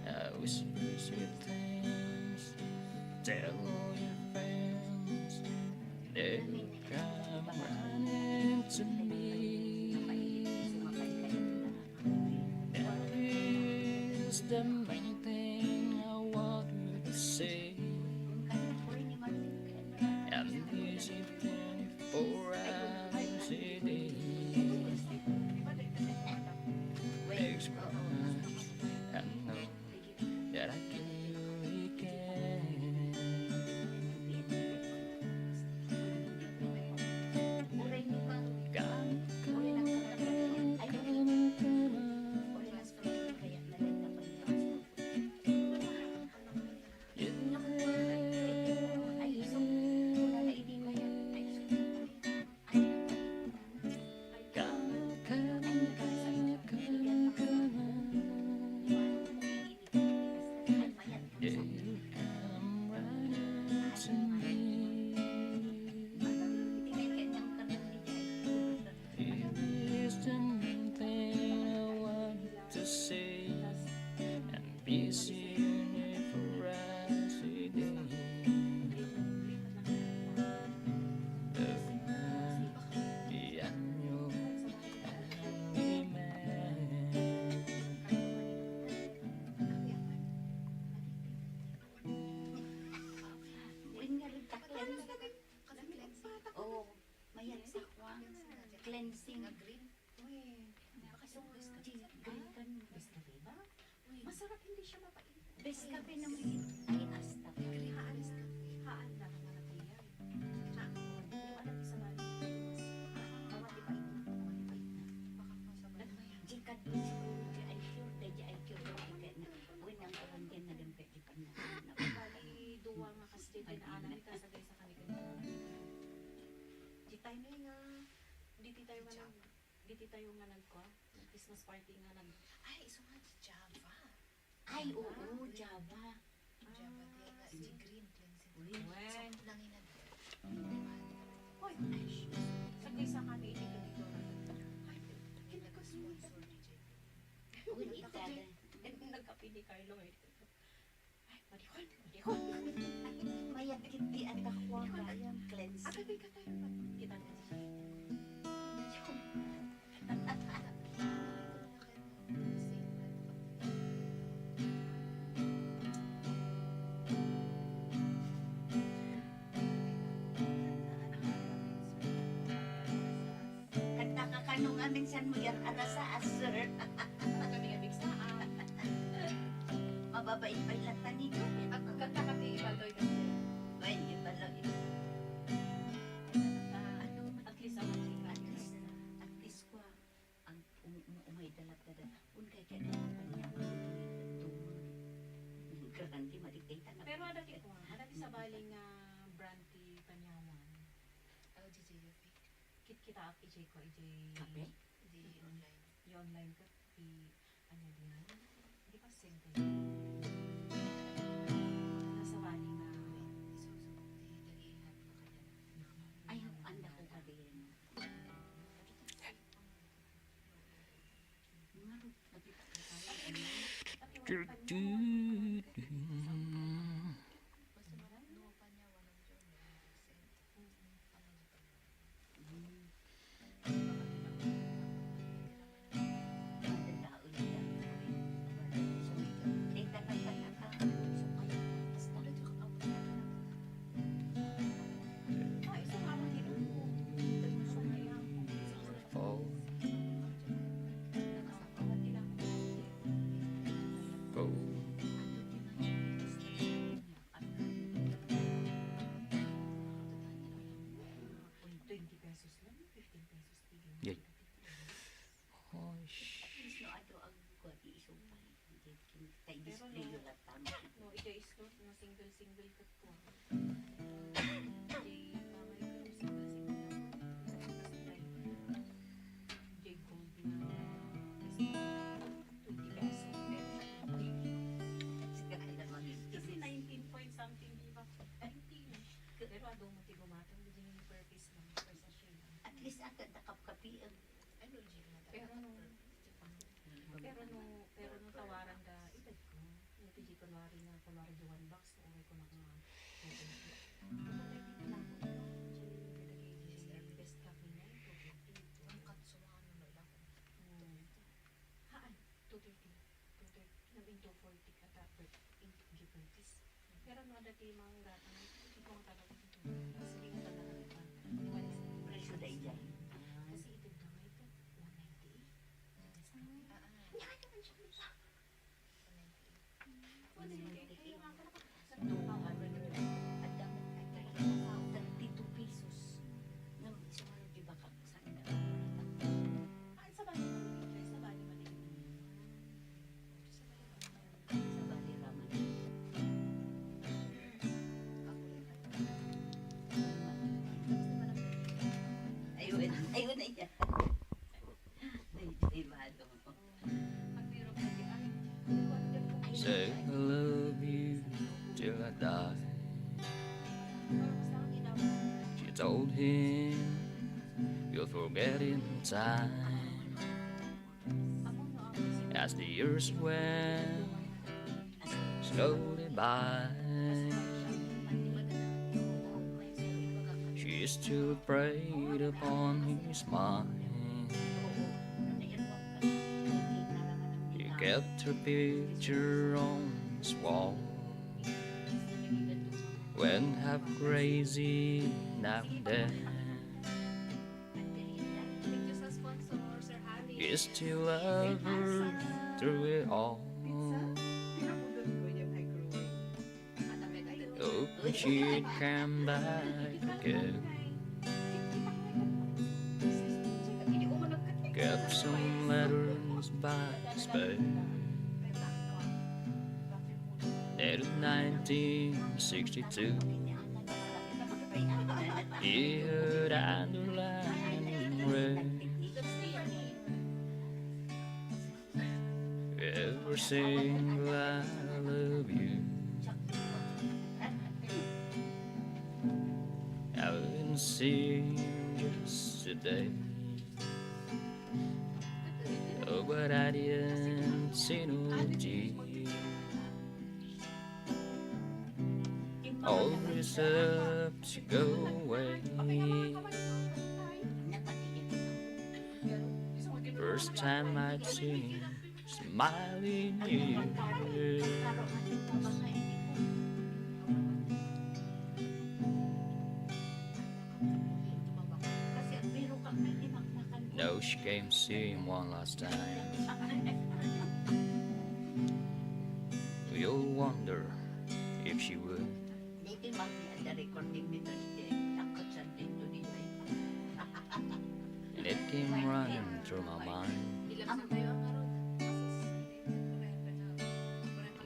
as we sweet things, tell all your friends they come running to me. That is the main thing I want to say. And this is twenty-four hours a day. Express, I know that I can do it again. It is the main thing I want to say. And be seeing you for us today. Of my, I'm your handyman. Wen nga rin taklan. Oo. Mayat sa kuwan. Cleansing. Uy, nakasumbes ka. Green kan. Best kape ba? Uy, masarap, hindi siya mapait. Best kape naman yun. Ay, asta. Green best kape. Haan na, kamarapay yan. Ha? Yung anak isa ba? Mas, ah, mawati pa ito. Mawati pa ito. Baka masabay. Ano ba yan? Di ka dun siguro, di ay cure, di ay cure, di ay cure. Uy, nang kawan din na lang pwede pa na. Bali, duwa nga kasi pinaanan ni kasagay sa kami. Di tayo nga, di tayo nga nag- Diti tayo nga nagkua, Christmas party nga nag- Ay, isu nga ti Java. Ay, oo, Java. Java ti nga, iti green cleansing. Uy. Wen. So, nanginad. Hoy, ay, sus. Sagdi sa kami, iti dito. Ay, hindi ko sponsor ni Jeffrey. Uy, ita. Nagkape ni Carlo eh. Ay, Mayat ket ti anak ko, Brian, cleanse. Agay, katayo pa. Kita nga siya. Kanta ka kano nga minsan mo yan, arasa, sir. Kami nga bigsa, ah. Mababain pa yung lata nito. At kanta ka ti Ibaloy kasi. Ay, Ibaloy. Ah, ano, at least, ang at least, at least kwa, ang um-, um-, umay dalat ka da. Un kay kaya ang panyaman ko, ito, ito, ito. Karang di madikita na. Pero ada ti kwa, ada ti sabali nga brand ti panyaman. L G J F A. Kit-, kita ak ijay ko, ijay Kape? Ijay online. Ijay online ka, i-, ano diyan? Di ba same ka? Nasa bali nga. Isusubo, di, dali, hati ko kanya. Ay, ang anda ko ka din. Nga, nagkita ko tayo. Pati wala pa niya. Gusto mo lang? No, pa niya, one of your, no, accent. Twenty pesos lang, fifteen pesos. Yay. Oy. At least no ato ang kuwan, iisupay. Kay display lang tama. No, ijay store, no, single-single ket kuwan. Ijay pamay, pero single-single lang. Kasi like, ijay gold na, twenty pesos. Pero siya, kasi nineteen point something, di ba? Nineteen. Pero adu mo ti gumatang, di per piece lang, per sachet lang. At least, ang ganda kapkapi, ang Pero no, pero no, pero no tawaran da edad ko. Iti di kunwari nga, kunwari di one box, uray ko na nga, two fifty. Ako na dito lang ko, no? Diyan yung pinagay di best cup niya, two fifty. Ang katsumahan na lang. Hmm. Haan, two thirty. Two thirty. Naging two forty ka ta, per, in, di per piece. Pero no, dati mga gata, hindi ko talaga ito. Kasi di ko talaga ito. Presyo da iyan. Kasi ito na nga ito, one ninety-eight. Ah, ah. Hindi ka naman siya, di ba? One ninety-eight. Kaya nga, talaga, sa two hundred. At dapat, at talaga, thirty-two pesos. Nang isang ano, di ba, ka-, saan na? Ah, sa bali, sa bali, bali. Sabali raman. Ayun, ayun na iya. Ay, ay, mahal ko. Say I love you till I die. She told him, "You'll forget in time." As the years went slowly by, she still preyed upon his mind. He kept her picture on his wall when half crazy now and then. Thank you sa sponsor, Sir Harry. He still loved her through it all. Hoping she'd come back again. Kept some letters by spell. Dated nineteen sixty-two. Dear underline red. Every single "I love you." I wouldn't sing just today. Oh, but I didn't see no tears. Always up to go away. First time I've seen him smiling in years. Now she came to see him one last time. We all wonder if she would. Dito, ma'am, ni ada recording ni Thursday. Takot sa dito, di ba? And it came running through my mind.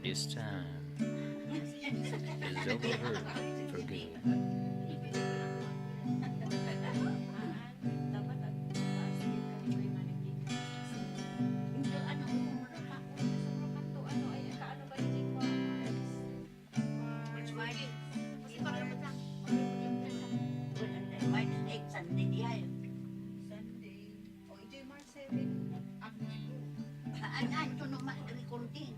This time is over for good. March fourteen. March eight, Sunday diay. Sunday. O, ito'y March seven. Agosto. An, an, tuno ma-, recording.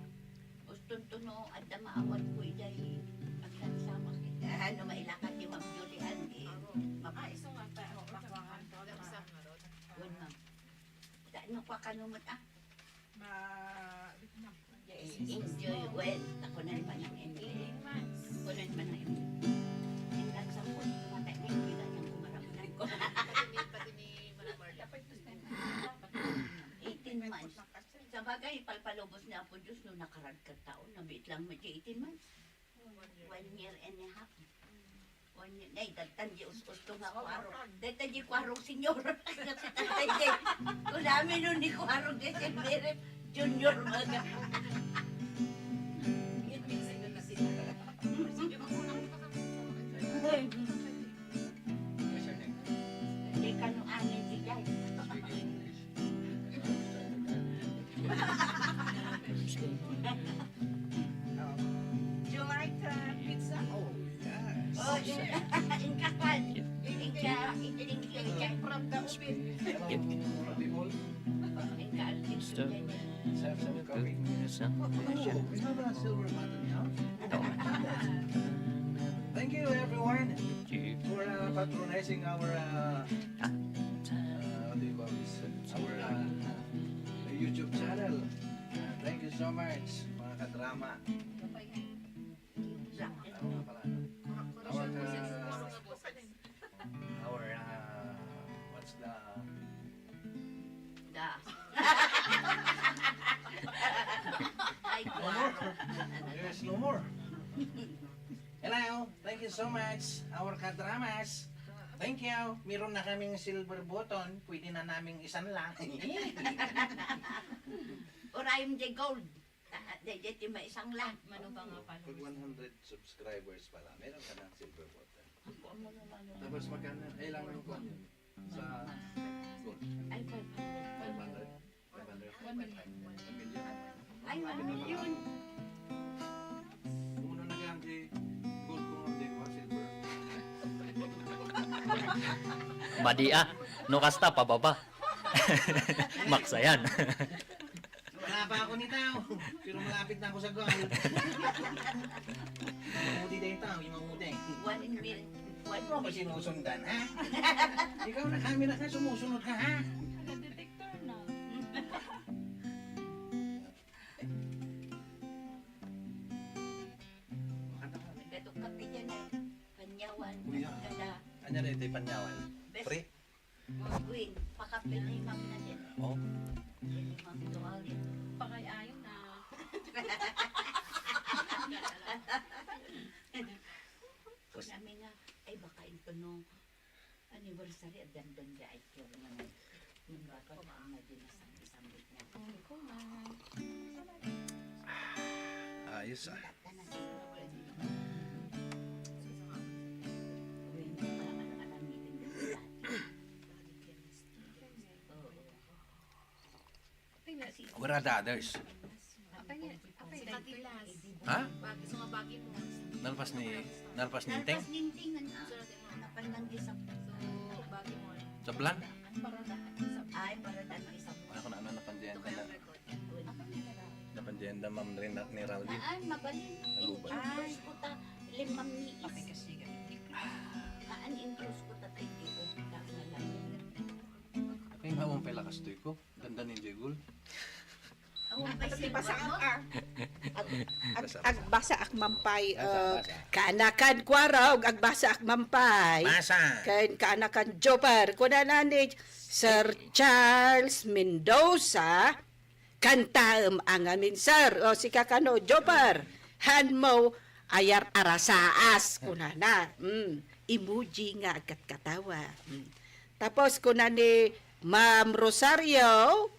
Uston tuno, adda maawat ko iday. Agkansamak. Ano, mailakad ni Ma'am Julie Ann, eh. Ma'am. Ah, iso nga, ta-, o, makuha ka. One, ma'am. Ta-, ano, kwa ka numot, ah? Ma-, enjoy well. Ako na naman ang enjoy. Ako na naman ang enjoy. Hanggang sa po, matay na yung bilang ng kumaramdam ko. Pati ni, pati ni Manang Marla. Eighteen months. Sa bagay, palpalubos ni Apo Diyos, no, nakaragkat taon, nabiit lang mo di eighteen months. One year and a half. One year. Nay, dagtan di us-, usto nga kuaro. Dagtan di kuaro, senyor. Kasi tatay di. Kunami nun ni kuaro, di si Mary Junior, mga. What's your name? Di ka no angin di dyan. Speaking English. Do you like, uh, pizza? Oh, yes. Oh, in, in Kakwan. In Ka-, in, in, in, in, from the oven. Hello, people. In Ka-, in Ka-, Let's have some coffee. Oh, we have a silver button now. Thank you, everyone, for, uh, patronizing our, uh, uh, what do you call this? Our, uh, YouTube channel. Uh, thank you so much, mga kadrama. Ano nga pala? Our, uh, our, uh, what's the Da. Ay, no more. Yes, no more. Hello, thank you so much, our kadramas. Thank you. Meron na kaming silver button. Pwede na naming isanla. Urayom di gold. Ah, ah, di, di, di maisanla. Mano ba nga pala? Pag one hundred subscribers pala, meron ka ng silver button. Ako, ano, ano, ano? Tapos magkano? Kailangan ko yun. Sa gold. Ay, five hundred. Five hundred? Five hundred? One million. One million. Ay, one million. Kung ano na yan, di gold ko nga, di ba? Silver. Madi, ah. No, kasta, pababa. Maksayan. Wala pa ako ni tao, pero malapit na ako sa goal. Mamuti din tao, yung mamuti. One mil-, one Ano ako mil-, sinusundan, ha? Ikaw na kami na sumusunod ka, ha? Naka-detector na. Makanta ka. Nagdatok ka pa dyan, eh. Panyawan, Kuya. Kada Ano na ito yung panyawan? Best Free? Queen, pakapili, ma'am, na din. Oh. Pili, ma'am, tuwalin. Pakay-ayon na. Kung namin nga, ay, baka ito no anniversary at dandan di ay kyo naman. Yung baka pa ang naging masang-, isang bit niya. Ay, ko, ma'am. Ayos, ah. Dandan na sa mga pwede. Uy, hindi pa lang alam-alam ni Tintin dati. Where are the others? Ha? Nalpas ni, nalpas ni Inteng? Nalpas ni Inteng, ano? Napandang di sa, so, sablan? Ay, para na, ano, isa. Ako na, ano, napandian ka na. Napandian na, ma'am, rin na, ni Raldi. Naan, mabalin. Nag-ubay. Ay, puta. Limang miis. Pakikasigan. Haan intros ko tatay di ko. Kaya nga, ang pala kastoy ko. Ganda ni Jegul. Awan pa Ati siya basa mo? Ka. Ag-, ag-, Basa, basa. Agbasa ak mampay, Basa, uh, basa. Kaanakan Kuarog, agbasa ak mampay. Basa. Ken kaanakan Jopar, kunana ni Sir Charles Mendoza, kantaem a ngamin, sir. O, sika kano, Jopar, hanmo ayar arasaas, kunana. Mm, emoji nga agkatkatawa. Mm. Tapos, kuna ni Ma'am Rosario,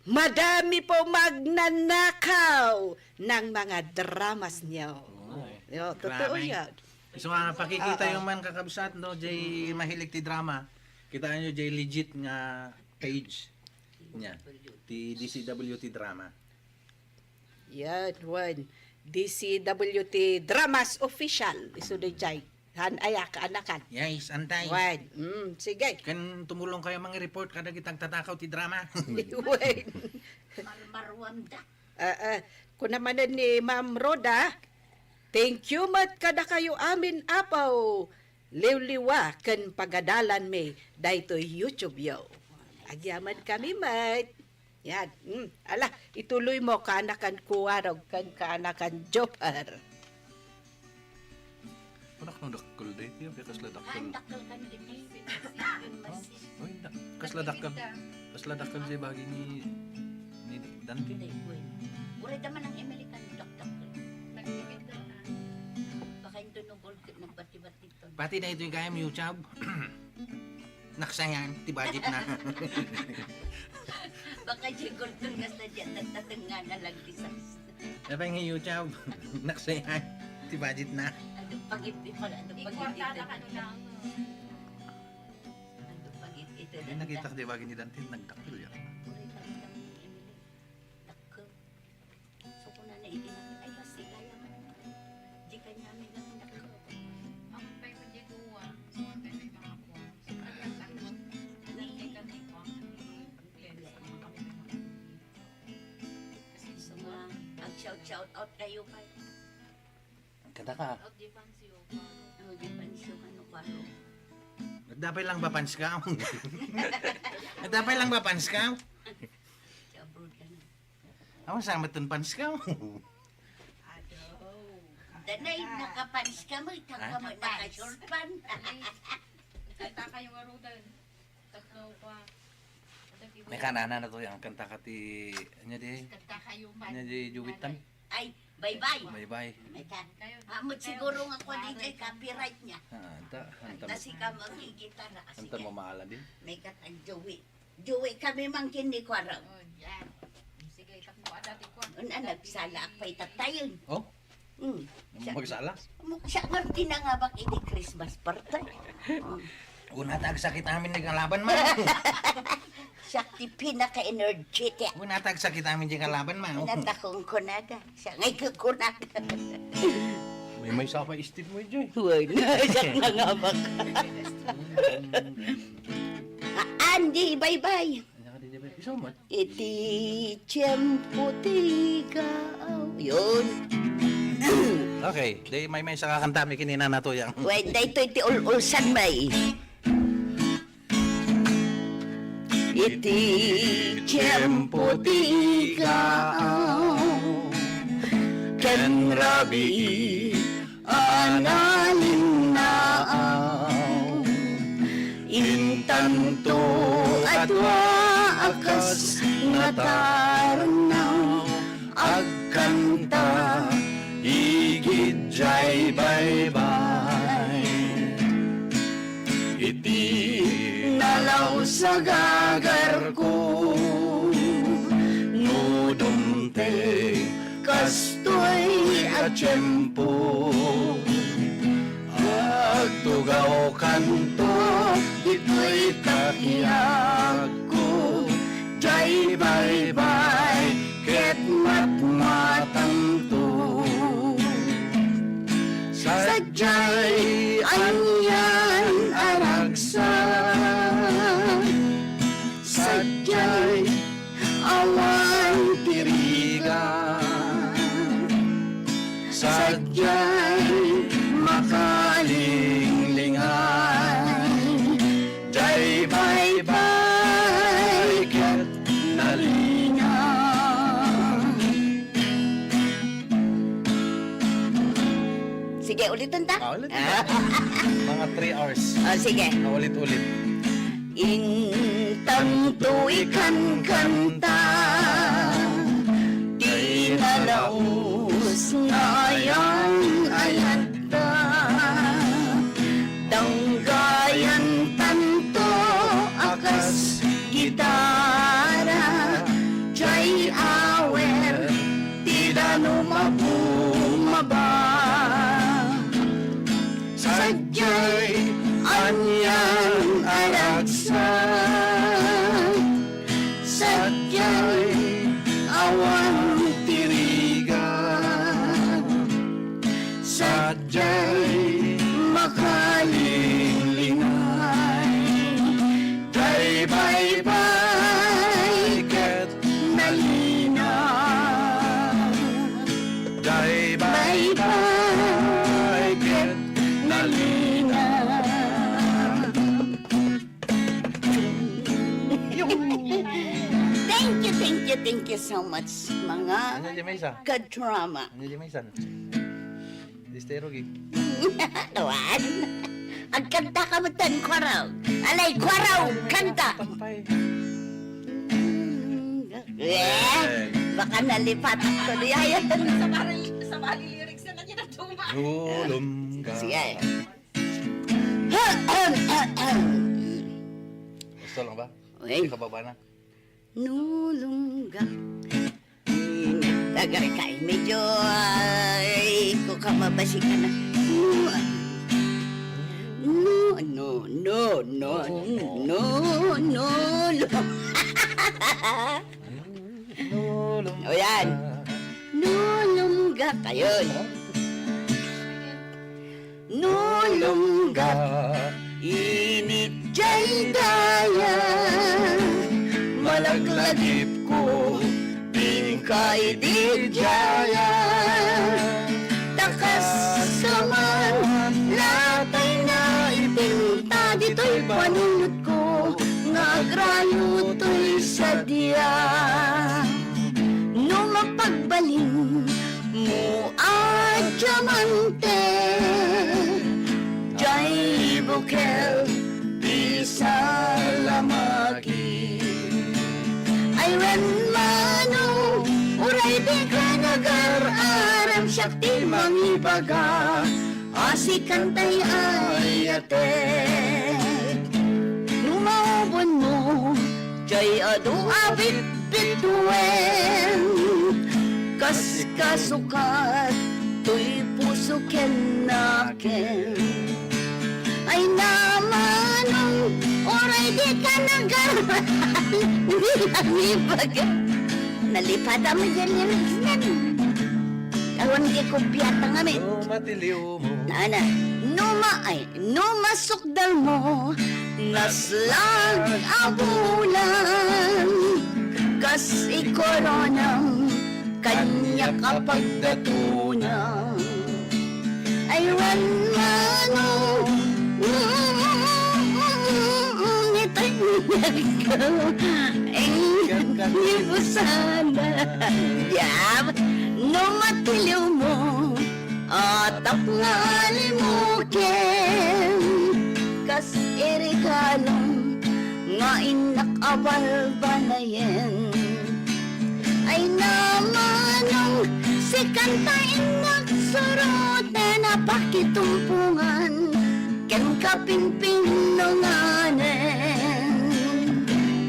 madami po magnanakaw ng mga dramas niyo. Oo, eh. Yo, totoo Grabe. Yan. So, ah, pakikita Oo. Yung man kakabsat, no, jay mahilig ti drama. Kitaan nyo, jay legit nga page niya. Ti D C W T drama. Yan, wen. D C W T Dramas Official. Isu di jay. Han, ayak, anakan. Yes, antay. Wen. Mm, sige. Kan tumulong kayo mga report kada kitang tatakaw ti drama. Wen. Marmarwam da. Ah, ah. Kuna manen ni Ma'am Rhoda, thank you met kadakayo amin, Apo. Liwliwa ken pagadalanmi daytoy YouTube yo. Agyaman kami met. Yan. Mm. Ala, ituloy mo, kaanakan Kuarog ken kaanakan Jopar. Anak no dakkel day, ti apay kasla dakkel. Haan dakkel kan iti. Oy, da-, kasla dakkel. Kasla dakkel jay bagi ni, ni Dante. Hindi, uy. Uray da man ang Emily kan dakdakkel. Nagtipid daw na. Baka yung tunugol, nagbati-bati to. Pati na ito yung kaya mo YouTube. Naksayan, ti budget na. Baka jay gulton kas na dyan, nagtateng nga na lang ti size. Napay nga YouTube. Naksayan, ti budget na. Ano pagit-, ano pagit-, Ikwarta na kano lang. Ano pagit-, ito Ay, lang nakita ta. Ko di ba gini Dante, nagdakil yan. Uray, kami kami ni Emily. Dakkel. So, kunana iti na, ay, basta, kaya man. Di kanya may ganun na. Ang pay mo di duwa, so, ang pay may mga kuwan. So, kaya lang, alam kay kami kuwan, kami, kami, kami, kami. Kasi so, nga, ang shout, shout out kayo, kay. Kada ka. Oh, di fans you, Kuya. Oh, di fans you, ano, Kuya? Nagdapay lang ba fans ka? Nagdapay lang ba fans ka? Sa abroad ka na. Awan sa amat ton pans ka. Aduh. Danay, nakapans ka mo, itang ka mo, Ay, nakapans. Nakashort pants. Ay, kanta kayo nga rudan. Tatlo pa. May kanana na to, yung kanta ka ti, anya di? Kanta kayo man. Anya di, Juwitan? Ay, bye-bye. Bye-bye. May ka. Kayo. Amot siguro nga kuwan, di kay copyright niya. Ah, anta, anta. Kasi ka mo, ang gitara, kasi Anta ka. Mo maala din? May katang Joey. Joey kami mangkin ni Kuarang. Oh, yan. Sige, tapos mo ada ti kuan. Un, ah, nagsala ak pay tattayon. Oh? Hmm. Ano magsala? Mo, siya nga tinangabak iti Christmas party. Hmm. Una ta agsakit amin ni kalaban, ma. Siya ti pinaka-energetic. Una ta agsakit amin di kalaban, ma. Natakong ko na da. Siya ngay kukunak. May, may sapa istit mo, Joy. Huwag na, siya nangabak. Ah, Andy, bye-bye. Ano ka, di ba? Isa mo. Iti tiempo ti gaaw. Yun. Okay, di may, may sa kakanta, may kinina na to yang. Wait, daytoy ti ul-ulsan, bay. Iti tiempo ti gaaw ken rabii a nalinnaaw, intanto a dua a kas nga tarnaw, agkanta, igid jay baybay. Iti nalaw sagagarko, no dumteng kastoy a tiempo, agtugaw kanto ditoy kakiagko, jay baybay ket matmatangto. Sadiay anian a ragsak, sadiay awan ti rigat, sadiay Makalinglingay, jay baybay ket nalina. Sige, ulitan ta. Ah, ulit. Ah. Mga three hours. Oh, sige. Ah, ulit-ulit. Intanto ikankanta, ti nalaus nga ayan-ayatda. Danggayan tanto a kas gitara, jay awer ti danum a bumaba. Sadiay anian a ragsak, sadiay awan ti rigat, sadiay makalinglingay, jay baybay ket nalina. Jay baybay ket nalina. Thank you, thank you, thank you so much, mga Ano di may isa? Kadrama. Ano di may isa? Distero, gi. Awan. Agkanta ka met, Kuaraw. Alay, Kuaraw, kanta. Pantay. Eh, baka nalipat ako di ayan. Sa bali, sa bali lyrics na lang yun ang tuma. Lulum ka. Sige. Gusto lang ba? Uy. Hindi ka baba na. Nulungga. Tagal ka, medyo, ay, ko ka mabasik ka na. No, no, no, no, no, no, no. Nulum. O yan. Nulungga. Ayun. Nulungga. Init jay daya. Malaglagipko. Pinka idi daya. Takas ka man. Latay na ipinta ditoy panunot ko nga agrayo toy sadia. No mapagbalin mo a diamante, jay bukel ti salamaki. Ay wen mano, uray di ka nagar-aram, siak ti mangibaga. Asi kantay ayatek. No maubon mo, jay adu a bitbituen. Kas kasukat, toy puso ken naken. Ay namanong, oray di ka nagar-, di ka ibaga. Nalipatan mo dyan lyrics na. Awan di ko piyata nga, men. No matiliw mo. Nana. No ma-, ay, no masukdal mo, naslag a bulan, kas ikoronam, kaniak a pagdatuna. Ay, wan mano, itoy nagkaw, ay, ni busana. Yab, no matiliw mo, atap nga alimuken, kas iregalom nga innak a balbanayen. Ay namanong, si kanta innak suroten a pakitumpongan ken kapingpinunganen.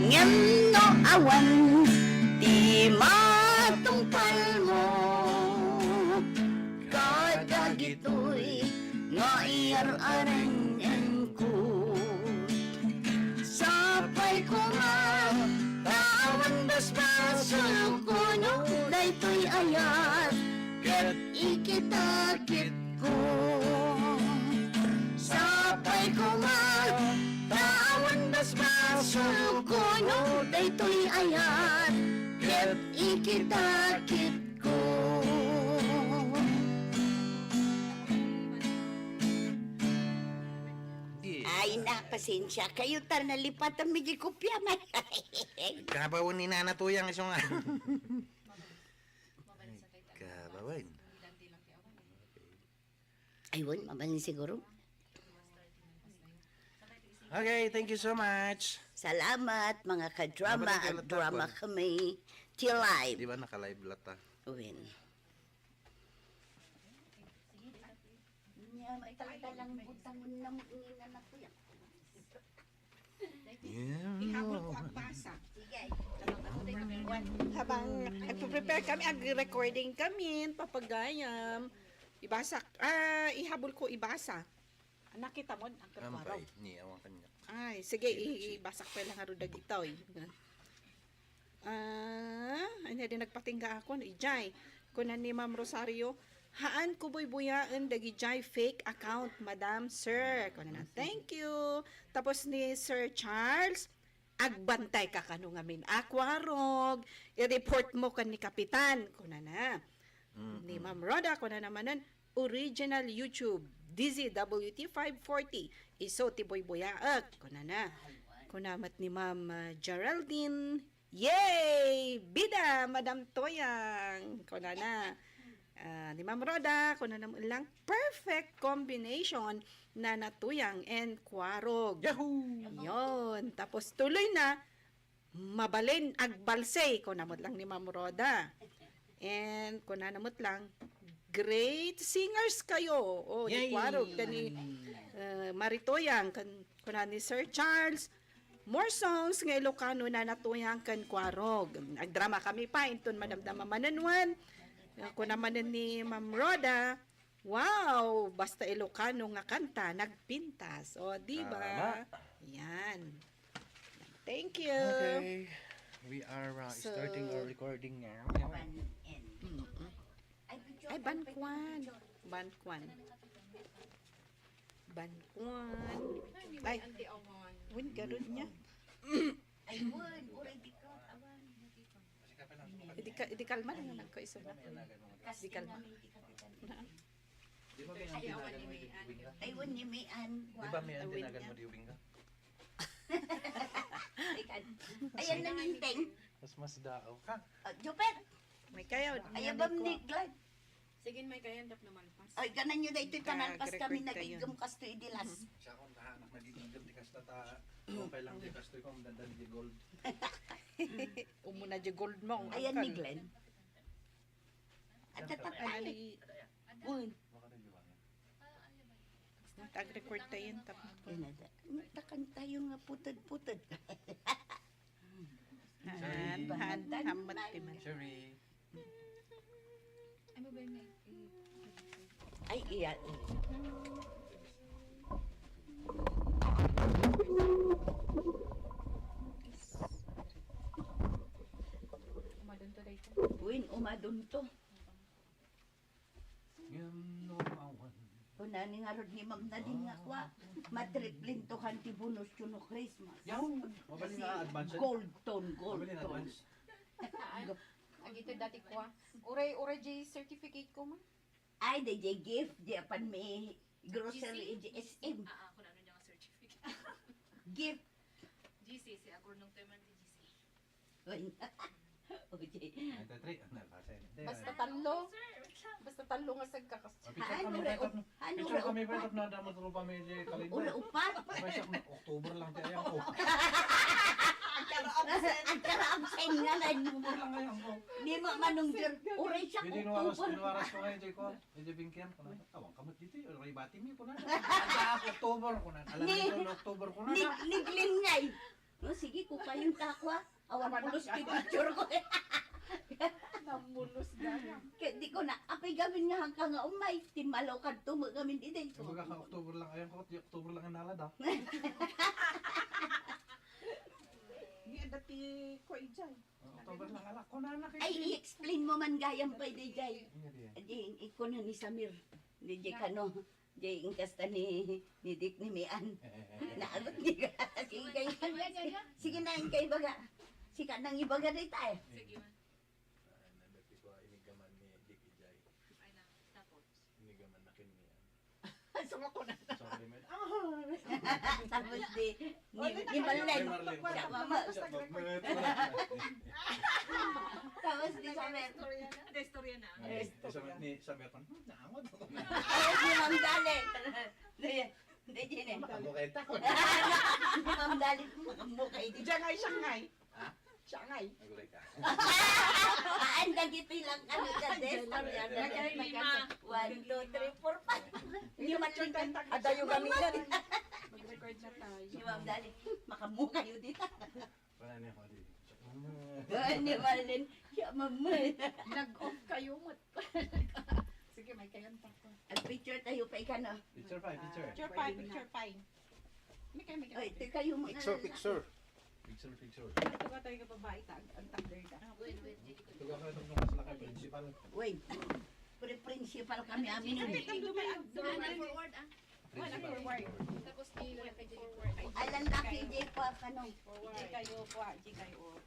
Ngem no awan ti matungpal mo, kadagitoy nga iyar-arengenko. Sapay koma, ta awan basbasol kono daytoy ayat ket ikitakitko. Sapay koma, ta awan basbasol kono daytoy ayat ket ikitakitko. Na, pasensya kayo, ta nalipatan mi di kopia man. Kabawen ni Nana Tuyang, isu nga. Ay, kabawen. Ayun, mabalin siguro. Okay, thank you so much. Salamat, mga ka-drama. Mabalin kayo, at drama kami. T-Live. Di ba naka-live latta? Win. Nya, may talaga lang butang na mo, ingin na nakuya. Yeah. Ihabol ko ang basa. Sige. Habang nagpe-prepare kami, ag-recording kami, papagayam. Ibasa, ah, ihabol ko, ibasa. Anak, kita mo, ang Ampay, kakwaro. Ni, awan kanya. Ay, sige, Sige, i-, sige. Ibasa ko lang nga rod dagitoy. Ah, anya di nagpatingga ako, ijay. Kuna ni Ma'am Rosario, "Haan ko buybuyaen dagijay fake account, Madam, Sir." Kuna na, "Thank you." Tapos ni Sir Charles, "Agbantay ka kano ngamin, Aquarog. I-report mo kan ni Kapitan." Kuna na. Mm, Ni mm. Ma'am Rhoda, kuna naman nun, "Original YouTube, D Z W T five forty. Isu ti buybuyaek." Kuna na. Kuna met ni Ma'am, ah, Geraldine, "Yay! Bida, Madam Toyang!" Kunana. Ah, ni Ma'am Rhoda, kunana met lang, "Perfect combination, Nana Toyang and Kuarog." Yahoo! Yon. Tapos tuloy na, "Mabalin agbalse," kuna met lang ni Ma'am Rhoda. And kunana met lang, "Great singers kayo." Oh, ni Yay! Kuarog, kani, ah, Maritoyang, kan, kuna ni Sir Charles, "More songs nga Ilocano, Nana Toyang ken Kuarog." Agdrama kami pa, inton madamdama manen wen. Kuna manen ni Ma'am Rhoda, "Wow, basta Ilocano nga kanta, nagpintas." O, di ba? Tama. Yan. Thank you. Okay. We are, uh, So, starting our recording now. One N. Mm-mm. Ay, video Ay, call pa Banquan. Video. Banquan. Banquan. Ay, Ay, Auntie Awan. Win, garod niya. Ay, win, already ka, awan. Idi ka, idi kalma na nagkaiso na. Di kalma. Naam. Di ba may Ay, awan ni Mian. Ay, win ni Mian. Di ba may Awan tinagan niya. Mo di Winga? Ikan. Ayan na, Ninteng. Mas mas daaw ka. Ah, Jupet. May kayo. Ayan ba, Nick Glad? Sige, may kayan, tap na malpas. Ay, ganan nyo na ito'y panalpas kami, nagigum kasto idilas. Siya akong tahanak, nagigum di kasta ta, okay lang di kasto ko, ang ganda ni Gold. Umuna di Gold mo, Ayan ni Glenn. At tatatay. Uy. Baka na liwangan. Tag-record tayo yung tap. Takan tayo nga putod-putod. Han, han, hamat ti man. Sherry. Ano ba yung may, eh, Ay, iya, iya. Umadun to, day ko. Win, umadun to. Ngem no awan. Kuna ni ngarud ni Ma'am Nadine nga kua, matriplin to kan ti bonus to no Christmas. Yaw! Mabalin Kasi na advance. Gold tone, gold Mabalin tone. Advance. Ag ito dati ko, ah. Uray, uray, J certificate ko, ma. Ay, di J gift, di apan may grocery, G C? J S M. Ah, ah, kung ano niya nga certificate. Gift. G C, si Agurnong Tayo man, G C. Uy. O, J. Ninety-three, ano, kasi, hindi, Basta ano. Tallo. Sir, wait lang. Basta tallo nga sagkakas. Ah, picture Ano, kami, ure, Bert, up-, ano, picture ure, kami, Bert, upat? Up na damo through family calendar. Ure, upat? Abay, siya, October lang, di, ayan ko. Agkara-absent. Agkara-absent nga lang. October lang, ayan ko. Di mo manungdir. Ure, siya, Hindi, nuwaras, October. Nuwaras ko ngayon, Jay, ko. Hindi, Bingkian, ko na. Tawang kamot dito, yung ribati mi, ko na. October, ko na. Alam Ni-, mo, October, ko na. Ni-, ni Glenn ngay. No, sige, ko kayong takwa. Awan Awan pulos na. Ti picture ko. Namulos gaya. Kaya di ko na, apay gamin nga hangka nga umay, ti malaw kadto mo gamin di din ko. Kumbaga ka October lang, ayun ko, ti October lang ang nalad, ah. Ni adati ko ijay. Oh, October lang, ala, ko na, na, Ay, i-explain mo man gayam pay di jay. Ano di yan? Di, iko na ni Samir. Di jay kano. Jay, ingkasta ni, ni Dick ni Mian. Naagot ni ka. Sige, kay, sige na, kay baga. Sika nang ibaga dita eh. Sige, man. Ah, nandati ko, inigaman ni Dick Ijay. Ay na, tapos? Inigaman na kin Mian. So, Sorry, man. Tapos di, ni, ni Marlene. Ni Marlene. Siya, mama. Siya, mama. Tapos di, sabi, istorya na. Ay, sabi ni, sabi ko, "Hmm, naangot ako." Tapos ni Ma'am Dali. Di, di, di, di. Makamukay ta. Ni Ma'am Dali, makamukay di. Diyan nga, siya nga eh. Ha? Siya nga eh. Maguloy ka. Haan, dagiti lang kami ka, Des. Lima. One, two, three, four, five. Hindi man lang. Adayo kami yan. Mag-record na tayo. Ni Ma'am Dali, makamukay dita. Wala niya ako dito. Siya, mama. Ay, ni Marlene. Siya, mama. Nag-off kayo mo. Sige, may kayanta ko. Ag-picture tayo pa, ika, no? Picture pa, picture. Picture pa, picture pa. May kayo, may kayo. Ay, tika yung mga Picture, picture. Picture, picture. Ito ka tayo kababae, ta-, ang tagder ka. Wait, wait, dili ko. Ito ka kayo itong mas laki, principal. Wait. Pre-, principal kami, amin. Ay, ito, lumay-, lumay-, forward, ah. Wala, forward. Tapos di lang kay Jennifer. Alan Lucky J pa, ano? Forward. Di kayo, kuha, di kayo.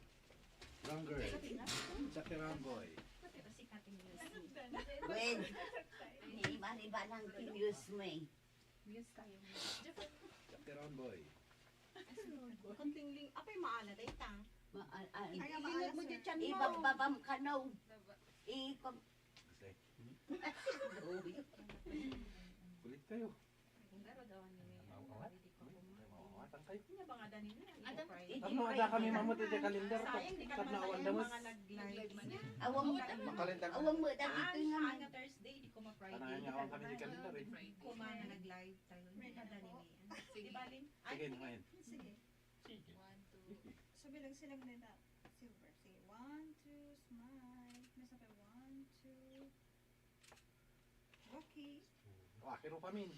Wrong girl. Jack the Wrong Boy. Well, ni Maribanang Muse mo eh. Muse kayo. Jack the Wrong Boy. Kunting ling-, apay maala, day, ta? Ma-, ah, ah, Ay, maala, ilingag mo sir. Di tiyan mo. Ibababam ka, no? Ipag- Say. Kulit kayo. Pero daw ni Mia, Aw-, awat? Hindi ko Kulit? Ay, mawawatan kayo. Niya ba nga daw ni Mia? Hindi ko Adam, pwede. Tapno ada kami mamut iti kalendar. Sayang, di ka Tapno naman awan tayo damus. Mga nag-live man yan. Awang mo tayo. Makalendar. Awang mo tayo Ah, dito nga. Nga Thursday, di ko ma-Friday. Ano nga, awang kami di kalendar eh. Friday. Kuma na nag-live tayo. Hindi ka daw ni Mia. Sige. Di ba, Lin? Ay, Sige, sige. Ngayon. Sige. Sige. One, two. Sige. Sabi lang silang nila, silver. Sige, one, two, smile. May sabi, one, two. Okay. Waki rupamin.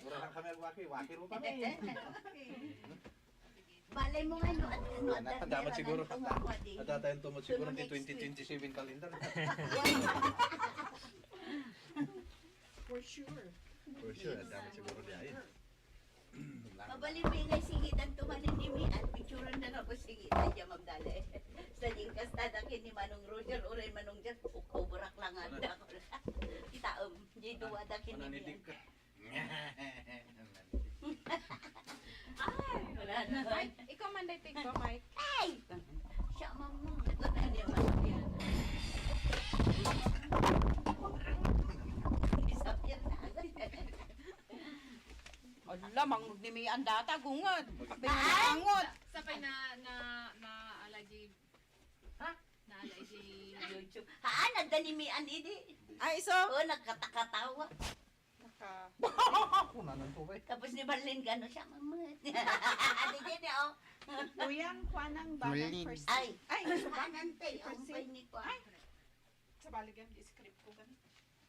Mura lang kami agwaki, waki rupamin. Okay. Balay mo nga, no, at, no, Anak, at ang dapat meron siguro, ang tungkol, di. At datayan tumot siguro Sunod ti next week. Twenty twenty-seven calendar. For sure. For sure, ang dapat siguro di ay. Mabalin mi nga sigitan tumanin ni Mian, picturan na nga po sigitan niya, Ma'am Dale. Sa ding kastada ken ni Manong Roger, uray Manong Jack, ukaw burak lang nga Ano? Ako. Kita, um, di duwa da ken ni Mian. Mananidig ka. Ay, wala na. Ay, ikaw man, day, tigko, Mike. Ay! Siya, Ma'am, Ma'am. Disappear na agad. Ala, mangugni mi andata, gungod. Kapag nangangot. Sapay na, na, na allergy. Ha? Na allergy. YouTube. Haan, nagdanimian idi. Ay, iso? Oo, nagkatakatawa. Naka- Kunanan to, bay. Tapos ni Marlene, gano siya, mamut. Adi din, oh. Kuyang, kuanang, banang Marlene. First. Ay, Ay, iso ba? Hanan, te, ang First. Bay ni Kuan. Ay. Sa baligyan, di script ko, gani.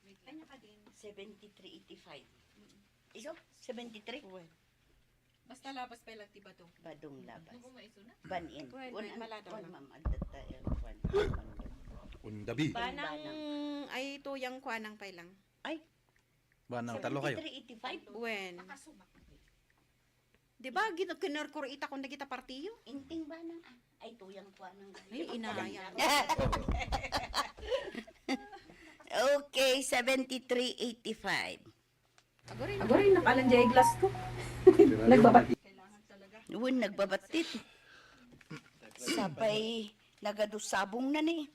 Wait lang. Kanya ka din. Seventy-three eighty-five. Mm. Iso? Seventy-three? Uwe. Basta labas pa lang ti Badong. Badong labas. Nung umaiso na. Ban-in. Kuwan, Kuwan, maladaw kuwan, lang. Ma'am, agdatta, eh, kuwan, kuwan. Undabi. Banang, Banang. Ay, tuyang kuanang pay lang. Ay. Banang, talo kayo. Seventy-three eighty-five? Wen. Nakasumak. Di ba, gin-, kinurkur ita kon dagita partiyo? Inting Banang, ah. Ay, tuyang kuanang. Ay, inaya. Okay, seventy-three eighty-five. Aguray, nakalan jay glass ko. Nagbabat. Wen, nagbabattit. Sapay, nagadu sabong na ni.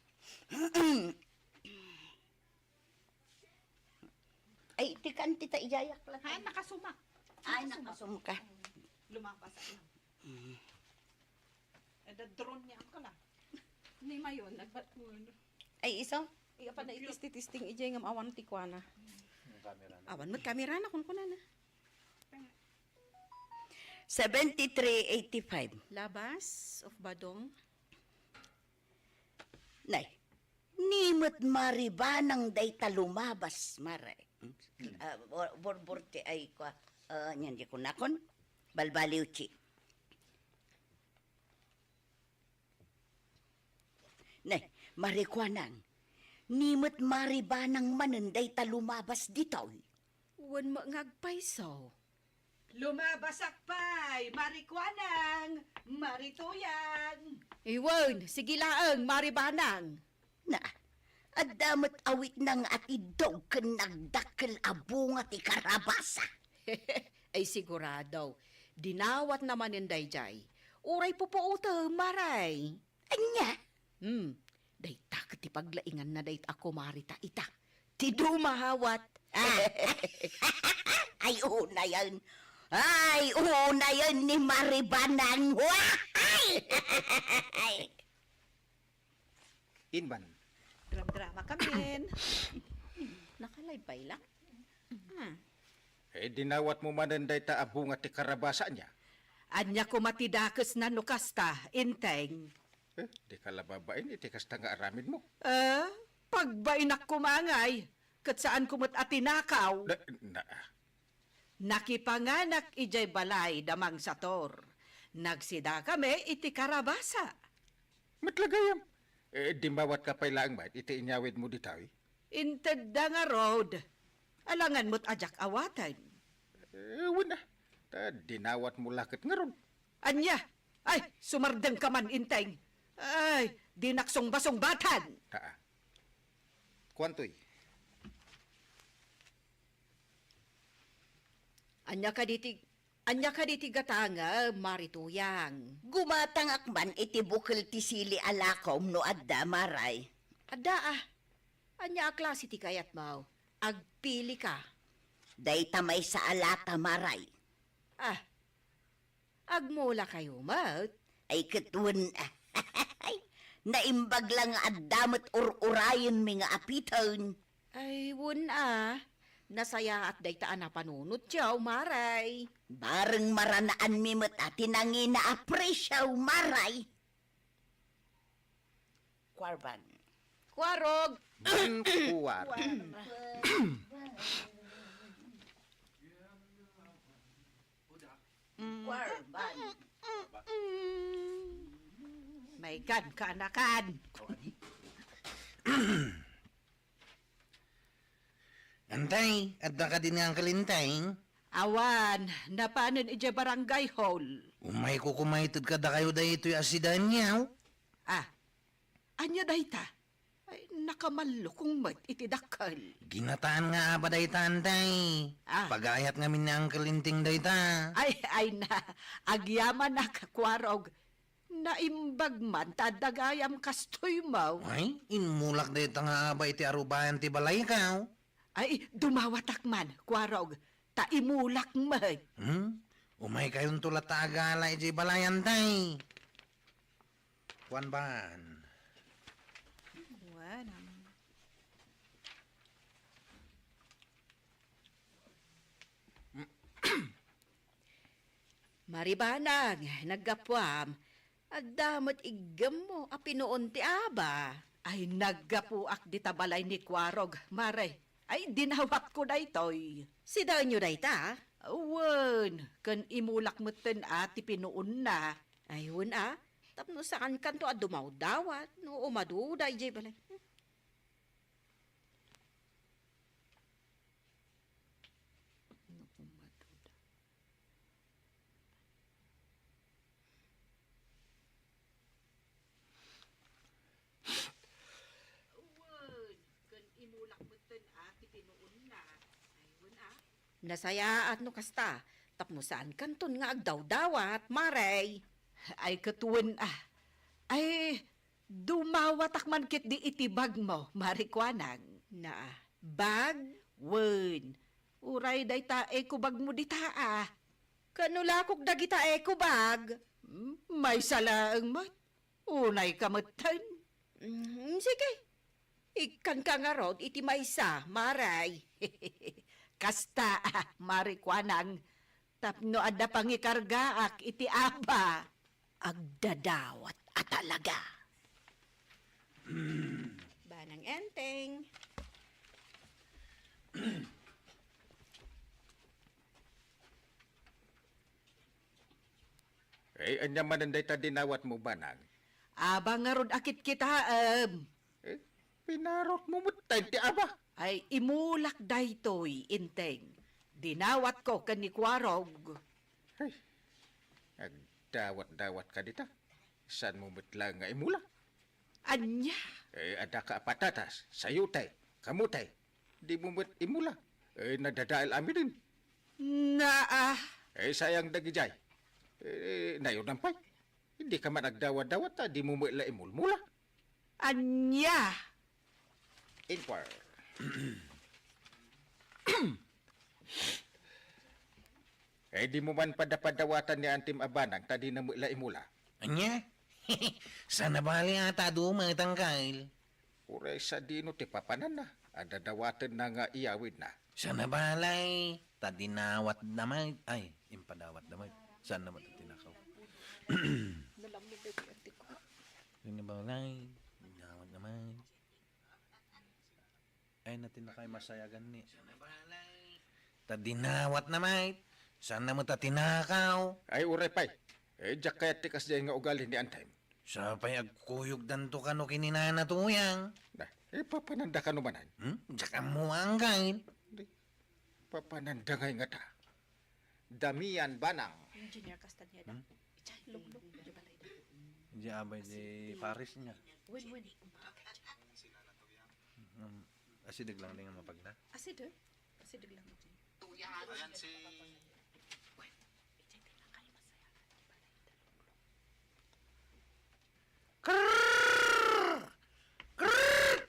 Ay, ti kan ti ta iyayak lang. Ha, nakasumak. Ay, nakasumak ka. Lumabas ako. Mm. Ada drone niya ang kala. Ni Mayon, nagbat mo, ano? Ay, iso? Iya pa na itis-, titisting ijay ngam awan ti kuana. Yung camera na. Awan met kamera na, kun kunana. Seventy-three eighty-five. Labas of Badong. Nay, ni met Maribanang dayta lumabas, mare. Ah, bor-, borbor ti ay kua, ah, niyan di kunakon. Balbaliw ti. Nay, Mari Kuanang, ni met Maribanang manen dayta lumabas ditoy. Wen met nga agpayso. Lumabasak pay, Mari Kuanang, Mari Tuyang. Iwen, sige laeng, Maribanang. Na, Adda met awitna nga atiddog ken nagdakkel a bunga ti karabasa. Ay, sigurado, dinawatna manen daydiay. Uray pupuotem, Maray. Ania? Hmm, dayta ket ti paglainganna dayta a kumarita ita. Ti dumawat. Ah. Ay, unayen. Ay, unayen ni Maribanang. Ay! Inman. Dramdramakamin. Nakalaybay lang. Hmm. Eh, dinawatmo manen dayta a bunga ti karabasa ania? Ania koma ti dakesna no kasta, Enteng? Eh, dika la babain iti kasta nga aramidmo. Eh, pagbainak koma ngay, ket saanko met a tinakaw. Na, na, Nakipanganak idiay balay da Mang Sator. Nagsidakami iti karabasa. Met la gayam. Eh, dimawatka pay laeng met iti inyawidmo ditoy? Intedda ngarud. Alangan met a diak awaten. Eh, wen a. Ta dinawatmo la ket ngarud. Ania? Ay, sumardengka man, Enteng. Ay, dinak sungbasungbatan. Haa. Kuantoy. Ania kadi ti, ania kadi ti gatangem, Mari Tuyang? Gumatangak man iti bukel ti sili a lakom no adda, Maray. Adda, ah. Ania a klase ti kayatmo? Agpilika. Dayta maysa a lata, Maray. Ah, agmulakayo met? Ay, ket wen. Naimbag la nga adda met ur-urayenmi nga apiten. Ay, wen a. Nasayaat dayta a napanunotyo, Maray. Bareng maranaanmi met a ti nangina a presyo, Maray. Kuarban. Kuarog. Ban kuar. Kuarban. Maykan, kaanakan. Enteng, adda kadi ni Uncle Enteng? Awan, napanen idiay barangay hall. Umayko koma ited kadakayo daytoy a si Daniel. Ah, ania dayta? Ay, nakamallukong met iti dakkel. Ginataan nga aba dayta, Enteng. Ah. Pagayat ngamin ni Uncle Enteng dayta. Ay, ay na, agyamanak, Kuarog. Naimbag man ta adda gayam kastoy mo. Ay, immulak dayta nga aba iti arubayan ti balaykaw. Ay, dumawatak man, Kuarog, ta imulak met. Hmm? Umaykayonto latta a gala idiay balay, Enteng. Kuan ban. Kuan, am. Maribanang, naggapuam. Adda met iggemmo a pinuon ti aba. Ay, naggapuak dita balay ni Kuarog, Mare. Ay, dinawatko daytoy. Sidaenyo dayta? Wen, ken imulak metten a ti pinuonna. Ay, wen a, tapno saankanto a dumawdawat no umaduda idiay balay. No umaduda. Wen, ken imulak metten a ti pinuonna. Ay, wen a. Nasayaat no kasta, tapno saankanton nga agdawdawat, Mare. Ay, ket wen a. Ay, dumawatak man ketdi iti bagmo, Mare Kuanang. Naa, bag? Wen, uray dayta eco bagmo dita a. Kano lakok dagita eco bag? Hmm, maysa laeng met. Unayka metten. Mm, sige. Ikkanka ngarud iti maysa, Mare. Kasta, Mare Kuanang, tapno adda pangikargaak iti aba. Agdadawat a talaga. Banang Enteng. Eh, ania manen dayta dinawatmo, Banang? Aba ngarud a kitkitaem. Eh, pinarotmo met ti aba. Ay, imulak daytoy, Enteng. Dinawatko ken ni Kuarog. Ay, agdawat-dawatka dita. Saanmo met laeng nga imulak? Ania? Eh, adda ka a patatas, sayote, kamote. Dimo met imula. Eh, nadadael amiden. Naa. Eh, sayang dagijay. Eh, nayonan pay. Dika man agdawat-dawat ta dimo met la imulmula. Ania? Inquire. Eh, dimo man padapadawatan ni Antim a banag ta dina met la imula. Ania? Saan a bale ata a dumet, Angkel. Uray sadino ti papananna a dadawatenna nga iyawidna. Saan a bale ta dinawatda met. Ay, impadawatda met. Saan na met ti tinakaw? Nalamig na ti antik ko. Saan a bale, dinawatda met. Ay, na ti nakaimasayagan ni. Ta dinawatna met. Saan na met a tinakaw? Ay, uray pay. Eh, diak kayat ti kasdiay nga ugali ni Antim. Sa pay agkuyogdanto kano ken ni Nana Tuyang. Na, eh, papananda kano manen? Hmm? Diak ammo, Angkel. Di, papananda ngay ngata. Damian banang. Engineer Castañeda. Hmm? Ijay, lunglong. Di balay da. Di abay di Paris niya. Wen, wen. Um, asideg lang din nga mapagna. Asideg? Asideg lang din. Ayan si Wen, ijay, di na kayo masaya. Di balay da, lunglong. Krrrr! Krrrr!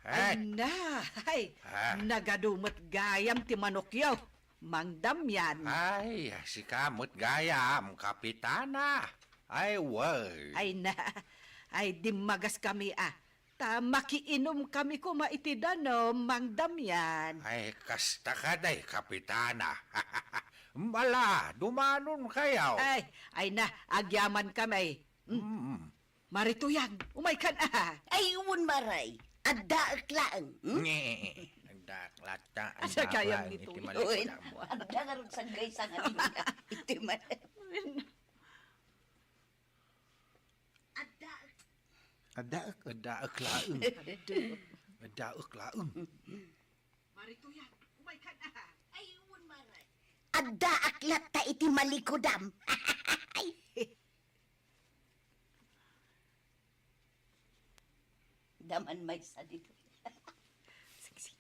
Ay! Ay na! Ay! Ah. Nagadu met gayam ti manokyo, Mang Damian. Ay, sika met gayam, Kapitana. Ay, wen. Ay na! Ay, dimmagas kami, a. Ta makiinom kami koma iti danum, Mang Damian. Ay, kasta kadi, Kapitana. Ala, dumanon kayo. Ay, ay na, agyaman kami. Mm. Mm. Mari Tuyang, umay kan, a. Ay, wen, Mari. Addaek laeng. Hmm? Nge. Addaek latta. Asa gayam ni Tuyang? Wen, adda ngarud sanggaysa nga linga. Iti man. Addaek. Addaek, addaek laeng. Addaek laeng. Mari Tuyang, umay kan, a. Ay, wen, Mari. Addaek latta iti malikodam. Daman maysa dito. Singsi.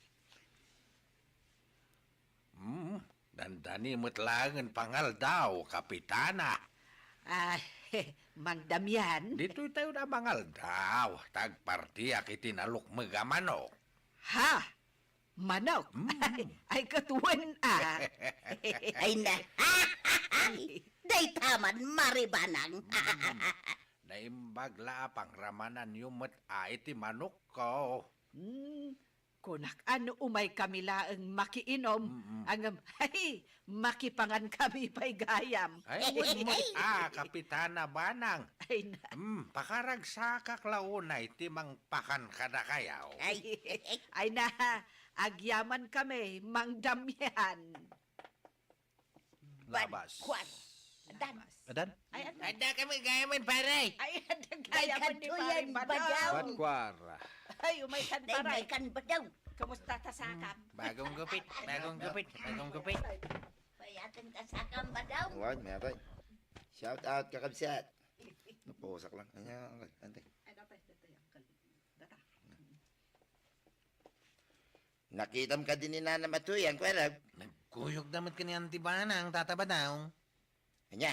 Hmm, dandani met laengen pangaldaw, Kapitana. Ah, Mang Damian. Ditoy tayo na mangaldaw, ta agpartiak iti nalukmeg a manok. Ha? Manok? Mm. Ay, ay, katuen, a. Ay na. Dayta man, Mari Banang. Mm. Naimbag la a pangramananyo met a iti manokko. Mm. Kunak, a no umay kami laeng makiinom, mm-mm, ngem, ay, makipangan kami pay gayam. Ay, wen met a, Kapitana Banang. Ay na. Mm, pakaragsakak la unay ti mangpakan kadakayaw. Ay. Ay na, agyaman kami, Mang Damian. Labas. Kuan. Adan. Adan? Ay, adan. Adda kami gayamen, pare. Ay, adan gayamen ni Pare Badaw. Badkuar. Ay, umay kan, Pare. Umay kan, Badaw. Kumusta ta sakam? Bagong gupit, bagong gupit, bagong gupit. Payaten ta sakam, Badaw. Wan, mayatay. Shout out, kakabsat. Napusak lang. Anya, uncle, ante. Ay, data, data, uncle. Data. Nakitam kadi ni Nanam a Tuyang, kuarag? Nagkuyogda met ken ni Anti Banang, Tata Badaw. Ania?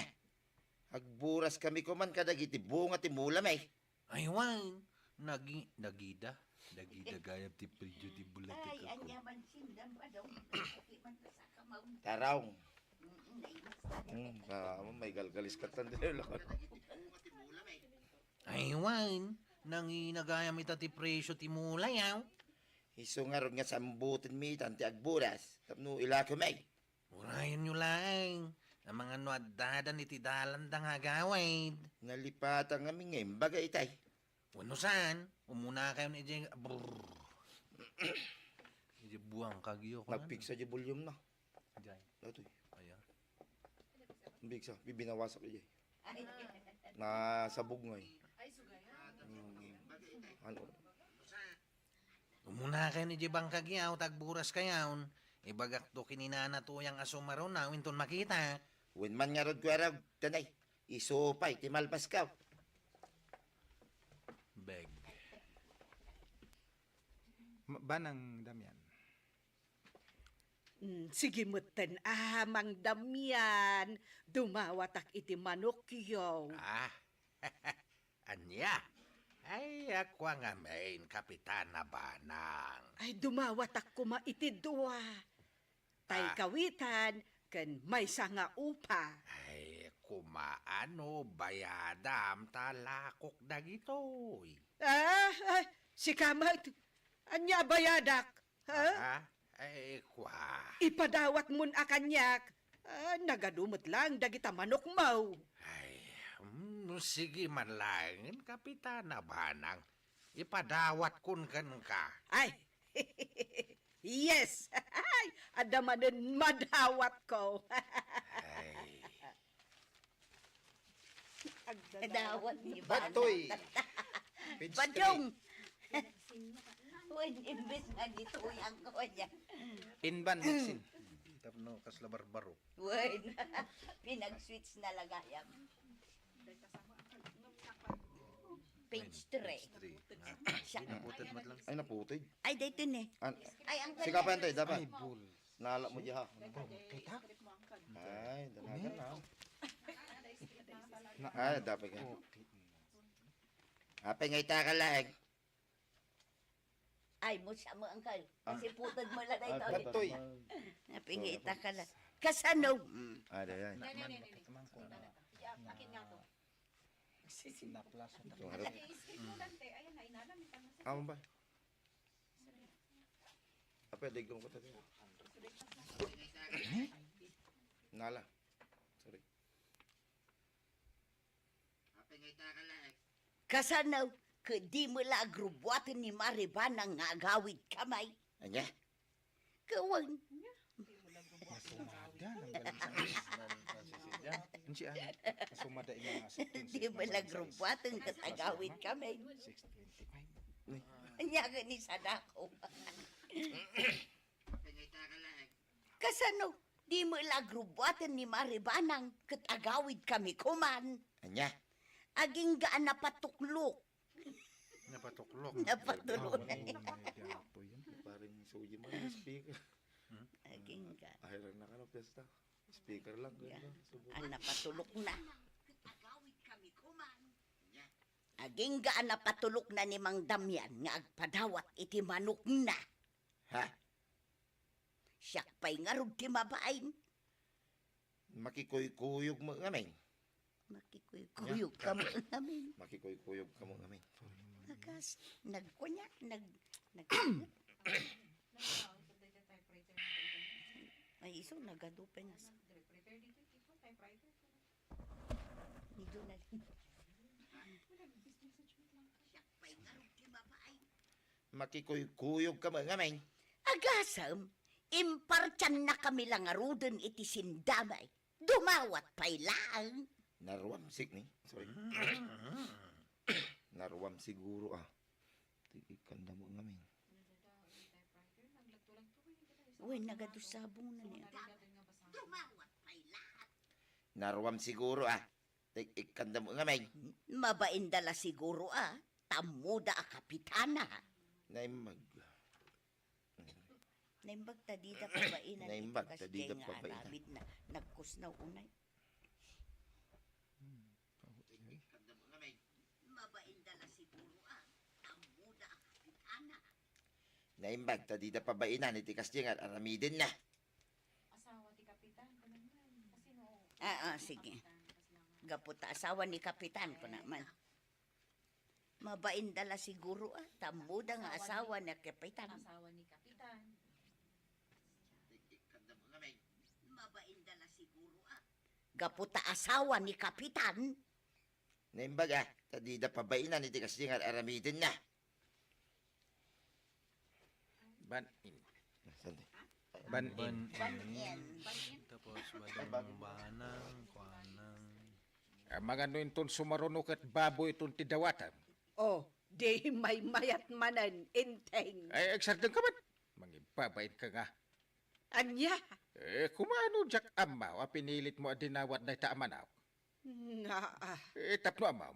Agburas kami koman kadagiti bunga ti mula, may. Ay, wen. Nagi-, nagida. Nagida gayam ti presyo ti mula ti. Ay, kako. Ania man sindam, Badaw. Sakit man ta sa kamaw. Tarong. Mm, naimas na. Hmm, ah, may galgalis ka tan dilo. Kadagiti bunga ti mula, may. Ay, wen. Nangina gayam ita ti presyo ti mula, yaw. Isu ngarud nga sambutenmi itan ti agburas tapno ilakem, ay. Urayenyo laeng, amangan no addadan iti dalanda nga agawid. Nalipatan ngamin nga imbaga itay. Wenno saan, umunakayon idiay, brrr. Idiay buang kagyo, kuno. Nagpiksa di volume na. Jay. Datoy. Aya. Bigsa, bibinawasak idiay. Nasabog ngay. Ay, sugaya. Mm. Ano? Umunakayon idiay bangkag yaw, ta agburas kayon. Ibagakto ken ni Nana Tuyang a sumarunaw, inton makita. Wen man ngarud, kuarag, tanay. Isu pay ti malpaskaw. Beg. Ma-, Banang Damian. Mm, sige metten, ah, Mang Damian. Dumawatak iti manokyo. Ah, ania? Ay, a kua ngamin, Kapitana Banang. Ay, dumawatak koma iti dua. Tay Ah. kawitan ken maysa nga upa. Ay, kumaano, bayadam ta lakok dagitoy. Ah, ah, sika met. Ania bayadak? Ha? Ah, ay, kua. Ipadawatmon a kaniak. Ah, nagadu met laeng dagita manokmo. Ay, mm, sige man laengen, Kapitana Banang. Ipadawatkon kenka. Ay, yes. Ay, adda manen madawatko. Ay. Dawat ni Batoy. Banat. Page Badong. three. Wen, imbes nga gituyang ko niya. Inban, Maxine. Tapno kasla barbaro. Wen, pinag-switch na lagayam. Page three. Page three. Siya. Ay, naputid met lang. Ay, naputid. Ay, daytoy ni. An-, Ay, ang sika pa yan, tay, dapat. Ay, bul. Nala mo diha. Bul, kita? Ay, dalagan na. Na- Ay, dapat ka. Bul. Apay nga ita ka lang. Ay, mo siya mo, angkal. Ah. Kasi putod mo lang Ah, ito. Patoy. Napingita ka lang. Kasano? Mm. Ah, dahil. Na, na, na, na. Akin nga to. Ito, harap. Ate, iskit mo, Dante. Ayan na, inalam, itang nasa- Amo ba? Ah, pwede ko ko tabi. Nala. Sorry. Kasano ket di mo la agrubuaten ni Mari Banang nga agawid kamay? Ania? Kawan. Masumada, nang galing sa nan, nan, nan sisiya. Ang si Ana, masumada yung mga sa Di mo la agrubuaten ket agawid kamay? Six twenty-five. Ania nga ni sadako? Kasano? Di mo la agrubuaten ni Mari Banang ket agawid kami kuman. Ania? Agingga a napatuklok. Napatuklok. Napatuklok. Ay, may gapo yan. Parang suji man yung speaker. Hmm? Agingga. Ay, lang na ka ng piyesta. Speaker lang, Agingga. Ganyan. Subukan. A napatulok na. Agingga a napatulok na ni Mang Damian nga agpadawat iti manokna. Ha? Siak pay ngarud ti mabain. Makikuykuyog mo ngamin. Makikuykuyog ka mo ngamin. Makikuykuyog ka mo ngamin. Akas, nagkunya, nag, nag, ay, iso, nagadu pa nga sa. Medyo na. Makikuykuyog ka mo ngamin. Agasem, impartian na kami la ngaruden iti sindamay. Dumawat pay laeng. Naruam sik ni. Sorry. Naruam siguro, ah. Ti ikkan damo ngamin. Uy, nagadu sabong na niya. Dumawat pay laeng. Naruam siguro, ah. Ti ikkan damo ngamin. Mabainda la siguro, ah. Tammoda a kapitana. Naimbag. Naimbag ta dida pabainan iti Naimbag ta kasdiay dida nga pabainan. Aramid na nagkusnaw unay. Hmm. Mabainda la siguro a tammoda a kapitana. Naimbag ta dida pabainan iti kasdiay nga aramiden na. Asawa ti kapitan, kuno man. Kasi no, Ah, ah, sige. Kapitan, kas lang. Gapu ta asawa ni kapitan, kuno man. Mabainda la siguro, ah. Tammoda nga asawa ni, asawa ni kapitan. Asawa ni kapitan. Mabainda la siguro, ah. Gapu ta asawa ni kapitan. Naimbag, ah, ta dida pabainan iti kasdiay nga aramiden na. Ban-in. Saan di? Ban-in. Ban-in. Tapos, badong banang, kuanang. Ah, mangano inton sumaruno ket baboy iton ti dawatam? Oh, di maymayat manen, Enteng. Ay, agsardeng ka man. Mangibabain ka nga. Ania? Eh, kumano diak ammo a pinilit mo a dinawat dayta a manok? Naa. Eh, tapno ammom.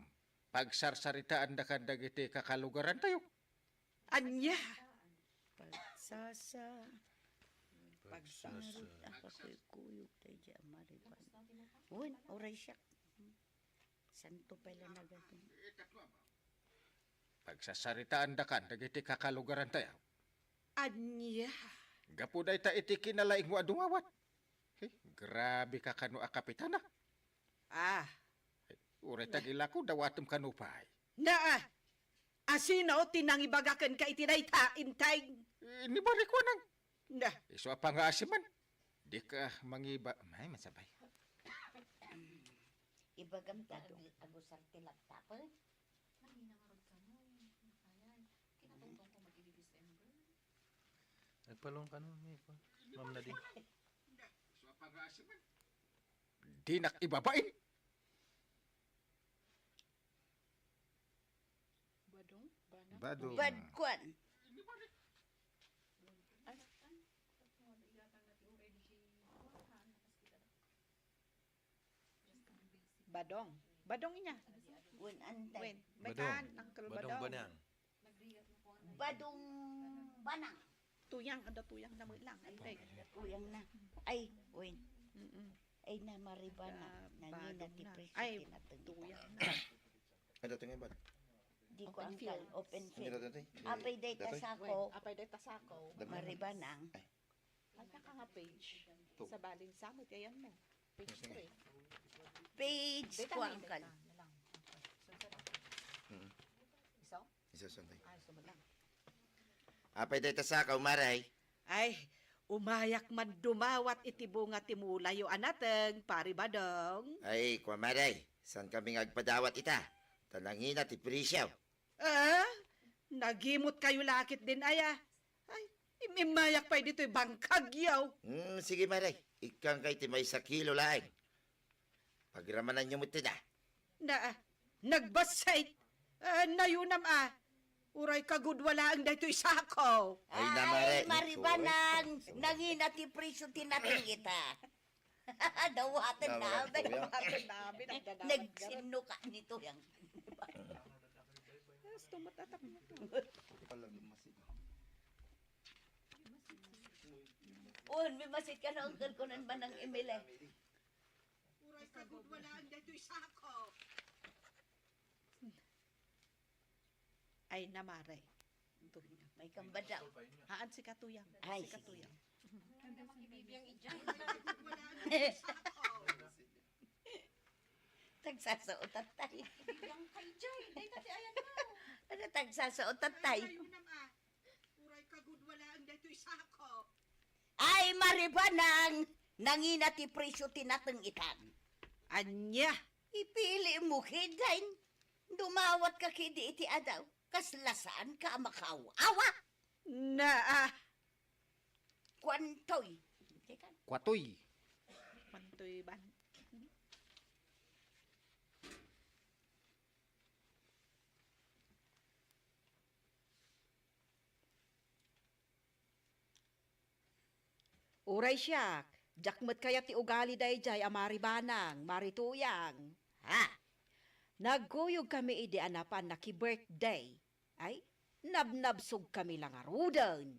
Pagsarsaritaandakan dagiti kakalugarantayo. Ania? Pagsasa-, Pagsasa- pagsarita, kakuykuyo, daydi a Mariban. Wen, uray siak. Santo pay la nagadu. Pagsasaritaandakan dagiti kakalugarantayo. Ania? Gapu dayta iti kinalaingmo a dumawat. He, grabe ka kano a kapitana. Ah. Uray tagilako, dawatem kano pay. Naa! Asino ti nangibaga kenka iti dayta, Enteng? Eh, ni Barikuanang. Na. Isu a pangaasiman. Dika mangiba-, ay, masabay. Ibagam ta ag-, agusar ti laptop, eh? Nangina ngarud kano, eh. Nakayan. Kinatungtong ko mag-idi December. Nagpalong kano, may pa. Ma'am Nadine. Dinak ibabain. Badong? Bana? Badong. Badkuan. Badong. Badong inya. Wen, Enteng. Wen. Badong. Mekan, Uncle Badong Badong. Banang. Badong Banang. Tuyang, ada tuyang na mo lang. Ay, peg. Tuyang na. Ay, wen. Mm-mm. Ay, na Maribanang. Ah, nangina ti presyo, ay, tinateng tuyang na. Ada tuyang, bad? Di ko angkal. Open field. Open field. Apay dayta sako. Wen, apay dayta sako. Maribanang. Ay. Ay, naka nga page. Two. Sa balin sa mo, ti ayan mo. Page three. Page two, angkal. Dayta na lang. Mm. Iso? Iso, santay. Ay, sumod lang. Apay dayta sako, Mare? Ay, umayak man dumawat iti bunga ti mulayo a nateng, Pari Badong. Ay, kua, Mare, saan kami nga agpadawat ita? Ta nangina ti presyo. Ah? Nagimot kayo lakit din, aya? Ay, im-, immayak pay ditoy bangkagyo. Hmm, sige, Mare. Ikkan kay ti maysa kilo laeng. Pagramananyo met ti da. Na, ah, nagbassit. Ah, nayunam, ah. Uray kagudua laeng daytoy sako. Ay, na, Mare. Ay, Maribanang, nangina ti presyo ti nateng ita. Dawaten na, Dawaten na, abi. Dawaten na, abi. Nagdadawat garud. Nagsinno ka ni Tuyang. Gusto mo, tatap mo to. Pala lumasin. Un, may masit ka na, uncle ko nan manang Emile. Uray kagudua laeng daytoy sako. Ay, na, Mare. Tuyang. May kamba daw. Haan, sika, Tuyang. Ay, sika, sige. Tuyang. Ano namang ibibiyang ijay? Tagsasuotan tayo. Ibibiyang ka ijay. Dahil tati ayan mo. Ano, tagsasuotan tayo? Ay, ayun na, ma. Uray kagudua laeng daytoy sako. Ay, Maribanang, nangina ti presyo ti nateng itan. Ania? Ipili mo, kidin. Dumawat ka kidi iti adaw. Kasla saan ka a makaaw-awa? Naa. Kuantoy. Teka. Kuatoy. Kuantoy ban. Uray siak, diak met kayat ti ugali daydiay a Maribanang, Marituyang. Ha? Nagkuyog kami idi a napan naki-birthday. Ay, nabnabsog kami la ngaruden.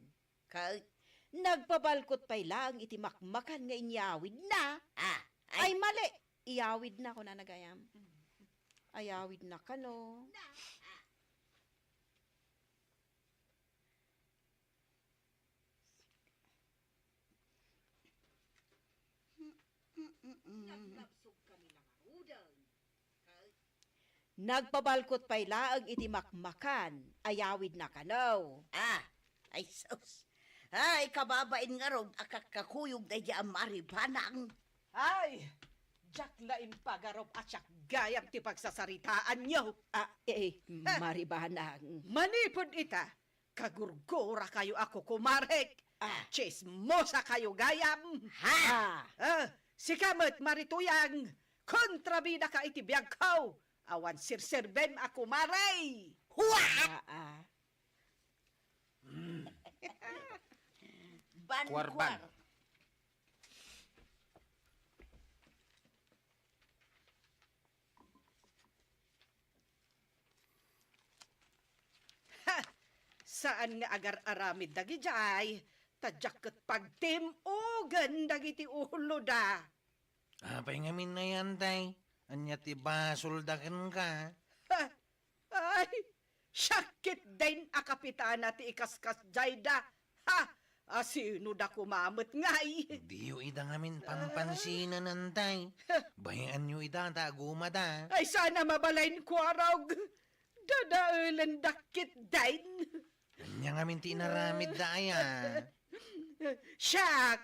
Ket nagpabalkot pay laeng iti makmakan nga inyawidna. Ah, ay. Ay, mali! Iyawidna, kunana gayam. Ayawidna kano. Nabnabsog kami la ngaruden. Nagpabalkot pay laeng iti makmakan, ayawidna kano. Ah, ay sus. Ay, kababain ngarud a kakkakuyog daydi a Maribanang. Ay, diak la impagarup a siak gayam ti pagsasaritaanyo. Ah, eh, eh, Maribanang. Manipud ita, kagurgurakayo a kukumarek. Ah. Tsismosakayo gayam. Ha? Ah. Ah, sika met, Marituyang, kontrabidaka iti biagko. Awan serserbem a kumare. Hua! Ah, ah. Ban, kuar, ban. Kuar. Saan nga agar-aramid dagidiay, ta diak ket pagtim-ogen dagiti uloda. Apay ngamin, Antay? Ania ti basolda kenka? Ha? Ay, siak ketdin a kapitana ti ikaskasdiayda. Ha? Asinoda koma met ngay? Diyo ida ngamin pampansinan, Antay. Bayaanyo ida ta agumada. Ay, saan a mabalin, Kuarog. Dadaelendak ketdin. Ania ngamin ti inaramidda aya? Siak!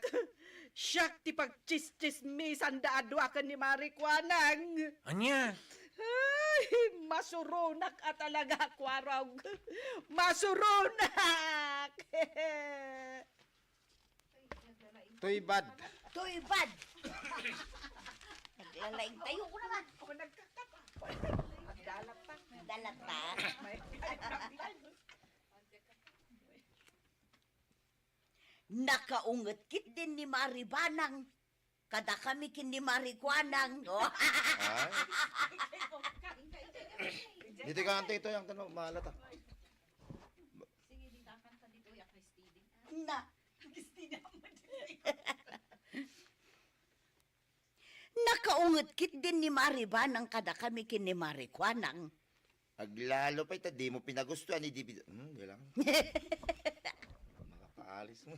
Siak ti pagtsistsismisanda a dua ken ni Mari Kuanang. Ania? Ay, masuronak a talaga, Kuarog. Masuronak! Tuybad. Tuybad. Naglalaing tayo ko naman. Dalat pa. Dalat pa. Nakaunget ketdin ni Mari Banang. Kadakami ken ni Mari Kuanang. Ay. Dito ka, ante, ito yung tanong, mahalata. Sige, di ka kanta dito, ya Christine. Na. Christine, nakaunget ketdin ni Mari Banang kadakami ken ni Mari Kuanang. Aglalo pay ta dimo pinagustuan ni David. Hmm, di lang. Makapaalis mo.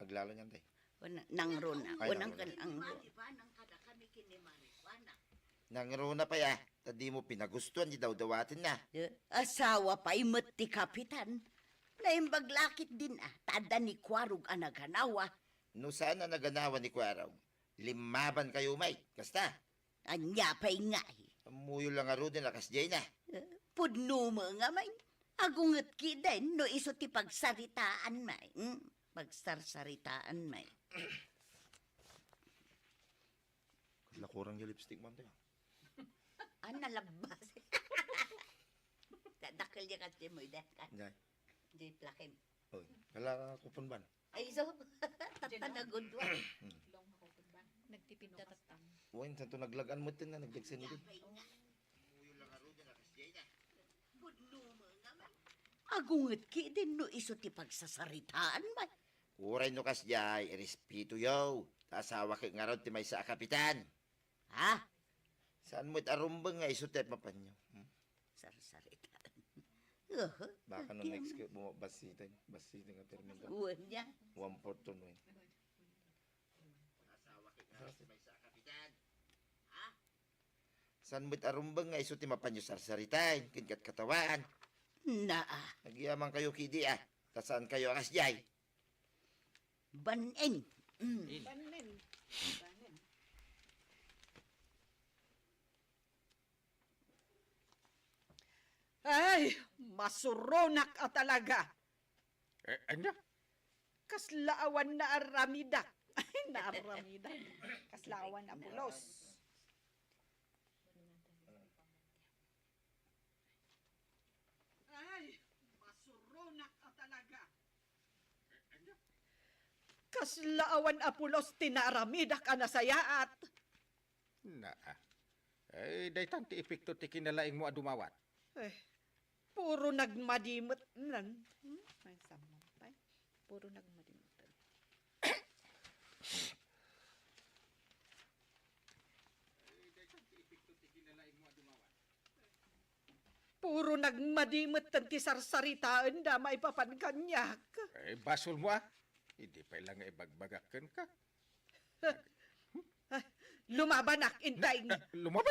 Aglalo niyan, tay. Wana, nangruna. Ay, wana nangruna. Kan nangruna. Nangruna pay, ah. Ta dimo pinagustuan ti dawdawatenna. Eh, asawa pay met ti kapitan. Naimbag la ketdin, ah, ta adda ni Kuarog a naganawa. No saan a naganawa ni Kuarog, limmaban kayo met. Kasta? Ania pay ngay? Ammoyo la ngaruden a kasdiay na. Eh, pudno met ngamin. Agunget ketdin no isu ti pagsaritaan met. Hmm? Pagsarsaritaan met. Kasla kurang yung lipstick, ma'am, tayo. Ah, nalagbas. Dakkel di kasi mo, ide. Jay. Jay Plakim. Oy, kala ka kupon ban? Ay, so, tatanagod wa. Hmm. Nagtipid da tatang. Wen, santo naglagan mo tin na, nagdagsen mo din. Agunget ketdin no isu ti pagsasaritaan met. Uray no kasdiay, irespeto yo. Ta asawa ket ngarud ti maysa a kapitan. Ha? Saan mo it arumbeng nga isu ti mapanyo? Hmm? Sarsaritaan. Oho. Baka no next ko, bumabasitay. Basitay nga termino. Uwan niya. One fourth to nine. Saan mo it arumbeng nga isu ti mapanyo sarsaritaen ken katkatawaan? Naa. Nagyaman kayo kidi, ah. Ta saan kayo a kasdiay? Ban-en. Mm. Ban-en. Ban-en. Ay, masuronak a talaga. Eh, ania? Kasla awan naaramidak. Ay, naaramidak. Kasla awan a pulos. Ay, masuronak a talaga. Kasla awan a pulos ti naaramidak a nasayaat. Naa. Eh, daytan ti epekto ti kinalaingmo a dumawat. Eh, puro nagmadi met nan. Hmm? Ay, sammo pay. Puro nagmadi met. Puro nagmadi met ti sarsaritaenda maipapan kaniak. Eh, basolmo, ah. Idi pay la nga ibagbagak kenka. Lumabanak, intay. Eh, lumaban?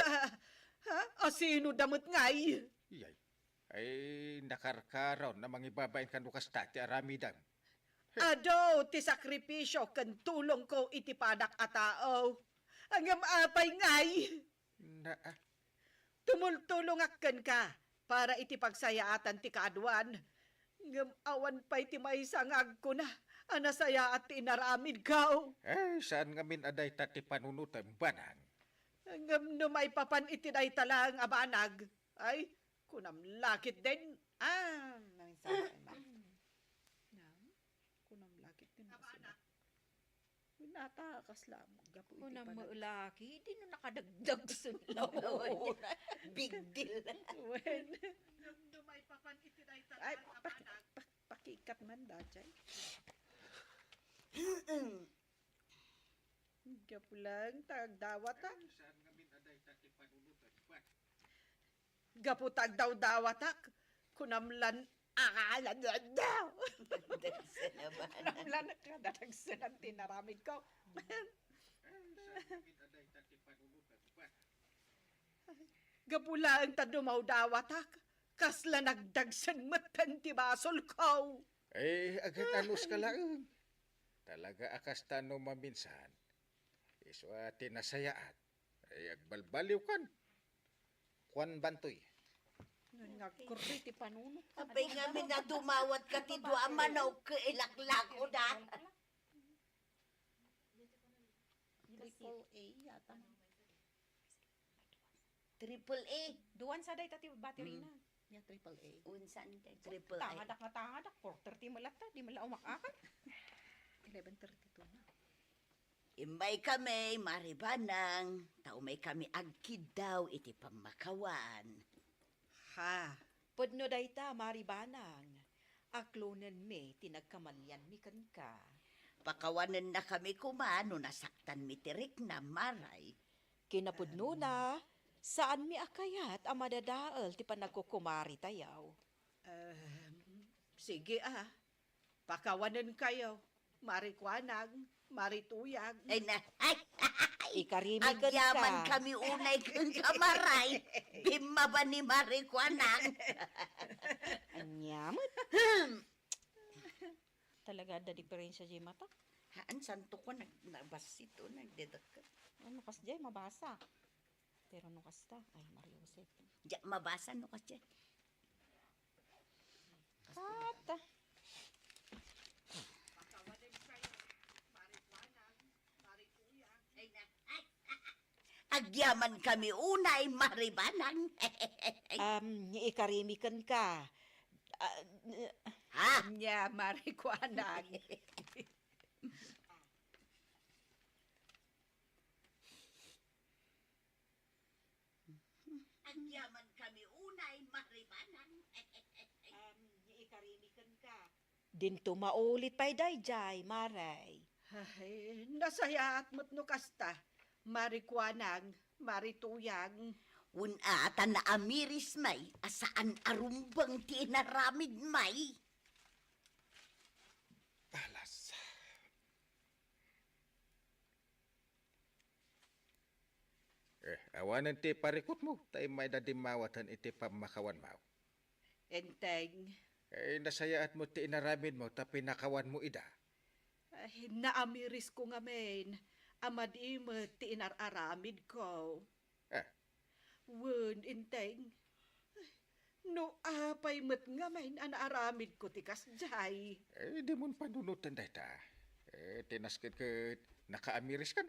Ha? Asinoda met ngay? Iyay. Ay, nakarkaraw a mangibabain kano kasta ti aramidem. Adu ti sakripisio ken tulongko iti padak a tao. Ngem apay ngay? Naa. Tumultulongak kenka para iti pagsayaatan ti kaaduan. Ngem awan pay ti maysa nga agkuna a nasayaat ti inaramidko. Eh, saan ngamin a dayta ti panunotem, banag? Ngem no maipapan iti dayta laeng a banag, ay, kunam la ketdin. Ah, nang sa-, kunam la ketdin. Nata, kasla, gapu iti Kunam panag- met laki, di no nakadagdag sen law. Big deal. Wen. Dumdumay papan iti dayta Ay, a pak-, panag. Pak-, pakikat man, dayjay. Gapu laeng ta agdawatak. Ay, saan ngamin a dayta ti panunotan? Gapu ta agdawdawatak, kunam lan, ah, la, la, la. Dagsen a ba? Kunam lan, kadadagsenan ti inaramidko. Gapu laeng ta dumawdawatak, kasla nagdagsen metten ti basolko. Eh, agan-anos ka laeng. Talaga a kasta no maminsan. Isu a ti nasayaat. Ay, agbalbaliwkan. Kuan bantoy. Ngem nga agkurri ti panunot. Apay ngamin a dumawat ka ti dua a manok ket ilaklako da. Triple A yata. Triple A. Duan sa dayta ti battery na. Ya, triple A. Unsan ti triple A? Tangadak nga tangadak. Four thirty met latta. Di met la umak-akar. Eleven thirty-two na. Immay kami, Mari Banang, ta umay kami agkiddaw iti pammakawan. Ha? Pudno dayta, Mari Banang. Aklonenmi ti nagkamalianmi kenka. Pakawanennakami koma no nasaktanmi ti riknam, Maray. Kinapudnona, saanmi a kayat a madadael ti panagkukumaritayo. Em, sige a. Pakawanenkayo, Mari Kuanang, Mari Tuyang. Ay na, ay, Ikarimi kenka. Agyaman kami unay kenka, Maray. Bimmaba ni Mari Kuanang. Ania met. Talaga adda diferensia diay mata. Haan, santo ko nag-, nabassit o nagdedekket. Ano kas diay mabasa? Pero no kasta, ay, Maria Jose. Diak mabasa no kasta. Ata. Agyaman kami unay, Mari Banang. Um, ikarimi kenka. Ah, Ha? Nia, Mari Kuanang. Agyaman kami unay, Mari Banang. Um, ikarimi kenka. Dinto maulit pay daydiay, Maray. Ay, nasayaat met no kasta, Mari Kuanang, Mari Tuyang. Wen a, ta naamiris may, a saan a rumbeng ti inaramid may. Alas. Eh, awanen ti parikutmo, ta immayda dimmawaten iti pammakawanmo. Enteng. Eh, nasayaat met ti inaramidmo ta pinakawanmo ida. Ay, naamirisko ngamin a madi met ti inar-aramidko. Ah. Wen, Enteng. No apay met ngamin a naaramidko ti kasdiay. Eh, dimon panunoten dayta. Eh, ti nasken ket nakaamiriskan.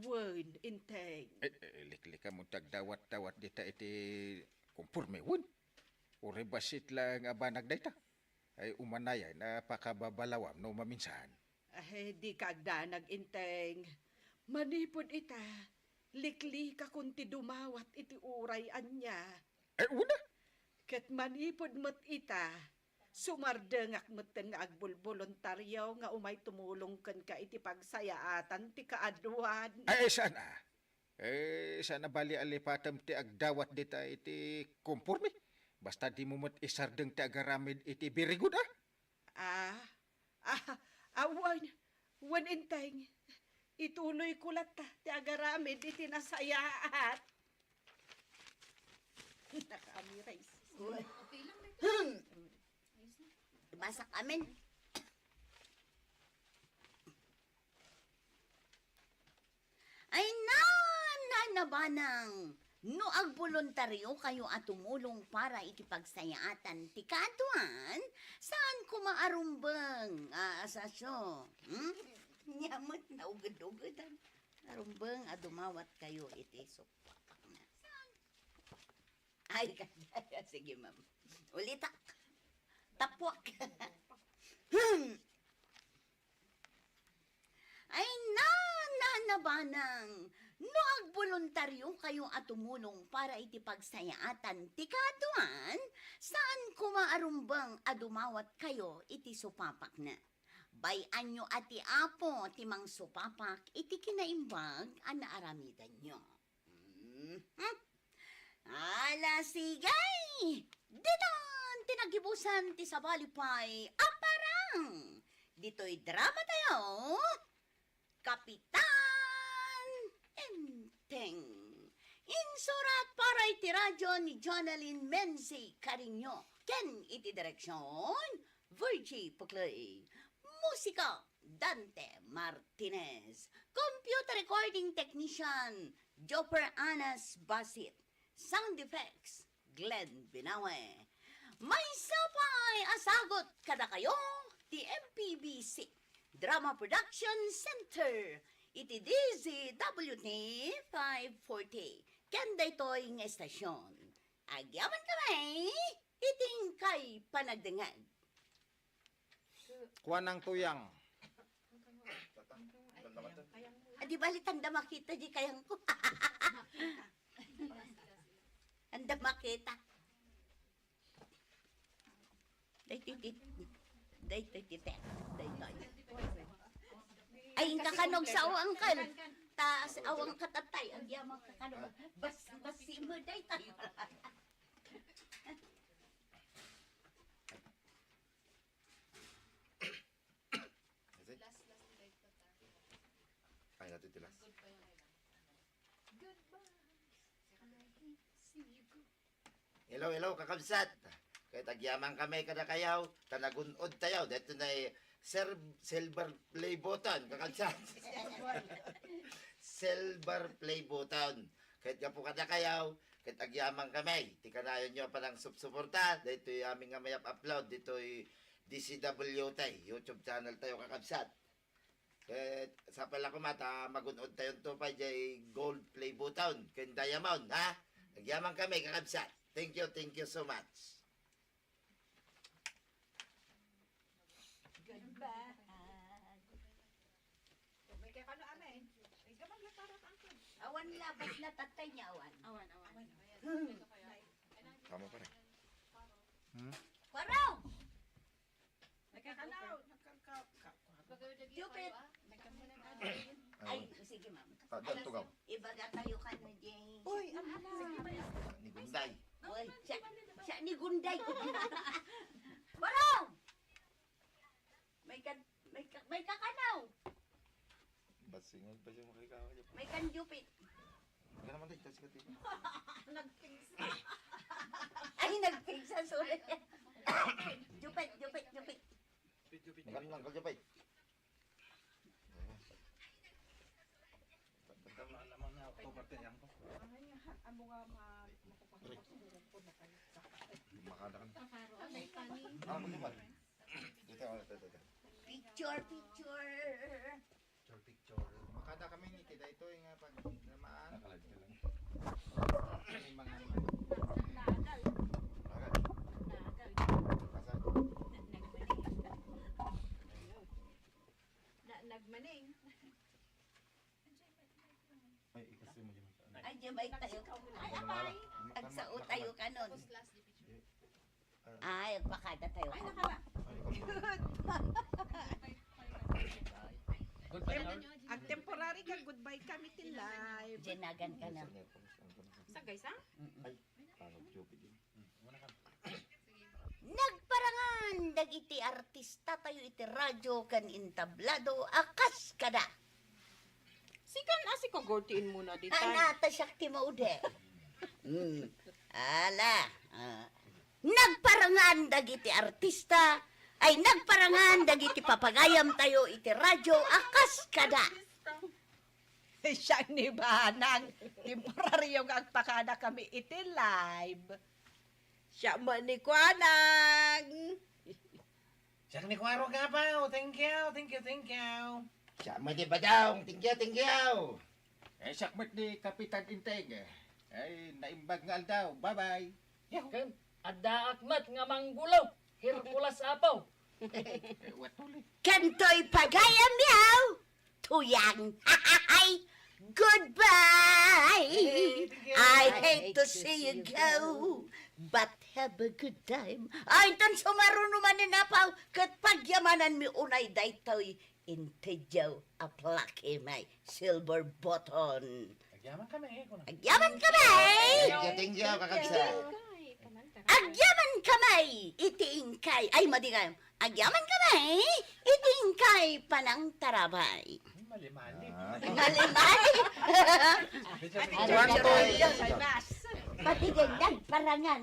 Wen, Enteng. Eh, eh, liklikamon ti agdawat-dawat dita iti komporme, wen. Uray bassit laeng a banag dayta. Ay, umanayan a pakababalawam no maminsan. Ay, dika agdanag, Enteng. Manipud ita, liklikakon ti dumawat iti uray ania. Ay, una! Ket manipud met ita, sumardengak metten nga agbulboluntario nga umay tumulong kenka iti pagsayaatan ti kaaduan. Ay, ay, saan a? Eh, saan a bali a lipatem ti agdawat dita iti komporme? Basta dimo met isardeng ti agaramid iti very good, a? Ah, ah, awan, wen, Enteng. Ituloyko latta ti agaramid iti nasayaat. Nakaamiris. Uy. Okay lang, Mika. Hmm. Ayos na. Basak amin. Ay, na, na, na, Banang. No agboluntariokayo a tumulong para iti pagsayaatan ti kaaduan, saan koma a rumbeng, a, asasyo? Hmm? Nia met, nauged-ugedan. A rumbeng a dumawatkayo iti sukwatakna. Saan? Ay, kaya, sige, ma'am. Ulitak. Tapwak. Hmm. Ay, Nang, no agboluntariokayo a tumulong para iti pagsayaatan ti kaaduan, saan koma a rumbeng a dumawatkayo iti supapakna. Bay-anyo a ti Apo ti mangsupapak iti kinaimbag a naaramidanyo. Mhm. Ala, sige! Ditan ti naggibusan ti sabali pay a parang! Ditoy drama tayo, Kapitan Enteng. Insurat para iti radyo ni Jonalyn Menzi Cariño ken iti direksyon, Virgie Puclay. Musika, Dante Martinez. Computer recording technician, Joper Anas Basit. Sound effects, Glenn Binawe. Maysa pay a sagut kadakayo ti M P B C Drama Production Center iti D Z W T five forty. Ken daytoy nga estasyon, agyamankami iti inkay panagdengngeg. Kuanang tuyang. Adi bali tanda makita di kayangko. Tanda makita. Daytoy ti, daytoy ti, daytoy. Ay, inka kanog sao, uncle. Taas, awang katatay. Agyaman ka kanog. Bas, bas, si mo, daytoy. Ay, natin tilas. Goodbye. I see you go. Hello, hello, kakabsat. Ket agyamankami kadakayo, ta nagun-od tayo. Daytoy na Sir Silver Play Button, kakabsat. Silver Play Button. Ket gapu kadakayo, ket agyamankami ti kanayonyo a panangsupsuporta daytoy amin nga mayap-upload ditoy D C W T YouTube channel tayo, kakabsat. Ket sapay la koma ta magun-od tayonto pay jay gold play button ken diamond, ha? Agyamankami, kakabsat. Thank you, thank you so much. Goodbye. May kakano, amen. May gamag na para ka, angkol. Awan labas na tatay niya, awan. Awan, awan. Awan, awan. Tama pa rin. Hmm? Kwaro! Nagkakanaw, nagkaka-, ka-, ka-, Jupit. Ay, sige, ma'am. Ah, dyan, tugaw. Ibaga tayo ka na, Jay. Uy, ang hala. Ni Gunday. Uy, siya, siya ni Gunday. Kwaro! May ka-, may ka-, may kakanaw. Basing, basing makikawa niya. May kanjupit. Wala naman tayo, kasi katiba. Nagpigsa. Ay, nagpigsa, sorry. Jupit, jupit, jupit. Jupit, jupit, Magkano jupit. Lang, kaljupit? Ito, mahal naman na, October ten yan ko. Ano nga, amo nga ma-, makukuha ko sa urong ko na kayo. Makada ka na. Kakaro, ano yung pani? Ah, ano ba? Ito, ito, ito, ito. Picture, picture. Picture, picture. Makada kami ni Tida ito, yung, ah, pag namaan. Nakalag ka lang. Yung mga naman. Naagal. Naagal. Naagal. Asa? Na-, nagmaning. Na-, nagmaning. Ay, ikasi mo dyan. Ay, di ba tayo? Ay, ay, ay. Agsao tayo kanon. Ay, agpakada tayo. Ay, nakaba. Good. Tem-, ag temporary ka, goodbye kami ti live. Jenagan ka na. Sa guys, ha? Mm-mm. Ay, ano, stupid yun. Nagparangan dagiti artista tayo iti radyo ken entablado a kas kada. Sikan a si Kagor ti inmuna ditan. Anata siak ti maude. Mm. Ala, ah. Nagparangan dagiti artista, ay nagparangan dagiti papagayam tayo iti radyo a kas kada. Siak ni Banang, temporaryo nga agpakada kami iti live. Siak met ni Kuanang. Siak ni Kuarong Apaw. Thank you, thank you, thank you. Siak met ni Badong. Thank you, thank you. Eh, siak met ni Kapitan Inteng. Ay, naimbag nga aldaw. Bye-bye. Yahoo. Ken, addaak met nga manggulo. Hercules Apaw. Eh, what tuli? Ken toy pagayam yaw, tuyang. Ay, Goodbye! I hate to see you go, but have a good time. Ay, tan sumaruno man ni Napaw, ket pagyamanan mi unay daytoy Intedio a plaque may silver button. Agyaman kami, eh, kuna. Agyaman kami! Thank you, thank you, kakabsat. Agyaman kami iti inkay. Ay, madi kayo. Agyaman kami iti inkay panangtarabay. Hmm, mali-mali. Ah. Mali-mali. Pati din, nagparangan.